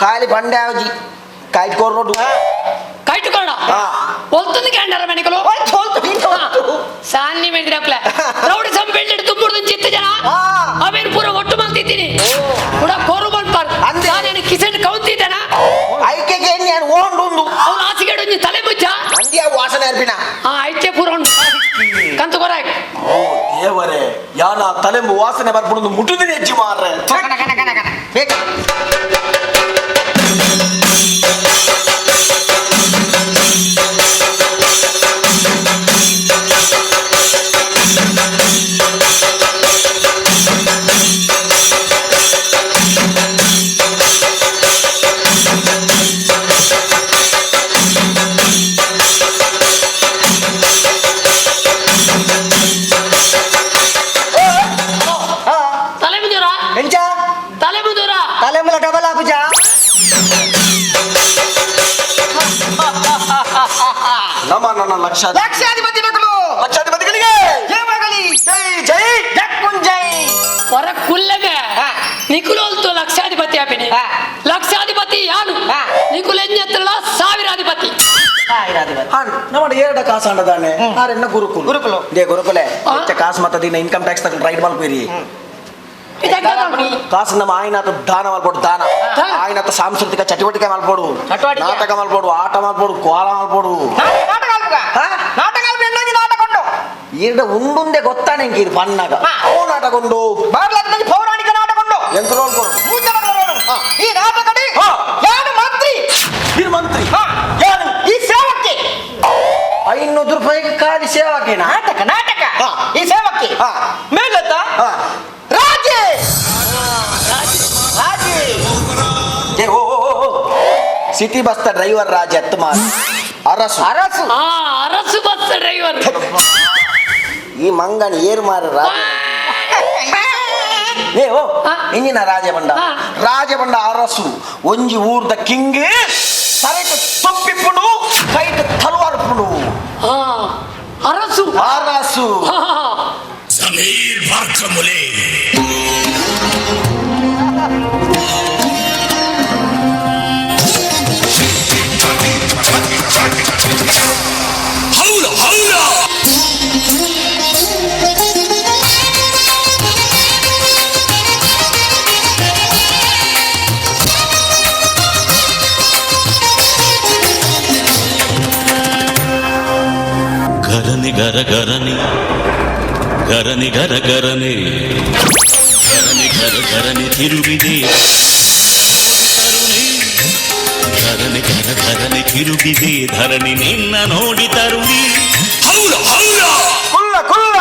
S9: ಖಾಲಿ ಬಂಡೆ ಆವಜಿ ಕಾಯ್ಟ್ ಕೋರ್ನೋಡು
S10: ಕೈಟ್ ಕೋರ್ಡ ಒಲ್ತುಂದು ಕ್ಯಾಂಡರ ಮಣಿಕಲು ಸಾನ್ನಿ ಮೆಂಡಿರಕ್ಲೆ ರೌಡಿ ಸಂಪೆಲ್ಲೆಡ್ ತುಮ್ಮುರ್ದು ಚಿತ್ತ ಜನ ಅವೇನು ಪೂರ ಒಟ್ಟು ಮಲ್ತಿದ್ದೀನಿ ಕೂಡ ಕೋರು ಮಲ್ಪಾರ್ ನಾನೇನು ಕಿಸೆನ್ ಕೌಂತಿದ್ದೇನ
S9: ಐಕೆಗೆ ನಾನು ಓಂಡುಂಡು
S10: ಅವನು ಆಸಿಗೆಡು ಒಂಜಿ ತಲೆ ಮುಚ್ಚ
S9: ಅಂದ್ಯ ವಾಸನೆ ಅರ್ಪಿನ
S10: ಆ ಐಕೆ ಪೂರ ಉಂಡು ಕಂತು ಕೊರಾಯ್.
S9: ಓ ದೇವರೇ ಯಾನ ತಲೆಂಬು ವಾಸನೆ ಬರ್ಪುಂಡು ಮುಟ್ಟುದಿನ ಹೆಚ್ಚು ಮಾರ್ರೆ.
S11: ಬೇಕ
S10: ತಲೆ ಮುಂದೂರ
S11: ಎಂಚ
S10: ತಲೆ ಮುಂದೂರ
S11: ತಲೆ ಮುಲ ಡಬಲ್ ಆಪುಜ.
S9: ನಮ್ಮ ನನ್ನ ಲಕ್ಷ
S11: ಲಕ್ಷಾಧಿಪತಿಗಳು
S9: ಲಕ್ಷಾಧಿಪತಿಗಳಿಗೆ
S11: ಜಯವಾಗಲಿ.
S9: ಜೈ ಜೈ
S11: ಜಕ್ಕುಂಜೈ
S10: ಹೊರ ಕುಲ್ಲಗೆ ನಿಕುಲೋಲ್ತು ಲಕ್ಷಾಧಿಪತಿ ಆಪಿನಿ ಲಕ್ಷಾಧಿಪತಿ ಯಾನು ನಿಕುಲೆಂಜತ್ರಲ ಸಾವಿರಾಧಿಪತಿ.
S9: ನಮ್ಮ ಏರಡ ಕಾಸು ಅಂಡದಾನೆ ಆರೆನ್ನ ಗುರುಕುಲ ಗುರುಕುಲ they ಗುರುಕುಲೆ ಹೆಚ್ಚ ಕಾಸು ಮತ್ತ ದಿನ ಇನ್ಕಮ್ ಟ್ಯಾಕ್ಸ್ ತಗೊಂಡು ರೈಡ್ ಮಲ್ಪೇರಿ. ಕಾಸು ನಮ್ಮ ಆಯ್ನಾಥ ದಾನ ಮಲ್ಪೋಡು ದಾನ ಆಯ್ನಾಥ ಸಾಂಸ್ಕೃತಿಕ ಚಟುವಟಿಕೆ ಮಲ್ಪೋಡು ನಾಟಕ ಮಲ್ಪೋಡು ಆಟ ಮಲ್ಪೋಡು ಕೋಲ ಮಲ್ಪೋಡು ಈರ್ಡ ಉಂಡುಂದೆ ಗೊತ್ತಾನೆ ಇಂಕ ಇದು ಪನ್ನಾಗ ಓ ನಾಟಕ ಉಂಡು
S11: ಪೌರಾಣಿಕ ನಾಟಕ ಉಂಡು
S9: ಎಂತ ನೋಡ್ಕೊಡು
S11: ಈ ನಾಟಕಡಿ ಯಾರು ಮಂತ್ರಿ
S9: ಮಂತ್ರಿ ಯಾರು
S11: ಈ ಸೇವಕ್ಕೆ
S9: 500 ರೂಪಾಯಿಗೆ ಖಾಲಿ ಯಾನಿ ಸೇವಕೇನ
S11: ನಾಟಕ ನಾಟಕ ಈ ಸೇವಕಿ ಮೇಲತ್ತ ರಾಜೇ ರಾಜೇ
S9: ಏ ಓ ಓ, ಓ, ಓ. ಸಿಟಿ ಬಸ್ ಡ್ರೈವರ್ ರಾಜ ಅತ್ತು ಮಾರ ಅರಸು
S11: ಅರಸು
S10: ಅರಸು ಬಸ್ ಡ್ರೈವರ್
S9: ಈ ಮಂಗನ ಏರು ಮಾರ ರಾಜ ಏ ಓ ಇಂಜಿನ ರಾಜಬಂಡ ರಾಜಬಂಡ ಅರಸು ಒಂಜಿ ಊರ್ದ ಕಿಂಗ್ ತಲೆಟ್ ತೊಪ್ಪಿಪ್ಪುಡು ಕೈಟ್ ತಲವಾರ್ಪುಡು
S10: ಅರಸು
S9: ಅರಸು
S1: ಸಮೀರ್ ಬಾರ್ಕಮುಲೆ ಹೌಲ ಹೌಲ
S19: ಗರನಿ ಗರ ಗರನಿ ಗರನಿ ಗರ ಗರನಿ ಗರನಿ ಗರ ಗರನಿ ತಿರುಗಿದೆ ತರುಣಿ ಗರನಿ ಗರ ಗರನಿ ತಿರುಗಿದೆ ಧರಣಿ ನಿನ್ನ ನೋಡಿ ತರುಣಿ
S1: ಹೌಲ ಹೌಲ
S9: ಕುಲ್ಲ ಕುಲ್ಲ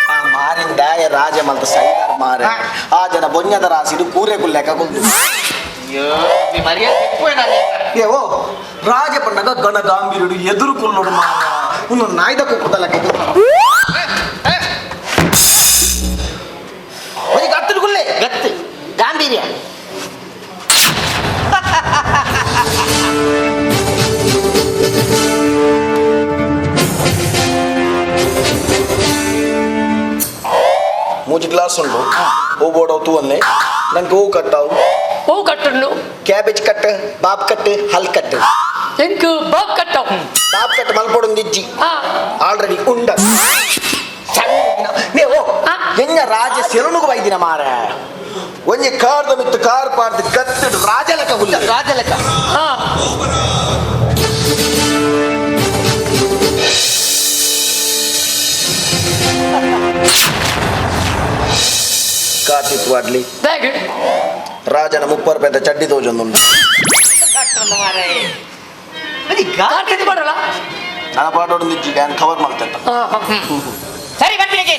S9: ಆ ಮಾರಿಂದ ರಾಜ ಮಲ್ತ ಸೈದಾರ್ ಮಾರೆ ಆ ಜನ ಬೊഞ്ഞದ ರಾಸಿಡು ಕೂರೆ ಕುಲ್ಲೆಕ ಕುಲ್ದು
S11: ಮರ್ಯಾದೆ
S9: ಏ ಓ ರಾಜ ಪಂಡಗ ಗಣ ಗಾಂಭೀರುಡು ಎದುರು ಕುಲ್ಲೋಡು ಮಾರ ಇನ್ನು ನಾಯ್ದ ಕುಕ್ಕುದ ಲೆಕ್ಕ ಗತ್ತು ಕುಲ್ಲೆ
S11: ಗತ್ತು ಗಾಂಭೀರ್ಯ
S9: ಮೂಜಿ ಗ್ಲಾಸ್ ಉಂಡು ಓ ಬೋಡವು ತೂವನ್ನೆ ನಂಗೆ ಹೂ ಕಟ್ಟಾವು
S10: ಹೂ ಕಟ್ಟುಂಡು
S9: ಕ್ಯಾಬೇಜ್ ಕಟ್ ಬಾಬ್ ಕಟ್ ಹಲ್ ಕಟ್
S10: ಎಂಕ್ ಬಾಬ್ ಕಟ್ಟಾವು
S9: ಬಾಬ್ ಕಟ್ ಮಲ್ಪೊಡೊಂದು ಇಜ್ಜಿ ಆಲ್ರೆಡಿ ಉಂಡ ನೀವು ಎಂಜ ರಾಜ ಸೆಲುನುಗು ಬೈದಿನ ಮಾರ ಒಂಜಿ ಕಾರ್ದ ಮಿತ್ತು ಕಾರ್ ಪಾರ್ದು ಗತ್ತಿಡು ರಾಜಲಕ ಗುಲ್ಲ
S11: ರಾಜಲಕ
S9: ಕಾರ್ತಿತ್ ವಾಡ್ಲಿ
S10: ಬ್ಯಾಗ್
S9: ರಾಜನ ಮುಪ್ಪರು ರೂಪಾಯಿದ ಚಡ್ಡಿ ತೋಜೊಂದುಂಡು
S10: ಕಾರ್ತಿತ್ ಮಾಡಲ್ಲ
S9: ನನ್ನ ಪಾಡೊಂದು ಇಜ್ಜಿ ನಾನು ಕವರ್ ಮಾಡ್ತೇನೆ
S11: ಸರಿ ಬಂದಿಗೆ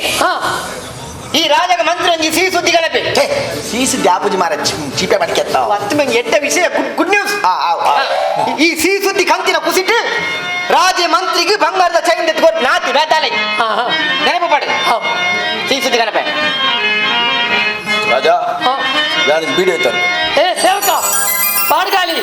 S11: ಈ ರಾಜಗ ಮಂತ್ರಿ ಒಂಜಿ ಸಿಹಿ ಸುದ್ದಿ ಗಲಪೆ
S9: ಸಿಹಿ ಸುದ್ದಿ ಆಪುಜಿ ಮಾರ ಚೀಪೆ ಮಡಿಕೆತ್ತ
S11: ಅತ್ತು ಮಂಗೆ ಎಡ್ಡ ವಿಷಯ ಗುಡ್ ನ್ಯೂಸ್ ಈ ಸಿಹಿ ಸುದ್ದಿ ಕಂತಿನ ಕುಸಿಟ್ಟು ರಾಜ ಮಂತ್ರಿಗೆ ಬಂಗಾರದ ಚೈನ್ ಎತ್ಕೊಟ್ಟು ನಾತಿ ಬೇತಾಲೆ ನೆನಪು ಪಡೆ ಸಿಹಿ ಸುದ್ದಿ ಗಲಪೆ
S9: ರಾಜ ನಾನು ಬೀಡಿ ಹೋಯ್ತಾನೆ
S10: ಏ ಸೇವಕ ಪಾಡ್ಗಾಲಿ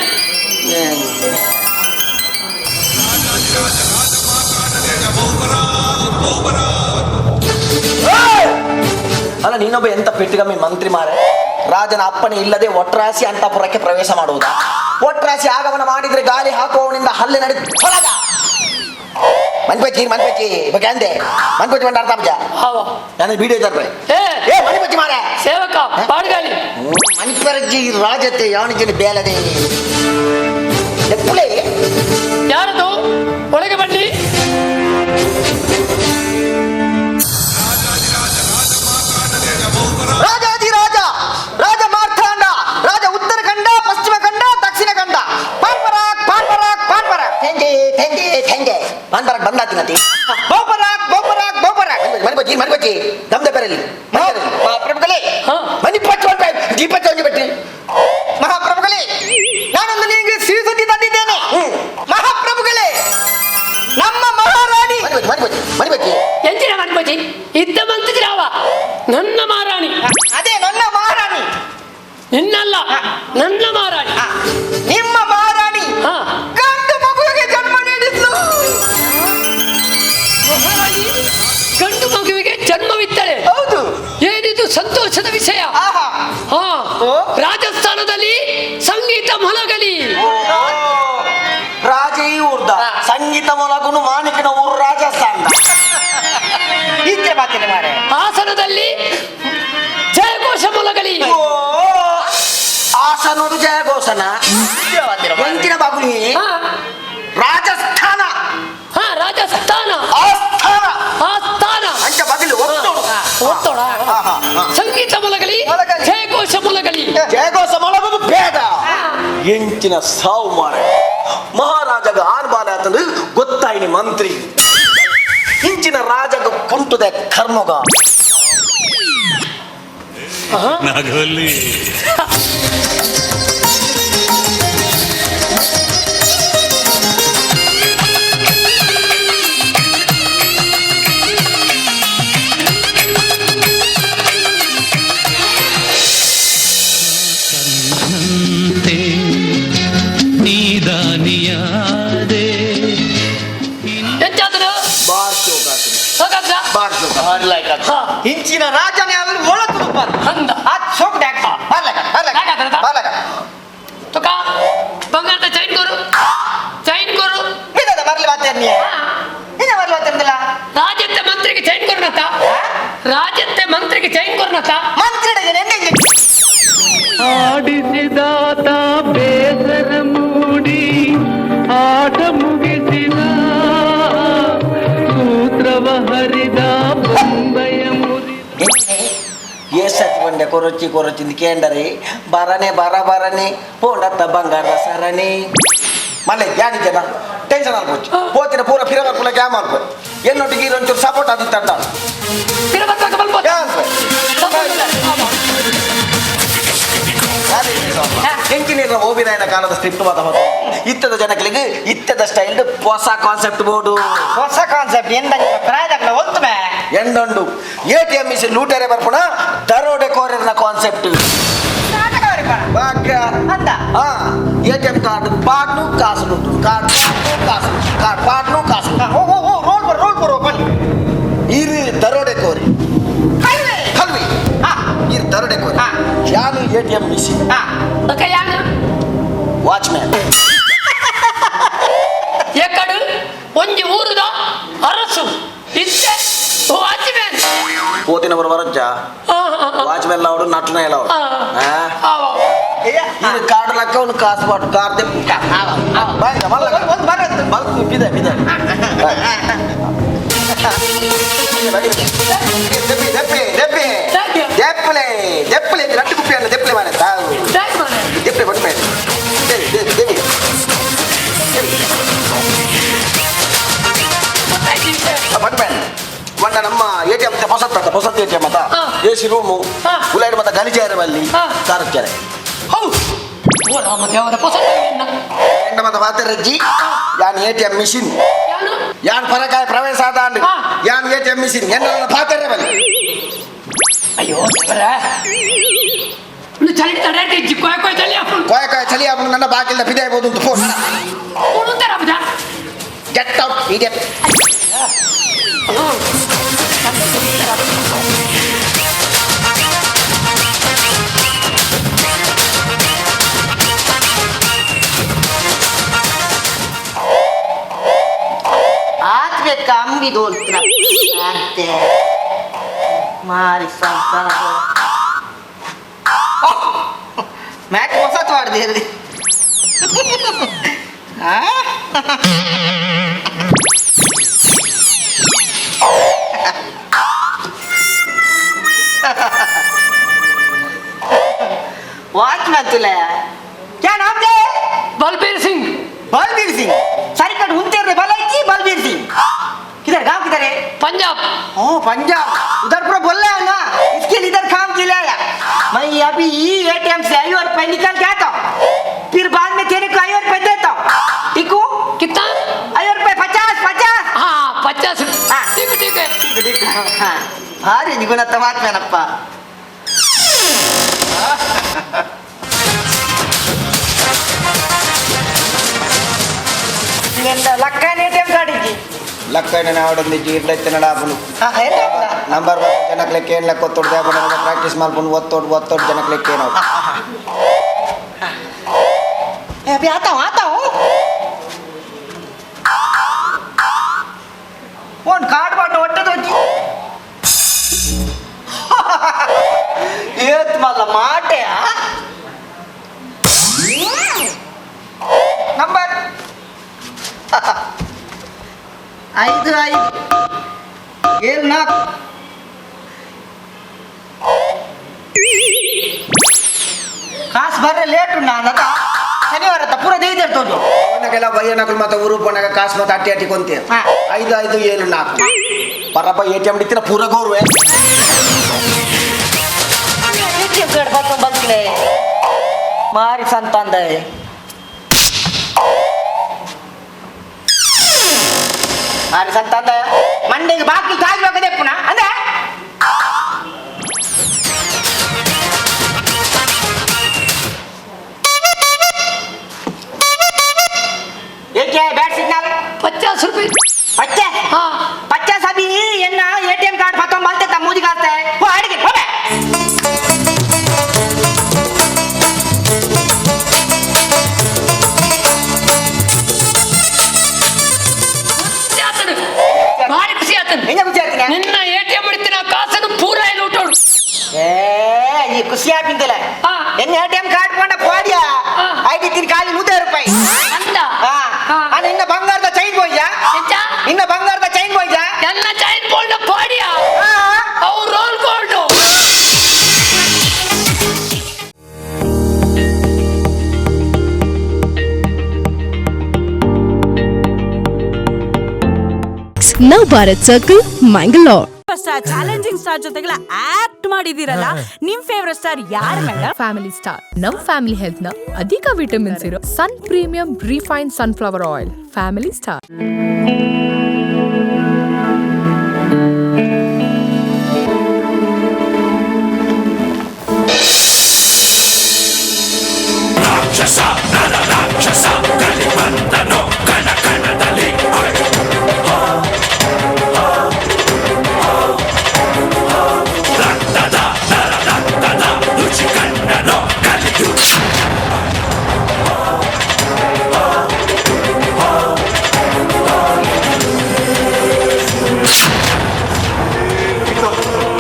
S9: ಅಲ್ಲ ನೀನೊಬ್ಬ ಎಂತ ಪೆಟ್ಟುಗಮ್ಮಿ ಮಂತ್ರಿ ಮಾರೆ ರಾಜನ ಅಪ್ಪಣೆ ಇಲ್ಲದೆ ಒಟ್ರಾಸಿ ಅಂತಪುರಕ್ಕೆ ಪ್ರವೇಶ ಮಾಡುವುದಾ ಒಟ್ರಾಸಿ ಆಗಮನ ಮಾಡಿದ್ರೆ ಗಾಲಿ ಹಾಕುವವನಿಂದ ಹಲ್ಲೆ ನಡೆದು ಹೊಲಗ ಮನ್ಪಚ್ಚಿ ಮನ್ಪಚ್ಚಿ ಬಗ್ಗೆ ಅಂದೆ ಮನ್ಪಚ್ಚಿ ಬಂಡ ಅರ್ಥ ಆಪುಜ ನಾನು ವಿಡಿಯೋ ತರ್ಬೆ ಏ ಮಣಿಪಚ್ಚಿ ಮಾರೆ
S10: ಸೇವಕ ಪಾಡ್ಗಾಲಿ
S9: ಮಣಿಪರಜ್ಜಿ ರಾಜತೆ ಯಾವನಿಗೆ ಬೇಲದೆ ಎಪ್ಪುಲೆ
S10: ಯಾರದು ಒಳಗೆ ಬನ್ನಿ
S11: ರಾಜಾಜಿ ರಾಜ ರಾಜ ಮಾರ್ಥಾಂಡ ರಾಜ ಉತ್ತರ ಖಂಡ ಪಶ್ಚಿಮ ಖಂಡ ದಕ್ಷಿಣ ಖಂಡ ಪಾನ್ಪರಾಕ್ ಪಾನ್ಪರಾಕ್ ಪಾನ್ಪರಾಕ್
S9: ಥೆಂಗೆ ಥೆಂಗೆ ಥೆಂಗೆ ಪಾನ್ಪರಾಕ್ ಬಂದಾತಿನತಿ
S11: ಬೋಪರಾಕ್ ಬೋಪರಾಕ್ ಬೋಪರಾಕ್
S9: ಮಣಿಪಚ್ಚಿ ಮಣಿಪಚ್ಚಿ ದಮ್ದ ಪೆರಲಿ
S11: ಮಹಾಪ್ರಭುಗಳೇ
S9: ಮಣಿಪಚ್ಚಿ ದೀಪಚ್ಚಿ ಒಂಜಿ ಬೆಟ್ಟಿ
S11: ಮಹಾಪ್ರಭುಗಳೇ ನಾನೊಂದು ನಿಮಗೆ ಸಿಹಿ ಸುದ್ದಿ ತಂದಿದ್ದೇನೆ ಮಹಾಪ್ರಭುಗಳೇ ನಮ್ಮ ಮಹಾರಾಣಿ
S9: ಮಣಿಪಚ್ಚಿ
S10: ಎಂಚಿನ ಮಣಿಪಚ್ಚಿ ಇದ್ದ ಮಂತ್ರಿರಾವ ನನ್ನ ಮಹಾರಾಣಿ
S11: ಅದೇ ನನ್ನ ಮಹಾರಾಣಿ
S10: ನಿನ್ನಲ್ಲ ನನ್ನ ಮಹಾರಾಣಿ
S11: ನಿಮ್ಮ ಮಹಾರಾಣಿ ಗಂಡು ಮಗುವಿಗೆ ಜನ್ಮ ನೀಡಿದ್ಲು
S10: ಮಹಾರಾಣಿ ಗಂಡು ಮಗುವಿಗೆ ಜನ್ಮವಿತ್ತಳೆ
S11: ಹೌದು
S10: ಏನಿದು ಸಂತೋಷದ ವಿಷಯ ಹಾ ರಾಜಸ್ಥಾನದಲ್ಲಿ ಸಂಗೀತ ಮೊಳಗಲಿ
S9: ರಾಜ ಈ ಊರ್ದ ಸಂಗೀತ ಮೊಳಗುನು ಮಾಣಿಕನ ಊರು ರಾಜಸ್ಥಾನ
S11: ಈಚೆ ಮಾತಿನ ಮಾರೆ
S10: ಹಾಸನದಲ್ಲಿ ಜಯಘೋಷ ಮೊಳಗಲಿ
S9: ಆಸನೋಡು ಜಯಘೋಷನ ಎಂಚಿನ ಬಾಗುನಿ ರಾಜಸ್ಥಾನ
S10: ಹಾ ರಾಜಸ್ಥಾನ
S9: ಆಸ್ಥಾನ
S10: ಆಸ್ಥಾನ
S9: ಅಂಚ ಬದಲು ಒತ್ತೋಡು
S10: ಒತ್ತೋಡ ಸಂಗೀತ ಮೊಳಗಲಿ ಜಯಘೋಷ ಮೊಳಗಲಿ
S9: ಜಯಘೋಷ ಮೊಳಗುದು ಬೇಡ ಎಂಚಿನ ಸಾವು ಮಾರ ಮಹಾರಾಜಗ ಆನ್ ಬಾಲೆ ಆತಂದು ಗೊತ್ತಾಯಿನಿ ಮಂತ್ರಿ ಇಂಚಿನ ರಾಜಗ ಕುಂಟುದೆ ಕರ್ಮಗ
S19: ನಾಗವಲ್ಲಿ ನೀದಾನಿಯಾದೆ
S11: ಇಂಚಿನ ರಾಜನೇ ಅಲ್ಲಿ ಒಳಕು
S10: ಅಂದ
S11: ಸೋಕ್ ಡ್ಯಾಕ್
S10: ತುಕ ಬಂಗಾರದ ಚೈನ್ ಕೊರು ಚೈನ್ ಕೊರು
S11: ಇದಾದ ಬರ್ಲಿ ಮಾತಾಡ್ನಿ ಇದ ಬರ್ಲಿ ಮಾತಾಡ್ದಿಲ್ಲ
S10: ರಾಜತ್ತೆ ಮಂತ್ರಿಗೆ ಚೈನ್ ಕೊರ್ನತ ರಾಜತ್ತೆ ಮಂತ್ರಿಗೆ ಚೈನ್ ಕೊರ್ನತ
S11: ಮಂತ್ರಿ
S18: ಆಡಿಸಿದಾತ ಬೇಸರ ಮೂಡಿ ಆಟ ಮುಗಿಸಿದ ಸೂತ್ರವ ಹರಿದ ಬೊಂಬೆಯ ಮುರಿದ
S9: ಏಸತ್ ಬಂಡೆ ಕೊರೊಚ್ಚಿ ಕೊರೊಚ್ಚಿಂದ ಕೇಂಡರಿ ಬರನೆ ಬರ ಬರನೆ ಪೋಂಡತ್ತ ಬಂಗಾರದ ಸರಣಿ ಮಲ್ಲೆ ಯಾನಿ ಜನ ಟೆನ್ಷನ್ ಅನ್ಕೋಚು ಪೋತಿನ ಪೂರ ಫಿರ ಬರ್ಪುಲ ಕ್ಯಾಮ್ ಅನ್ಕೋ ಎನ್ನೊಟ್ಟಿಗೆ ಒಂಚೂರು ಸಪೋರ್ಟ್ ಆದಿತ್ತಂತ ಎಂಚಿನ ಓಬಿರಾಯನ ಕಾಲದ ಸ್ಕ್ರಿಪ್ಟ್ ಮಾತ ಇತ್ತದ ಜನಗಳಿಗೆ ಇತ್ತದ ಸ್ಟೈಲ್ ಹೊಸ ಕಾನ್ಸೆಪ್ಟ್ ಬೋರ್ಡು
S11: ಹೊಸ ಕಾನ್ಸೆಪ್ಟ್ ಎಂದ ಪ್ರಾಯದಾಗಲ ಒತ್ತು ಮೇ
S9: ಎಂದೊಂಡು ಎ ಟಿ ಎಂ ಮಿಷನ್ ಲೂಟರೆ ಬರ್ಪುಣ ದರೋಡೆ ಕೋರರ್ನ ಕಾನ್ಸೆಪ್ಟ್ ಎ ಟಿ ಎಂ ಕಾರ್ಡ್ ಪಾಡ್ನು ಕಾಸು ಲೂಟು ಕಾರ್ಡ್ ಕಾಸು ಕಾರ್ಡ್ ಪಾಡ್ನು ಕಾಸು
S11: ಓ ಓ ಓ ರೋಲ್ ಬರೋ ರೋಲ್ ಬರೋ ಬನ್ನಿ
S9: ಇರು ದರೋಡೆ ಕೋರಿ ಕಲ್ವಿ ಇರು ದರೋಡೆ ಕೋರಿ ಯಾನು ಎ ಟಿ ಎಂ ಮಿಷಿನ್
S10: ಯಾನು
S9: ವಾಚ್ಮ್ಯಾನ್
S10: ಎಕ್ಕಡು ಒಂಜಿ ಊರುದ ಅರಸು ಇತ್ತೆ ವಾಚ್ಮ್ಯಾನ್
S9: ಪೋತಿನವರು ಬರಜ್ಜ ವಾಚ್ಮ್ಯಾನ್ ಲಾವಡು ನಟನ ಲಾವಡು ಇದು ಕಾರ್ಡ್ ಲಕ್ಕ ಒಂದು ಕಾಸು ಪಾಟು ಕಾರ್ ದೆಪ್ಪು ಮಲ್ಕು ಬಿದೆ ಬಿದೆ ದೆಪ್ಪಲೆ ದೆಪ್ಪಲೆ ರಟ್ಟು ಕುಪ್ಪಿ ಅಣ್ಣ ದೆಪ್ಪಲೆ ಮಾಡ ತಾವು ದೆಪ್ಪಲೆ ಬಟ್ಟು ಮೇಲೆ ದೇವಿ ಬಟ್ಮ್ಯಾನ್ ಒಂಡ ನಮ್ಮ ಎ ಟಿ ಎಂ ಹೊಸತ್ತ ಹೊಸತ್ ಎ ಟಿ ಎಂ ಅತ್ತ ಎ ಸಿ ರೂಮು ಉಲಾಯ್ಡ್ ಮತ್ತೆ ಗಲಿಜಾರೆ ಬಲ್ಲಿ ಕಾರಕ್ಕೆರೆ
S10: ಹೌದು
S9: ಮತ್ತೆ ಮಾತಾರಜ್ಜಿ ಯಾನ್ ಎ ಟಿ ಎಂ ಮಿಷಿನ್ ಯಾನ್ ಪರಕಾಯ ಪ್ರವೇಶ ಆದಾಂಡ್ ಯಾನ್ ಎ ಟಿ ಎಂ ಮಿಷಿನ್ ಎನ್ನ ಪಾತಾರೆ ಬಲ್ಲಿ
S10: ಅಯ್ಯೋ ಚಳಿ ತಡೆ ಕೋಯ ಕೋಯ ಚಳಿ
S9: ಕೋಯ ಕೋಯ ಚಳಿ ಆಪುಂಡು ನನ್ನ ಬಾಕಿಲ್ದ ಪಿದೆ ಬೋದು ಅಂತ ಫೋನ್ ಗೆಟ್ ಔಟ್ ಇಡಿಯಟ್
S11: ಆತ್ಬೇಕು ಅಂಬಿದು ಅಂತೆ ಮಾರಿ ಸಂತಾನ ಮ್ಯಾಕ್ ಹೊಸತ್ ಮಾಡಿದೆ ವಾಚ್ಮ್ಯಾನ್ ತುಲೆ क्या नाम दे
S10: बलबीर सिंह
S11: बलबीर सिंह सारी कट उनते रे बलाई बलबीर सिंह किधर गांव किधर है
S10: पंजाब
S11: ओ पंजाब उधर पूरा बोल रहा है ना इसके लिए इधर काम के लिए आया मैं अभी एटीएम से आई और पे निकल के आता हूँ फिर बाद में तेरे को आई और पे देता हूँ ठीक हूँ
S10: कितना
S11: आई और पे 50 50
S10: हाँ 50 हाँ ठीक ठीक है
S11: ठीक ठीक हाँ भारी निगुण तमात मैनप्पा ಲಕ್ಕನ ಎಟಿಎಂ ಕಾರ್ಡ್ ಇಜ್ಜಿ
S9: ಲಕ್ಕನ ಆವಡೊಂದು ಇಡ್ಲೈತೆ ನಡಾಪುನು ನಂಬರ್ ಜನಕ್ಲೆಕ್ಕ ಏನ್ ಲೆಕ್ಕ ಒತ್ತೊಡ್ದು ದ್ಯಾಪುಂಡು ಪ್ರಾಕ್ಟೀಸ್ ಮಲ್ಪುಂಡು ಒತ್ತೊಡ್ಡು ಒತ್ತೊಡ್ಡು ಜನಕ್ಲೆಕ್ಕ ಏನೋ
S11: अभी आता हूँ आता हूँ कौन कार्ड बांटो ಒಟ್ಟೆ ತೋಚಿ ಏತ್ ಮಲ್ಲ ಮಾಟೆ ನಂಬರ್ 5 5 7 4 ಕಾಸು ಬರ್ರೆ ಲೇಟ್ ಉಂಡ ಅನ್ನದ ಶನಿವಾರ ಪೂರ ದೇಯ್ದೇರ್ ತೋಜು
S9: ಅವನಗೆಲ್ಲ ಬಯ್ಯನಕಲ್ ಮತ್ತೆ ಊರು ಪೋನಾಗ ಕಾಸು ಮತ್ತೆ ಅಟ್ಟಿ ಅಟ್ಟಿ ಕೊಂತೆ 5 5 7 4 ಪರಪ್ಪ ಎ ಟಿ ಎಂ ಡಿತ್ತಿನ ಪೂರ ಗೌರವ
S11: ಎಟಿಎಂ ಕಾರ್ಡ್ ಬತ್ತೊಂದು ಬಂದ್ಲೆ ಮಾರಿ ಸಂತಂದೆ ಮಾರಿ ಸಂತಂದೆ ಮಂಡೆಗೆ ಬಾಕಿ ಕಾಯ್ಬೇಕದೆ ಪುನಃ ಅಂದ್ರೆ ये क्या है बैड सिग्नल
S10: 50 रुपए
S11: 50 हाँ 50 अभी ये ना एटीएम कार्ड खत्म बोलते तब मुझे कहता है वो अड़ गए हो बे
S10: ಭಾರಿ ಖುಷಿ ಆತನ
S11: ಹೆಂಗೆ ಖುಷಿ ಆತನ
S10: ನಿನ್ನ ಎಟಿಎಂ ಹಿಡಿತಿನ ಕಾಸನ್ನು ಪೂರ ಲೂಟೋಡು
S11: ಏ ಈ ಖುಷಿ ಆಪಿಂದಲ್ಲ ಎನ್ನ ಎಟಿಎಂ ಕಾರ್ಡ್ ಕೊಂಡ ಪೋಡಿಯ ಐಡಿ ತಿನ್ ಖಾಲಿ 100 ರೂಪಾಯಿ
S10: ಅಂದ
S11: ಅಣ್ಣ ಇನ್ನ ಬಂಗಾರದ ಚೈನ್ ಬೋಯ್ಜಾ ಇನ್ನ ಬಂಗಾರದ ಚೈನ್ ಬೋಯ್ಜಾ
S10: ಎಲ್ಲ ಚೈನ್ ಬೋಲ್ಡ ಪೋಡಿಯ ಅವು roll gold
S21: Nav Bharat circle Mangalore
S13: challenging star ಜೊತೆಗೆಲ್ಲ ಆಕ್ಟ್ ಮಾಡಿದಿರಲ್ಲ ನಿಮ್ ಫೇವರೇಟ್ ಸ್ಟಾರ್ ಯಾರು ಮೇಡಮ್
S14: ಫ್ಯಾಮಿಲಿ ಸ್ಟಾರ್ ನಮ್ ಫ್ಯಾಮಿಲಿ ಹೆಲ್ತ್ ನ ಅಧಿಕ ವಿಟಮಿನ್ಸ್ ಇರೋ Sun premium refine sunflower oil family star
S1: ರಾಕ್ಷಸ ನರ ರಾಕ್ಷಸ ಕಲಿ ಬಂದನು ಕಣ ಕಣದಲ್ಲಿ ರಕ್ತದ ನರ ರಕ್ತದ ರುಚಿ ಕಂಡನು ಕಲಿಯು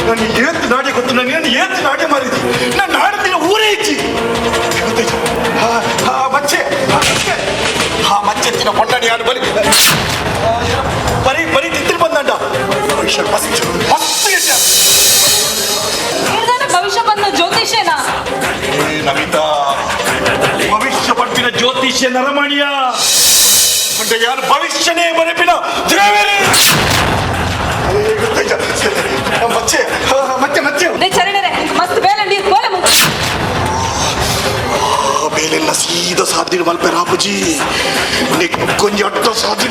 S7: ನಾನು ಏತ್ ನಾಟ್ಯ ಗೊತ್ತು ನಾನು ಏತ್ ನಾಟ್ಯ ಮಾರಿದ್ದಿ ನಾನು ನಾಡದಿನ ಊರೇ ಇಚ್ಚಿ ಮಚ್ಚೆ ಆ ಮಚ್ಚೆತ್ತಿನ ಕೊಂಡಾಡಿ ಯಾರು ಬಲಿ ಬರೀ ಬರೀ ತಿಂತಿರು ಬಂದಂಡ ಭವಿಷ್ಯ ಮಸ್ತ್ ಮಸ್ತ್
S6: ಭವಿಷ್ಯ ಬಂದ ಜ್ಯೋತಿಷ್ಯನಾ
S7: ನಮಿತಾ ಭವಿಷ್ಯ ಪಡ್ಪಿನ ಜ್ಯೋತಿಷ್ಯ ನರಮಣಿಯ ಮತ್ತೆ ಯಾರು ಭವಿಷ್ಯನೇ ಬರೆಪಿನ ದೇವರೇ ಮಚ್ಚೆ ಮಚ್ಚೆ ಮಚ್ಚೆ
S6: ಚರಣರೇ ಮಸ್ತ್ ಬೇಲೆ ನೀರು ಕೋಲೆ ಮುಗ್ದು
S7: ಬೇಲೆಲ್ಲ ಸೀದಾ ಸಾಧ್ಯ ಮಲ್ಪೆ ರಾಪುಜಿ ಕೊಂಚ ಅಡ್ಡ ಸಾಧ್ಯ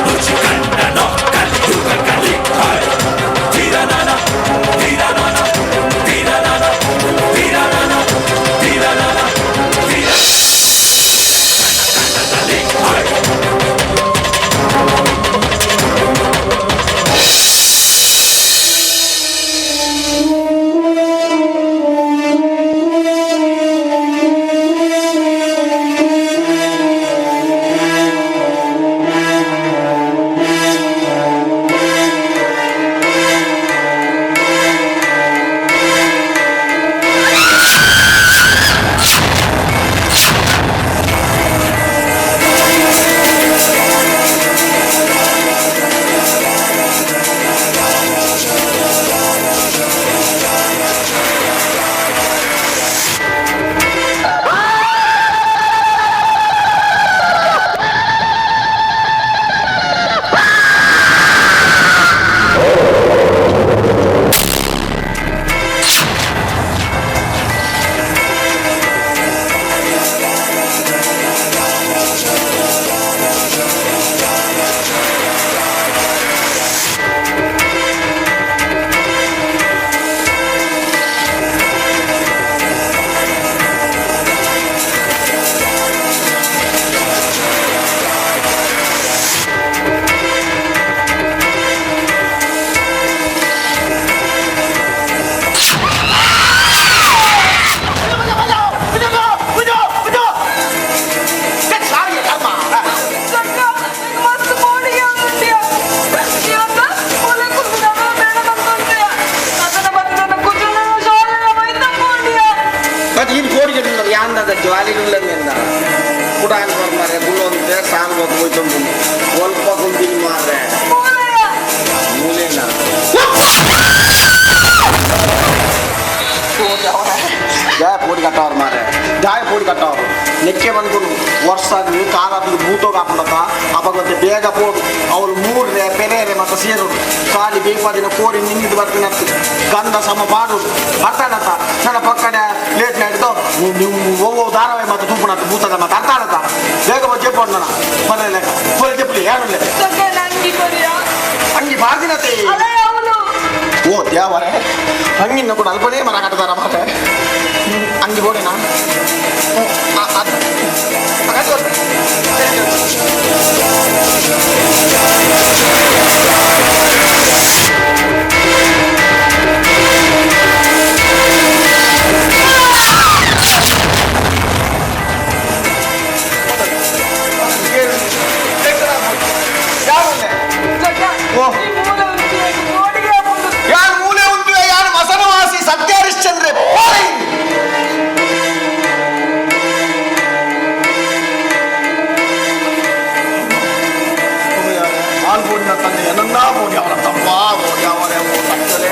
S1: ರುಚಿ ಕಂಡನು ಕಲಿಯುಗ ಕಲಿ ಧೀರನಾನ ಧೀರನಾನ ಧೀರನಾನ ಧೀರನಾನ ಧೀರನಾನ ಧೀರ ಕಣದಲ್ಲಿ
S9: ಜಾಲಿಗುಳ್ಳಂದ ಕುಡಾನ್ ಮಾರ್ರೆ ಗುಳ್ಳೊಂತೆ ಸಾಲ್ ಹೋಯ್ತು ಒಲ್ಪ ಗುಂಡಿನ ಮಾರ್ರೆ ಮೂಲೇನ. ಕಟ್ಟವ್ರು ಮಾರೆ ದಾಯ ಪೋಡಿ ಕಟ್ಟವ್ರು ನೆಕ್ಕೆ ಬಂದ್ಕೊಂಡು ವರ್ಷ ಕಾಲಾದ ಭೂತೋಗ ಹಾಕೊಂಡತ್ತ ಅಪಗತ್ತೆ ಬೇಗ ಪೋಡು ಅವಳು ಮೂರ್ರೆ ಪೆರೇರೆ ಮತ್ತೆ ಸೇರೋದು ಖಾಲಿ ಬೇಪಾದಿನ ಕೋರಿ ನಿಂದಿದ್ದು ಬರ್ತೀನಿ ಗಂಧ ಸಮ ಪಾಡೋದು ಅರ್ಥ ನನ್ನ ಪಕ್ಕಡೆ ಲೇಟ್ ನೈಟ್ದು ನೀವು ಓ ಧಾರಾವಾಹಿ ಮತ್ತು ತೂಪುಣತ್ತು ಭೂತದ ಮತ್ತೆ ಅರ್ಥ ಆಡತ್ತ ಬೇಗ ಬಜ್ಜೆ ಪೋಡು ನನ್ನ ಪಲ್ಲೆ ಲೆಕ್ಕ ಪೊಲೆ ಚೆಪ್ಪಲಿ ಯಾರು ಅಂಗಿ ಬಾರ್ದಿನತೆ ಓ ದೇವರೇ ಹಂಗಿನ ಕೂಡ ಅಲ್ಪನೇ ಮರ ಕಟ್ಟದಾರ ಮಾತೆ ಅಂಗಿ ಬೋಡಿನಾ ಯಾರು ಮೂಲೆ ಉಂಟು ಯಾರು ಮಸನವಾಸಿ ಸತ್ಯ ಹರಿಶ್ಚಂದ್ರೆ ಆಲ್ಬೋಡಿನ ತಂದೆ ಏನನ್ನ ಮೋಡಿ ಅವರ ತಮ್ಮ ಮೋಡಿ ಅವರೇ ತಕ್ಕಲೆ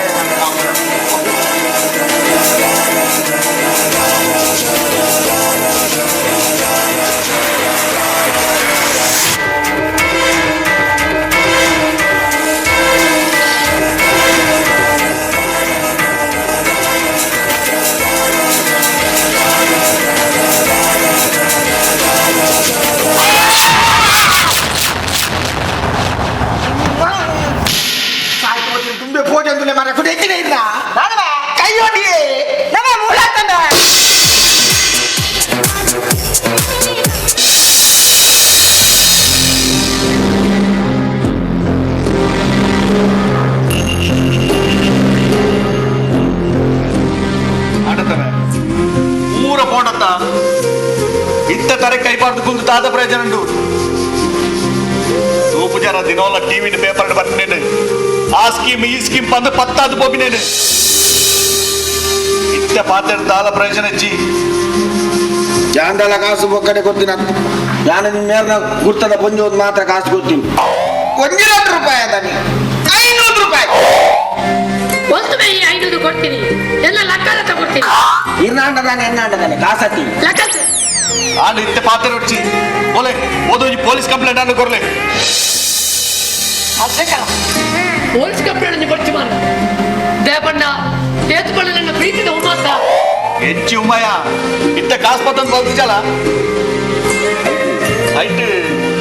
S5: ಊರ ಪೋಣತ್ತ ಇತ್ತ ತರೆ ಕೈಬಾರ್ದು ಕುಂದು ತಾದ ಪ್ರಯೋಜನ ಉಂಟು ಸೋಪು ಜನ ದಿನೋಲ ಟಿವಿ ಪೇಪರ್ ಬರ್ತೀನಿ ಆ ಸ್ಕೀಮ್ ಈ ಸ್ಕೀಮ್ ಬಂದು ಪತ್ತಾದು ಪೋಪಿನೇನು ಇತ್ತ ಪಾತ್ರ ತಾದ ಪ್ರಯೋಜನ ಹೆಚ್ಚಿ
S9: ಜಾಂಡಲ ಕಾಸು ಬೊಕ್ಕಡೆ ಕೊಡ್ತೀನಿ ನಾನು ನಿಮ್ಮ ಮೇರ್ನ ಗುರ್ತದ ಪೊಂಜಿ ಒಂದು ಮಾತ್ರ ಕಾಸು ಕೊಡ್ತೀನಿ 1 ರೂಪಾಯಿ ಅದನಿ 500 ರೂಪಾಯಿ
S10: ಒಂದು ಮೇ 500 ಕೊಡ್ತೀನಿ ಎಲ್ಲ ಲಕ್ಕದ ತಗೊಡ್ತೀನಿ
S9: ಇರ್ನಾಂಡದಾನೆ ಎನ್ನಾಂಡದಾನೆ ಕಾಸತಿ
S10: ಲಕ್ಕ
S5: ಆಂಡ್ ಇತ್ತ ಪಾತ್ರ ಹೊಡ್ಚಿ ಬೋಲೆ ಓದೋಜಿ ಪೊಲೀಸ್ ಕಂಪ್ಲೇಂಟ್ ಅನ್ನು ಕೊರ್ಲೆ
S10: ಅರ್ಚಕರ ಪೊಲೀಸ್ ಕಂಪ್ಲೇಂಟ್ ಕೊಡ್ತಿ ಮಾರ ದೇಪಣ್ಣ ತೇತ್ಕೊಳ್ಳ ನನ್ನ ಪ್ರೀತಿದ ಉಮಾತ
S5: ಹೆಚ್ಚಿ ಉಮಯ ಇತ್ತ ಕಾಸು ಪತ್ತೊಂದು ಬಲ್ತಿಜಲ ಐಟ್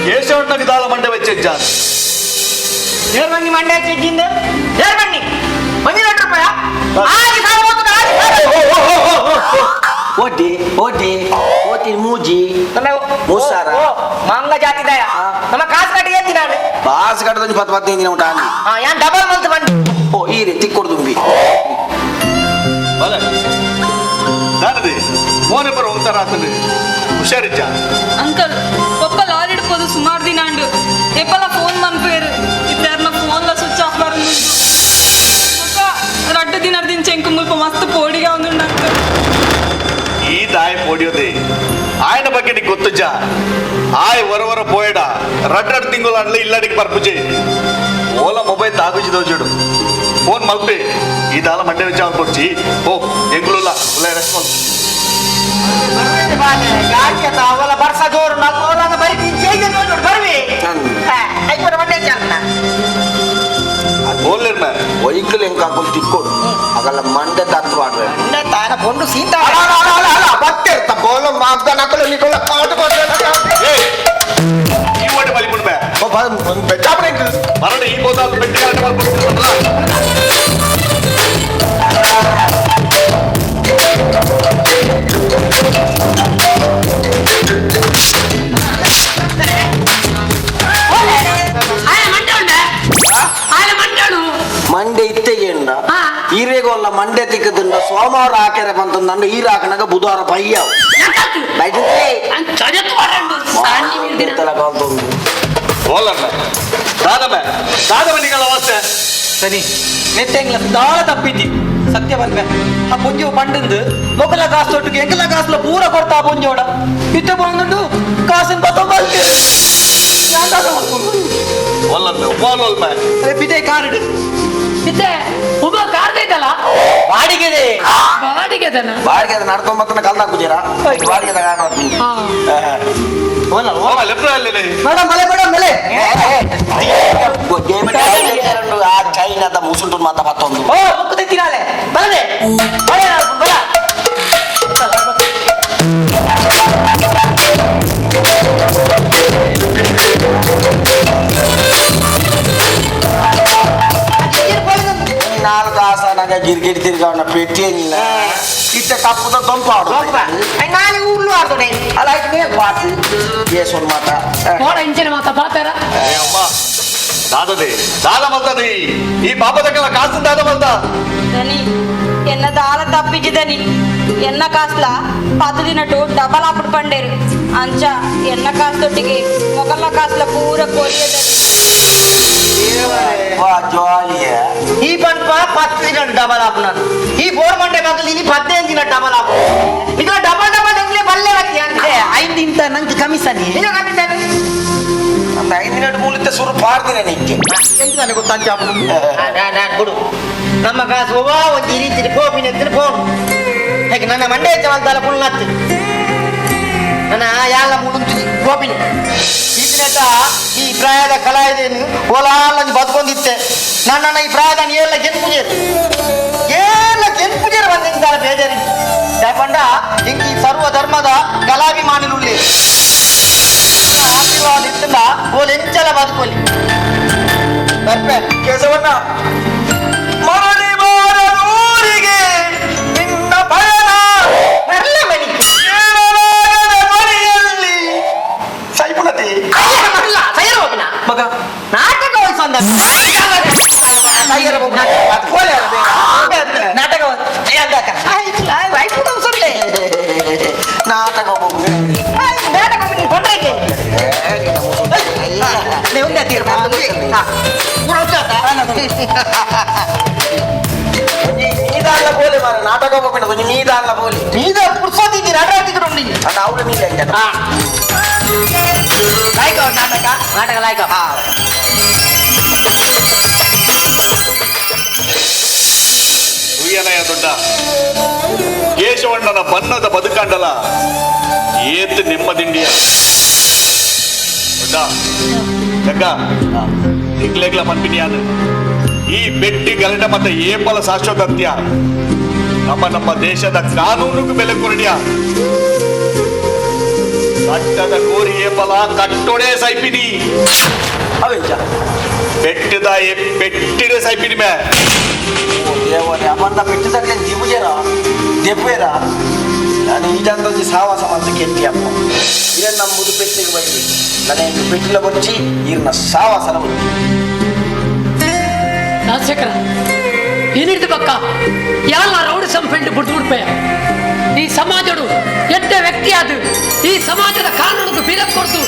S5: ಕೇಶವಣ್ಣಗೆ ದಾಳ ಮಂಡೆ ವೆಚ್ಚ
S11: ಏರ್ ಬನ್ನಿ ಮಂಡೆ ಹೆಚ್ಚಿಂದ ಏರ್ ಬನ್ನಿ 1 ರೂಪಾಯಿ ಆಗಿ ಸಾಲ
S9: ಓಟಿ ಓಟಿ ಓಟಿ ಮೂಜಿ ಮೂಸಾರ
S11: ಮಂಗ ಜಾತಿ ದಯ ನಮ್ಮ ಕಾಸು ಕಟ್ಟಿ ಎತ್ತಿ ನಾನು
S9: ಕಾಸು ಕಟ್ಟದ 10 15 ದಿನ ಉಂಟು ಅಲ್ಲಿ
S11: ಯಾನ್ ಡಬಲ್ ಮಂತ್ ಬನ್ನಿ
S9: ಓ ಈ ರೀತಿ ಕೊಡ್ದುಂಬಿ
S5: ಬಲೆ ದಾನದಿ ಮೋನೆ ಬರೋ ಒಂಥರ ಆತಂದು ಹುಷಾರಿಜ್ಜ
S6: ಅಂಕಲ್ ಪಪ್ಪ ಲಾರಿ ಹಿಡ್ಬೋದು ಸುಮಾರು ದಿನ ಅಂಡು ಎಪ್ಪಲ ಫೋನ್ ಮನ್ಪೇರು ಇತ್ತಾರನ ಫೋನ್ಲ ಸ್ವಿಚ್ ಆಫ್ ಬರಂದು ರಡ್ಡು ದಿನ ದಿನ ಚೆಂಕು ಮುಲ್ಪ ಮಸ್ತ್ ಪೋಡಿಗೆ ಒಂದು ಅಂಕಲ್
S5: ಈ ದಾಯ ಪೋಡಿಯೋದೆ ఆయన ಬಗ್ಗೆ నీకు ಗೊತ್ತುಜ್ಜ ಆಯ್ ವರವರ ಪೋಯಡ ರಡ್ ರಡ್ ತಿಂಗಳು ಅನ್ಲೆ ಇಲ್ಲಡಿಗೆ ಬರ್ಪುಜೆ ಓಲ ಮೊಬೈಲ್ ತಾಗುಜಿ ದೋಜುಡು ಫೋನ್ ಮಲ್ಪೆ ಈ ದಾಲ ಮಂಡೆ ವೆಚ್ಚ ಕೊಡ್ಚಿ ಓ ಎಂಗುಲುಲ್ಲ ಉಲ್ಲ ರೆಸ್ಟ್ ಮಲ್ಪು
S11: ಅವಲ ಬರ್ಸ ಜೋರು ನಾಲ್ಕು ಓಲಾಗ ಬರಿ ಜೈಗೆ ನೋಡು ಬರ್ವಿ ಐಪರ ಮಂಡೆ ಚಾಲನ
S5: ಓಲಿರ್ನ
S9: ವೈಕಲ್ ಹೆಂಗ್ ಹಾಕೊಂಡು ತಿಕ್ಕೊಡು ಆಗಲ್ಲ ಮಂಡೆ ತತ್ವ ಆಡ್ವೆ
S11: ಮಂಡೆ ತಾನ ಕೊಂಡು ಸೀತಾ
S9: ಅಲ್ಲ ಬತ್ತಿರ್ತ ಬೋಲ ಮಾಗ್ದನ ಹಾಕಲು ನಿಕೊಳ ಕಾಡು
S5: ಈ ಓಡಿ ಬಲಿ ಬೇ
S9: ಬೆಚ್ಚಾಪಣೆ
S5: ಮರಣ ಈ ಬೋದಾಲು ಬೆಟ್ಟಿ ಆಟ
S9: ಮಂಡೆ ಇತ್ತೆಗೇಂಡ ಈರೇಗೋಲ್ಲ ಮಂಡೆ ತಿಕ್ಕದಿಂದ ಸೋಮವಾರ ಹಾಕ್ಯಾರ ಬಂತಂದಂಡ ಈರ ಹಾಕನಾಗ ಬುಧವಾರ ಬಯ್ಯ
S15: ಸರಿ ನೆತ್ತೆಂಗ್ಲ ದಾಳ ತಪ್ಪಿದ್ದಿ ಸತ್ಯ ಬಂದ್ವೆ ಆ ಪೊಂಜೋ ಪಂಡಂದು ಮೊಕಲ ಕಾಸು ತೊಟ್ಟಿಗೆ ಎಂಕಲ ಕಾಸುಲ ಪೂರ ಕೊಡ್ತಾ ಪೊಂಜೋಡ ಇತ್ತ ಬಂದುಂಡು ಕಾಸಿನ ಬತ್ತೊಂಬಲ್ತೆ ಪಿದೆ ಕಾರಿಡು
S10: ಇತ್ತೆ ಉಮ ಕಾರ್ದೈತಲ್ಲ
S11: ಬಾಡಿಗೆದೆ
S10: ಬಾಡಿಗೆದನ
S9: ಬಾಡಿಗೆ ನಡ್ಕೊಂಬತ್ತನ ಕಲ್ದ ಹಾಕುಜೀರ ಬಾಡಿಗೆ ಆ ಚೈನಾದ ಮುಸುಂಟು ಮಾತ ಮತ್ತೊಂದು
S11: ಓ ಬುಕ್ ತೆತ್ತಿನಾಲೆ ಬಲದೆ ಬಲ ಬಲ
S9: ನಾಲ್ಕು ಆಸನಾಗ ಗಿರ್ಗಿಟ್ ತಿರ್ಗಾವನ ಪೆಟ್ಟಿ ಇಲ್ಲ ಇತ್ತ ಕಪ್ಪುದ ದೊಂಪ ಆಡು
S11: ನಾಳೆ ಊರ್ಲು ಆಡ್ತೋಡೆ
S9: ಅಲ್ಲ ಆಯ್ತು ಬಾತ್ ಏಸೊಂದು ಮಾತ
S10: ಕೋಡ ಇಂಚಿನ ಮಾತ ಬಾತಾರ
S5: ಏ ಅಮ್ಮ ದಾದದೆ ದಾದ ಮಲ್ತದೆ ಈ ಪಾಪದಕ್ಕೆಲ್ಲ ಕಾಸು ದಾದ ಮಲ್ತ
S16: ದನಿ ಎನ್ನ ದಾಲ ತಪ್ಪಿಜಿದನಿ ಎನ್ನ ಕಾಸ್ಲ ಪತ್ತು ದಿನಟು ಡಬಲ್ ಆಪುಡ್ ಪಂಡೇರು ಅಂಚ ಎನ್ನ ಕಾಸ್ತೊಟ್ಟಿಗೆ ಮೊಗಲ ಕಾಸ್ಲ ಪೂರ ಕೋರಿಯದನಿ
S11: ಈ ಪಂಪ 10 ದಿನ ಡಬಲ್ ಆಪು ನಾನು ಈ ಬೋರ್ ಮಂಡೆ ಮಗಲು ಇನಿ 15 ದಿನ ಡಬಲ್ ಆಪು ಈಗ ಡಬಲ್ ಡಬಲ್ ಎಂಗ್ಲೇ ಬಲ್ಲೆ ರಕ್ಕಿ ಅಂದ್ರೆ
S15: 5 ದಿನ ನಂಗೆ ಕಮಿಷನ್
S11: ನಿನ್ನ ಕಮಿಷನ್
S9: ಅಂತ 5 ದಿನ ಮೂಲಿತ ಸುರು ಪಾರ್ದಿನ ನಿಂಗೆ
S11: ಎಂತ ನನಗೆ ಗೊತ್ತಾಂಚ ನಾನು ಬಿಡು ನಮ್ಮ ಕಾಸು ಒಬ್ಬ ಒಂದು ಈ ರೀತಿ ಫೋನ್ ಎತ್ತಿನ ಫೋನ್ ಹೇಗೆ ನನ್ನ ಮಂಡೆ ಚವಲ್ತಾಲ ಪುಲ್ನತ್ತು ನನ್ನ ಯಾಲ ಮುಳುಂತು ಗೋಪಿನ ಈತಿನೆಟ ಈ ಪ್ರಾಯದ ಕಲಾವಿದೇನು ಓಲಾಲಂಜಿ ಬದುಕೊಂಡಿತ್ತೆ ನನ್ನ ಈ ಪ್ರಾಯದ ಏಲ್ಲ ಗೆನ್ಪುಜೇರು ಏಲ್ಲ ಗೆನ್ಪುಜೇರು ಬಂದಿಂತಾರ ಬೇಜಾರಿ ಯಾಕಂಡ ಹಿಂಗೆ ಈ ಸರ್ವ ಧರ್ಮದ ಕಲಾಭಿಮಾನಿಲುಳ್ಳಿ ಆಶೀರ್ವಾದ ಇತ್ತಂಡ ಓಲ್ ಎಂಚಲ ಬದುಕೊಲಿ ಬರ್ಪೆ
S9: ಕೇಶವಣ್ಣ ಮರಳಿ ಬಾರದೂರಿಗೆ ನಿನ್ನ ಪಯಣ
S11: ಬರಲ್ಲ ಮನಿ
S9: ಕೇಳಲಾಗದ ಮನೆಯಲ್ಲಿ ಸೈಪುನತಿ
S11: ಬರಲ್ಲ ಸೈರ ಹೋಗಿನ
S9: ಮಗ
S11: ನಾಟಕ ವಹಿಸೊಂದ ಸೈರ ಹೋಗಿ ನಾಟಕ
S9: ನಾಟಕ
S11: ನಾಟಕ ಕೊಂಡ್ರೆ
S9: ನೀದಾನ್ಲ ಬೋಲೆ ಮಾರ ನಾಟಕ ಹೋಗ್ಬೇಡ ಕೊಂಚ ನೀದಾನ್ಲ ಬೋಲೆ
S11: ನೀದ ಪುರ್ಸೋತಿದ್ದೀರ ಅಡ್ರಾತಿದ್ರು ನೀನು
S9: ಅಣ್ಣ ಅವಳು ನೀಲ
S11: ಲಾಯ್ಕ ನಾಟಕ ನಾಟಕ ಲಾಯ್ಕ
S5: ಸೂರ್ಯನಯ ದೊಡ್ಡ ಕೇಶವಣ್ಣನ ಬಣ್ಣದ ಬದುಕಂಡಲ ಏತ್ ನೆಮ್ಮದಿಂಡಿಯ ದೊಡ್ಡ ಜಗ್ಗ ನಿಗ್ಲೆಗ್ಲ ಪನ್ಪಿನಿಯಾನು ಈ ಬೆಟ್ಟಿ ಗಲಟ ಮತ್ತೆ ಏಪಲ ಶಾಶ್ವತತ್ಯ ನಮ್ಮ ನಮ್ಮ ದೇಶದ ಕಾನೂನುಗೂ ಬೆಲೆ ಕೊರಡಿಯ ಕಟ್ಟದ ಕೋರಿ ಏಪಲ ಕಟ್ಟೊಡೆ ಸೈಪಿನಿ
S9: ಅವೆಂಚ
S5: ಬೆಟ್ಟದ ಬೆಟ್ಟಿಡ ಸೈಪಿನಿ ಮೇ
S9: ದೇವರೇ ಅಮ್ಮನ್ನ ಬೆಟ್ಟದಾಗಲೇ ದಿಬುಜೇರ ದೆಪ್ಪೇರ ನಾನು ಈ ಜನದೊಂದು ಸಾವಾಸ ಅಂತ ಕೆಟ್ಟಿ ಅಪ್ಪ ಇರ ನಮ್ಮದು ಪೆಟ್ಟಿಗೆ ಬೈಲಿ ನನಗೆ ಪೆಟ್ಟಿಲ ಬಚ್ಚಿ ಇರ್ನ ಸಾವಾಸನ ಬಚ್ಚಿ
S10: ರಾಜಶೇಖರ ಏನಿಡ್ದು ಪಕ್ಕ ಯಾಲ ರೌಡಿ ಸಂಫೆಂಡು ಬಿಡ್ದು ಬಿಡ್ಪೆಯ ಈ ಸಮಾಜಡು ಎಡ್ಡೆ ವ್ಯಕ್ತಿ ಅದು ಈ ಸಮಾಜದ ಕಾನೂನು ಬೀರ ಕೊಡ್ತು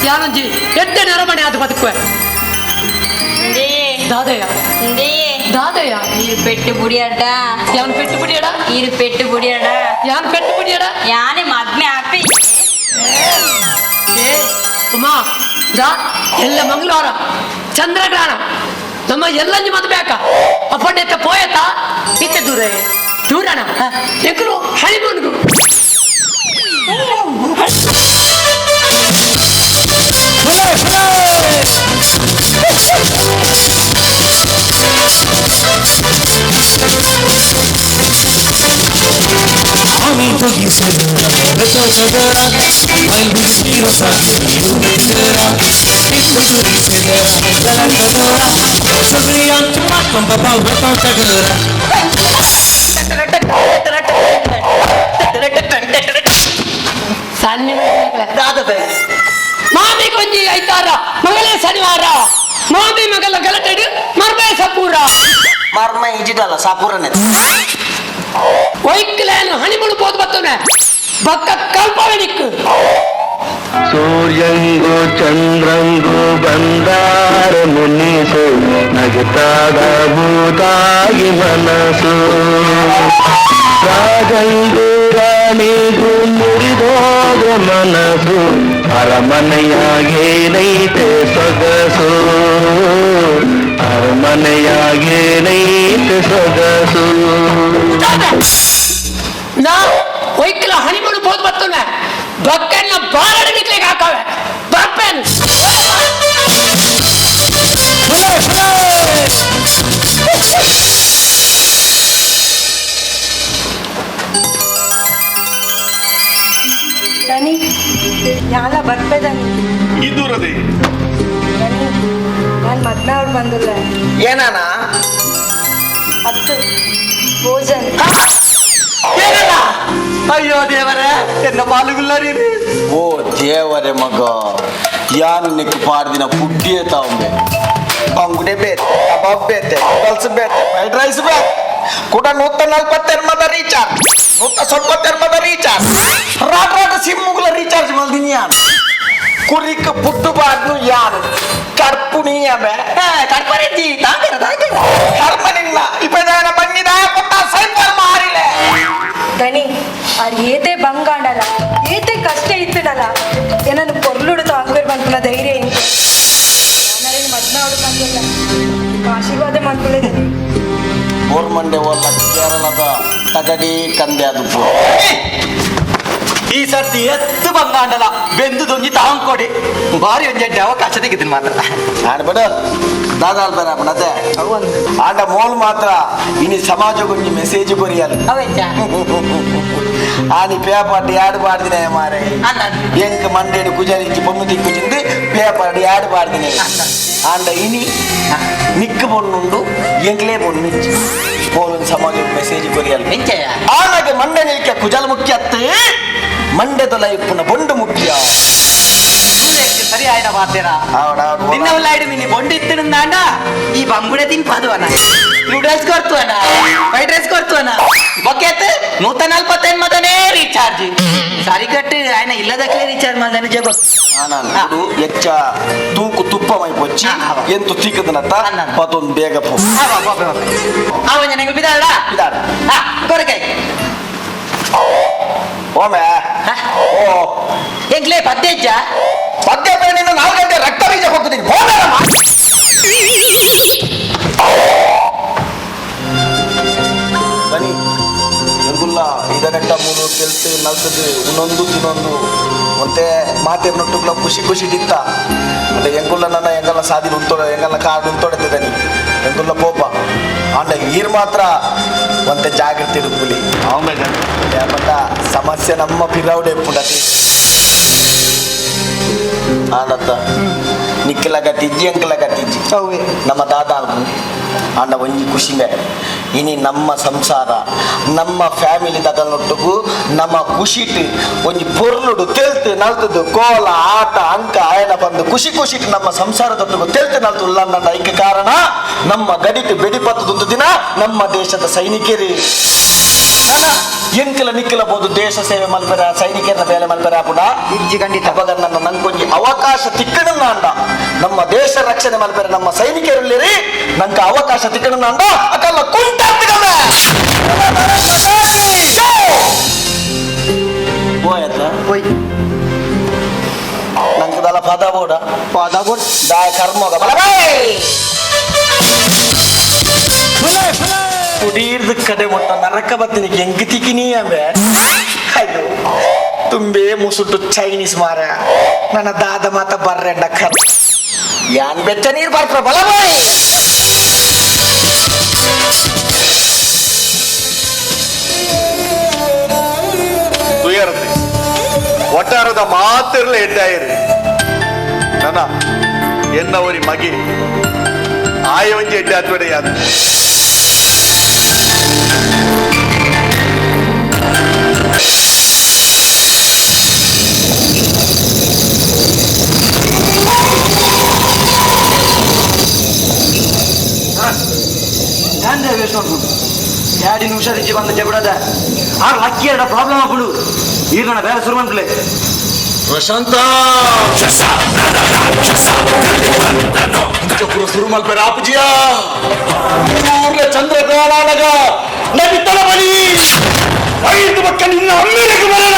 S10: ಯಾನಂಜಿ ಎಡ್ಡೆ ನರಮಣೆ ಅದು ಬದುಕುವೆ ದಾದಯ್ಯ ದಾದಯ್ಯ
S16: ಇರು ಪೆಟ್ಟು ಬುಡಿಯಡ
S10: ಯಾನ್ ಪೆಟ್ಟು ಬುಡಿಯಡ
S16: ಇರು ಪೆಟ್ಟು ಬುಡಿಯಡ
S10: ಯಾನ್ ಪೆಟ್ಟು ಬುಡಿಯಡ
S16: ಯಾನೆ ಮದ್ಮೆ ಆಪಿ
S10: ಏ ಉಮಾ ದಾ ಎಲ್ಲ ಮಂಗಳವಾರ ಚಂದ್ರಗ್ರಹಣ ನಮ್ಮ ಎಲ್ಲಂಜಿ ಮದ್ವೆ ಆಕ ಅಪ್ಪಂಡೆತ್ತ ಪೋಯತ ಇತ್ತೆ ದೂರ ದೂರಣ ಎಂಕರು ಹಳಿಮೂನ್ಗು ಸಣ್ಣ ಮಾಮಿ ಕೊಂಜಿ ಐತಾರ ಮಗಳೇ ಶನಿವಾರ ಮಾಮಿ ಮಗಳ ಗಲಟೆಡು ಮರ್ಮೆ ಸಪೂರ
S9: ಮರ್ಮ ಇಜಿಡಲ್ಲ ಸಾಪೂರನೇ
S10: ಒಯ್ಕ್ಲೇನು ಹಣಿಮುಳು ಬೋದು ಬತ್ತವನೆ ಬಕ್ಕ ಕಲ್ಪವೆನಿಕ್ಕು
S18: ಸೂರ್ಯಂಗು ಚಂದ್ರಂಗು ಬಂದಾರ ಮುನಿಸು ನಗುತ್ತಾದ ಭೂತಾಗಿ ಮನಸ್ಸು ರಾಜಂಗು ರಾಣಿಗೂ ಮುರಿದೋದ ಮನಸ್ಸು ಅರಮನೆಯಾಗೇನೈತೆ ಸೊಗಸು ಅರಮನೆಯಾಗೇನೈತೆ ಮನೆಯಾಗೇನೈತೆ ಸೊಗಸು.
S10: ನಾ ಒಯ್ಕಲ ಹಣಿಮೂನು ಬೋದು ಬರ್ತನೆ ಬಕ್ಕನ್ನ ಬಾರಡಿ ನಿಕ್ಲಿಗೆ ಹಾಕವೆ ಬರ್ಪೇನು.
S6: ದನಿ ಯಾಲ ಬರ್ಪೇದನಿ
S5: ಈ ದೂರದೇ
S6: ದನಿ ನಾನು ಮದ್ವೆ ಅವ್ರು ಬಂದಿಲ್ಲ.
S9: ಏನಾನ
S6: ಹತ್ತು ಭೋಜನ್.
S15: ಏನಣ್ಣ? ಅಯ್ಯೋ ದೇವರೇ, ಎನ್ನ ಪಾಲುಗುಲ್ಲರಿ.
S9: ಓ ದೇವರೇ ಮಗ, ಯಾನು ನಿಕ್ ಪಾಡ್ದಿನ ಪುಡ್ಡಿಯೇ ತಾವಂಬೆ ಬಂಗುಡೆ ಬೇತೆ, ಕಬಾಬ್ ಬೇತೆ, ನೂಡಲ್ಸ್ ಬೇತೆ, ಫ್ರೈಡ್ ರೈಸ್ ಬೇತೆ, ಕೂಡ 142 ರೀಚಾರ್ಜ್, 170 ರೀಚಾರ್ಜ್, ರಾಟ್ ರಾಟ್ ಸಿಮ್ಮುಗುಲ ರೀಚಾರ್ಜ್ ಮಲ್ದಿನಿ ಯಾನು. ಕುರಿಕ್ ಪುಟ್ಟು ಬಾಡ್ನು ಯಾನು ಕರ್ಪುಣಿಯಮೆ
S15: ಕರ್ಪರಿಜ್ಜಿ ತಾಂಗರ ತಾಂಗರ
S9: ಕರ್ಮನಿಲ್ಲ ಇಪ್ಪದಾನ ಬಂದಿದ ಪುಟ್ಟ ಸೈಪರ್ ಮಾರಿಲೆ.
S6: ದನಿ ಅದು ಏತೆ ಬಂಗಾಂಡಲ್ಲ, ಏತೆ ಕಷ್ಟ ಇತ್ತಡಲ್ಲ, ಏನನ್ನು ಪೊರ್ಲುಡು ತಾಂಗರ್ ಬಂತನ ಧೈರ್ಯ ಎಂತ ನಾನೇನು ಮದ್ವೆ ಅವ್ರು ಬಂದಿಲ್ಲ ಆಶೀರ್ವಾದ ಮಾಡ್ಕೊಳ್ಳೆ ದನಿ.
S9: ಗೋರ್ಮಂಡೆ ಒಲ್ಲ ಕೇರಳದ ತಗಡಿ ಕಂದೆ ಅದು
S15: ಈ ಸರ್ತಿ ಎತ್ತು ಬಂಗಾಂಡಲ ಬೆಂದು ದೊಂಜಿ ತಾಂಕೊಡಿ ಭಾರಿ ಒಂಜೆಡ್ಡೆ ಅವಕಾಶ ತೆಗೆದಿನ ಮಾತ್ರ.
S9: ನಾನು ಬಿಡ ದಾದಾಲ್ ಬರ ಆಂಡ ಮೋಲ್ ಮಾತ್ರ ಇನಿ ಸಮಾಜಕ್ಕೊಂಜಿ ಮೆಸೇಜ್ ಕೊರಿಯಲ್ಲ. ಆನಿ ಪೇಪರ್ ಯಾಡ್ ಪಾಡ್ದಿನ ಮಾರೆ ಎಂಕ್ ಮಂಡೇಡು ಕುಜಾರಿಂಚಿ ಪೊಣ್ಣು ತಿಕ್ಕು ಪೇಪರ್ ಯಾಡ್ ಪಾಡ್ದಿನ ಆಂಡ ಇನಿ ನಿಕ್ಕು ಪೊಣ್ಣುಂಡು ಎಂಕ್ಲೇ ಪೊಣ್ಣು ಮೋಲೊಂದು ಸಮಾಜಕ್ಕೆ ಮೆಸೇಜ್ ಕೊರಿಯಲ್ಲ. ಆನಾಗ ಮಂಡೆ ನಿಲ್ಕೆ ಕುಜಲ್ ಮುಖ್ಯ ಅತ್ತೆ ಮಂಡ್ಯದ ಇಪ್ಪುನ ಬೊಂಡು ಮುಖ್ಯ.
S15: ಸರಿ ಆಯ್ನ ಮಾತೇರಾ ನಿನ್ನ ಉಲ್ಲಾಯ್ಡು ಮಿನಿ ಬೊಂಡು ಇತ್ತಿಂದಾಂಡ ಈ ಬಂಗುಡೆ ತಿನ್ಪಾದುವನ, ನೂಡಲ್ಸ್ ಕೊಡ್ತುವನ, ಫ್ರೈಡ್ ರೈಸ್ ಕೊಡ್ತುವನ, ಬೊಕ್ಕೆತ್ 148 ರೀಚಾರ್ಜ್ ಸರಿಕಟ್ಟು ಆಯ್ನ ಇಲ್ಲದಕ್ಕೆ ರೀಚಾರ್ಜ್ ಮಾಡ್ದಾನೆ ಜಗತ್ತು.
S9: ಎಚ್ಚ ತೂಕು ತುಪ್ಪ ಮೈ ಪೊಚ್ಚಿ ಎಂತು ತಿಕ್ಕದನತ್ತ ಪತ್ತೊಂದು ಬೇಗ ಪೋ.
S15: ಅವ ನಂಗೆ ಬಿದಾಳ
S9: ಬಿದಾಳ
S15: ಕೊರಕೈ
S9: ಓಮೆ ಓ
S15: ಎಂಗ್ಲೇ ಪದ್ದೆಜ್ಜ
S9: ಪದ್ಯ ನಿನ್ನ 4 ಗಂಟೆ ರಕ್ತ ಬೀಜ ಹೋಗ್ತೀನಿ. ಬನ್ನಿ ಎಂಗುಲ್ಲ ಇದನೆಟ್ಟ ಮೂರು ಕೆಲ್ಸ ನಲ್ತದ್ದು ಉನ್ನೊಂದು ತಿನ್ನೊಂದು ಮತ್ತೆ ಮಾತೇರ್ನೊಟ್ಟುಗಳ ಖುಷಿ ಖುಷಿ ದಿತ್ತ ಅಂದ್ರೆ ಎಂಗುಲ್ಲ ನನ್ನ ಎಂಗಲ್ಲ ಸಾದಿ ಉಂತೋಡ ಎಂಗಲ್ಲ ಕಾಡು ಉಂತೊಡೆತಿದ್ದಾನೆ ಎಂಗುಲ್ಲ ಕೋಪ ಆಂಡ ಈರ್ ಮಾತ್ರ ಒಂತೆ ಜಾಗೃತಿ ಇಡುಪುಲಿ ಮತ್ತ ಸಮಸ್ಯೆ ನಮ್ಮ ಪಿರೌಡೆ ಪುಡತಿ ಆನತ್ತ ನಿಕ್ಕಲ ಗತಿಜ್ಜಿ ಅಂಕಲ ಗತಿಜ್ಜಿ ನಮ್ಮ ದಾದ ಆಂಡ ಒಂಜಿ ಖುಷಿ ಮೇ ಇನಿ ನಮ್ಮ ಸಂಸಾರ ನಮ್ಮ ಫ್ಯಾಮಿಲಿ ತಗಲೊಟ್ಟುಗು ನಮ್ಮ ಖುಷಿಟ್ ಒಂಜಿ ಪೊರ್ಲುಡು ತೆಲ್ತು ನಲ್ತದ್ದು ಕೋಲ ಆಟ ಅಂಕ ಆಯನ ಬಂದು ಖುಷಿ ಖುಷಿಟ್ ನಮ್ಮ ಸಂಸಾರದೊಟ್ಟಿಗೂ ತೆಲ್ತು ನಲ್ತು ಉಲ್ಲಂದ ಐಕ ಕಾರಣ ನಮ್ಮ ಗಡಿಟ್ ಬೆಡಿಪತ್ತದೊಂದು ದಿನ ನಮ್ಮ ದೇಶದ ಸೈನಿಕರಿ ಎಂಕಲ ನಿಕ್ಕಲ ಬೋದು ದೇಶ ಸೇವೆ ಮಲ್ಪೆರ ಸೈನಿಕರ ಬೇಲೆ ಮಲ್ಪೆರ ಪುಡ ಇಜ್ಜಿ ಖಂಡಿತ ಅವಾಗ ನನ್ನ ನಂಗೊಂಜಿ ಅವಕಾಶ ತಿಕ್ಕಣನ್ನ ಅಂಡ ನಮ್ಮ ದೇಶ ರಕ್ಷಣೆ ಮಲ್ಪೆರ ನಮ್ಮ ಸೈನಿಕರಲ್ಲಿ ನಂಗೆ ಅವಕಾಶ ತಿಕ್ಕಣನ್ನ ಅಂಡ ಅಕಲ್ಲ ಕುಂಟಾಗ್ತದೆ. ಹೋಯತ್ತ ಹೋಯ್ ನಂಗೆ ದಲ ಪದ ಬೋಡ ಪದ ಬೋಡ್ ದಾಯ ಕರ್ಮೋಗ ಬಲ ಕುಡೀರ್ದ ಕಡೆ ಮೊಟ್ಟ ನರಕ ಬತ್ತಿನ ಎಂಗ್ ತಿಕ್ಕಿನಿ ಅಂಬೆ ಅಯ್ಯೋ ತುಂಬೇ ಮುಸುಟು ಚೈನೀಸ್ ಮಾರ ನನ್ನ ದಾದ ಮಾತ ಬರ್ರೆಂಡ ಕರ್ ಯಾನ್ ಬೆಚ್ಚ ನೀರು ಬರ್ಪ್ರ ಬಲ ಬಾಯ್
S5: ತುಯರತೆ ಒಟ್ಟಾರದ ಮಾತಿರ್ಲ ಎಡ್ಡಾಯಿರಿ ನನ್ನ ಎನ್ನವರಿ ಮಗಿ ಆಯ ಒಂಜಿ ಎಡ್ಡೆ ಆತ್ಬೇಡ ಯಾರು
S8: ಡ್ಯಾಡಿ ಹುಷಾರಿಜ್ಜಿ ಬಂದ ಜಬಡದ ಆರು ಲಕ್ಕಿ ಎರಡ ಪ್ರಾಬ್ಲಮ್ ಆಗ್ಬಿಡು ಈಗ ನನ್ನ ಬೇರೆ ಶುರು ಮಾಡ್ಬಿಡ್ಲೆ.
S4: ಪ್ರಶಾಂತ ಶುರು ಮಲ್ಪೆರ ಆಪುಜಿಯ ಪೂರ್ಣ ಚಂದ್ರಗ್ರಹಣಾನಗ ನಬಿತ್ತಲ ಬಲಿ ಐದು ಪಕ್ಕ ನಿನ್ನ ಅಮ್ಮಿರಕ್ಕೆ ಬರಣ.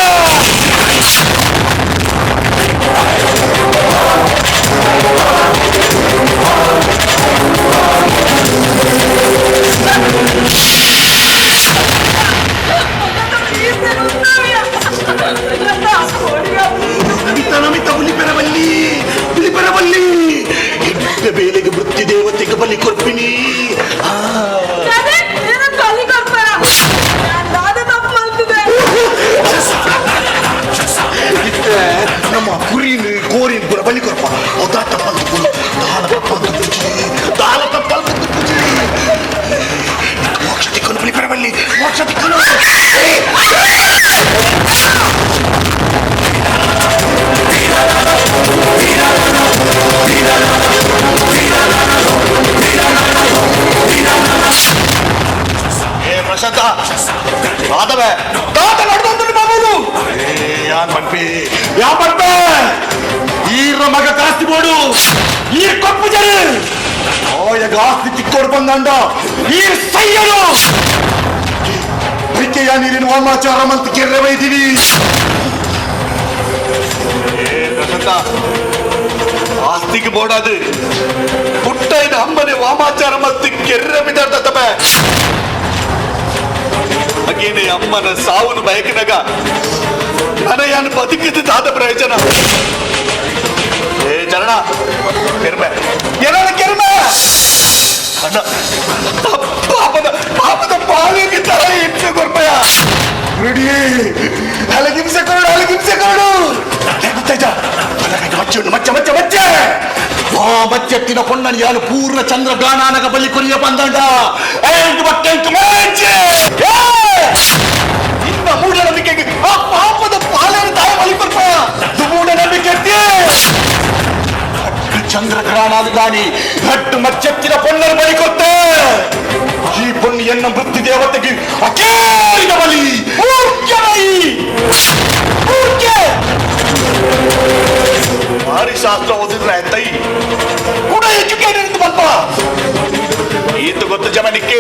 S5: ದಾದವೆ ದಾದ ನಡೆದೊಂದು ಬಾಬು
S4: ಯಾನ್ ಪನ್ಪೆ ಯಾನ್ ಪನ್ಪೆ ಈರ ಮಗ ಕಾಸ್ತಿ ಬೋಡು ಈ ಕೊಪ್ಪು ಜರು ಆಯಗ ಆಸ್ತಿ ತಿಕ್ಕೋಡು ಬಂದಂಡ ಈ ಸೈಯರು ಬೈಕೆಯ ನೀರಿನ ವಾಮಾಚಾರ ಮಂತ್ ಕೆರ್ರೆ ಬೈದಿವಿ.
S5: ಆಸ್ತಿಗೆ ಬೋಡಾದು ಪುಟ್ಟ ಇದು ಅಮ್ಮನೆ ವಾಮಾಚಾರ ಮತ್ತು ಕೆರ್ರೆ ಬಿದ್ದಾಡ್ತವೆ. ಹಾಗೇನೆ ಅಮ್ಮನ ಸಾವನು ಬಯಕಿನಾಗ ನನಯಾನು ಬದುಕಿದ್ದಾದ ಪ್ರಯೋಜನ. ಏ ಚರಣ ಕೆರ್ಮೆ ಏನಾದ ಕೆರ್ಮೆ ಅಣ್ಣ ಪಾಪದ ಪಾಪದ ಪಾಲಿಗೆ ತರ ಹಿಂಸೆ ಕೊರ್ಪಯ್ಯ
S4: ರೆಡಿ ಅಲಗಿಂಸೆ ಕೊರಡು ಅಲಗಿಂಸೆ ಕೊರಡು ಗೊತ್ತಾಯ್ತಾ ಮಚ್ಚೆ ಮಚ್ಚೆ ಮಚ್ಚೆ ಮಚ್ಚೆ ಆ ಮಚ್ಚೆತ್ತಿನ ಪೊಣ್ಣನ ಯಾರು ಪೂರ್ಣ ಚಂದ್ರ ಗಾನಾನಗ ಬಲಿ ಕೊರಿಯ ಬಂದಂಡ
S5: ಇನ್ನ ಮೂಢನಂಬಿಕೆಗೆ ಆ ಪಾಪದ ಪಾಲನೆ ತಾಯಿ ಬಲಿ ಕೊರ್ಪಯ್ಯ
S4: ಮೂಢನಂಬಿಕೆ ಚಂದ್ರಗ್ರಹಣಾದಿದಾನಿ ಹಟ್ಟು ಮಚ್ಚೆತ್ತಿನ ಪೊಣ್ಣರು ಬಲಿ ಕೊತ್ತೆ ಈ ಪೊಣ್ಣು ಎನ್ನ ಮೃತ್ಯು ದೇವತೆಗೆ ಅಕೇರಿದ ಬಲಿ
S5: ಭಾರಿ ಶಾಸ್ತ್ರ ಓದಿದ್ರೆ ತೈ ಕೂಡ ಎಜುಕೇಟೆಡ್ ಅಂತ ಬಂಪ ಈತ ಗೊತ್ತು ಜಮನಿಕ್ಕೆ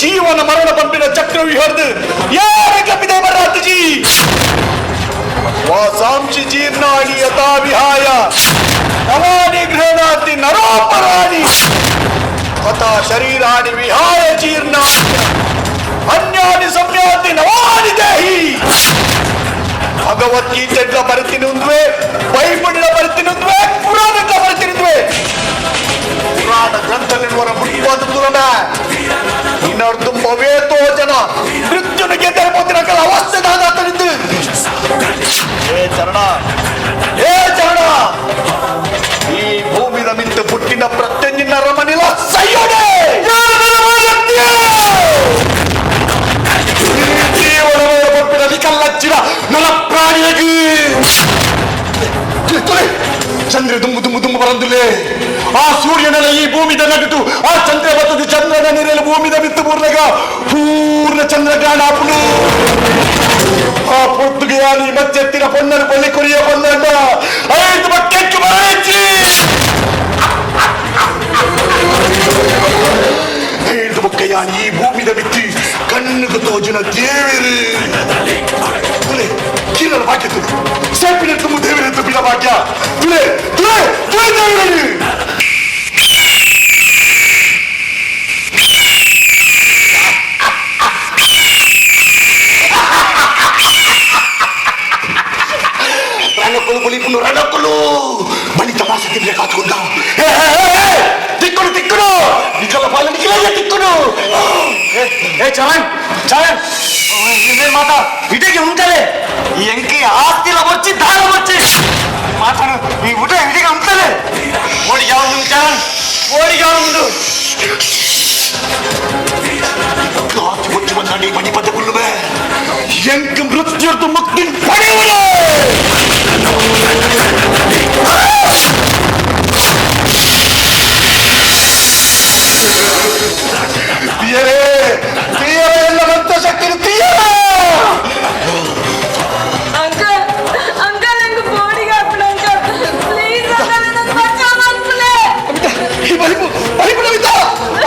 S5: ಜೀವನ ಮರಣ ಪಂಪಿನ ಚಕ್ರವ್ಯೂಹದ್ದು ಯಾರ ಕಪ್ಪಿದೆ ಬರಾತಜಿ ವಾಸಾಂಶಿ ಜೀರ್ಣಾಣಿ ಯಥಾ ವಿಹಾಯ ನವಾನಿ ಗೃಹಣಾತಿ ನರೋಪರಾಣಿ ತಥಾ ಶರೀರಾಣಿ ವಿಹಾಯ ಜೀರ್ಣಾನಿ ಅನ್ಯಾನಿ ಸಂಯಾತಿ ನವಾನಿ ದೇಹಿ. ಭಗವದ್ಗೀತೆಡ್ಲ ಬರ್ತಿನುಂದ್ವೆ, ಬೈಬಲ್ನ ಬರ್ತಿನುಂದ್ವೆ, ಪುರಾಣದ ಬರ್ತಿನುಂದ್ವೆ. ಪುರಾಣ ಗ್ರಂಥಲಿರುವರ ಮುಟ್ಟುವಾದ ತುರನ ಇನ್ನರ್ದು ಮವೇತೋ ಜನ ಮೃತ್ಯುನಿಗೆ ತೆರಪೋತಿನ ಕಲ ಅವಸ್ಥೆ ದಾದಾತನಿದ್ದು. ಏ ಚರಣ ಏ ಚರಣ ಈ ಭೂಮಿನ ಮಿಂತು ಪುಟ್ಟಿನ ಪ್ರತ್ಯಂಜಿನ ರಮನಿಲ ಸೈಯೋಡೆ
S4: ಕಲ್ಲಚ್ಚಿನ ನಲ ಪ್ರಾಣಿಯಾಗಿ ಚಂದ್ರ ದುಂಬು ದುಂಬು ದುಂಬು ಬರಂದುಲೇ ಆ ಸೂರ್ಯನೆಲ್ಲ ಈ ಭೂಮಿದ ನಗುತು ಆ ಚಂದ್ರ ಬರ್ತದೆ ಚಂದ್ರನ ನೀರಲ್ಲಿ ಭೂಮಿದ ಬಿತ್ತು ಪೂರ್ಣಗ ಪೂರ್ಣ ಚಂದ್ರಗ್ರಹಣ ಆಪುನು ಆ ಪೊತ್ತುಗೆ ಯಾನಿ ಮಚ್ಚೆತ್ತಿನ ಪೊನ್ನರು ಬಲಿ ಕೊರಿಯ ಬಂದಂಡ ಐದು ಬಕ್ಕೆಚ್ಚು ಬರಚ್ಚಿ ಐದು ಬೊಕ್ಕಯಾನಿ ಈ ಭೂಮಿದ ಬಿತ್ತಿ ಕಣ್ಣುకు ತೋಜಿನ ದೇವರು ತುಲೆ ಕೀಲನ ಭಾಗ್ಯ ತುಲೆ ಸೇಪಿನ ತುಂಬು ದೇವರ ತುಂಬಿದ ಭಾಗ್ಯ ತುಲೆ ತುಲೆ ತುಲೆ ದೇವರಲ್ಲಿ ರಣಕ್ಕಲು ಬಲಿಪುನು ರಣಕ್ಕಲು ಬಲಿ ತಮಾಸೆ ತಿಂದ್ರೆ ಕಾತ್ಕೊಂಡ ತಿಕ್ಕನು ತಿಕ್ಕನು ನಿಖಲ ಪಾಲ ನಿಖಲ ತಿಕ್ಕನು.
S8: ಏ ಚರಣ್ ಚರಣ್ ಮಾತಾ ಇಟಕ್ಕೆ ಉಂಟಲೆ ಈ ಎಂಕಿ ಆಸ್ತಿಲ ಬಚ್ಚಿ ದಾರ ಬಚ್ಚಿ ಮಾತಾಡು ಈ ಊಟ ಇಟಕ್ಕೆ ಉಂಟಲೆ ಓಡಿ ಯಾವ ಚರಣ್ ಓಡಿ ಯಾವ ಉಂಟು
S4: ಆಸ್ತಿ ಬಚ್ಚಿ ಬಂದ ನೀ ಮಣಿ ಪದ್ಯ ಕುಲ್ಲುವೆ ಎಂಕ್ ಮೃತ್ಯುರ್ದು ಮುಕ್ತಿ ಪಡೆಯುವಳೆ. ತೀಯರೇ ತೀಯರೇ ಎಲ್ಲ ಮಂತ್ರ ಶಕ್ತಿ ತೀಯರೇ.
S6: ಅಂಕಲ್ ಅಂಕಲ್ ನಂಗೆ ಬೋಡಿಗೆ ಹಾಕ್ಬಿಡು uncle please uncle ನನ್ನ ಬಚಾವ್ ಮಾಡ್ಬಿಡೆ.
S4: ಈ ಬಲಿಪು ಬಲಿಪು ನವಿತ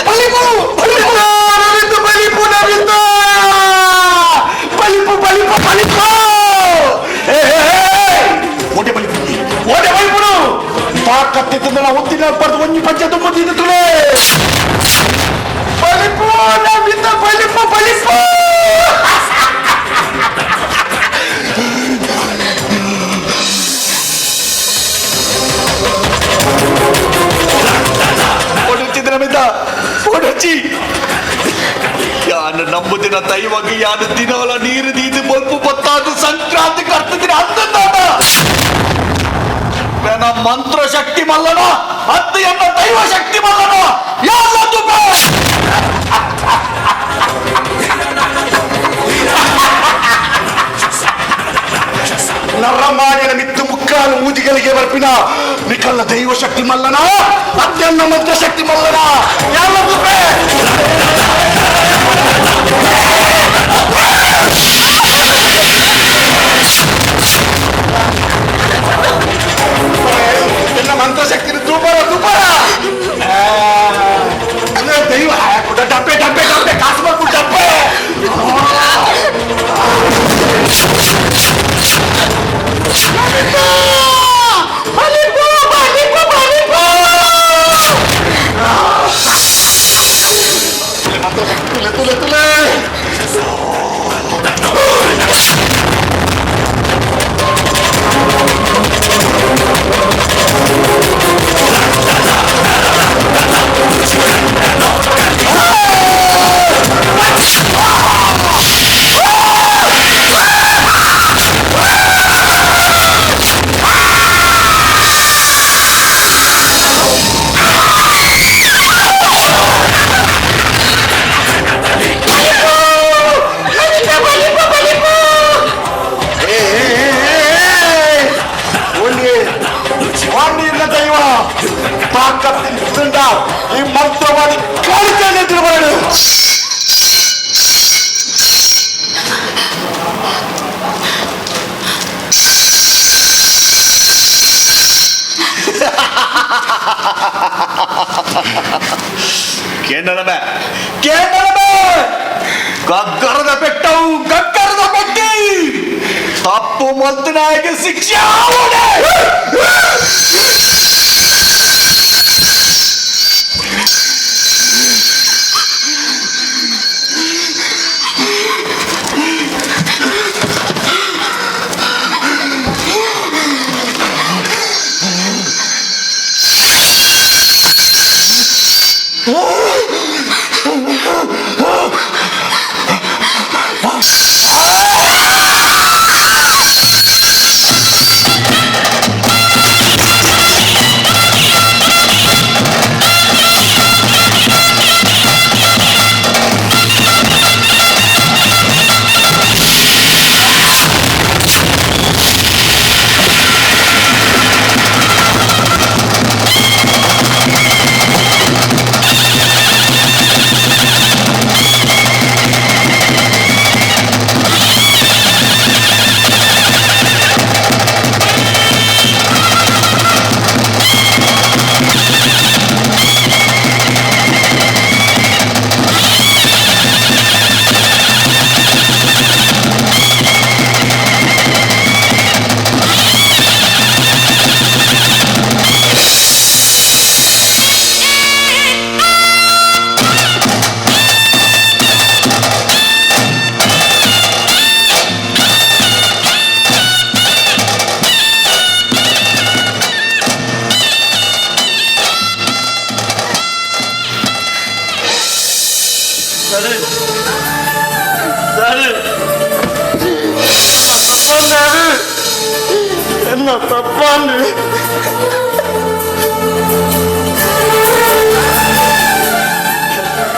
S4: ಬಲಿಪು ಬಲಿಪು ನವಿತ ಬಲಿಪು ನವಿತ ಬಲಿಪು ಬಲಿಪು ಬಲಿಪು ಏ ಓಟೆ ಬಲಿಪು ಓಟೆ ಬಲಿಪುನು ತಾಕತ್ತಿದ್ದ ಒತ್ತಿನ ಪಡೆದು ಒಂಜಿ ಪಂಚ ತುಂಬ ತಿಂದುತ್ತಲೇ ಬಲಿಪು ನವಿತ ಬಲಿಪು ಬಲಿಪು
S5: ನಮಿತ ಓಡಚ್ಚಿ ಯಾನು ನಂಬುದಿನ ದೈವಗೆ ಯಾನು ದಿನವಲ ನೀರು ದೀದು ಬೊಲ್ಪು ಬತ್ತಾದು ಸಂಕ್ರಾಂತಿ ಕರ್ತದಿನ ಅಂದಂದಾದ ನನ್ನ ಮಂತ್ರ ಶಕ್ತಿ ಮಲ್ಲನ ಅತ್ತು ಎನ್ನ ದೈವ ಶಕ್ತಿ ಮಲ್ಲನ ಯಾರದ್ದು
S4: ನರಮಾನಿನ ಮಿತ್ತು ಮುಕ್ಕಾಲು ಮೂಜಿಗಳಿಗೆ ಬರ್ಪಿನ ನಿಖಲ್ಲ ದೈವ ಶಕ್ತಿ ಮಲ್ಲನ ಅತ್ಯನ್ನ ಮಂತ್ರ ಶಕ್ತಿ ಮಲ್ಲನ ಯಾರದ್ದು.
S5: ಮಂತ್ರಶಕ್ತಿನ ತೂಪಾರ ತೂಪಾರ ದೈವ ಡಬ್ಬೆ ಡಬ್ಬೆ ಡಬ್ಬೆ ಕಾಸು ಮಾಡ್ಬಿಟ್ಟು ಡಬ್ಬೆ. ತುಲೆ ತುಲೆ ಈ ಮಂತ್ರವಾದಿ ಕಾಣಿಕೆ ತಿರುಬಾರದು. ಕೇಂದ್ರಮೆ ಕೇಂದ್ರಮೆ ಗಗ್ಗರದ ಬೆಟ್ಟವು ಗಗ್ಗರದ ಬೆಟ್ಟಿ ತಪ್ಪು ಮಂತ್ರಿನಾಯಕ ಶಿಕ್ಷೆ.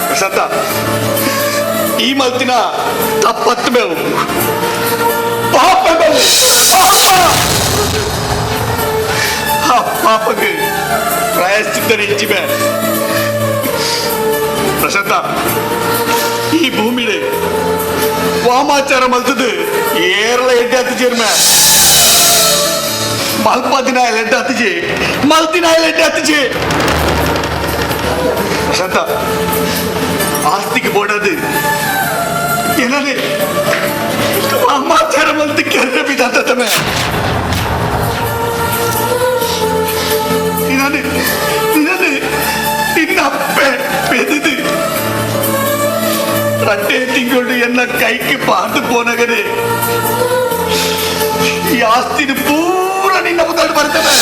S5: ಪ್ರಶಾಂತ, ಈ ಮಲ್ತಿನ ತಪ್ಪತ್ತು ಮೇವು ಪಾಪ ಪಾಪ ಆ ಪಾಪಗೆ ಪ್ರಾಯಶ್ಚಿತ್ತ ಹೆಚ್ಚಿವೆ. ಪ್ರಶಾಂತ, ಈ ಭೂಮಿಡೆ ವಾಮಾಚಾರ ಮಲ್ತದು ಏರ್ಲ ಎಡ್ಡೆ ಹತ್ತು ಚೇರ್ಮೆ ಮಲ್ಪ ದಿನ ಎಡ್ಡೆ ಹತ್ತಿಜಿ ಮಲ್ತಿನ ಎಡ್ಡೆ ಹತ್ತಿಜಿ. ಪ್ರಶಾಂತ, ಆಸ್ತಿಗೆ ಬೋಡದು ಏನದೇ ವಾಮಾಚಾರ ಮಲ್ತು ಕೆರೆ ಬಿದ್ದ ತಮೆ ನಿನ್ನದು ನಿನ್ನದು ನಿನ್ನಪ್ಪೆ ಬೆದದು ರಟ್ಟೆ ತಿಂಗಳು ಎಲ್ಲ ಕೈಗೆ ಪಾರ್ದು ಪೋನಗದೆ ಈ ಆಸ್ತಿನ ಪೂರ ನಿನ್ನ ಮುಂದಾಡು ಬರ್ತವೆ.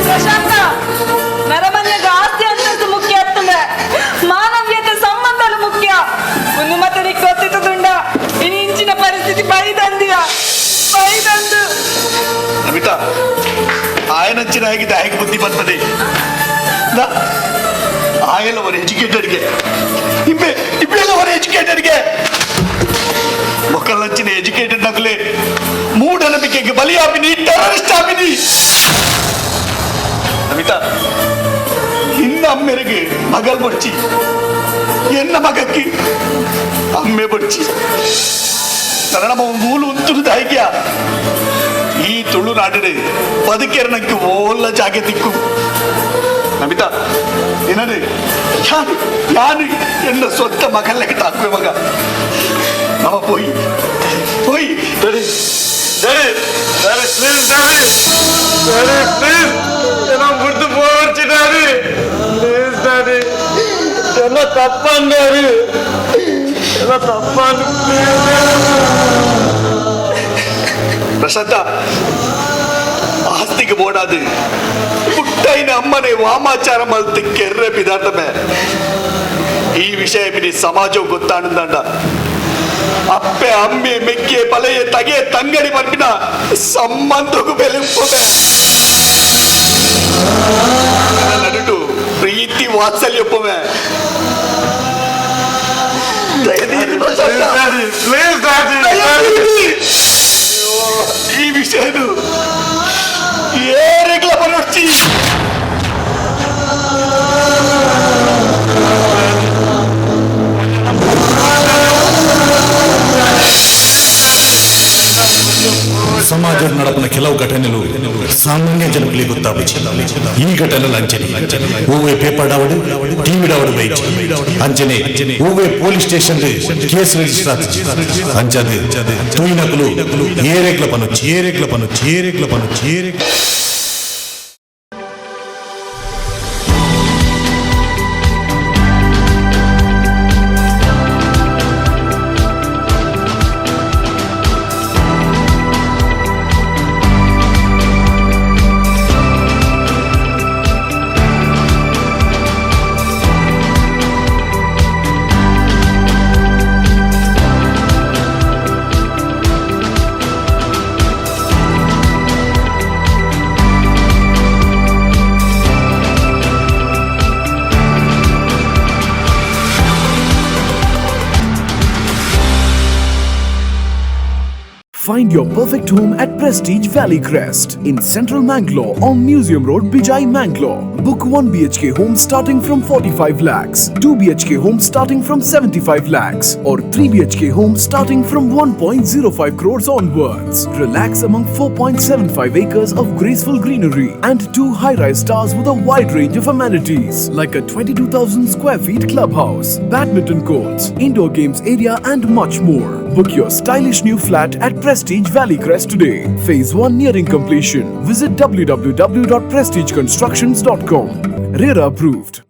S6: ಪ್ರಶಾಂತ, ನರಮನೆಗೆ ಆಸ್ತಿ ಅಂತದ್ದು ಮುಖ್ಯ ಆಗ್ತದೆ, ಮಾನವೀಯತೆ ಸಂಬಂಧಲು ಮುಖ್ಯ. ಒಂದು ಮತ್ತೆ ನಿಕ್ ಗೊತ್ತಿತ್ತದುಂಡ ಇನ್ನು ಇಂಚಿನ ಪರಿಸ್ಥಿತಿ ಬೈದಂದಿಯ ಬೈದಂದು.
S5: ನಮಿತಾ, ಆಯನಂಚಿನ ಆಗಿದ್ದ ಹೇಗೆ ಬುದ್ಧಿ ಬರ್ತದೆ? ಆಯಲ್ಲ ಅವರ ಎಜುಕೇಟೆಡ್ಗೆ ಇಬ್ಬೆ ಇಬ್ಬೆಲ್ಲ ಅವರ ಎಜುಕೇಟೆಡ್ಗೆ ಮಕ್ಕಳಂಚಿನ ಎಜುಕೇಟೆಡ್ ನಗಲೆ ಮೂಢನಂಬಿಕೆಗೆ ಬಲಿಯಾಪಿನಿ ಟೆರರಿಸ್ಟ್ ಆಪಿನಿ. ನಮಿತಾ, ನಿನ್ನ ಅಮ್ಮೆರಿಗೆ ಮಗಲ್ ಬಡ್ಚಿ, ಎನ್ನ ಮಗಕ್ಕೆ ಅಮ್ಮೆ ಬಡ್ಚಿ. ನಮ್ಮ ಮೂಲು ಉಂತುದು ದಾಯ್ಕ್ಯ ಈ ತುಳುನಾಡಿಡೆ ಬದುಕೆರನಕ್ಕೆ ಓಲ್ಲ ಜಾಗೆ ತಿಕ್ಕು ನಮಿತಾ ಏನದು ಯಾರು ಯಾರು ಎನ್ನ ಸ್ವಂತ ಮಗಲ್ಲಕ್ಕೆ ತಾಕುವೆ ಮಗ ನಮ್ಮ ಪೋಯಿ ಪೋಯಿ
S7: daddy daddy daddy please daddy daddy please ಏನೋ ಬಿಡ್ತು ಪೋರ್ಚಿ ಡ್ಯಾಡಿ ಪ್ಲೀಸ್ ಡ್ಯಾಡಿ ಎಲ್ಲ ತಪ್ಪನ್ ಡ್ಯಾಡಿ ಎಲ್ಲ ತಪ್ಪನ್.
S5: ಪ್ರಶಾಂತ ಆಸ್ತಿಗೆ ಬೋಡಾದು ಪುಟ್ಟೈನ ಅಮ್ಮನೆ ವಾಮಾಚಾರ ಮಲ್ತು ಕೆರ್ರೆ ಪಿದಾರ್ತಮೆ ಈ ವಿಷಯ ಮಿನಿ ಸಮಾಜ ಗೊತ್ತಾಣಂದಾಂಡ ಅಪ್ಪೆ ಅಮ್ಮೆ ಮೆಕ್ಕೆ ಪಲೆಯೆ ತಗೆ ತಂಗಡಿ ಬರ್ಪಿನ ಸಂಬಂಧಕ್ಕೂ ಬೆಲೆ ಉಪ್ಪಮೆ ನಡುಟು ಪ್ರೀತಿ ವಾತ್ಸಲ್ಯ ಒಪ್ಪಮೆ. ಈ ವಿಷಯನು ಏರೆಗ್ಲ ಬರೋಡ್ಚಿ.
S4: ಸಮಾಜ ನಡಪನ ಕೆಲವು ಘಟನೆಗಳು ಸಾಮಾನ್ಯ ಜನಗಳಿಗೆ ಗೊತ್ತಾಪುಜಿ. ಈ ಘಟನೆ ಅಂಚನೆ ಓವೇ ಪೇಪರ್ ಡಾವಡು ಟಿವಿ ಡಾವಡು ಬೈಚಿ ಅಂಚನೆ ಓವೇ ಪೊಲೀಸ್ ಸ್ಟೇಷನ್ ಕೇಸ್ ರಿಜಿಸ್ಟರ್ ಆತಿಜಿ ಅಂಚನೆ ತೂಯಿನಕುಲು ಏರೆಗ್ಲ ಪನೊಚ್ಚಿ ಏರೆಗ್ಲ ಪನೊಚ್ಚಿ ಏರೆಗ್ಲ ಪನೊಚ್ಚಿ ಏರೆಗ್ಲ.
S3: Find your perfect home at Prestige Valley Crest in Central Mangalore on Museum Road, Bijai, Mangalore. Book 1 BHK home starting from 45 lakhs, 2 BHK home starting from 75 lakhs, or 3 BHK home starting from 1.05 crores onwards. Relax among 4.75 acres of graceful greenery and 2 high-rise towers with a wide range of amenities like a 22,000 square feet clubhouse, badminton courts, indoor games area and much more. Book your stylish new flat at Prestige Valley Crest today. Phase 1 nearing completion. Visit www.prestigeconstructions.com. RERA approved.